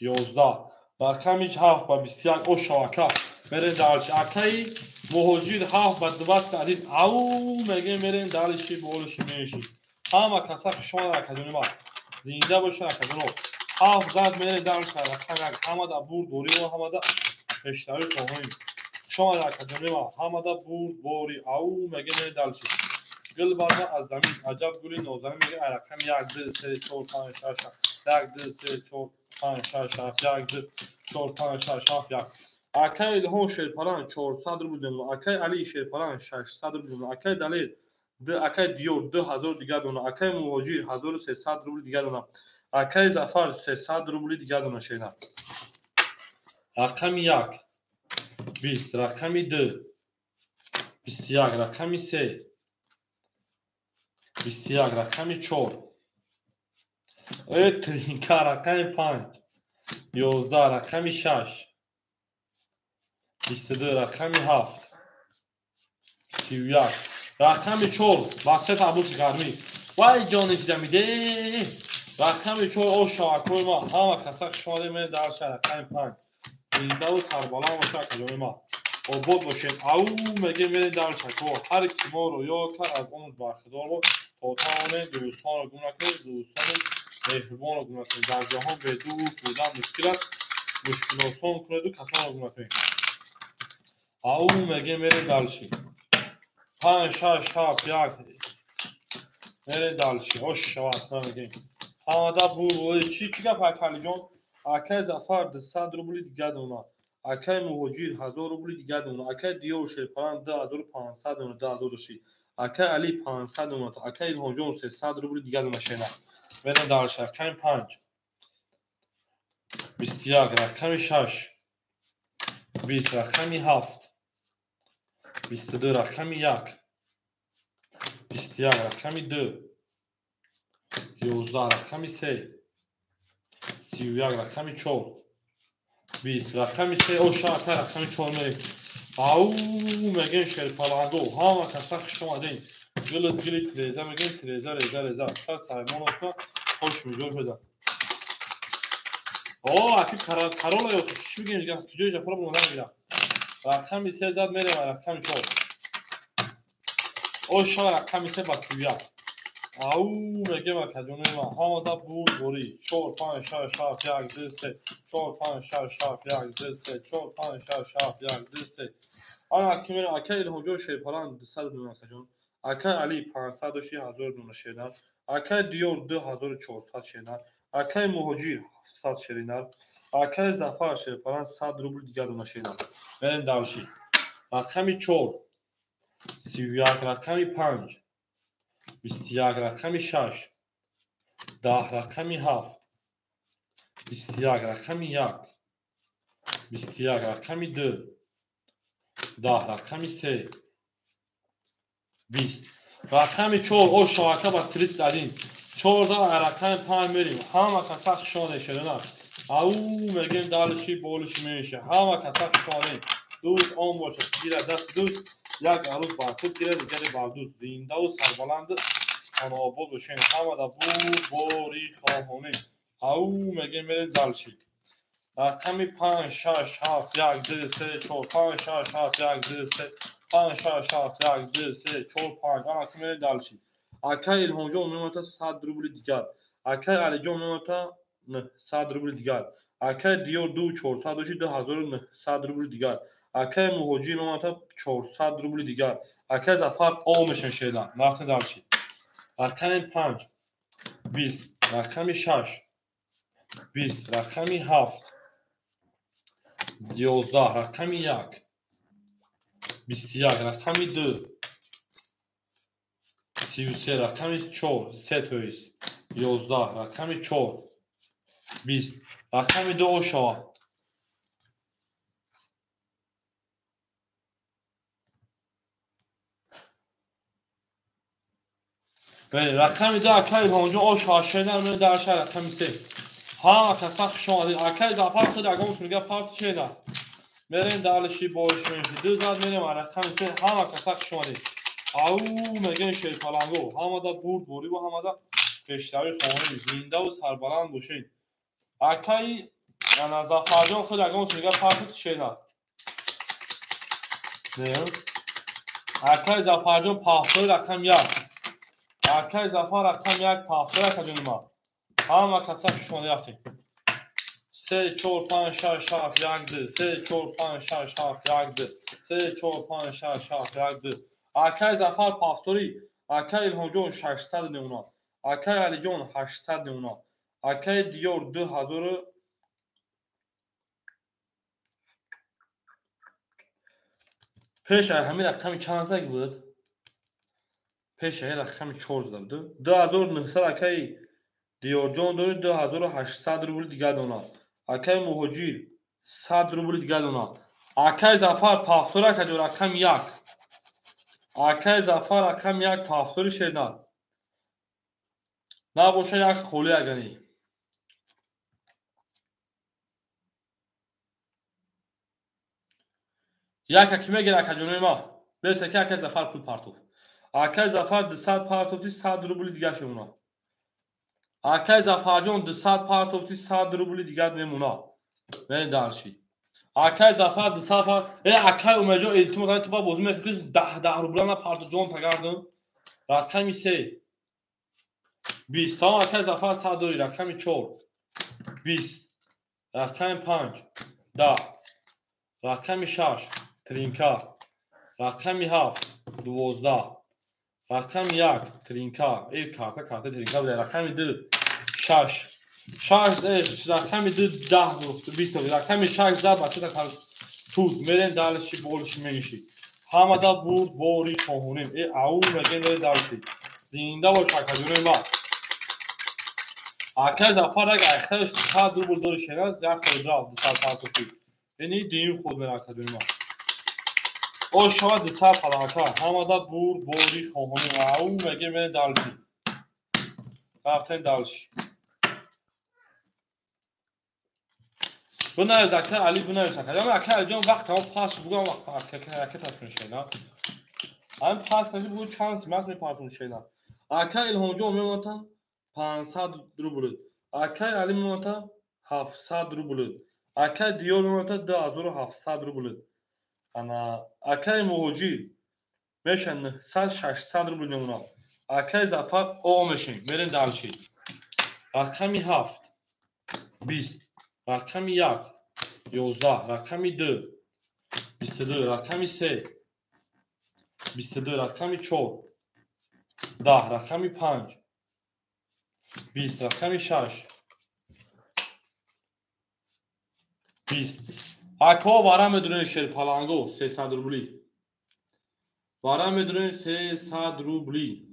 11, рақами 7 ба 21. О шавака мерем дальше. Акаи Муҳоҷир 7 ба 21. Ау мегем мерем дальше болиши меши. Ҳама каса хушона акадони ма. Зинда бошад акадоно. 7 зад мерем дальше рақами 1. Ҳамада бурд бори ҳамада пештари хоҳем. Шумо акадони ма. Ҳамада бурд бори. Ау мегем мерем дальше. Гул барма аз замин, аҷаб гули нозанин мегем рақами 1 2 3 4 5 6 7 1 2 3 4 5 6 7 1 2 4 5 6 7 1. Акай Илҳом Шерпалан 400 рубл дона, акай Али Шерпалан 600 рубл дона, акай Далер акай Диёр 2000 дигар дона, акай Муҳоҷир 1300 рубл дигар дона, акай Зафар 300 рубли дигар дона шена. Рақами 1 20, рақами 2 21, рақами 3 21, рақами 4 тринка, рақами 5 11, рақами 6 22, рақами 7 31, рақами 4 васет абуси гармӣ. Вай ҷони чида миде. Рақами 4 о шавакои ма. Ҳама каса хушомадед ме дарша рақами 5. Зиндаву сарбаланд бошад акаҷони ма. Обод бошед. Ау мегем мерем дарша. Ҳар ки моро ёд кард аз он бархдор бод. То тавонед дӯстонро гум накунед, дӯстони меҳрубонро гум накунед. Дар ҷаҳон бе дӯст будан мушкил аст. Мушкилосон кунеду касонро гум накунед. Ау мегем мерем дальше. 5 6 7 1 мерем дальше. Ош шавад мегем. Ҳамада бур чӣ гап акалиҷон? Акай Зафар 200 рубли дигар дона, акай Муҳоҷир 1000 рубли дигар дона, акай Диёр Шерпалан 2500 дона, 2000 доши, акай Али 500 дона, акай Илҳомҷон 300 рубли дигар дона шена. Мерем дальше. Рақами 5 21, рақами 6 20, рақами 7 22, рақами 1 21, рақами 2 11, рақами 3 31, рақами 4 20, рақами 3. О шака рақами 4 мерем. Ау мегем шерпаланго. Ҳама каса хуш омадем. Гулут гули тиреза мегем тиреза реза реза. Са саймон осма хош миҷор шуда. О аки карола ё чӣ мегем? Куҷои Ҷафара бо намегирам. Рақами 3 зад мерем рақами 4. О ша рақами 3 ба 31. Ау мегем акаҷони ма. Ҳамада бурд борӣ. 4 5 6 7 1 2 3 4 5 6 7 1 2 3 4 5 6 7 1 2 3. Ана ки мерем акай Илҳомҷон Шерпалан 200 дона акаҷон. Акай Али 500 доши 1000 дона шеринар. Акай Диёр 2400 шеринар. Акай Муҳоҷир 700 шеринар. Акай Зафар Шерпалан 100 рубл дигар дона шеринар. Мерем дальше. Рақами 4 31, рақами 5 21, рақами 6 10, рақами 7 21, рақами 1 21, рақами 2 10, рақами 3 20, рақами 4. О шавака ба 31. 4 рақами 5 мерем. Ҳама каса хушоне шерона. Ау мегем дальше болиш меша. Ҳама каса хушоне. Дӯст он бошад гирад дасти дӯст, як арӯс бар худ гирад, дигаре бар дӯст. Зиндаву сарбаланд хонаобод бошем. Ҳамада бурд бори хоҳонем. Ау мегем мерем дальше. Рақами 5, 6, 7, 1, 2, 3, 4, 5, 6, 7, 1, 2, 3, 5, 6, 7, 1, 2, 3, 4, 5. Ана ки мерем дальше. Акай Илҳомҷон мемонад 100 рубли дигар. Акай Алиҷон мемонад 900 рубли дигар. Акай Диёр 2400 дошти 2900 рубли дигар. Акай Муҳоҷир мемонад 400 рубли дигар. Акай Зафар о мешавем шеда. Рафтем дальше. Рақами 5, 20, рақами 6, 20, рақами 7, 11, рақами 1, 21, рақами 2, 33, рақами 4, 3 то есть 11, рақами 4, 20, рақами 2 о шавад. Бале, рақами 2 акай Илҳомҷон о шавад, шеда ме дар шаҳр рақами 3. Ҳама каса хуш омадед. Акай Зафар худ ягон мега парт шеда. Мерем дальше бош менши. Ду зад мерем рақами 3. Ҳама каса хуш омадед. Ау мегӯем шерпаланго. Ҳамада бурд бурӣ ва ҳамада пешравӣ хоҳонем. Зиндаву сарбаланд бошед. Акай ана Зафарҷон худ ягон мега парт шеда. Не? Акай Зафарҷон паҳтои рақами 1. Акай Зафар рақами 1 паҳтои акаҷони ма. Ҳама каса хуш омадед рафтем. 3, 4, 5, 6, 7, 1, 2, 3, 4, 5, 6, 7, 1, 2, 3, 4, 5, 6, 7, 1, 2. Акай Зафар паҳторӣ, акай Илҳомҷон 600 мемонад, акай Алиҷон 800 мемонад, акай Диёр 2000. Пеш ай ҳамин рақами чанд зада буд? Пеш ай рақами 4 зада буд. 2900 акай Диёрҷон дорӣ, 2800 рубли дигар донад. Акай Муҳоҷир 100 рубли дигар донад. Акай Зафар паҳтор акаҷо рақами 1. Акай Зафар рақами 1 паҳтори шернад. Набоша як холӣ агани. Як аки мегир акаҷонои ма. Бес аки акай Зафар пул партоф. Акай Зафар 200 партофти 100 рубли дигар мемонад. Акай Зафарҷон 200 партофти 100 рубли дигар мемонад. Мерем дальше. Акай Зафар 200 пар... Акай Умедҷон илтимос ту ба бозӣ мекунӣ 10 рубла на партоф ҷон тагардум. Рақами 3 20. Тамом акай Зафар 100 дорӣ. Рақами 4 20. Рақами 5 10. Рақами 6 тринка. Рақами 7 12. Рақами 1 тринка. Карта карта тринка буда. Рақами 2 6. 6 рақами 2 10 20. Рақами 6 зад бача дар туз. Мерем дальше больше меньше. Ҳамада бурд бори хоҳонем. Ау мегем мерем дальше. Зинда бош акаҷонои ма. Акай Зафар як айхтараш 100 рубл дори шераз, як худ рафт 200 партофӣ. Яъне дуюм худ мера акаҷони ма. О шава 200 палака. Ҳамада бурд бори хоҳонем. Ау мегем мерем дальше. Рафтем дальше. Бинавис акай Али, бинавис акай. Яъне акай Алиҷон вақт ҳам пас бугам вақт акай ташкил шена. Ҳам пас каши бугу чанд симат мепартон шена. Акай Илҳомҷон мемонад 500 рубл. Акай Али мемонад 700 рубл. Акай Диёр мемонад 2700 рубл. Ана акай Муҳоҷир меша 900 600 рубл мемонад. Акай Зафар о мешем. Мерем дальше. Рақами 7 20. Рақами 1 11. Рақами 2 22. Рақами 3 22. Рақами 4 10. Рақами 5 20. Рақами 6 20. Ако вара медурем шерпаланго 300 рубли. Вара медурем 300 рубли.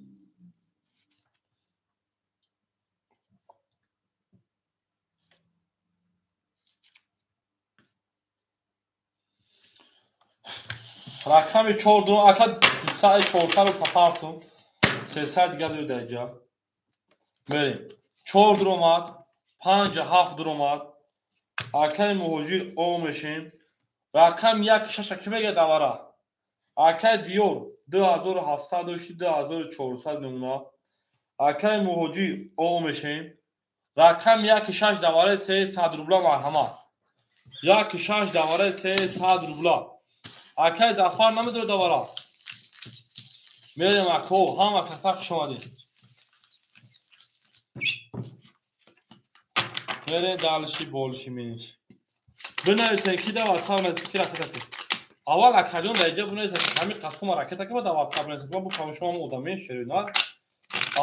Рақами 4 дурум ака 200 400 рубл тапартум. 300 дигар дорӣ дар инҷа. Мерем. 4 дуромад, 5 7 дуромад. Акай Муҳоҷир о мешем. Рақами 1 6 ки мега давара. Акай Диёр 2700 дошти 2400 мемонад. Акай Муҳоҷир о мешем. Рақами 1 6 давара 300 рубла марҳамат. 1,6 давараи 300 рубла. Акай Зафар намедорад давара. Мерем ако, ҳама каса хуш омадед. Мерем дальше больше менш. Бинависен ки дар WhatsApp нависен ки ракета ки. Аввал акаҷон дар инҷа бинависен ки ҳамин қасума ракета ки дар WhatsApp нависен. Ман бифаҳмам шумо ҳам одамин шерина.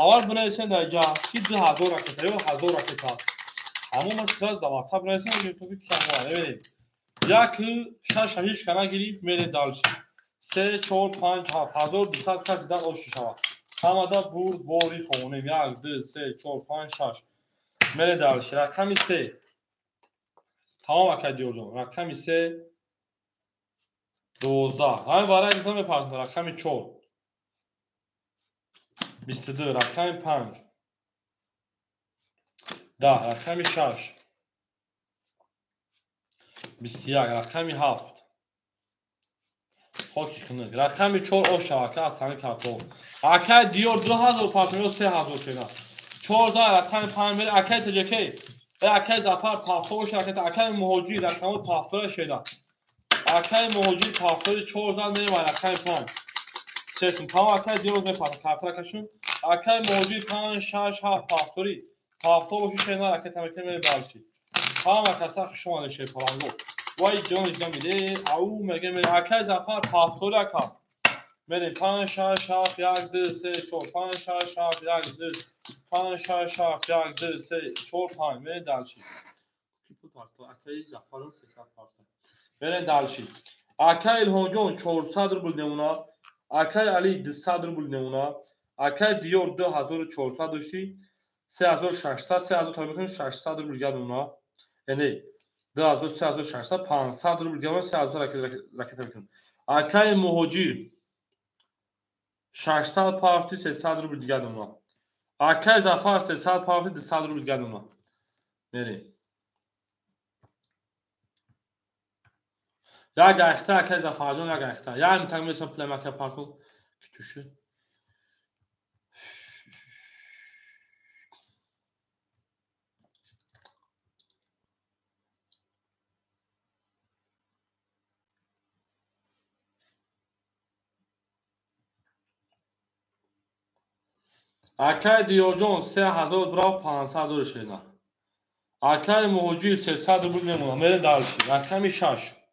Аввал бинависен дар инҷа ки 2000 ракета ё 1000 ракета. Ҳамон ман сразу дар WhatsApp нависен ки то ки камо. Мебинед. 1,6 ҳеҷ кана гирифт, мерем дальше. 3 4 5 7 1200 кас зад ош шавад. Ҳамада бурд бори хонем. 1 2 3 4 5 6. Мерем дальше. Рақами 3. Тамом акай Диёрҷон. Рақами 3 12. Ҳамин барои инсон мепартам. Рақами 4 22. Рақами 5 10. Рақами 6 21. Рақами 7 хоки хунук. Рақами 4 ош шава ака аз тани картоф. Акай Диёр 2000 партам ё 3000 шена. 4 рақами 5 мере акай ТЖК. Акай Зафар пафтор ракета, акай Муҳоҷир рақами пафтор шеда. Акай Муҳоҷир пафтори 4 зан мерем рақами 5. Сесм тамом акай Диёр мепарта картара кашун. Акай Муҳоҷир 5 6 7 пафтори. Пафтор боши шена ракета мекунем мерем дальше. Ҳама каса хуш омадед шерпаланго. Вай ҷон ҷон миде, ау меге мере акай Зафар пафтори ака. Мерем 5 6 7 1 2 3 4 5 6 7 1 2 5 6 7 1 2 3 4 5 мерем дальше. Ки пул партов акай Зафарон 300 партов. Мерем дальше. Акай Илҳомҷон 400 рубл немуна, акай Али 200 рубл немуна, акай Диёр 2400 дошти, 3600 3000 та мекунем 600 рубл гап мемуна. Яъне 2000 3600 500 рубл гап 3000 ракета мекунем. Акай Муҳоҷир 600 партӣ 300 рубл дигар мемуна. Акай Зафар 300 партӣ 200 рубл дигар мемуна. Мерем. Як айхта акай Зафарҷон як айхта. Як митак мерасам пулам акай паркун. Ки чӯши. Акай Диёрҷон 3000 брав 500 рубл шена. Акай Муҳоҷир 300 рубл мемонад. Мерем дальше. Рақами 6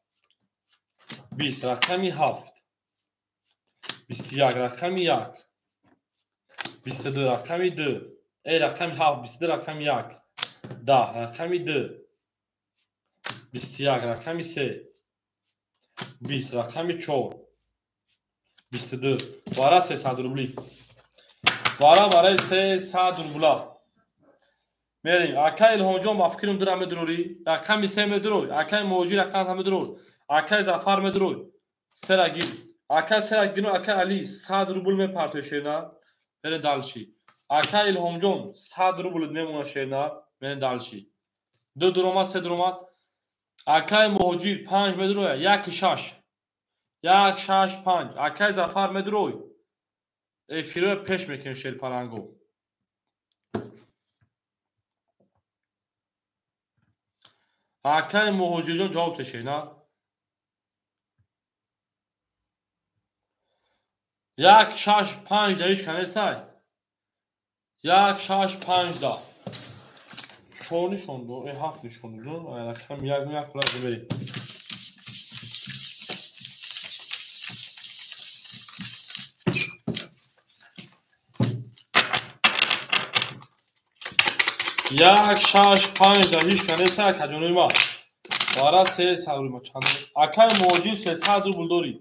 20, рақами 7 21, рақами 1 22, рақами 2 рақами 7 22, рақами 1 10, рақами 2 21, рақами 3 20, рақами 4 22. Вара 300 рубли. Вара барои 300 рубла. Мерем. Акай Илҳомҷон ба фикрам дира медурорӣ. Рақами 3 медурой. Акай Муҳоҷир рақам медурор. Акай Зафар медурой. Сера гир. Акай сера гир. Акай Али 100 рубл мепартой шена. Мерем дальше. Акай Илҳомҷон 100 рубл мемона шена. Мерем дальше. 2 дуромад, 3 дуромад. Акай Муҳоҷир 5 медурой. 1 6. 1 6 5. Акай Зафар медурой. Эфиро пеш мекунем шерпаланго. Акай Муҳоҷирҷон ҷавоб тешена. 1 6 5 да ҳеҷ канестай. 1 6 5 да. 4 нишон дод, 7 нишон дод. Рақам 1 1 хулас мерем. 1 6 5 да ҳеҷ канестай акаҷонои ма. Вара 300 рубл ма чанд. Акай Муҳоҷир 300 рубл дорӣ.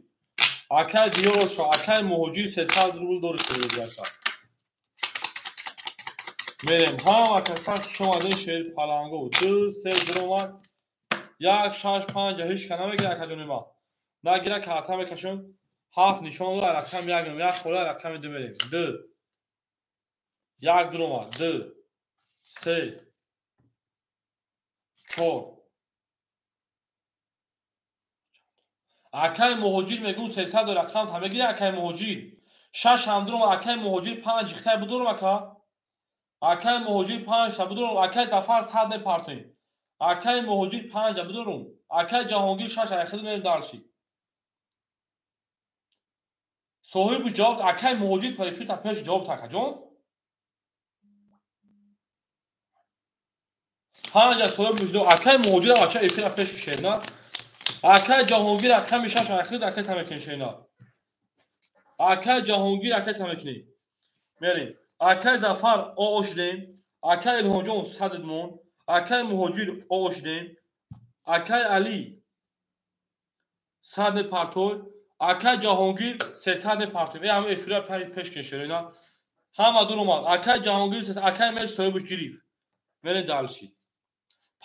Акай Диёрошо, акай Муҳоҷир 300 рубл дорӣ хӯрдагиаша. Мерем. Ҳама каса хуш омадед шерпаланго. 2 3 дуромад. 1 6 5 ҳеҷ ка намегира акаҷонои ма. Нагира карта мекашам. 7 нишон дод, рақам 1 1 хола рақами 2 мерем. 2 1 дуромад. 2 3 4. Акай Муҳоҷир мегӯ 300 рақам та мегири акай Муҳоҷир. 6 ҳам дуромад акай Муҳоҷир 5 ихтай будурам ака. Акай Муҳоҷир 5 та будурам акай Зафар 100 мепартоем. Акай муҳоҷир 5 бидорум. Акай Ҷаҳонгир 6 айхид мерем дальше. Соҳибу ҷавоб акай муҳоҷир эфирта пеш ҷавоб такаҷон. 5 соҳибу ҷавоб акай муҳоҷир ача эфира пеш шена. Акай Ҷаҳонгир рақами 6 айхид акай тамекин шена. Акай Ҷаҳонгир акай тамекини. Мерем. Акай Зафар оо шудем. Акай Илҳомҷон 100 мон. Акай муҳоҷир оо шудем. Акай Али 100 мепартой. Акай Ҷаҳонгир 300 мепартой. Ҳама эфира пеш кешерина. Ҳама дур омад. Акай Ҷаҳонгир 300, акай меш соҳибаш гирифт. Мерем дальше.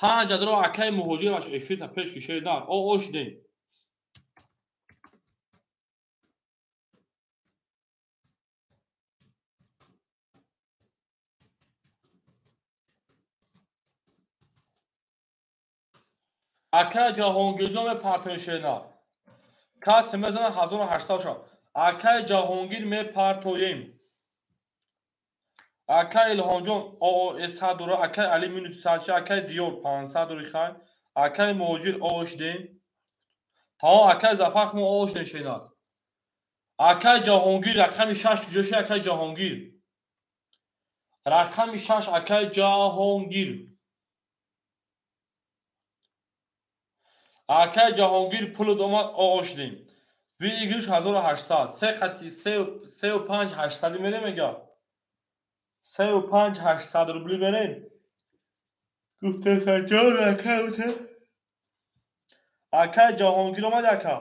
5 дуро акай муҳоҷир аш эфирта пеш кешерина. Оо шудем. Акай Ҷаҳонгирҷон мепартоем шена. Касе мезанад 1800 шав. Акай Ҷаҳонгир мепартоем. Акай Илҳомҷон оо 100 дура, акай Али минус 100 ши, акай Диёр 500 дури хай, акай Муҳоҷир оо шудем. Тамом акай Зафар мо оо шудем шена. Акай Ҷаҳонгир рақами 6 куҷо шуд акай Ҷаҳонгир? Рақами 6 акай Ҷаҳонгир. Акай Ҷаҳонгир пулд омад оо шудем. Выигрыш 1800. Се қати 3 5 800 мерем мега. 3 5 800 рубли мерем. Гуфта саҷон акай ута. Акай Ҷаҳонгир омад ака.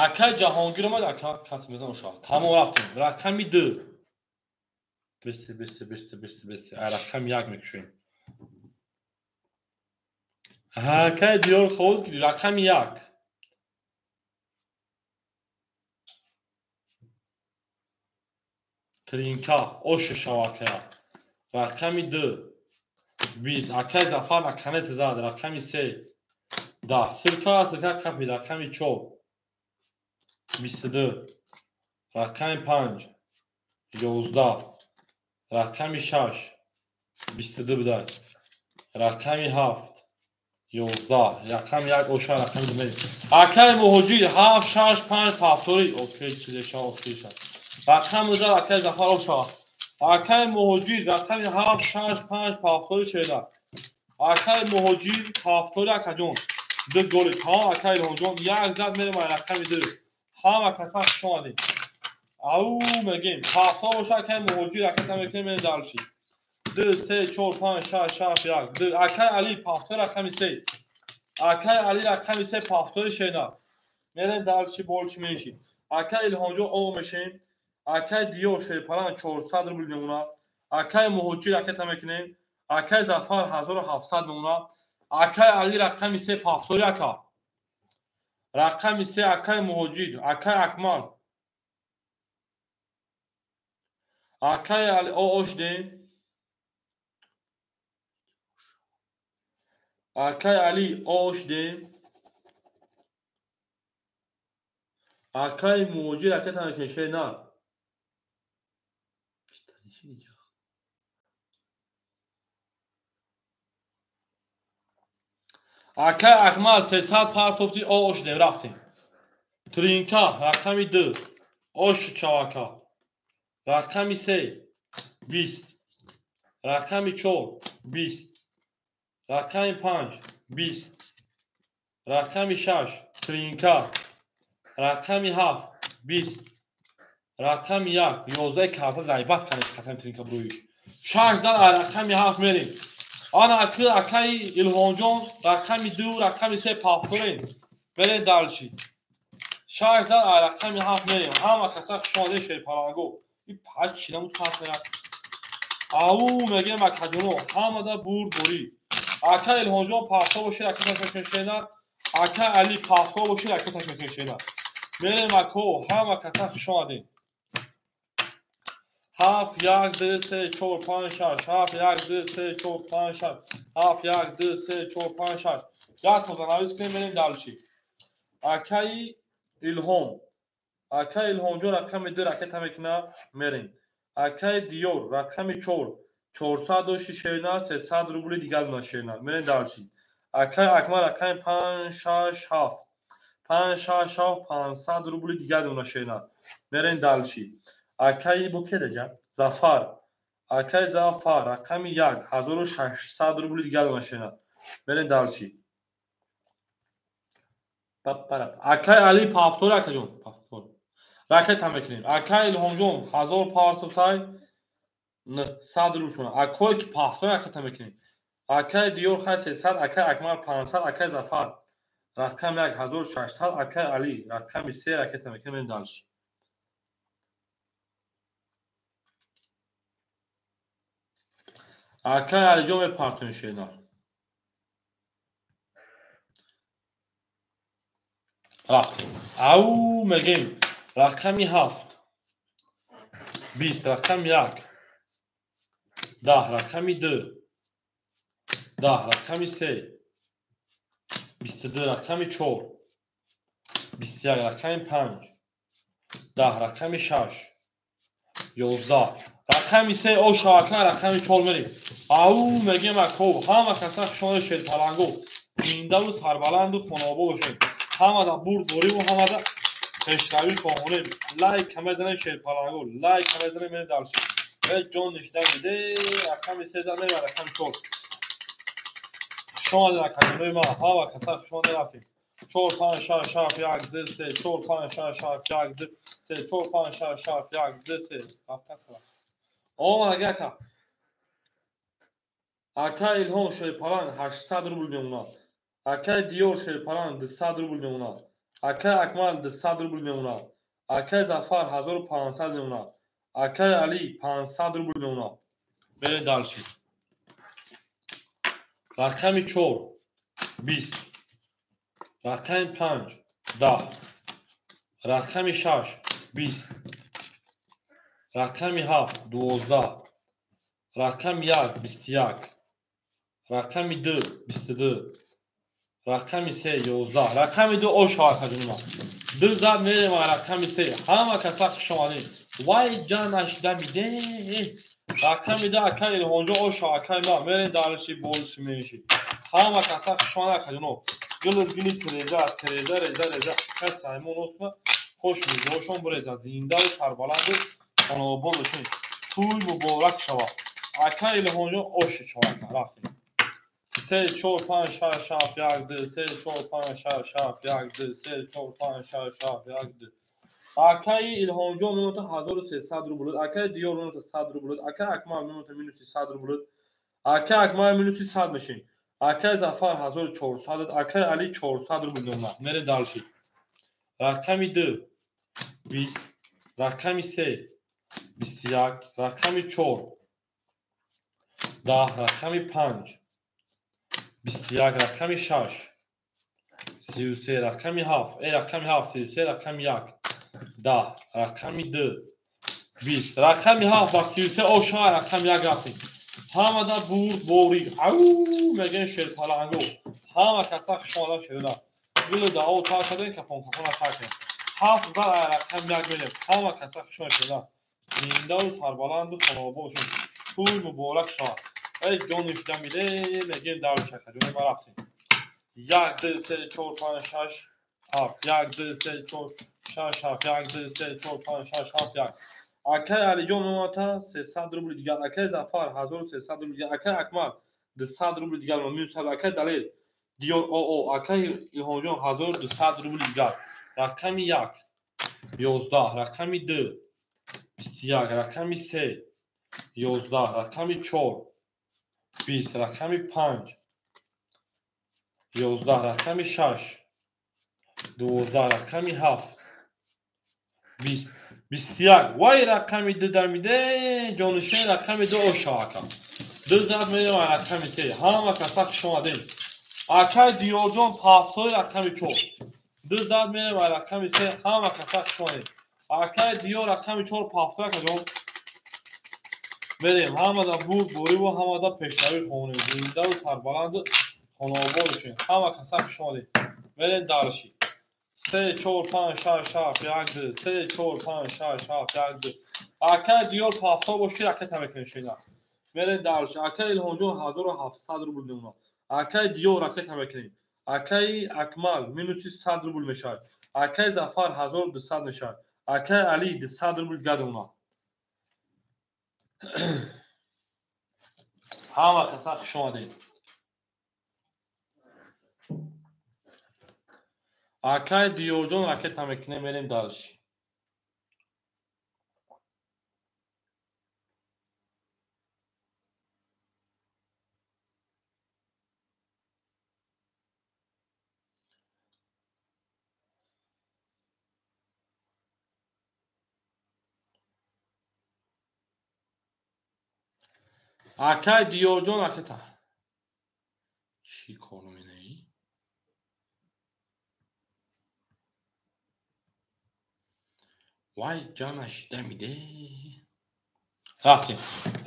Акай Ҷаҳонгир омад ака кас мезан ошо. Тамом рафтем. Рақами 2. Бисте бисте бисте бисте бисте. Рақами 1 мекушем. Акай Диёр холд рақами 1. Тринка ошу шав акая. Рақами 2. 20. Акай Зафар наканет зад. Рақами 3. 10. Силка силка қапи рақами 4. 22. Рақами 5. 11. Рақами 6. 22 будай. Рақами 7. 11. Рақами 1 оша рақами 2. Акай муҳоҷир 7 6 5 повтори. Окей чизеша окейша. Рақами 2 акай Зафар оша. Акай муҳоҷир рақами 7 6 5 повтори шеда. Акай муҳоҷир повтори акаҷон. 2 голи. Тамом акай Илҳомҷон як зад мерем рақами 2. Ҳама каса хуш омадед. Ау мегем. Повтор боша акай муҳоҷир акай тамекунем мерем дальше. 2 3 4 5 6 7 1 2. Акай Али повтор рақами 3. Акай Али рақами 3 повтори шена. Мерем дальше больше меньше. Акай Илҳомҷон о мешем. Акай Диёр шерпаран 400 рубл мемонад. Акай муҳоҷир акай тамекунем. Акай Зафар 1700 мемонад. Акай Али рақами 3 повтори ака. Рақами 3 акай муҳоҷир, акай Акмал. Акай Али оо шудем. Акай Али оо шудем. Акай муҳоҷир акай тамекунем шена. Акай Акмал 300 партофти оо шудем рафтем. Тринка рақами 2. Ош чавака. Рақами 3 20. Рақами 4 20. Рақами 5 20. Рақами 6 тринка. Рақами 7 20. Рақами 1 11 карта зайбат канед қатами тринка буруиш. 6 зад рақами 7 мерем. Ана акай Илҳомҷон рақами 2 рақами 3 повторем. Мерем дальше. 6 зад рақами 7 мерем. Ҳама каса хуш омадед шерпаланго. И пач чиламу пас мерад. Ау мегем акаҷоно ҳамада бурд борӣ. Акай Илҳомҷон повтор бошед акай ташаккур. Акай Али повтор бошед акай ташаккур. Мерем ако ҳама каса хуш омадед. 7 1 2 3 4 5 6 7 1 2 3 4 5 6 7 1 2 3 4 5 6. Як то навис кунем мерем дальше. Акаи Илҳом. Акаи Илҳомҷон рақами 2 ракета мекунад, мерем. Акаи Диёр рақами 4. 400 дошти шернар, 300 рубли дигар дона шернар. Мерем дальше. Акаи Акмал рақами 5 6 7. 5 6 7 500 рубли дигар дона шернар. Мерем дальше. Акаи Букедаҷа Зафар. Акаи Зафар рақами 1 1600 рубли дигар дона шернар. Мерем дальше. Акаи Али Пафтор акаҷон, Пафтор. Ракета мекунем. Акаи Илҳомҷон 1000 партовтай 100 рубл шуна. Акое ки Пафтор ракета мекунем. Акаи Диёр хай 300, акаи Акмал 500, акаи Зафар рақами 1 1600, акаи Али рақами 3 ракета мекунем. Мерем дальше. Акаи Алиҷон мепартоем шернар. Рафтем. Ау мегем рақами 7 20 рақами 1 10 рақами 2 10 рақами 3 22 рақами 4 21 рақами 5 10 рақами 6 11 рақами 3 о шавака рақами 4 мерем. Ау мегем ако ҳама каса хушони шерпаланго зиндаву сарбаланду хонаобод бошед. Ҳамада бурдбориву ҳамада пешравӣ хоҳонем. Лайк мезанем шерпаланго, лайк мезанем, мерем дальше. Э ҷон нишидан биде, рақами 3 зад мерем рақами 4. Хуш омадед акаҷонои ман, ҳама каса хуш омадед, рафтем. 4 5 6 7 1 2 3 4 5 6 7 1 2 3 4 5 6 7 1 2 3 рафта. Омад ака. Ака Илҳом шерпаланг 800 рубл мемонад. Акаи Диёр шерпаланг 200 рубл мемонад. Акаи Акмал 200 рубл мемонад. Акаи Зафар 1500 мемонад. Акаи Али 500 рубл мемонад. Мерем дальше. Рақами 4 20 рақами 5 10 рақами 6 20 рақами 7 12 рақами 1 21 рақами 2 22 рақами 3 11 рақами 2 о шавакаҷонума 2 зад мерем рақами 3. Ҳама каса хуш омадед. Вай ҷан нашида миде. Рақами 2 акаи Илҳомҷон о шавакаи ма мерем дальше больше меньше. Ҳама каса хуш омадед акаҷоно. Гили гили тереза тереза реза реза кас Саймон Осма хуш мизошон буреза зиндаву сарбаланду хонаобод бошед. Тӯй муборак шавад. Акаи Илҳомҷон оши шавака рафтем. 3 4 5 6 7 1 2 3 4 5 6 7 1 2 3 4 5 6 7 1 2. Акаи Илҳомҷон минута 1300 рубл, акаи Диёр минута 100 рубл, акаи Акмал минута минуси 100 рубл, акаи Акмал минуси 100 мешин. Акаи Зафар 1400, акаи Али 400 рубл мемонад. Мерем дальше. Рақами 2 20 рақами 3 21 рақами 4 10 рақами 5 21 рақами 6 33 рақами 7 рақами 7 33 рақами 1 10 рақами 2 20 рақами 7 ба 33 оша рақами 1 рафтем. Ҳамада бурдборӣ. Ау мегем шерпаланго. Ҳама каса хуш омадан шерина. Гулу даъво тар кардем, кафон кафона тар кардем. 7 зад рақами 1 мерем. Ҳама каса хуш омадан шерина. Зиндаву сарбаланду хонаобод бошед. Тӯй муборак шавад. Эй ҷон нишида миде, мегем дальше акаҷони ма рафтем. 1 2 3 4 5 6 7 1 2 3 4 6 7 1 2 3 4 5 6 7 1. Акаи Алиҷон минута 300 рубли дигар, акаи Зафар 1300 рубли дигар, акаи Акмал 200 рубли дигар, минус 100, акаи Далер Диёр ОО, акаи Илҳомҷон 1200 рубли дигар. Рақами 1 11 рақами 2 21 рақами 3 11 рақами 4 20 рақами 5 11 рақами 6 12 рақами 7 20 21. Вай рақами 2 дамиде ҷонишин рақами 2 ошавака 2 зад мерем рақами 3. Ҳама каса хуш омадед. Акаи Диёрҷон пафтои рақами 4 2 зад мерем рақами 3. Ҳама каса хуш омадед. Акаи Диёр рақами 4 пафтои акаҷон мерем. Ҳамада бурдбориву ҳамада пешравӣ хоҳонем. Зиндаву сарбаланду хонаобод бошед. Ҳама каса хуш омадед. Мерем дальше. 3 4 5 6 7 1 2 3 4 5 6 7 1 2. Акай Диёр пафто боши ракета мекунем шена. Мерем дальше. Акай Илҳомҷон 1700 рубл мемонад. Акай Диёр ракета мекунем. Акай Акмал минуси 100 рубл мешавад. Акай Зафар 1200 мешавад. Акай Али 200 рубл дигар мемонад. Ҳама каса хуш омадед. Акай Диёрҷон ракета мекунем, мерем дальше. Акай Диёрҷон ракета. Чӣ кор менаӣ? Вай ҷанаш дамиде. Рафтем.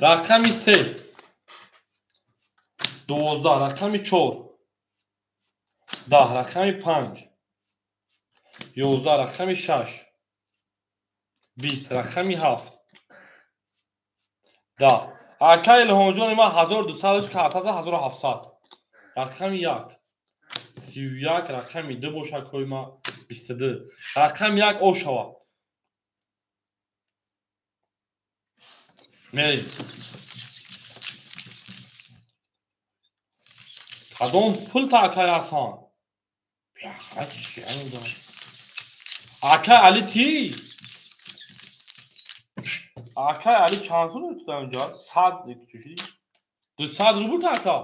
Рақами 3 12, рақами 4 10, рақами 5 11, рақами 6 20, рақами 7 10. Акай Илҳомҷони ман 1200 картаза 1700. Рақами 1 31, рақами 2 бошад кои ман 22. Рақами 1 о шавад. Мерем. Кадом пул та акай Ҳасан? Акай Али ти? Акай Али чанд сум туда инҷа? 100 чӣ? 200 рубл та ака.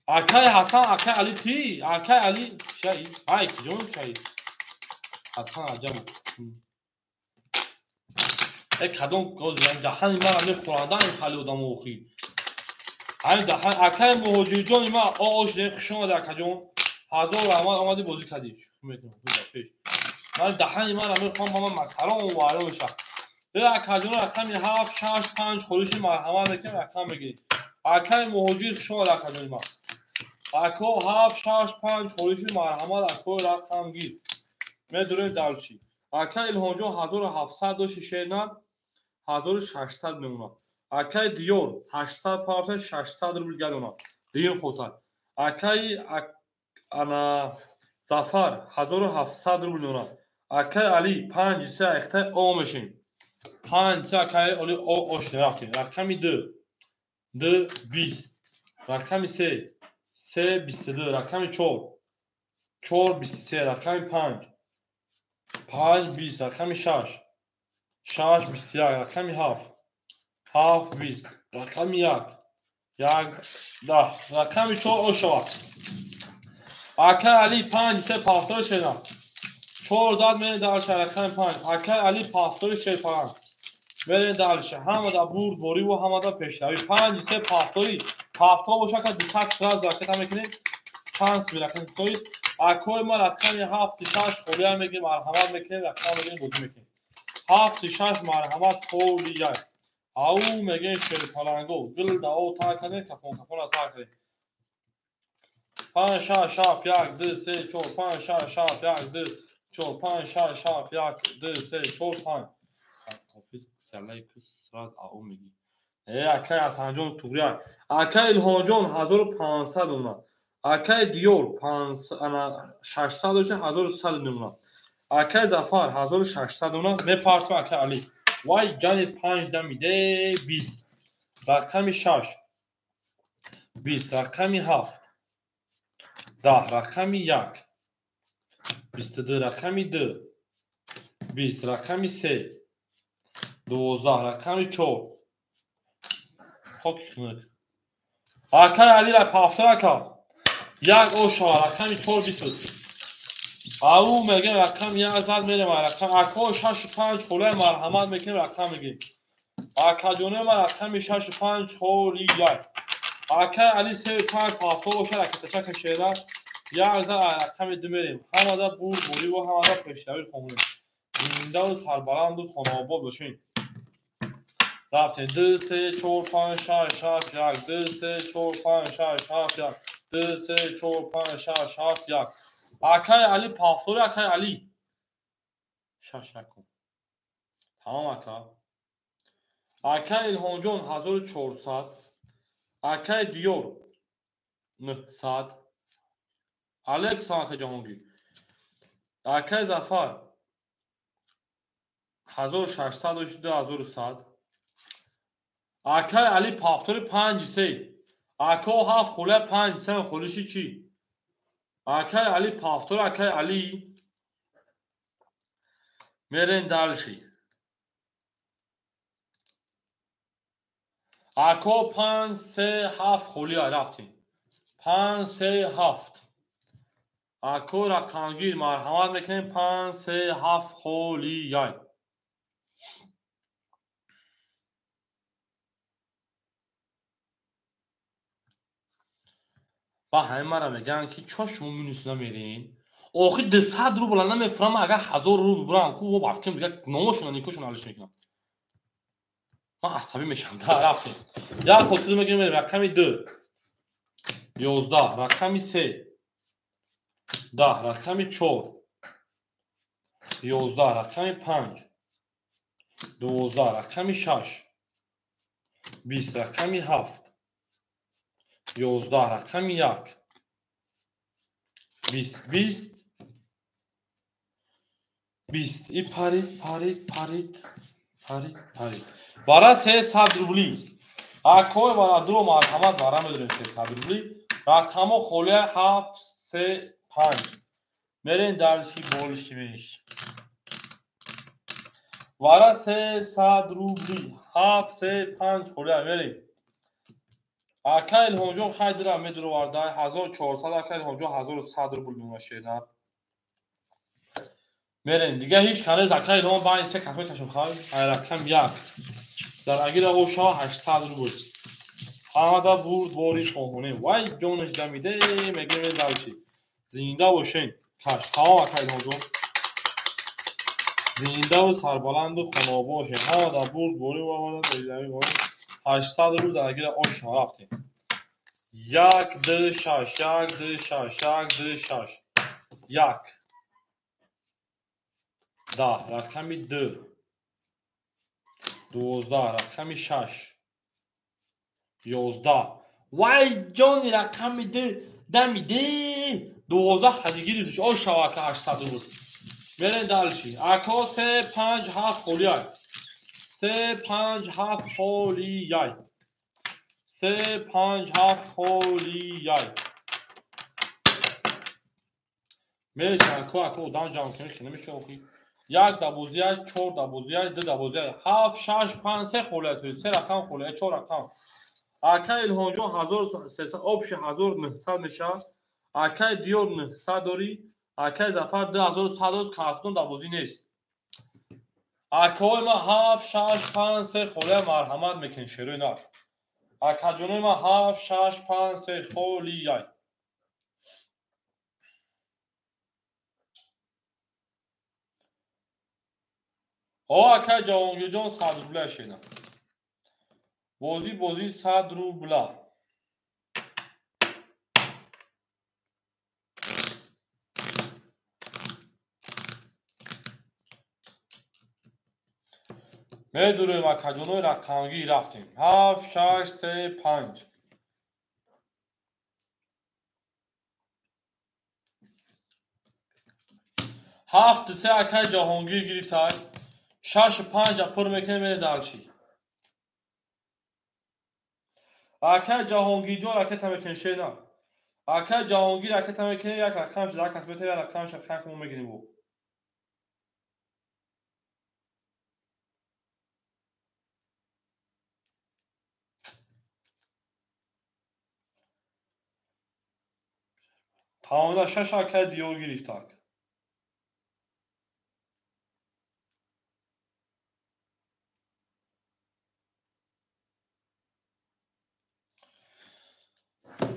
Акай Ҳасан, акай Али ти? Акай Али чай? Ай киҷо чай? Ҳасан аҷаб. Кадом даҳани мара мехӯранда ин хали одамо охи. Ҳамин даҳан акай Муҳоҷирҷони ман ош хуш омади акаҷон. 1000 раҳмат омади бозӣ кардӣ. Шӯхӣ мекунам пеш. Ман даҳани мара мехӯрам, ман масхара оварда мешавам. Акаҷон рақами 7 6 5 холиши марҳамат мекунем, рақам мегирем. Акай Муҳоҷир хуш омади акаҷони ман. Ако 7 6 5 холиши марҳамат акои рақам гир. Медурем дальше. Акай Илҳомҷон 1700 дошти шерна 1600 мемонад. Акай Диёр 800 пафта 600 рубл гадонад. Дуюм хотар. Акай ана Зафар 1700 рубл мемонад. Акай Али 5 3 ахтай о мешем. 5 3 акай Али о ош рафтем. Рақами 2 2 20. Рақами 3 3 22. Рақами 4 4 23. Рақами 5 5 20. Рақами 6 6 21. Рақами 7 7 20. Рақами 1 1 10. Рақами 4 о шавад. Акай Али 5 3 пафтори шена. 4 зад мерем дальше рақами 5. Акай Али пафтори шер паҳан. Мерем дальше. Ҳамада бурд бориву ҳамада пешравӣ. 5 3 пафтори. Пафто бошад ка 200 сразу ракета мекунем. Чанд сми рақами тоист. Акои ма рақами 7 6 холия мегирем, марҳамат мекунем, рақам мегирем, бозӣ мекунем. 7 6 марҳамат холи 1. Ау мегем шерпаланго. Гил дао та кардем, кафон кафон аз сар кардем. 5 6 7 1 2 3 4 5 6 7 1 2 4 5 6 7 1 2 3 4 5. Кофи салай кус сразу ау меги. Акай Ҳасанҷон туғрия. Акай Илҳомҷон 1500 мемонад. Акай Диёр 600 дошта 1100 мемонад. Акай Зафар 1600 мемонад. Мепартем акай Али. Вай ҷани 5 дамиде 20. Рақами 6 20. Рақами 7 10. Рақами 1 22. Рақами 2 20. Рақами 3 12. Рақами 4 хоки хунук. Акай Али ра пафтор ака. 1 о шава. Рақами 4 20 буд. Ау мегем рақам 1 зад мерем рақам. Ако 6 5 холаи марҳамат мекунем, рақам мегирем. Акаҷони ман рақами 6 5 холи 1. Акай Али 3 5 пафтор бошад ракетача кашера. 1 зад рақами 2 мерем. Ҳамада бурд бориву ҳамада пешравӣ хонем. Зиндаву сарбаланду хонаобод бошем. Рафтем. 2 3 4 5 6 7 1 2 3 4 5 6 7 1 2 3 4 5 6 7 1. Акай Али повтори, акай Али. Шаш якум. Тамом ака. Акай Илҳомҷон 1400. Акай Диёр 900. Алекс акай Ҷаҳонгир. Акай Зафар 1600 дошт 2100. Акай Али повтори 5 3. Ако 7 хола 5 3 холиши чӣ? Акай Али повтори, акай Али. Мерем дальше. Ако 5 3 7 холия рафтем. 5 3 7. Ако рақамгир марҳамат мекунем 5 3 7 холияй. Ба ҳамин мара мегӯянд ки чо шумо минус намерин? Охи 200 рубл намефурам, агар 1000 рубл бурам, ку во бафкем дига номошона никошона алиш мекунам. Ман асабӣ мешавам. Да рафтем. Як хотир мегирем рақами 2 11, рақами 3 10, рақами 4 11, рақами 5 12, рақами 6 20, рақами 7 11, рақами 1 20, 20 20. И парид, парид, парид, парид, парид. Вара 300 рубли. Акой вара дуро марҳамат вара медорем 300 рубли. Рақамо холия 7 3 5. Мерем дальше больше меньше. Вара 300 рубли. 7 3 5 холия мерем. Ака Илҳомҷон хайдира медуроварда 1400, ака Илҳомҷон 1100 рубл мемошена. Мерем дига ҳеч канез ака Илҳом ба ин се кас мекашем хай. Ай рақам 1. Дар агира оша 800 рубл. Ҳамада бурд бори хоҳонем. Вай ҷонаш дамиде мегирем дальше. Зинда бошен. Каш. Тамом ака Илҳомҷон. Зиндаву сарбаланду хонобод бошен. Ҳамада бурд бори ва 800 рубл дар агира оша рафтем. 1 2 6 1 2 6 1 2 6 1 10, рақами 2 12, рақами 6 11. Вай ҷони рақами 2 дамиде 12 хадигири оша ака 800 рубл. Мерем дальше. Ако 3 5 7 холияй. 3 5 7 холияй. 3 5 7 холияй. Мересем ако ако одам ҷамъ кунем хеле мешавад охи. 1 12 4 12 2 12 7 6 5 3 холия, то 3 рақам холия, 4 рақам. Ака Илҳомҷон 1300, обши 1900 мешавад. Акай Диёр 900 дорӣ, акай Зафар 2100 дорӣ, картон дар бозӣ нест. Акаҳои ман 7 6 5 3 холия марҳамат мекунем шерои нар. Акаҷонои ман 7 6 5 3 холияй. О акай Ҷаҳонгирҷон 100 рубля шена. Бозӣ бозӣ 100 рубла. Медурем акаҷонои рақамгир рафтем. 7 6 3 5. 7 3 акай Ҷаҳонгир гирифтай. 6 5 пур мекунем мере дальше. Акай Ҷаҳонгирҷон ракета мекунем шена. Акай Ҷаҳонгир ракета мекунем як рақам шуда, кас бета як рақам шуда, хайр мо мегирем бу. Тамомида 6 акай Диёр гирифтак.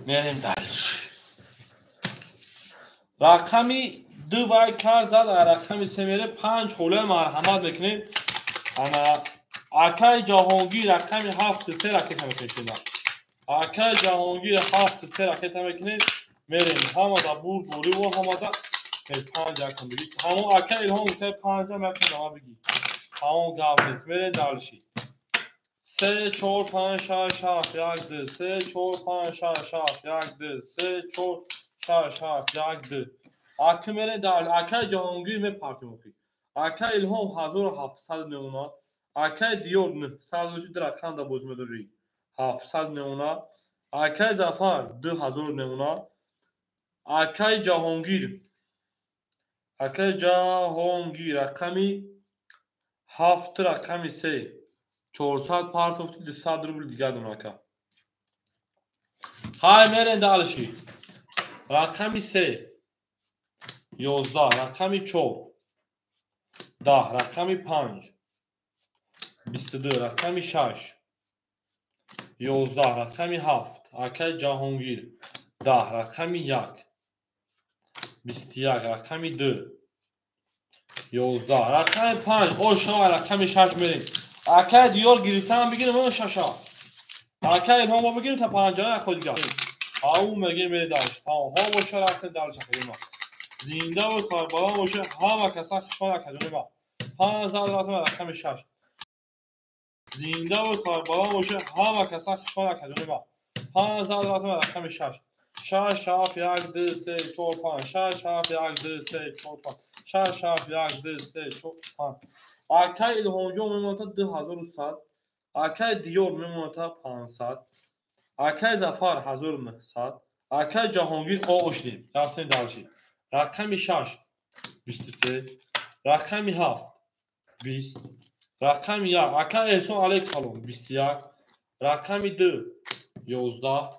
Мерем дальше. Рақами 2 вай кар зад, рақами 3 мере 5 холия марҳамат мекунем. Ана акай Ҷаҳонгир рақами 7 3 ракета мекунем. Акай Ҷаҳонгир 7 3 ракета мекунем. Мерем ҳамада бурд бориву ҳамада Панҷ якум бигӣ. Ҳамон ака Илҳом гуфта панҷам якум дама бигӣ. Ҳамон гап нест. Мерем дальше. 3, 4, 5, 6, 7, 1, 2, 3, 4, 5, 6, 7, 1, 2, 3, 4, 6, 7, 1, 2. Ака мерем дальше. Акаи Ҷаҳонгир мепартем охи. Ака Илҳом 1700 мемона. Акаи Диёр 900 дошти, ду рақам да боз медорӣ. 700 мемона. Акаи Зафар 2000 мемона. Акаи Ҷаҳонгир. Акаи Ҷаҳонгир рақами 7, рақами 3. 400 партофти, 200 рубл дигар дона ака. Ҳай мерем дальше. Рақами 3 11, рақами 4 10, рақами 5 22, рақами 6 11, рақами 7. Акаи Ҷаҳонгир 10, рақами 1 21, рақами 2 11, рақами 5. Ошава рақами 6 мерем. Акаи Диёр гирифтан бигирем он шаша. Акаи Илҳом мо бигирем та панҷара як дигар. Ау мегирем мерем дальше. Тамом ҳо боша рафтем дальше акаҷони ма. Зинда ва сарбаланд боша ҳама каса хушҳол акаҷони ма. 5 рафтем рақами 6. Зинда ва сарбаланд боша ҳама каса хушҳол акаҷони ма. 5 рафтем рақами 6. 6 7 1 2 3 4 5 6 7 1 2 3 4 5 6 7 1 2 3 4 5. Акаи Илҳомҷон мемонад 2100, акаи Диёр мемонад 500, акаи Зафар 1900, акаи Ҷаҳонгир ошдем. Рафтем дальше. Рақами 6 23, рақами 7 20, рақами 1 акаи Эҳсон алайкум 21, рақами 2 11,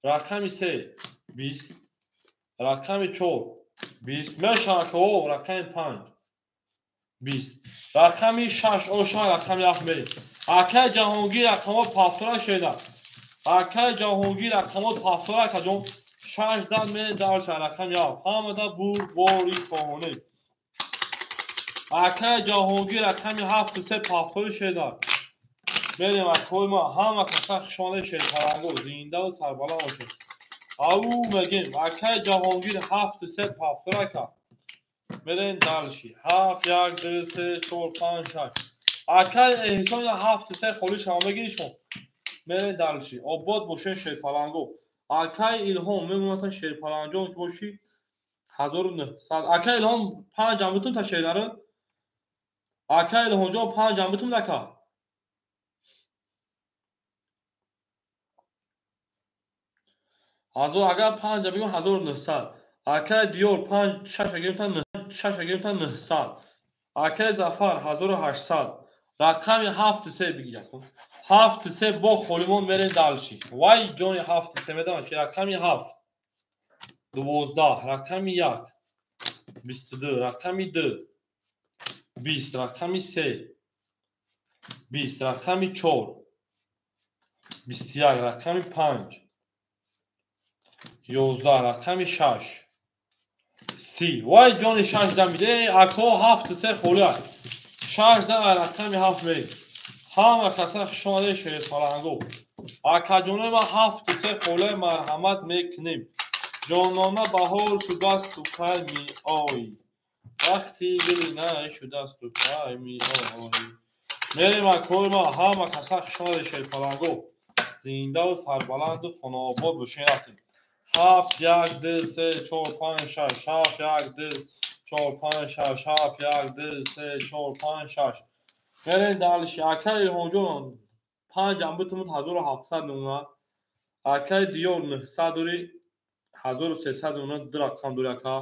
рақами 3 20, рақами 4 20, мешава ко рақами 5 20, рақами 6 оша рақами 7 мерем. Акаи Ҷаҳонгир рақамҳо пафтора шеда. Акаи Ҷаҳонгир рақамҳо пафтора акаҷон 6 зад мерем дальше рақами 7. Ҳамада бурдбори хоҳонем. Акаи Ҷаҳонгир рақами 7 3 пафтори шеда. Мерем акои ма ҳама каса хушонаи шерпаланго зинда ва сарбаланд бошед. Ау мегем акаи Ҷаҳонгир 7 3 пафтора ака. Мерем дальше. 7 1 2 3 4 5 6. Акаи Эҳсон 7 3 холӣ шава мегирӣ шумо. Мерем дальше. Обод бошед шерпаланго. Акаи Илҳом мемонад шерпаланҷон ки бошӣ 1900. Акаи Илҳом 5 ам битум та шернары. Акаи Илҳомҷон 5 ам битум дака. Ҳазор агар 5 ам бигӯм 1900. Акаи Диёр 5 6 гирифтан 6 гирифтан 900. Акаи Зафар 1800. Рақами 7 3 бигӣ якум. 7 3 бо холимон мерем дальше. Вай ҷони 7 3 медонам ки рақами 7 12, рақами 1 22, рақами 2 20, рақами 3 20, рақами 4 21, рақами 5 11, рақами 6 30. Вай ҷони 6 дамиде. Ако 7 3 холӣ аст. 6 зад рақами 7 мерем. Ҳама каса хушомадед шерпаланго. Акаҷонои ман 7 3 холӣ марҳамат мекунем. Ҷонона баҳор шудасту кай меоӣ. Вақти гули най шудасту кай меоӣ. Мерем акои ман ҳама каса хушомадед шерпаланго. Зиндаву сарбаланду хонаобод бошед рафтем. 7 1 2 3 4 5 6 7 1 2 4 5 6 7 1 2 3 4 5 6. Мерем дальше. Акаи Илҳомҷон 5 ам битумуд 1700 мемонад. Акаи Диёр 900 дорӣ 1300 мемонад, ду рақам дорӣ ака.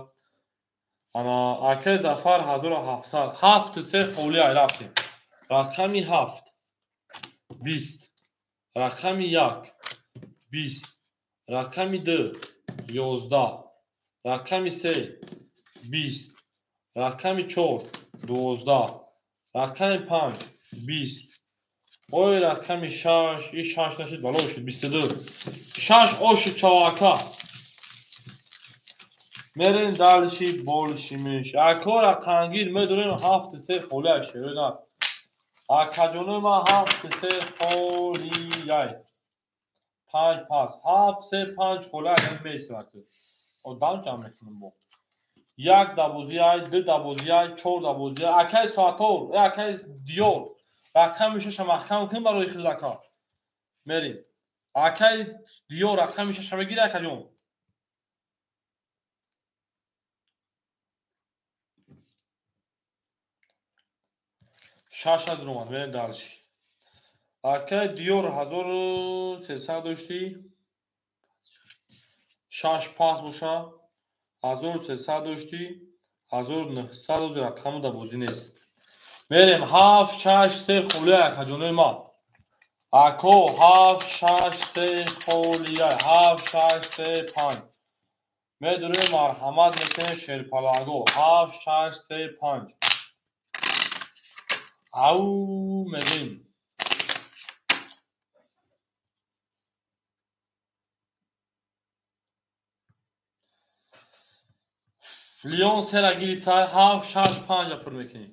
Ана акаи Зафар 1700. 7 3 холӣ ай рафтем. Рақами 7 20, рақами 1 20, рақами 2 11, рақами 3 20, рақами 4 12, рақами 5 20. Ой рақами 6, и 6 нашид бало шуд 22. 6 оши чавака. Мерем дальше больше меш. Ако рақамгир медорем 7 3 холӣ ай шерои. Акаҷонои ман 7 3 холӣ ай. 5 пас 7 3 5 холӣ ай месем ака. Одам ҷамъ мекунем бо. Як да бозӣ ай, ду да бозӣ ай, чор да бозӣ ай. Акай соатор, акай Диёр. Рақами шаша маҳкам кун барои хилака. Мерим. Акай Диёр рақами шаша мегири, акаҷон. Шаша дуромад, мерем дальше. Акай Диёр 1300 доштӣ. Шаш пас боша. 1300 доштӣ. 1900 дози рақаму да бозӣ нест. Мерем 7 6 3 холия, акаҷонои ма. Ако 7 6 3 холия, 7 6 3 5. Медурем, марҳамат мекунем шерпалаго. 7 6 3 5. Ау мегем. Лион сера гирифта, 7 6 5 пур мекунем.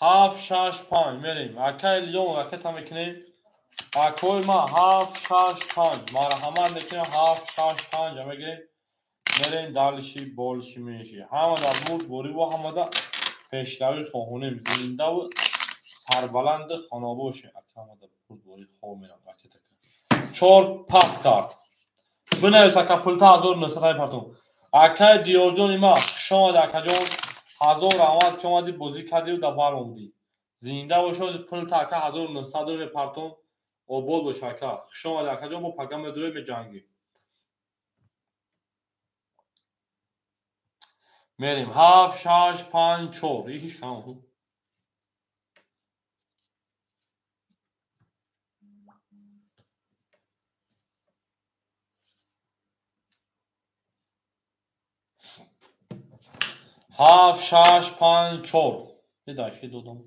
7 6 5 мерем. Акай Лион ракета мекунем. Акои ма 7 6 5. Марҳамат мекунем 7 6 5 мегирем. Мерем дальше больше меньше. Ҳама дар бурд борибо, ҳама да пешравӣ хоҳонем. Зиндаву сарбаланди хонобошем. Ака ҳама да бурд бори хоб мерам ракета. 4 пас кард. Бинавис ака пулта 1900 партум. Акай Диёрҷони ма, хуш омадӣ акаҷон. 1000 раҳмат ки омадӣ, бозӣ кардию да баромадӣ. Зинда бошӣ, пулта ака 1900 мепартом. Обод бош ака. Хуш омадӣ акаҷон, бо пага медурем меҷангӣ. Мерем 7 6 5 4. Ҳеч кам. 7 6 5 4. Даши додам.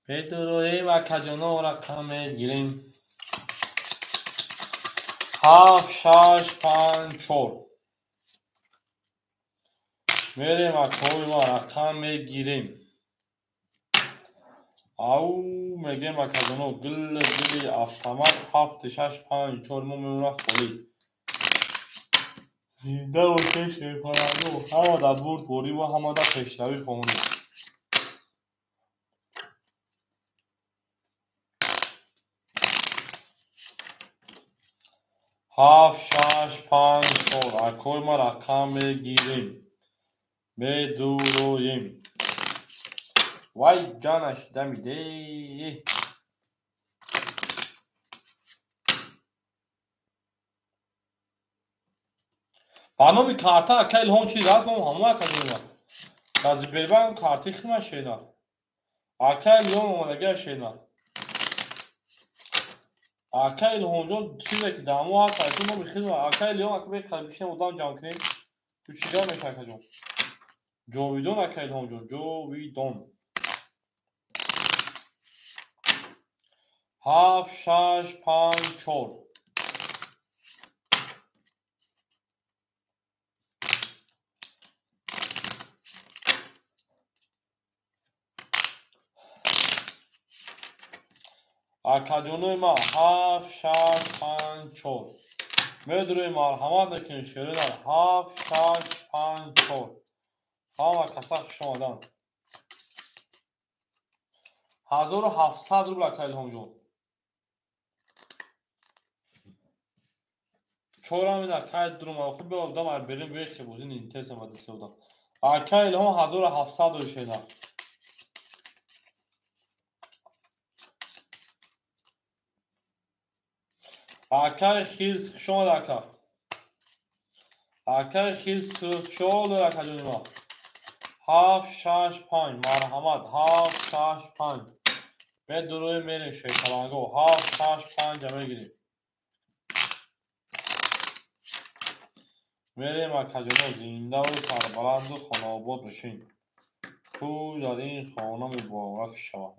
Медуроем акаҷоно, рақам мегирем. 7 6 5 4. Мерем акои ма, рақам мегирем. Ау мегем акаҷоно, гул гули автомат 7 6 5 4 мо мемонад холӣ. Зинда бошед шерпаранго, ҳама дар бурд борибо, ҳама дар пешравӣ хоҳонем. 7 6 5 4. Акои ма рақам мегирем. Медуроем. Вай ҷанаш дамиде. Ба номи карта ака Илҳом чиз аст, ном ҳамон акаҷонма. Дар Сбербанк карти хима шена. Ака Илҳом омадагиа шена. Ака Илҳомҷон чизе ки дар мо ҳаст, ака номи хизма. Ака Илҳом ака беқадр бишинем одам ҷамъ кунем. Ту чӣ гап мешавӣ акаҷон? Ҷовидон ака Илҳомҷон, ҷовидон. 7 6 5 4. Акаҷонои ма 7 6 5 4. Медурем, марҳамат мекунем шеродар 7 6 5 4. Ҳама каса хуш омаданд. 1700 рубл ака Илҳомҷон. Чорам ина қайд дуромад. Хуб биёдам ай берем бехе бозӣ интересам ба даст одам. Ака Илҳом 1700 рушена. Акай Хирс хуш омад ака. Акай Хирс чор дор акаҷони ма. 7 6 5 марҳамат 7 6 5. Медуроем мерем шерпаланго. 7 6 5 мегирем. Мерем акаҷоно, зиндаву сарбаланду хонаобод бошем. Ту дар ин хона муборак шавад.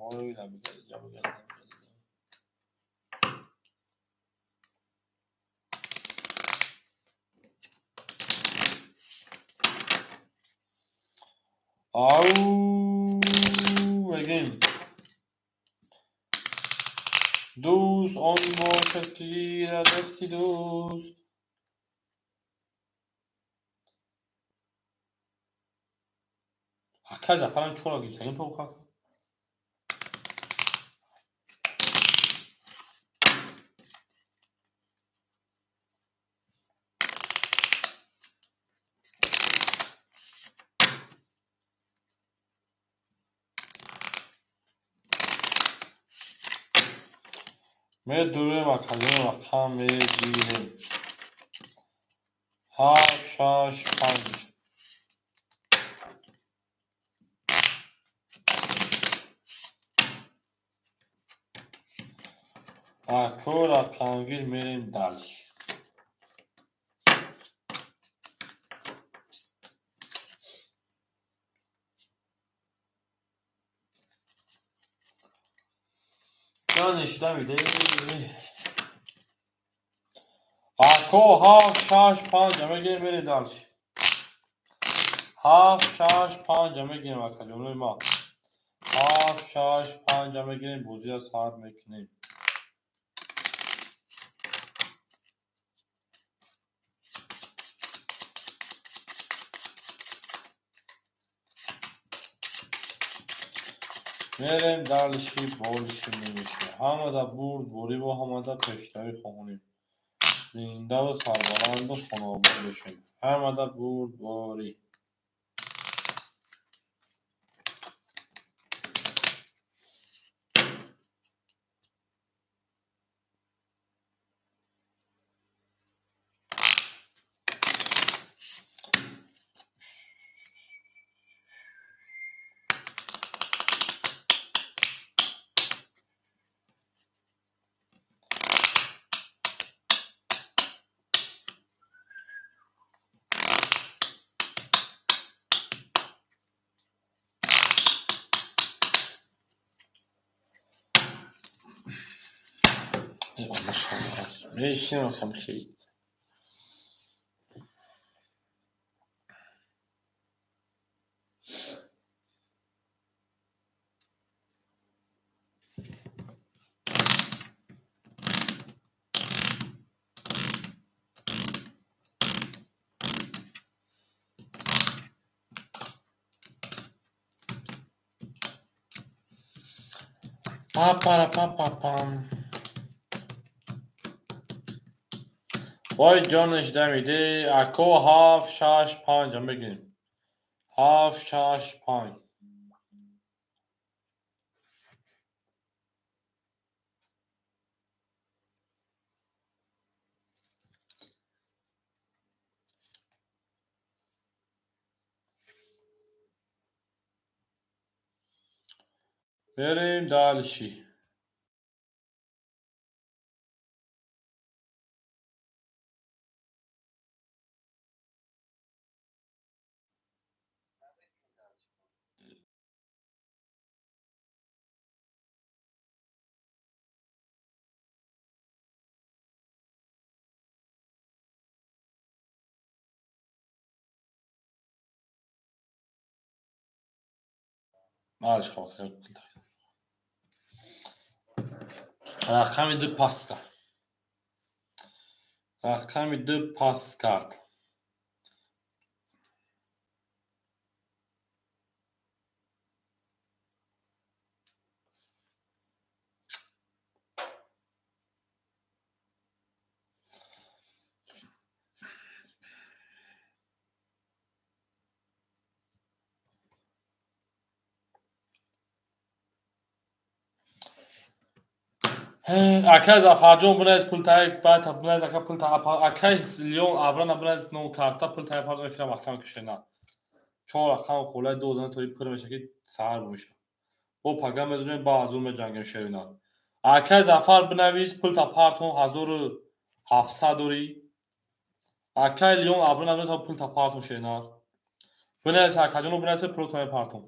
Ау мегем. Дӯст он бошад, ки гирад дасти дӯст. Акай Зафарам чора гирифтагим то бухак. Медурем акаҷон, рақам мегирем. 7, 6, 5. Ако рақамгир мерем дальше. Ҷонишда миде. Ако 7, 6, 5 мегирем, мерем дальше. 7, 6, 5 мегирем акаҷонои ма. 7, 6, 5 мегирем, бозиро сар мекунем. Мерем дальше, больше намешавад. Ҳамада бурд бориву ҳамада пешравӣ хоҳонем. Зиндаву сарбаланду хонаобод бошем. Ҳамада бурдборӣ. Мешинам хамхит. Па-пара-па-па-пам. Вой ҷонаш дамиде. Ако 7, 6, 5 мегирем. 7, 6, 5. Мерем дальше. Малиш хотир. Рақами 2 пас кард. Рақами 2 пас кард. Акай Зафарҷон бинавис пул таи баъд бинавис ака пул та акай Леон Абрана бинавис ном карта пул таи пардон эфира маҳкам кушена. 4 рақам хулай ду одам тои пур меша ки саҳар меша. Бо пага медонем ба азур меҷангем шерина. Акай Зафар бинавис пул та партон 1700 дори. Акай Леон Абрана бинавис пул та партон шерина. Бинавис акаҷоно бинавис пул таи партон.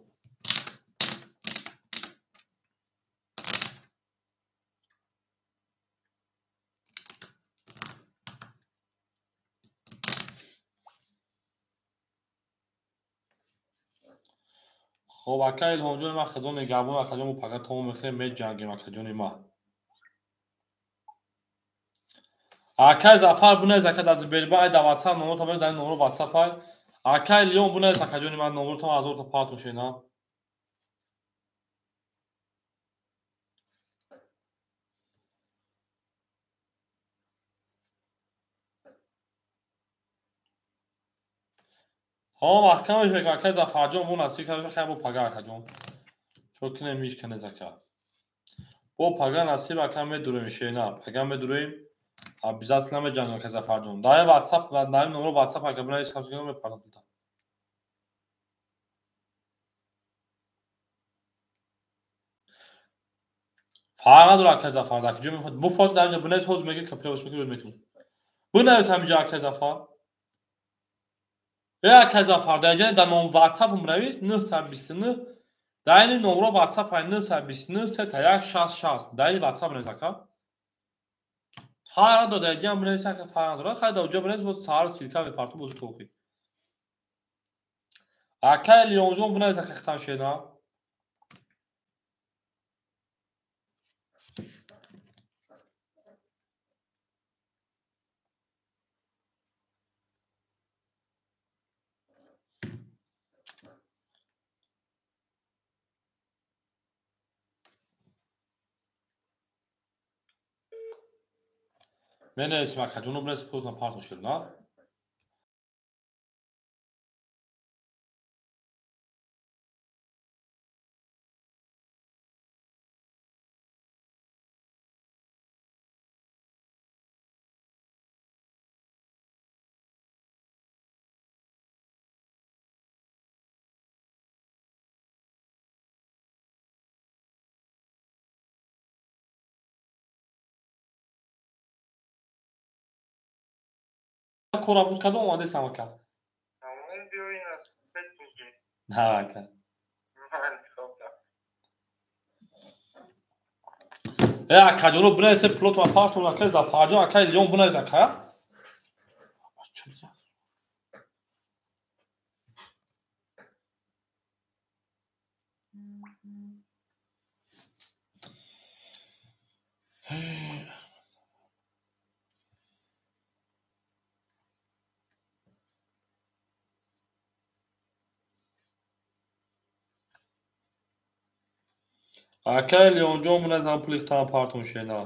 Хоб, ака Илҳомҷони ман, худо нигаҳбон, акаҷон, мо пага том мехӯрем, меҷангем, акаҷони ман. Акай Зафар бунавис, ака дар Сбербанк, ай дар WhatsApp номротон бинавис, дар номро WhatsApp ай. Акай Леон бунавис, акаҷони ман, номротон 1000 та партон шена. Ҳо, маҳкамаш мекунам, акай Зафарҷон, бо насиб карда, хай бо пага, акаҷон. Чо кинем мишканез, ака. Бо пага насиб, ака, медурем шена, пага медурем. Обязательно меҷангем, ака Зафарҷон. Дар WhatsApp, дар номро WhatsApp, ака бинавис, хамсигано мепардам. Фарқ надорад, акай Зафар, дар куҷо мефорад? Буфорад, дар инҷа бинавис, ҳозир мегӯям, капилаваш мекунем, мекунем. Бинавис ҳаминҷа, акай Зафар. Э, акай Зафар, дар инҷа дар ном WhatsApp бинавис 929, дар ин номро WhatsApp ай 929 3 1 60 60. Дар ин WhatsApp бинавис, ака. Фарқ надорад, дар инҷа ҳам бинавис, ака, фарқ надорад. Хай, дар оҷо бинавис, боз саҳар ссылка мепартум, боз кофӣ. Акай Леонҷон бинавис, ака, хитан шена. Менависем, акаҷоно, бинавис, пултон партон шуд, на? Кора буд, кадом омадесам, ака? На, ака. Э, акаҷоно, бинависе, пулотон партон, ака Зафарҷон, ака Леон бинавис, ака. Акай Леонҷон бинавис, пули хитан партон шена.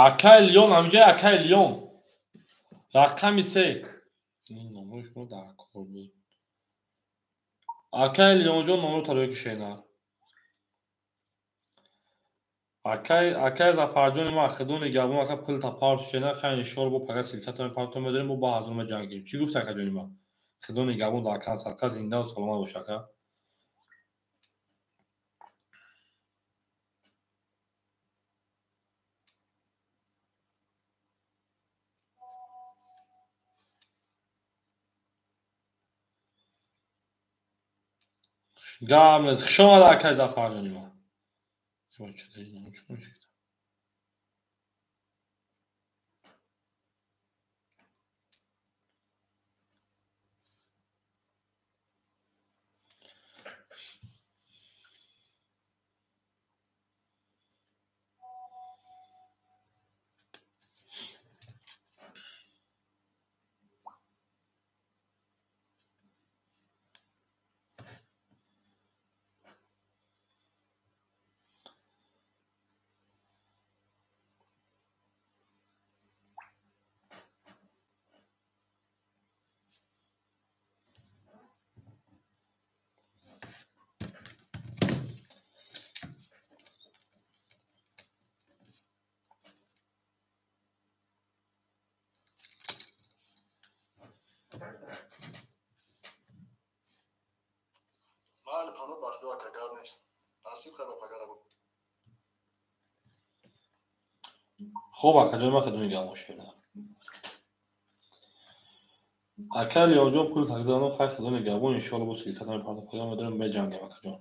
Акай Леон, ҳаминҷа акай Леон. Рақами се. Ин номрои шумо дар кор буд. Акай Леонҷон, номро тарои кишена. Акай Зафарҷони ман, худо нигаҳбон, ака, пул та парт шена, хай иншоалло бо пага ссылкатон партон медорем, бо ба ҳазор меҷангем. Чӣ гуфт, акаҷони ман? Худо нигаҳбон, дар акан садқа, зиндаву саломат бош, ака. Гап нест. Хуш омада, акай Зафарҷони ман. Майли, панот бахтиё, ака, гап нест. Насиб, хай, ба пагара. Хуб, акаҷон, ман хидмат мегӯям шуна. Ака Леонҷон, пули такзанон, хай, худо нигаҳбон, иншоалло бо силката мепардохт, паём медорем, меҷангем, акаҷон.